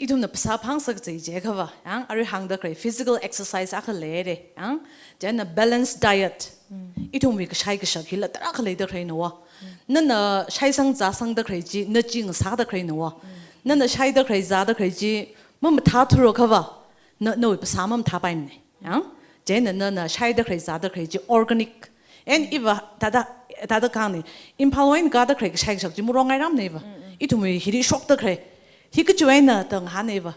Ithumna phasā phangsak chi chiakhava, yang, arui hāngda khalei physical exercise akha leira, yang, chieina balanced diet. Mm. Ithumwui kashai kashak hila tarākha leida khalei na wa. Mm. Nana shaisang zāsangda khalei chi, na chi ngasāda khalei na wa. Mm. Nana shaida khalei zāda khalei chi, mamathā thura khava, na, nawui phasā mamathāpaimana. Yang, chieina nana shaida khalei zāda khalei chi organic. And iva thāda, thāda khani, Imphal wui eina kāda khalei kashai kashak chi murong ngairam na iva. Mm, mm. Ithumwui hili shokda khalei. Hi kachiwui eina tang hāna iva.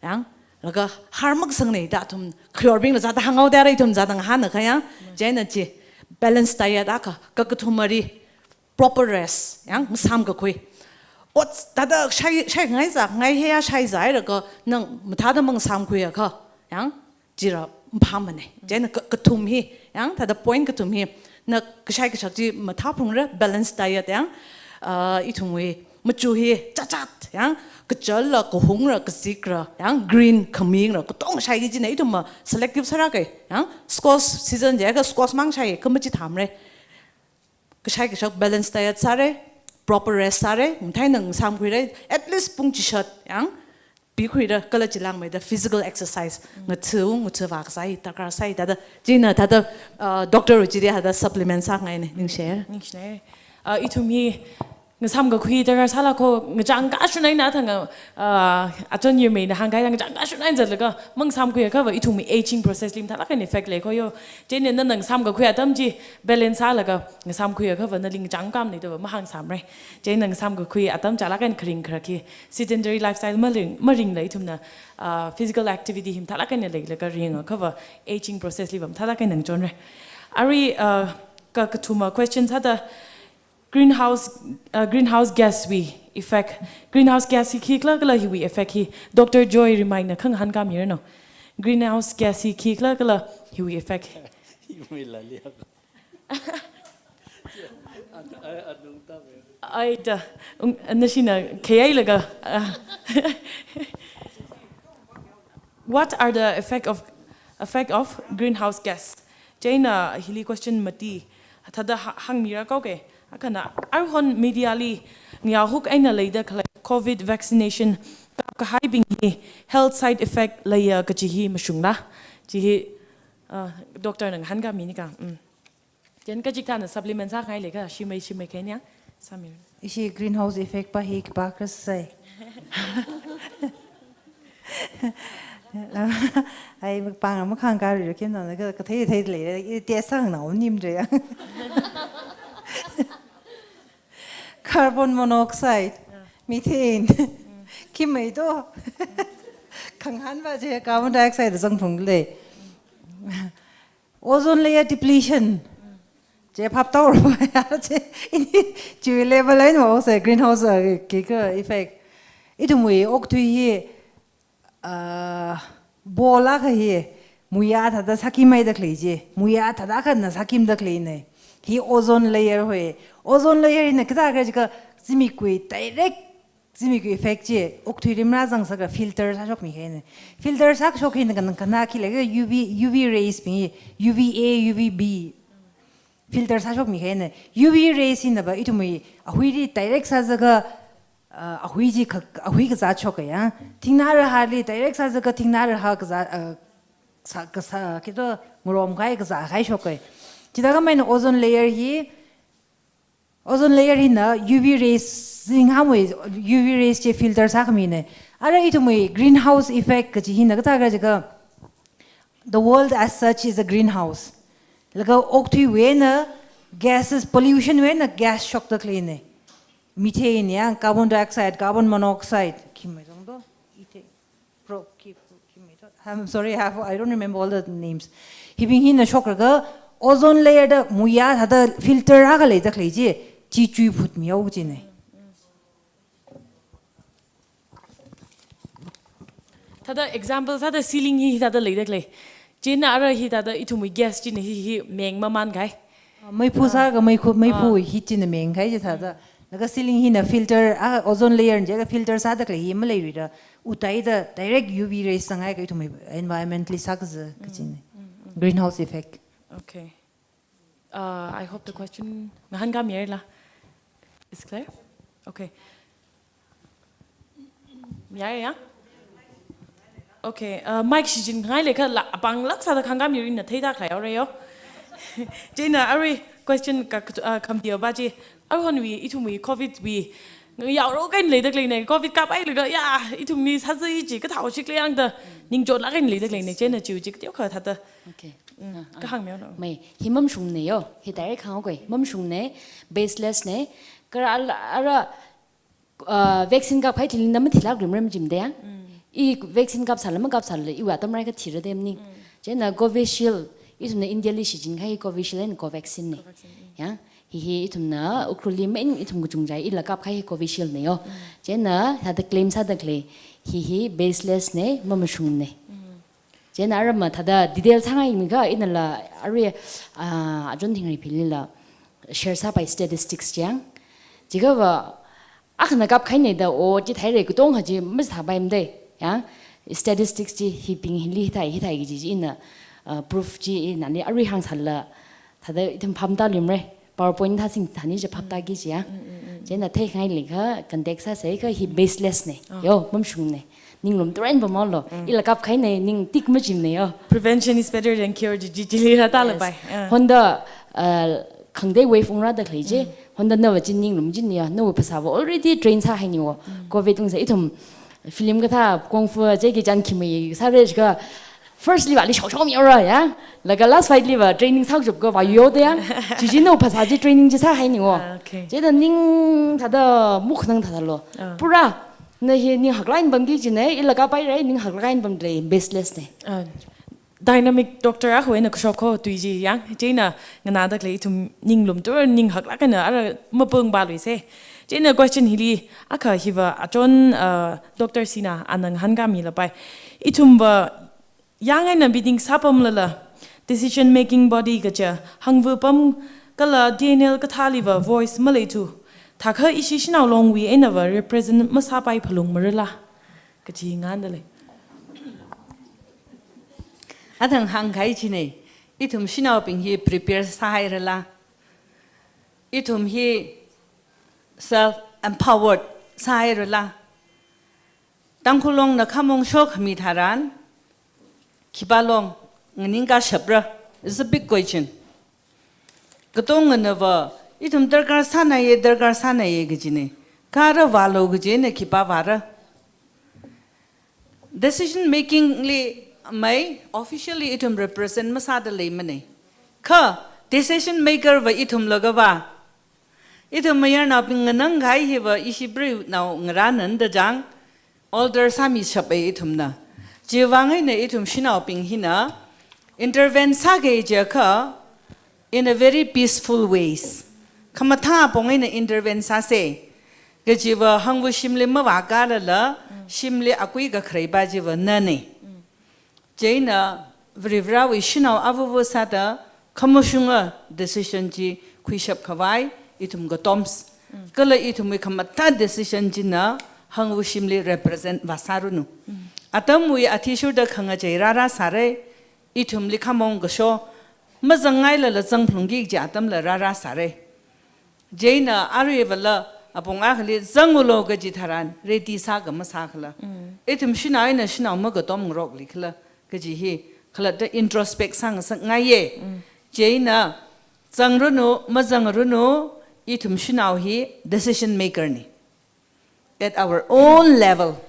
Yang, laga harmaksangna da athum khayorbingla zāda hānghaoda ra ithum zāda ngahāna kha yang. Mm. Chieina chi balanced diet akha, kakathuma ri proper rest, yang, ngasām kakhui. Ot, thāda shai, shai ngai zā, ngai heya shai zāhailaga, nang mathāda mangasām khuiakha, yang, chira maphāmana. Chieina ka-, kathum hi, yang, thāda point kathum hi, na kashai kashak chi mathāphungra, balanced diet, yang, ah, ithumwui machu hi, chachat, yang, kachalla, kahungra, kazikra, yang, green, khamingra, katonga shai ki china, ithumva selective sāra kai, yang, squash season chiakha squash mang shai, kha machithāmara. Kashai kashak balance diet sāra, proper rest sāra, mathāda ngasām khuira, at least pung chishat, yang, pikhuira, kala chilāngmeida physical exercise, ngathu, ngathu vā kasā hi, darkar sāi, thāda, china thāda, uh, doctor wui chili thāda supplement sāngaina, ningshi. Ningshi. Uh, ithum hi, ngasām kakhui darkar sāla kho, ngachang kashunai na thang, uh, achon yirmeina hāngkahai ngachang kashunai zatlaga, mangasām khuiakhava ithumwui aging process li mathālāk eina effect lei kho yo. Chieina nana ngasām kakhui atam chi balance sālaga ngasām khuiakhava nali ngachang kamni da va mahāngsāmara. Chieina ngasām kakhui atam chālāk eina kharing kharak hi sedentary lifestyle maring, maringla ithumna, ah, physical activity hi mathālāk eina leilaga ringakhava aging process li va mathālāk eina ngachonra. Arui, ah, ka, kathuma question sāda, greenhouse, uh, greenhouse gas wui effect. Greenhouse gas hi khikhala kala hiwui effect hi. Doctor Joy Rimai na khangahān kamira no. Greenhouse gas hi khikhala kala hiwui effect. Hiwui la liya. Ai, ai, adung ta me. Ai da, um, nashina khayai laga. Ah. What are the effect of, effect of greenhouse gas? Chieina hili question mati, thāda ha-, hāngmira kho ke. Akhana, arhon media li, ngayā huk eina leida khalei covid vaccination, kap kahaibing hi, health side effect leiya kaji hi mashungla. Chi hi, uh, doctor na ngahānkami ni ka. Mm. Then kachikathāna supplement sāngai leikha, shimei, shimei khani ya, sāmira. Ishi greenhouse effect pa hi khipākha sai. Ai, pāng makhāngkari ro khen na, ka, kathei thei lei, i test sāngnao nimre ya. Carbon monoxide, ah, methane, mm, khimei to. Khangahān va chi carbon dioxide zangphung lei. Ozone layer depletion. Chi phap tau ro ya chi. Ini chi level line mo se greenhouse, uh, ki ka effect. Ithumwui okathui hi, uh, bola kha hi muiya thāda sākimhaida khalei chi. Muiya thāda khana sākimda khaleina. Hi ozone layer hoi. Ozone layer hina kathā kha chi ka zimikwui direct zimikwui effect chi, okathui rimra zangsaka filter sāshokmi kahaina. Filter sāshok hina kan, kan khi leikha U V, U V rays bing, U V A, U V B. Filter sāshokmi kahaina. U V rays hina va ithumwui ahuili direct sāzaka, uh, ahui chi kha, ahui kazā shoka ya. Thingnā rahāli direct sāzaka thingnā rahā kazā, uh, sā, kasā, kito ngarom kai kazā kai shoka. Chithākha maina ozone layer hi, ozone layer hina U V rays, zinghāmwui U V rays chi filter sākhamina. Ara ithumwui greenhouse effect kachi hina kathākha jiakha, the world as such is a greenhouse. Laga okathuiwui eina gases, pollution wui eina gas shokda khaleina. Methane ya, carbon dioxide, carbon monoxide, khi mai zong do, ite, pro, khi, khi mai do. I'm sorry, I have, I don't remember all the names. Hibing hina shokraga ozone layer da muiya thāda filter akha leida khalei chi, chi chuiphutmihaowa kajina. Thāda example sāda ceiling hi thāda leida khalei. Chieina ara hithāda ithumwui gas china hi, hi meng mamān kahai. Meiphu sākha meikhu, meiphu hi china meng kahai chi thāda. Laga ceiling hina filter, ah, ozone layer jiakha filter sāda khalei hi maleirida, utaida direct U V rays sāngai ka ithumwui environment li sākazā kajina. Greenhouse effect. Okay. Uh, I hope the question ngahānkāmirala. Is clear? Okay. Yāya? Okay, uh, mic shichin ngai leikhala apānglāk sāda khāngkāmira, ina theida khalei haora yo. Chieina arui question ka, uh, khamtiapa chi, aruihonwui, ithumwui, covid wui, yaorok eina leida khaleina, covid kaphailaga, ya, ithumli sāzai chi kathāo shikle yangda, ningchotlāk eina leida khaleina, chieina chiwui chi kateokha thāda. Okay. Mm, ah, ah. Kahāng mihaolu. Mai, hi mamashungna yo, hi direct hānghaokei, mamashungna, baseless na, kha ara, ara, uh, vaccine kaphai thili na mathilāk rimram jimda ya. Mm. I vaccine kapsāla makapsāla, iwui atam rai kathira da maning. Mm. Chieina Covishield, ithumna India li shichin kahai Covishield and Covaxin na. Covaxin, mm. Ya, hi hi ithumna Ukhrulli main ithum kachungchai ila kap kahai Covishield na yo. Mm. Chieina thāda claim sāda khalei, hi hi baseless na, mamashungna. Mm. Chieina aram ma thāda detail sāngaimikha inala arui, ah, Ajun Thingreipilila share sāpai statistics chang. Jiakhava akhana kapkahaina da o chithāhaira katonga chi masāpaimada. Ya, statistics chi hibing hili hithāi, hithāi kaji chi ina, ah, proof chi inali arui hāngsālala thāda ithum phaptāluimara. PowerPoint thāsing thāni chi phaptāki kaji ya. Mm, mm, mm, mm. Chieina theingai leikha contact sāsei kha hi baseless na. Ah. Yo, mamashungna. Ninglum tharan pamhaolu. Mm. Ila kapkahaina, ning tik majimna yo. Prevention is better than cure, chi, chi, chili rātālapai. Yes. Ah. Honda, uh, khangatei wave ungrāda khalei chi. Mm. Honda nava chi ninglum china yo. Nawui phasāva already drain sāhaina yo. Mm. Covid ungsa ithum film kathā kung fu chi kichan khimei sāra jiakha first liva li shaoshao mihaora ya. Laga last fight liva training sākachupkha vāyuda ya. Chi chi nawui phasā chi training chi sāhaina yo. Ah, okay. Chieina ning thāda muknang thādalu. Ah. Pura, na hi ning haklāk eina pamki kajina, ila kaphaira, ning haklāk eina pamda, baseless na. Ah, dynamic doctor akhawui eina kashok kho tui chi yang, chieina nganāda khalei ithum ninglum tharan ning haklāk eina ara mapung baluisa. Chieina question hili, akha hiva Ajun, uh, Doctor Sina ana ngahānkāmilapai. Ithumva yang eina meeting sāpamlala, decision making body kaja, hangva pam kala D N L kathāliva voice maleithu. Thākha ishi shanao longwui einava represent masāpai phalungmarala. Kachi ngahānda lei. Athang hāngkahai china, ithum shanaobing hi prepare sāhairala. Ithum hi self empowered sāhairala. Tangkhul Longna khamong shokhami tharan, khipā long nganingkashapra? It's a big question. Katonganava, ithum darkar sānaiya, darkar sānaiya kajina. Kha ara vālu kajina khipā vāra? Decision making li mai, officially ithum represent masāda leimana. Kha decision maker va ithum laga va. Ithum mayarnaobing nganangkahai hiva ishi preiva̱nao ngarānanda chang, order sāmishapa ithumna. Chiwuivang eina ithum shanaobing hina intervene sāki jiakha in a very peaceful ways. Khamathā apong eina intervene sāsa. Kajiva hangva shimli mavākalala, shimli akui kakhareipa chiva nana. Chieina Varivarāwui shanao avāva̱ sāda khamashunga decision chi khuishap khavai ithum katoms. Mm. Kala ithumwui khamathā decision china hangva shimli represent vāsāranu. Mm. Atamwui athishurda khangachei rārasāra, ithumli khamong kasho mazangngailala zangphalungki kaji atamla rārasāra. Chieina aruivala, apong akhali zangulu kaji tharan ready sāka masākhala. Ithum shanao eina shanao makatom ngarokli khala kaji hi khalatta introspect sāngasakngaiye. Chieina zangranu, mazangranu, ithum shanao hi decision maker ni. At our own level.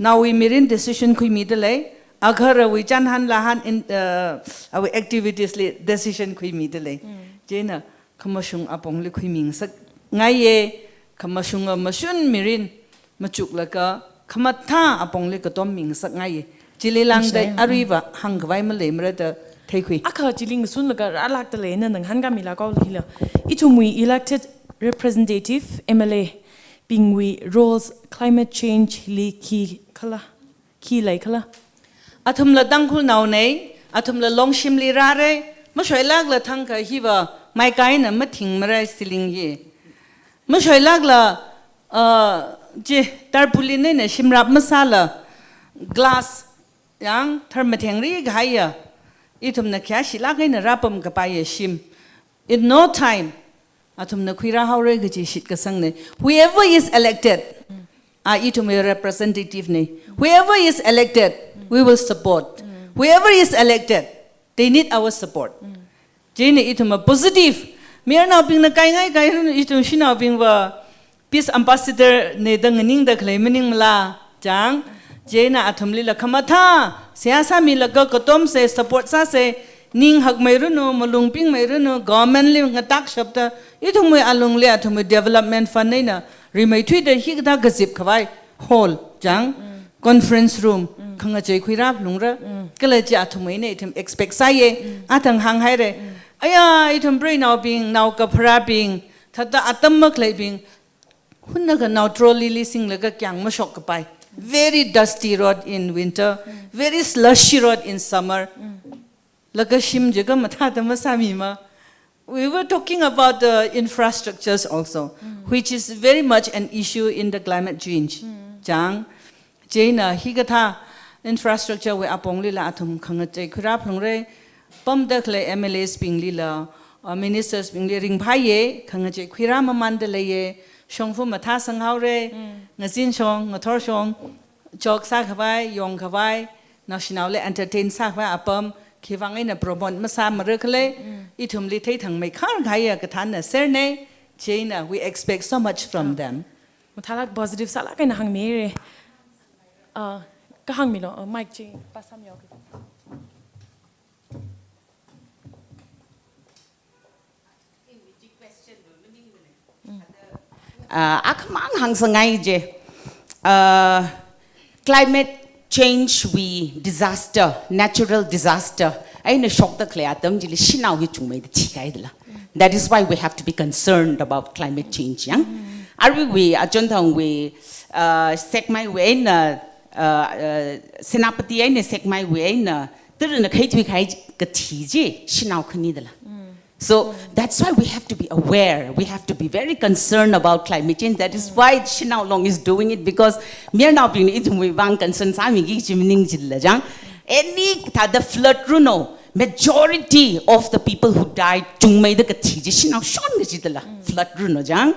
Naowui mirin decision khuimida lei, agaharawui chānhan lāhan in, uh, awui activities li decision khuimida lei. Chieina khamashung apongli khuimingasakngaiye, khamashunga mashun mirin machuklaga khamathā apongli katom mingasakngaiye. Chili lāngda aruiva hāngkhavai maleimara da theikhui. Akha chili ngasunlaga rālākda lei, nana ngahānkāmila kau hila. Ithumwui elected representative, M L A, bingwui roles climate change li khikhala, khi leikhala? Athumla Tangkhulnao nei, athumla Longshimli rāra, mashoilākla thangkha hiva maikaina mathingmara ceiling hi. Mashoilākla, uh, chi tarpaulin eina shimrap masāla glass yang tharmathengri kahaiya. Ithumna khayāshilāk eina rāpamkapaiya shim. In no time, athumna khuirāhaora kaji shitkasang nei. Whoever is elected, a ithumwui representative nei. Whoever is elected, we will support. Whoever is elected, they need our support. Chieina ithumva positive. Mayarnaobingna kaingai kairanu, ithum shanaobingva peace ambassador nei da nganingda khalei maningmala, chang. Chieina athumlila khamathā seihā sāmilaga katomsa, support sāsa, ning hakmeiranu, malung pingmeiranu, government li ngatakshapta, ithumwui alungli athumwui development fund eina rimeithuida hikathā kazipkhavai hall, chang, conference room, khangachei khuirāphalungra, kala chi athumwui eina ithum expect sāye, athang hānghaira. Aya, ithum preinaobing, naoka pharābing, thāda atam makhaleibing, hunnaga nao trolley li singlaga kyang mashokkapai. Very dusty road in winter, very slushy road in summer. Laga shim jiakha mathāda masāmima. We were talking about the infrastructures also, which is very much an issue in the climate change. Chang, chieina hikathā infrastructure wui aponglila athum khangachei khuirāphalungra, pamda khalei M L As binglila, uh, ministers bingli ringphāye, khangachei khuirāmamanda leiye, shongfa mathāsanghaora, ngazin shong, ngathor shong, jog sākhavai, yongkhavai, naoshinaoli entertain sākhavai apam, khiwuivang eina promote masāmara khala, ithumli theithangmeikhar kahaiya kathānna ser nei, chieina we expect so much from them. Mathālāk positive sālāk eina hāngmira. Ah, kahāng milo, ah, mic chi pass sāmiyo. Ah, akhamang hāngsangngai je. Ah, climate change wui disaster, natural disaster eina shokda khalei atam chili shanao hi chungmeida thikaidala. That is why we have to be concerned about climate change, yang. Aruiwui, achonthangwui, ah, sekmaiwui eina, ah, ah, Senapati eina sekmaiwui eina, tarana khaithui kahai kathi chi shanao khanidala. So that's why we have to be aware. We have to be very concerned about climate change. That is why Shanao Long is doing it, because mayarnaobingna ithumwui vang concern sāmiki kaji maning chila, chang. Any thāda flood runo, majority of the people who died chungmeida kathi chi shanao shon kajidala. Flood runo, chang.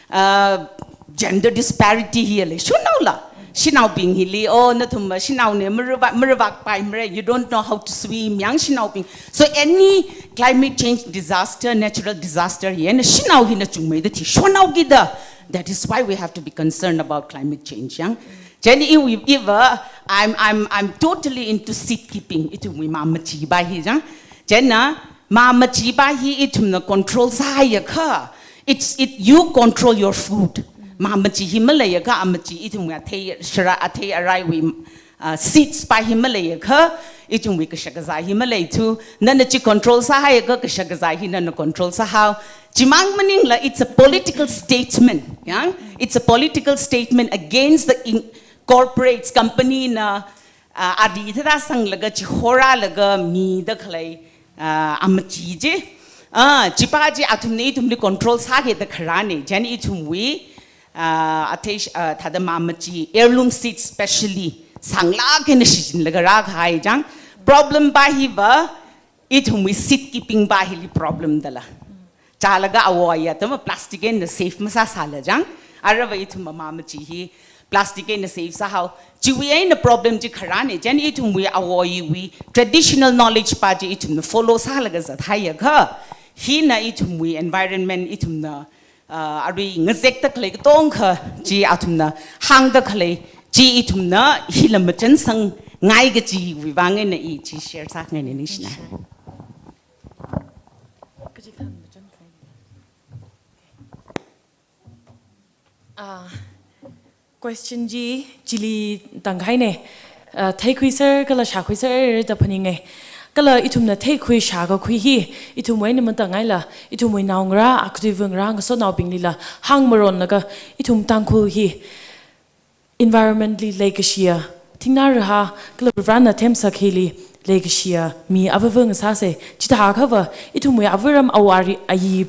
Uh, gender disparity hi leishonhaola. Shanaobing hili, oh, nathum shanao ne, maravak, maravakpaimara, you don't know how to swim, yang shanaobing. So any climate change disaster, natural disaster hi, na shanao hina chungmeida thishonhaokida. That is why we have to be concerned about climate change, yang. Chieina iwui, iva, I'm, I'm, I'm totally into seed keeping. Ithumwui mā machipa hi, yang. Chieina, mā machipa hi ithumna control sāhaiakha, it's, it, you control your food. Mā machi hi maleiakha, amachi ithumwui athei shara, athei araiwui, uh, seeds pa hi maleiakha, ithumwui kashakazā hi maleithu. Nana chi control sāhaiakha, kashakazā hi nana control sāhao. Chimang maningla, it's a political statement, yeah? It's a political statement against the in-, corporates, company na, ah, adi thāda sanglaga chihorālaga mida khalei, ah, amachi chi. Ah, chipa chi athumna ithumli control sākida kharāna. Chieina ithumwui, ah, athei, ah, thāda mā machi, heirloom seeds specially, sānglāk eina shichinlaga rākahai chang. Problem pa hiva, ithumwui seed keeping pa hili problem dala. Chālaga awo aya atam plastic eina safe masāsāla chang. Arava ithum mama machi hi plastic eina save sāhao. Chiwui eina problem chi kharāne, chieina ithumwui awoiwui traditional knowledge pa chi ithumna follow sālaga zathaiakha, hina ithumwui environment ithumna, uh, arui ngazekda khalei katongkha chi athumna hāngda khalei chi ithumna hila machansang ngai kajiwui vang eina i chi share sāngaine, ningshinai. Ah, question chi chili tangkhaine. Ah, theikhuiser kala shākhuiser da phaninge. Kala ithumna theikhui shākakhui hi, ithumwui eina matangaila, ithumwui naongarā, akatui vāngarā, ngasotnaobinglila hāngmaronlaga, ithum Tangkhul hi environment li leikashiya, thingnā rahā, kala Varivarana themsak hili leikashiya mi avāva ngasāse. Chithākhava, ithumwui avāram awari ayi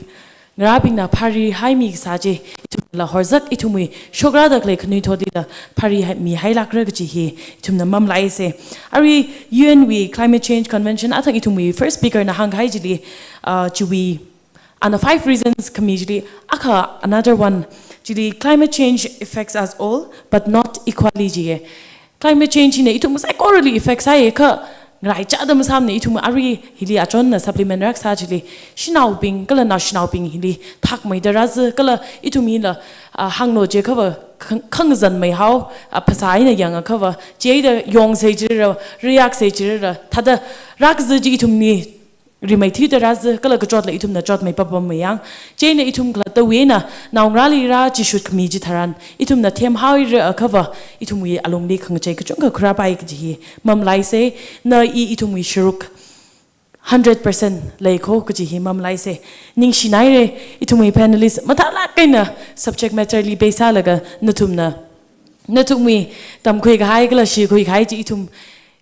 ngarābingna phārihaimi kasā chi, ithumla horzak ithumwui shokrāda khalei khanuithotlila phārihaimihailākra kaji hi ithumna mamalaise. Arui U N wui Climate Change Convention athang ithumwui first speaker na hāngkahai chili, ah, chiwui ana five reasons khami chili, akha another one chili, climate change affects us all, but not equally jiye. Climate change hina ithum saikorali affect sāye kha, ngaraichāda masāmane. Ithum arui hili achonna supplement rākasā chili, shanaobing kala naoshinaobing hili thakmeida rāzi, kala ithum hila, ah, hānglo jiakhava khang-, khangazanmeihao, ah, phasā eina yangakhava, chieina yongse jirara, riakse jirara, thāda rākazi chi ithumli rimeithuida rāzi, kala kachotla ithumna chotmei papammeiyang. Chieina ithum khalattawui eina naongarāli rāchishut khami chitharan, ithumna themhaoiraakhava, ithumwui alungli khangachei kachungkha khuirāpai kaji hi mamalaise. Na i ithumwui sharuk hundred percent leikho kaji hi mamalaise. Ningshinaire, ithumwui panelist mathālāk eina subject matter li beisālaga nathumna, nathumwui tamkhuikahai kala shikhuikahai chi ithum,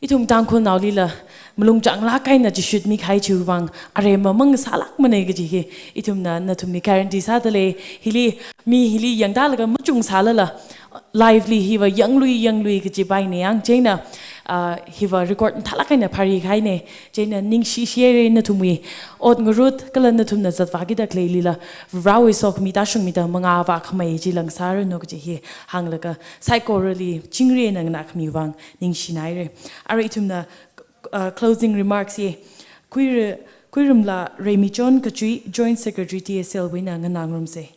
ithum Tangkhulnaolila malung changlāk eina chishutmikahai chiwui vang aremma mang sālākmane kaji hi ithumna nathumli guarantee sādalei. Hili, mi hili yangtālaga machungsālala, live li hiva yanglui yanglui kajipaine yang, chieina, ah, hiva record mathālāk eina phārikahaine. Chieina ningshishire nathumwui ot ngarut kala nathumna zatvākida khaleilila, Varewui sokhami tāshungmida mangā vākhamei chi langsāranu kaji hi hānglaga, saikorali chingri eina nganākhami vang ningshinaire. Arui ithumna, uh, closing remarks hi Khuira-, Khuirumla Reimichon Kachui, Joint Secretary T S L wui eina nganāngarumse.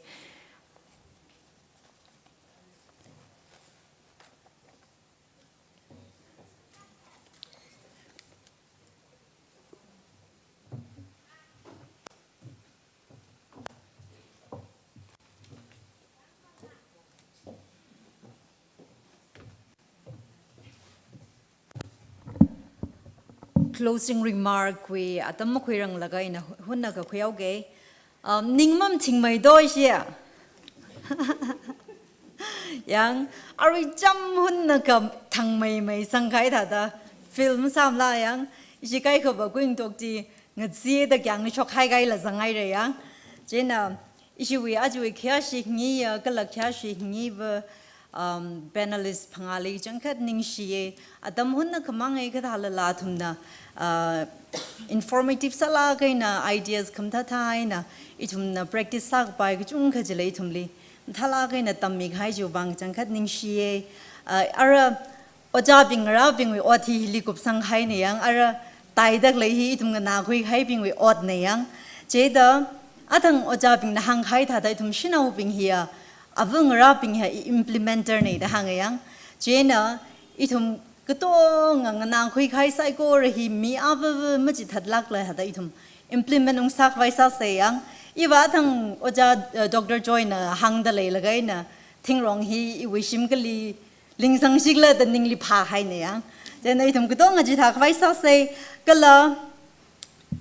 Closing remark wui atam makhuiranglaga ina hu-, hunnakha khuihaoge. Um, ning mamthingmei do ishi. Yang, arui cham hunnakha thangmeimei sangkahai thāda film sāmala yang, ishi kaikhava kuintok chi, ngatsi da kyang ni shokhai kaila zangaire yang. Chieina, ishiwui ajawui khayāshi ngiya, kala khayāshi ngiva, um, panelist phangāli changkhat ningshiye. Atam hunnakha mangai kathālala athumna, uh, informative sālāk eina ideas khamathāthā eina ithumna practice sākapai kachungkha chili ithumli mathālāk eina tammikahai chiwui vang changkhat ningshiye. Uh, ara ojābing ngarābingwui ot hi hili kupsanghaine yang, ara taida khalei hi ithum nganākhuikahaibingwui otne yang. Chieina athang ojābingna hāngkahai thāda ithum shanaobing hiya, ava ngarābing hiya i implementer ne da hānga yang. Chieina ithum katonga nganākhuikahai saikora hi mi avāva machithatlākla thāda ithum implement ungsākhavai sāse yang. Iva athang ojā, eh, Doctor Joy na hāngda leilaga ina thingrong hi iwui shimkhurli lingsangshikla da ningli phāhaine yang. Chieina ithum katonga chithākhavai sāse, kala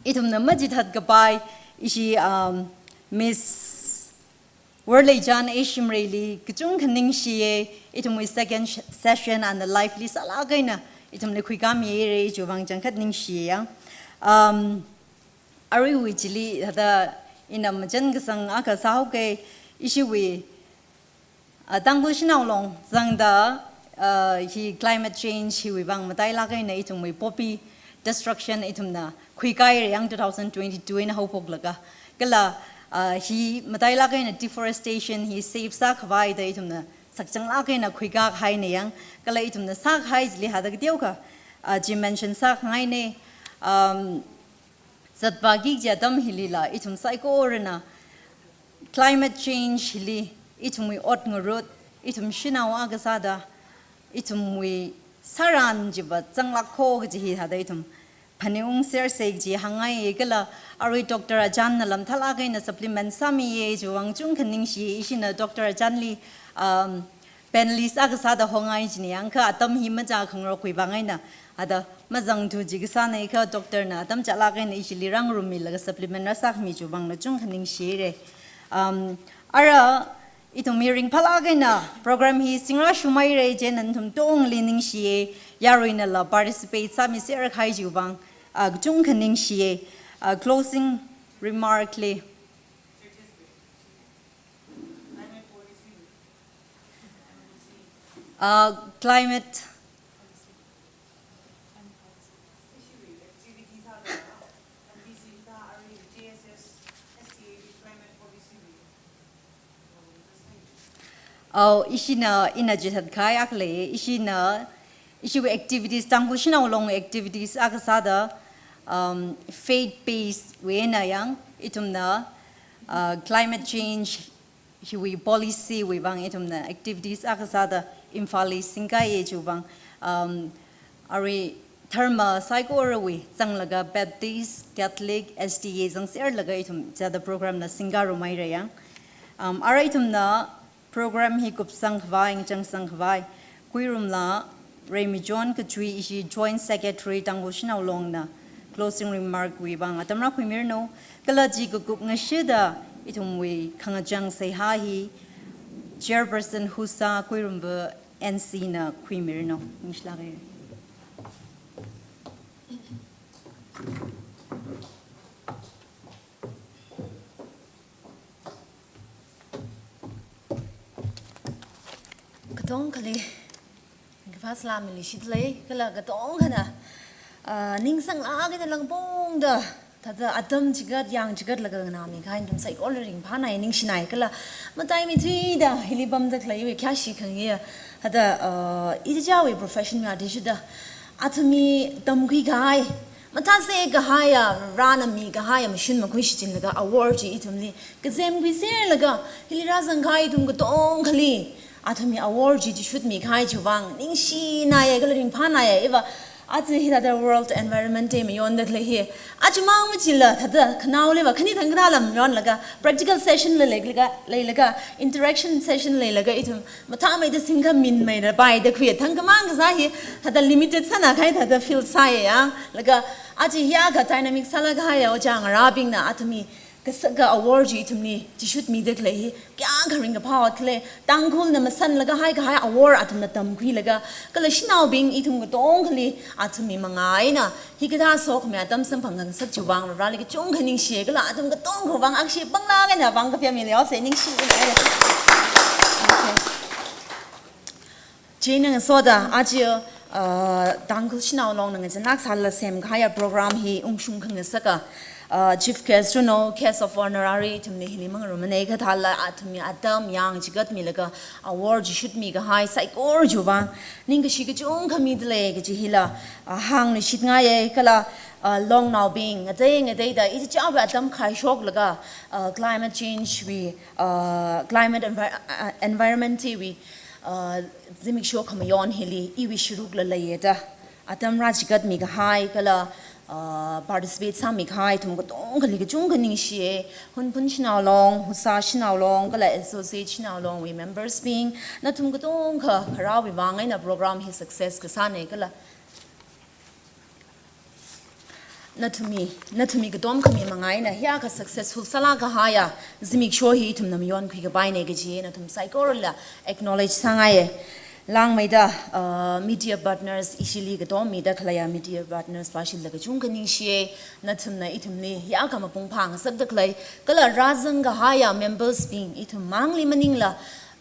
ithumna machithatkapai ishi, um, Miss Worleijan A Shimreili kachungkha ningshiye, ithumwui second sh-, session ana live li sālāk eina ithumli khuikāmire, chiwui vang changkhat ningshiye yang. Um, aruiwui chili thāda ina machān kasang akha sāhaoke, ishiwui, ah, Tangkhul Shanao Long zangda, ah, hi climate change hiwui vang matailāk eina ithumwui poppy destruction ithumna khuikaire yang two thousand twenty-two eina haophoklaga. Kala Ah, hi matailāk eina deforestation hi save sākhavai da ithumna sakchanglāk eina khuikākahaina yang, kala ithumna sākahai chili hithāda kateokha, ah, chi mention sākhangaina. Um, zatpāki kaji atam hilila ithum saikorana climate change hili ithumwui ot ngarut, ithum shanao akha sāda, ithumwui sāran chiva zanglākho kaji hithāda ithum phaningungsersa kaji hāngngaiya. Kala arui Doctor Achanna lamthālāk eina supplement sāmiya chiwui vang chungkha ningshiya. Ishina Doctor Achanli, um, panelist akha sāda hongai china yang, kha atam hi machākhangarokwui vang eina, hithāda mazangthu chi kasāna, kha Doctorna atam chālāk eina ishili rāngarummilaga supplement rāsākhami chiwui vangla chungkha ningshira. Um, ara ithum hi ringphālāk eina program hi singrāshungmeira, chieina nathum katongli ningshiya, yaruinala participate sāmiserkahai chiwui vang, ah, chungkha ningshiya. Ah, closing remark li. Ah, climate Au, ishina ina chithatkahai akha lei, ishina, ishiwui activities, Tangkhul Shanao Long activities akha sāda, um, faith based wui eina yang, ithumna, uh, climate change hiwui policy wui vang ithumna activities akha sāda Imphalli singkaiya chiwui vang, um, arui dharma saikorawui zanglaga Baptist, Catholic, S D A zangserlaga ithum chithāda program la singkarumaira yang. Um, ara ithumna program hi kupsangkhavai, ngachangkhavai, Kuirumla Reimichon kachui ishi Joint Secretary Tangkhul Shanao Longna closing remark wui vang atam rākhuimiranu. Kala chi kakup ngashida ithumwui khangachang seihā hi Chairperson Husa Kuirumva N C na khuimiranu. Ningshilāka. Katongkhali, kaphā salam mili shitli, kala katongkhana, ah, ningsanglāk eina langpongda, thāda atam chigat, yang chigatlaga nganāmikahai nathum saikorali ringphānai, ningshinai, kala mataimeithuida hili pamda khaleiwui khayāshi khangayi, thāda, ah, ichichāwui profession wui athishurda, athumwui tamkhuikahai, mathāsekkahaiya, Varena mikahaiya mashun makhui shichinlaga award chi ithumli kazem khuiserlaga, hili rāzangkahai ithum katongkhali athumwui award chi chishutmikahai chiwui vang ningshinaiya kala ringphānaiya. Iva aja hithāda World Environment Day mayonda khalei hi, ajamang machila thāda khanaoliva khani thangkha lam yonlaga, practical session la leilaga, leilaga, interaction session leilaga ithum mathāmeida singkhaminmeida paida khuiya, thangkhamang kasā hi thāda limited sānakahai thāda feel sāya yang. Laga aja hiyākha dynamic sālākkahaiya ojā ngarābingna athumwui kasaka award chi ithumli chishutmida khalei hi kayākha ringkaphā ot khala, Tangkhulna masanlaga haikahai award athumna tamkhuilaga, kala shanaobing ithum katongkhali athumwui manga eina hikathā sokhami atam samphang khangasak chiwui vang Vareli kachungkha ningshiya, kala athum katongkhawui vang akhashi panglāk eina vang kapya mileosa, ningshi. Chieina ngasoda aja, uh, Tangkhul Shanao Longna ngazanlāk sālala semkahaiya program hi ungshung khangasaka, uh, chief guest runo, guest of honorary ithumli hili mangarumana, kha thālala athumwui atam yang chigatmilaga award chishutmikahai saikora chiwui vang ningkashi kachungkha midalei kaji hila, ah, hāngluishitngaiya. Kala, ah, longnaobing ngatei ngateida ichichāwui atam khaishoklaga, ah, climate change wui, ah, climate envi-, ah, environment wui, ah, zimiksho khamayon hili iwui sharukla leiya da atam rāchigatmikahai kala, uh, participate sāmikahai ithum katongkhali kachungkha ningshiya. Hunphun Shanao Long, Husa Shanao Long, kala Associate Shanao Long wui members bing, nathum katongkha kharāwui vang eina program hi success kasāna, kala nathumwui, nathumwui katom khami manga eina hiyākha successful sālākkahaiya zimiksho hi ithumna mayonkhui kapaina kaji nathum saikorala acknowledge sāngaiya. Langmeida, uh, media partners, ishili katom mida khaleiya media partners vāshila kachungkha ningshiya, nathumna ithumli hiyākha mapung phāngasakda khalei, kala rāzangkahaiya members bing ithum mangli maningla,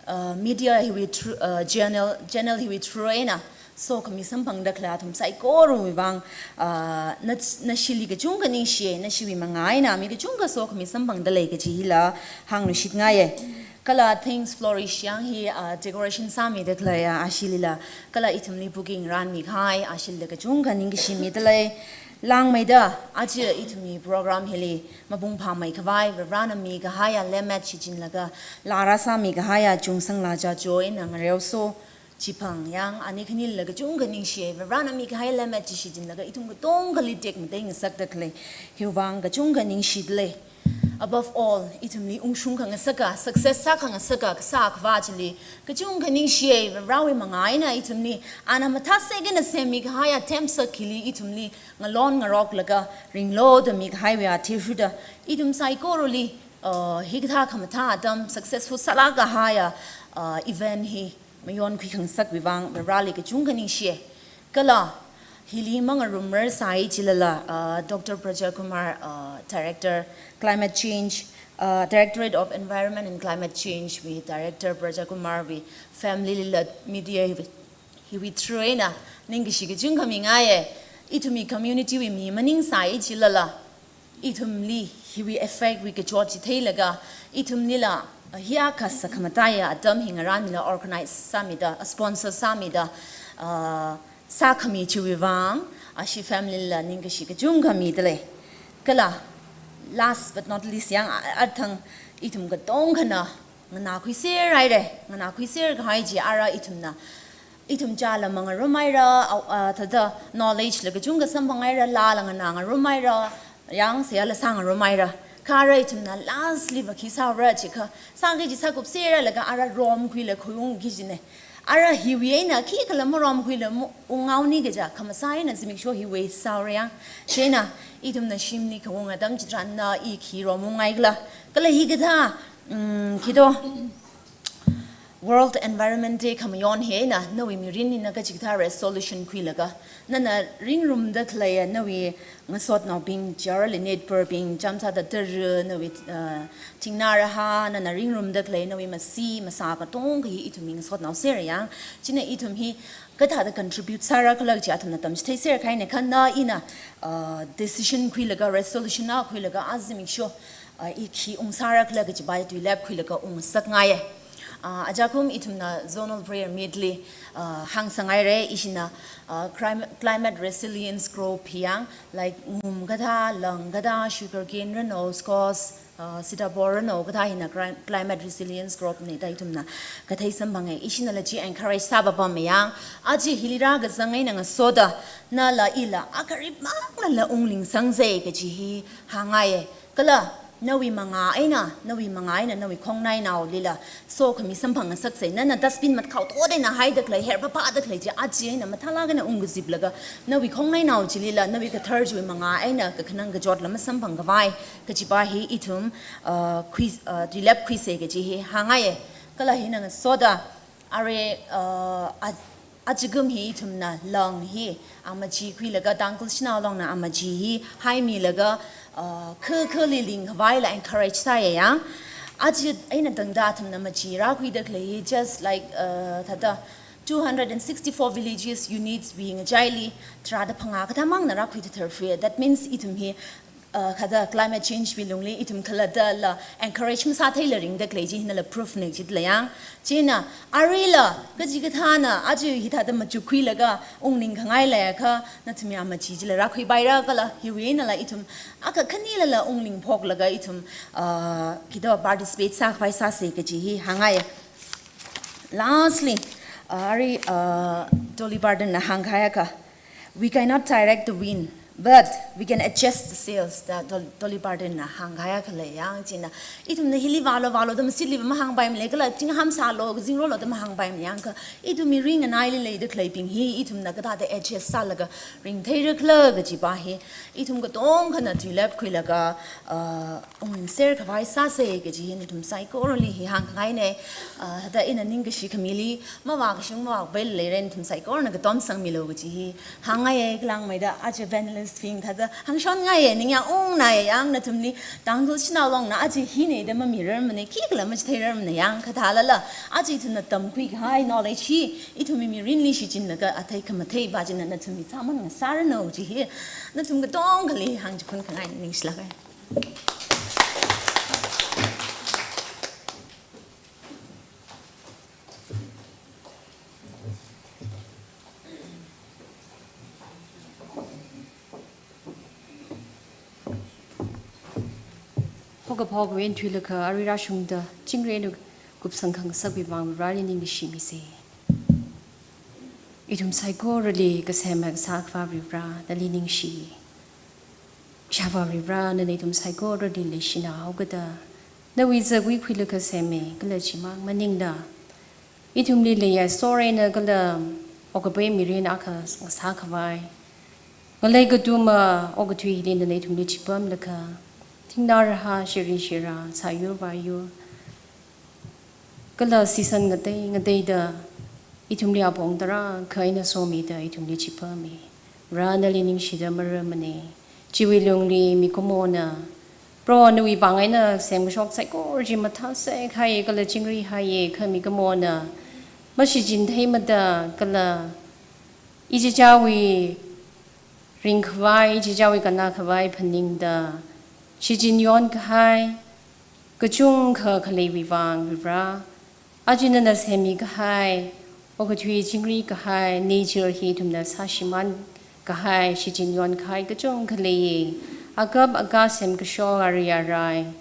uh, media hiwui through, uh, channel, channel hiwui through eina sokhami samphangda khalei athum saikorawui vang, ah, na, nashili kachungkha ningshiya, nashiwui manga eina mi kachungkha sokhami samphangda lei kaji hila hāngluishitngaiya. Kala Things Flourish yang hi, ah, decoration sāmida khaleiya ashilila, kala ithumli booking rānmi kahai ashilila kachungkha ningkashi mida lei. Langmeida, aja ithumwui program hili mapung phāmei khavai Varivarana mikahaiya lemmet shichinlaga, laa rāsāmi kahaiya Chungsangla Jajo eina ngareoso Chiphang yang, ani khanila kachungkha ningshiya, Varivarana mikahai lemmet chi shichinlaga ithum katongali tekmatei ngasakda khalei hiwui vang kachungkha ningshida lei. Above all, ithumli ungshung khangasaka, success sākhangasaka, kasā akhava chili kachungkha ningshiya, Varivarawui manga eina ithumli ana mathāsek eina semmi kahaiya themsak hili ithumli ngalon ngaroklaga ringlu da mikahaiwui athishurda, ithum saikorali, uh, hikathā khamathā atam successful sālāk kahaiya, uh, event hi mayonkhui khangasakwui vang Varivarali kachungkha ningshiya. Kala hili mangarumrar sāi chilala, uh, Doctor Praja Kumar, uh, Director Climate Change, uh, Directorate of Environment and Climate Change wui Director Praja Kumar wui family lila media wui hiwui through eina ningkashi kachungkha mingaiya. Ithumwui community wui mi maning sāi chilala, ithumli hiwui effect wui kachot chi theilaga, ithumlila, ah, hiyākha sākhamataiya atam hi ngarānmila organize sāmida, ah, sponsor sāmida, ah, sākhami chiwui vang, ashi family lila ningkashi kachungkha mida lei. Kala, last but not least, yang a-, athang ithum katonghana nganākhuiser haira, nganākhuiser kahai chi ara ithumna, ithum chāla mangarum haira, au-, ah, thāda knowledge la kachungkha samphanghai ra, laala nganā ngarum haira, yang seihāla sāngarum haira. Kha ara ithumna lastly va khi sāra chiakha, sāki kaji sākupser hailaga ara romkhuila khuiungki kajina. Ara hiwui eina khikhala maromkhuila mu-, unghaoni kaja khamasā eina zimiksho hi waste sāra yang. Chieina, ithumna shimli khaung atam chitharanna i khi romungngai khala. Kala hikathā, mm, khi do, World Environment Day khamayon hi eina, nawui mirinli na kachikathā resolution khuilaga, nana ringrumda khaleiya nawui ngasotnaobing, Geraldine Naidpur bing, chāmsāda tara, nawui, uh, thingnā rahā, nana ringrumda khalei nawui masi, masā katonga hi ithum ngasotnao sera yang. Chieina ithum hi kathāda contribute sāra khala kaji athumna tamchithei sera kahaina, kha na ina, uh, decision khuilaga, resolution akha khuilaga, aja zimiksho, uh, i khi ungsāra khala kajiva tuilep khuilaga ungngasakngaiya. Uh, ajakum ithumna zonal prayer meet li, uh, hāngsanghaira, ishina, uh, clim-, climate resilience group hi yang, like, ngum kathā, lang kathā, sugarcane rano, squash, uh, sitapor rano kathā hina cli-, climate resilience group na da ithumna kathei samphanga. Ishinala chi encourage sāpapam yang, aja hili rākazang eina ngasoda, nala ila akha ripmang lala unglingsangsa kaji hi hāngngaiya. Kala, nawui manga eina, nawui manga eina, nawui khongnainaolila sokhami samphangngasaksa, nana dustbin matkhao toda eina haida khalei, her papāda khalei chi aja eina mathālāk eina ungkaziplaga, nawui khongnainao chilila, nawui kathar chiwui manga eina kakhanang kachotla masamphang khavai kajiva hi ithum, uh, khui, uh, tuilep khuisa kaji hi hāngngaiya. Kala hina ngasoda, ara, uh, a-, ajakum hi ithumna lang hi amachi khuilaga, Tangkhul Shanao Longna amachi hi haimilaga, uh, kha khali ling khavaila encourage sāya yang. Aja eina tangda athumna machi rākhuida khalei hi just like, uh, thāda two hundred and sixty-four villages units wui ngachaili tharāda phangā kathāmangna rākhui thathar fui. That means ithum hi, uh, kathāda climate change wui lungli ithum khalattala encourage masātheila ringda khalei chi hinala proof na jitla yang. Chieina, arila, kachikathāna, aja hithāda machuk khuilaga, ungning khangai leiakha, nathumwui amachi chila rākhuipaira kala, hiwui einala ithum, akha khanilala ungning phoklaga ithum, uh, khi do participate sākhavai sāsa kaji hi hāngngaiya. Lastly, uh, ara, uh, Dolly Parton na hāngkahaiakha, "We cannot direct the wind, but we can adjust the sails," da Dol-, Dolly Parton na hāngkahaiakha lei yang chieina. Ithumna hili vālo, vālo da masitli mahāngpaimana kala, chingham sālo, kazingrolo da mahāngpaimana yang kha, ithum mirin nganaili leida khaleibing hi, ithumna kathāda adjust sālaga ringtheira khala kajiva hi, ithum katongkhana tuilep khuilaga, uh, ungningser khavai sāsa kaji hi nathum saikorali hi hāngkhangaina. Ah, da ina ningkashi khamili, mavākashung mavākapai leira, nathum saikorana katom sangmilo kaji hi hāngngaiya. Kha langmeida aja panel Spring thāda hāngshon ngaiya, ningyāng ungna ya yang nathumli Tangkhul shanao longna aja hina da mamirarmana, khikhala machitheirarmana yang kathālala, aja ithumna tamkhui kahai knowledge hi ithumwui mirinli shichinlaga athei khamathei va china nathumli sāman ngasāranu chi hi nathum katongali hāngchiphun khangai ningshilāka. Haokaphokawui eina thuilakha arui rāshungda chingri eina kupsang khangasakpaiwui vang Vareli ningshimisa. Ithum saikorali kasem kasā akhava Vare, nali ningshi. Ishāvā Vare, nana ithum saikorali leishina haokada, nawui zakwui khuilaga sema, kala chimang maningla ithumli leiya soreina kala okapei mirin akha ngasākhavai, ngalei katuma okathui hili nana ithumli chipamlaga, thingnā rahā, shirin shira, sāyur vāyur kala season ngatei ngateida ithumli apong tarākha eina somida ithumli chipami. Vare, nali ningshida mararmana. Chiwui lungli mikumona, Proho nawui vang eina semkashok saikora chi mathāsek kahai kala chingri haiya, kha mikumona mashichin theimada kala ichichāwui ringkhavai, ichichāwui kannākhavai phaningda shichin yonkahai kachungkha khaleiwui vang Vare, aja nana semmikahai okathui chingri kahai nature hi ithumna sāshimān kahai, shichin yonkahai kachungkha leiya. Akap akā semkashok ari arai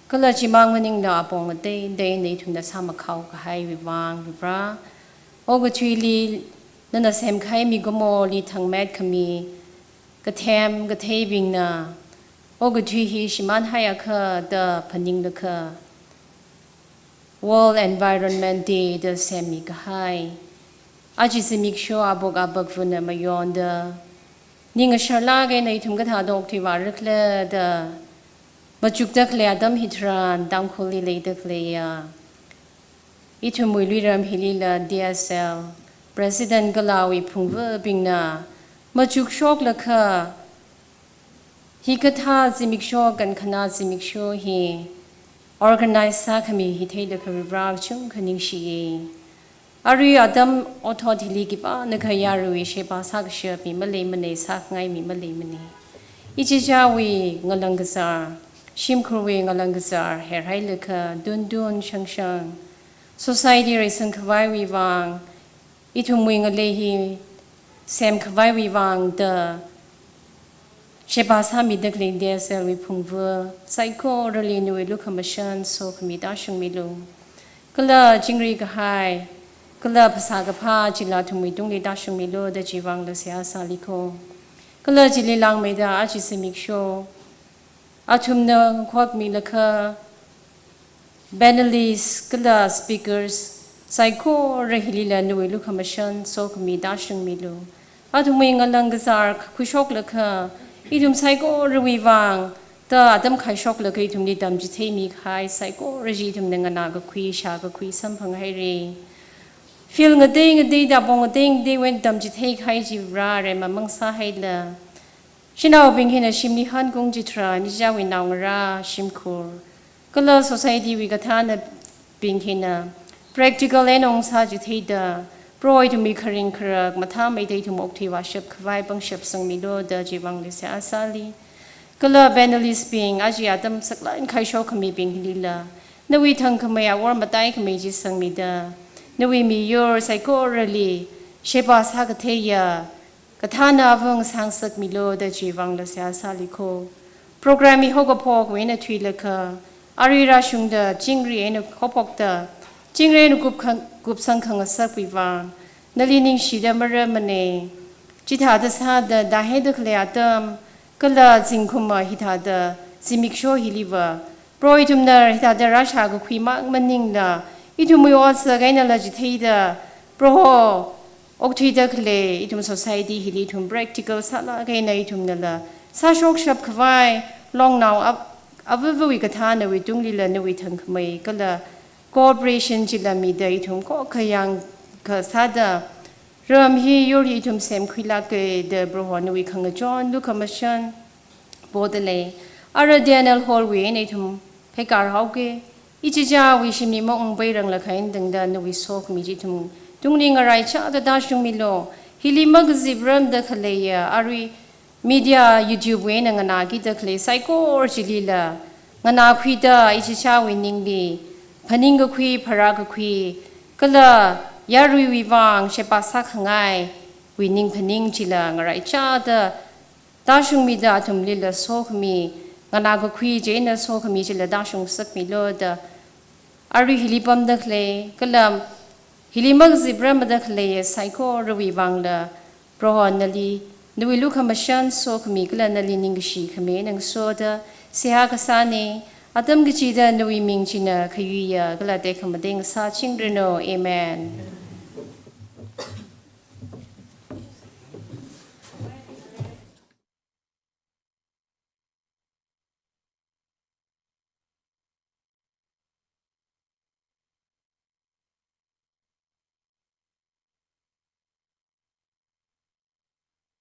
kala chimang maningla apong ngatei ngateina ithumna sāmakhao kahaiwui vang Vare, okathuili nana semkahai mikumoli thangmet khami kathem katheibingna okathui hi shimānhaiakha da phaninglaga World Environment Day da semmikahai aja zimiksho abok abakvana mayonda, ning asharlāk eina ithum kathāda okthui vārakhala da machukda khalei atam hitharan Tangkhulli leida khaleiya ithumwui luiram hilila D S L President kala awui phungvabingna machukshoklaga hikathā zimiksho, kankhanā zimiksho hi organize sākhami hi theilaga Vare kachungkha ningshiya. Arui atam othot hili khipānakha yaruiwui sheba sākashap mi maleimana, sākhangai mi maleimana. Ichichāwui ngalang kazar, shimkhurwui ngalang kazar herhailaga tuntun shangshang society reisangkhavaiwui vang, ithumwui ngalei hi semkhavaiwui vang da sheba sāmida khalei D S L wui phungva saikorali nawui lukhamashan sokhami tāshungmilu. Kala chingri kahai kala phasā kaphā chila athumwui tungli tāshungmilu da chiwui vangla seihā sāli ko. Kala chili langmeida aja zimiksho athumna khokmilaga panelists kala speakers saikora hilila nawui lukhamashan sokhami tāshungmilu. Athumwui ngalang kazar khuishoklaga ithum saikorawui vang da atam khaishoklaga ithumli tamchitheimikahai saikora chi ithumna nganākakhui, shākakhui samphanghaira. Field ngatei ngateida apong ngatei ngateiwui eina tamchitheikahai chi Vare mamang sāhaila. Shanaobing hina shimli hankung chitharan ichichāwui naongarā, shimkhur kala society wui kathānabing hina practical eina ungsā chitheida, Proho ithumwui kharing kharak mathāmeida ithum okthui vāshapkhavai pangshap sangmilu da chiwui vangla seihā sāli. Kala panelist bing, aja atam saklāk eina khaishok khamibing hilila nawui thangkhamei awor mataikhamei chi sangmida, nawui miyur saikorali sheba sākatheiya kathāna avāng sāngasakmilu da chiwui vangla seihā sāli ko. Program hi haokaphokwui eina thuilaga arui rāshungda chingri eina haophokta, chingri eina kupkhang, kupsang khangasakwui vang nali ningshida mararmana. Chithāda sāda, da heda khalei atam kala zingkumva hithāda zimiksho hiliva Proho ithumna hithāda rāshākakhui mang maningla, ithumwui otsak einala chitheida, Proho okthuida khalei ithum society hili ithum practical sālāk eina ithumnala sāshokshapkhavai, longnao ap-, avāvawui kathā nawui tunglila nawui thangkhamei kala cooperation chila mida ithum khokkha yangkha sāda, Ram hi yur hi ithum semkhuilāka da Proho nawui khangachon lukhamashan podalei. Ara Daniel Hall wui eina ithum pheikar haoka. Ichichāwui shimli maungpairang lakhain tangda nawui sokhami chi ithum tungli ngaraichāda tāshungmilu. Hili makazipramda khaleiya arui media, YouTube wui eina nganākida khalei saikora chilila nganākhuida ichichāwui ningli phaningkakhui, pharākakhui, kala yaruiwui vang sheba sākhangaiwui ningphaning chila ngaraichāda tāshungmida athumlila sokhami, nganākakhui chieina sokhami chila tāshungsakmilu da arui hili pamda khalei, kala hili makazipramda khalei saikorawui vangla, Proho nali, nawui lukhamashan sokhami kala nali ningkashi khami eina ngasoda seihā kasāna, atam kachida nawui ming china khayuiya kala tekhamatei ngasāchingranu. Amen.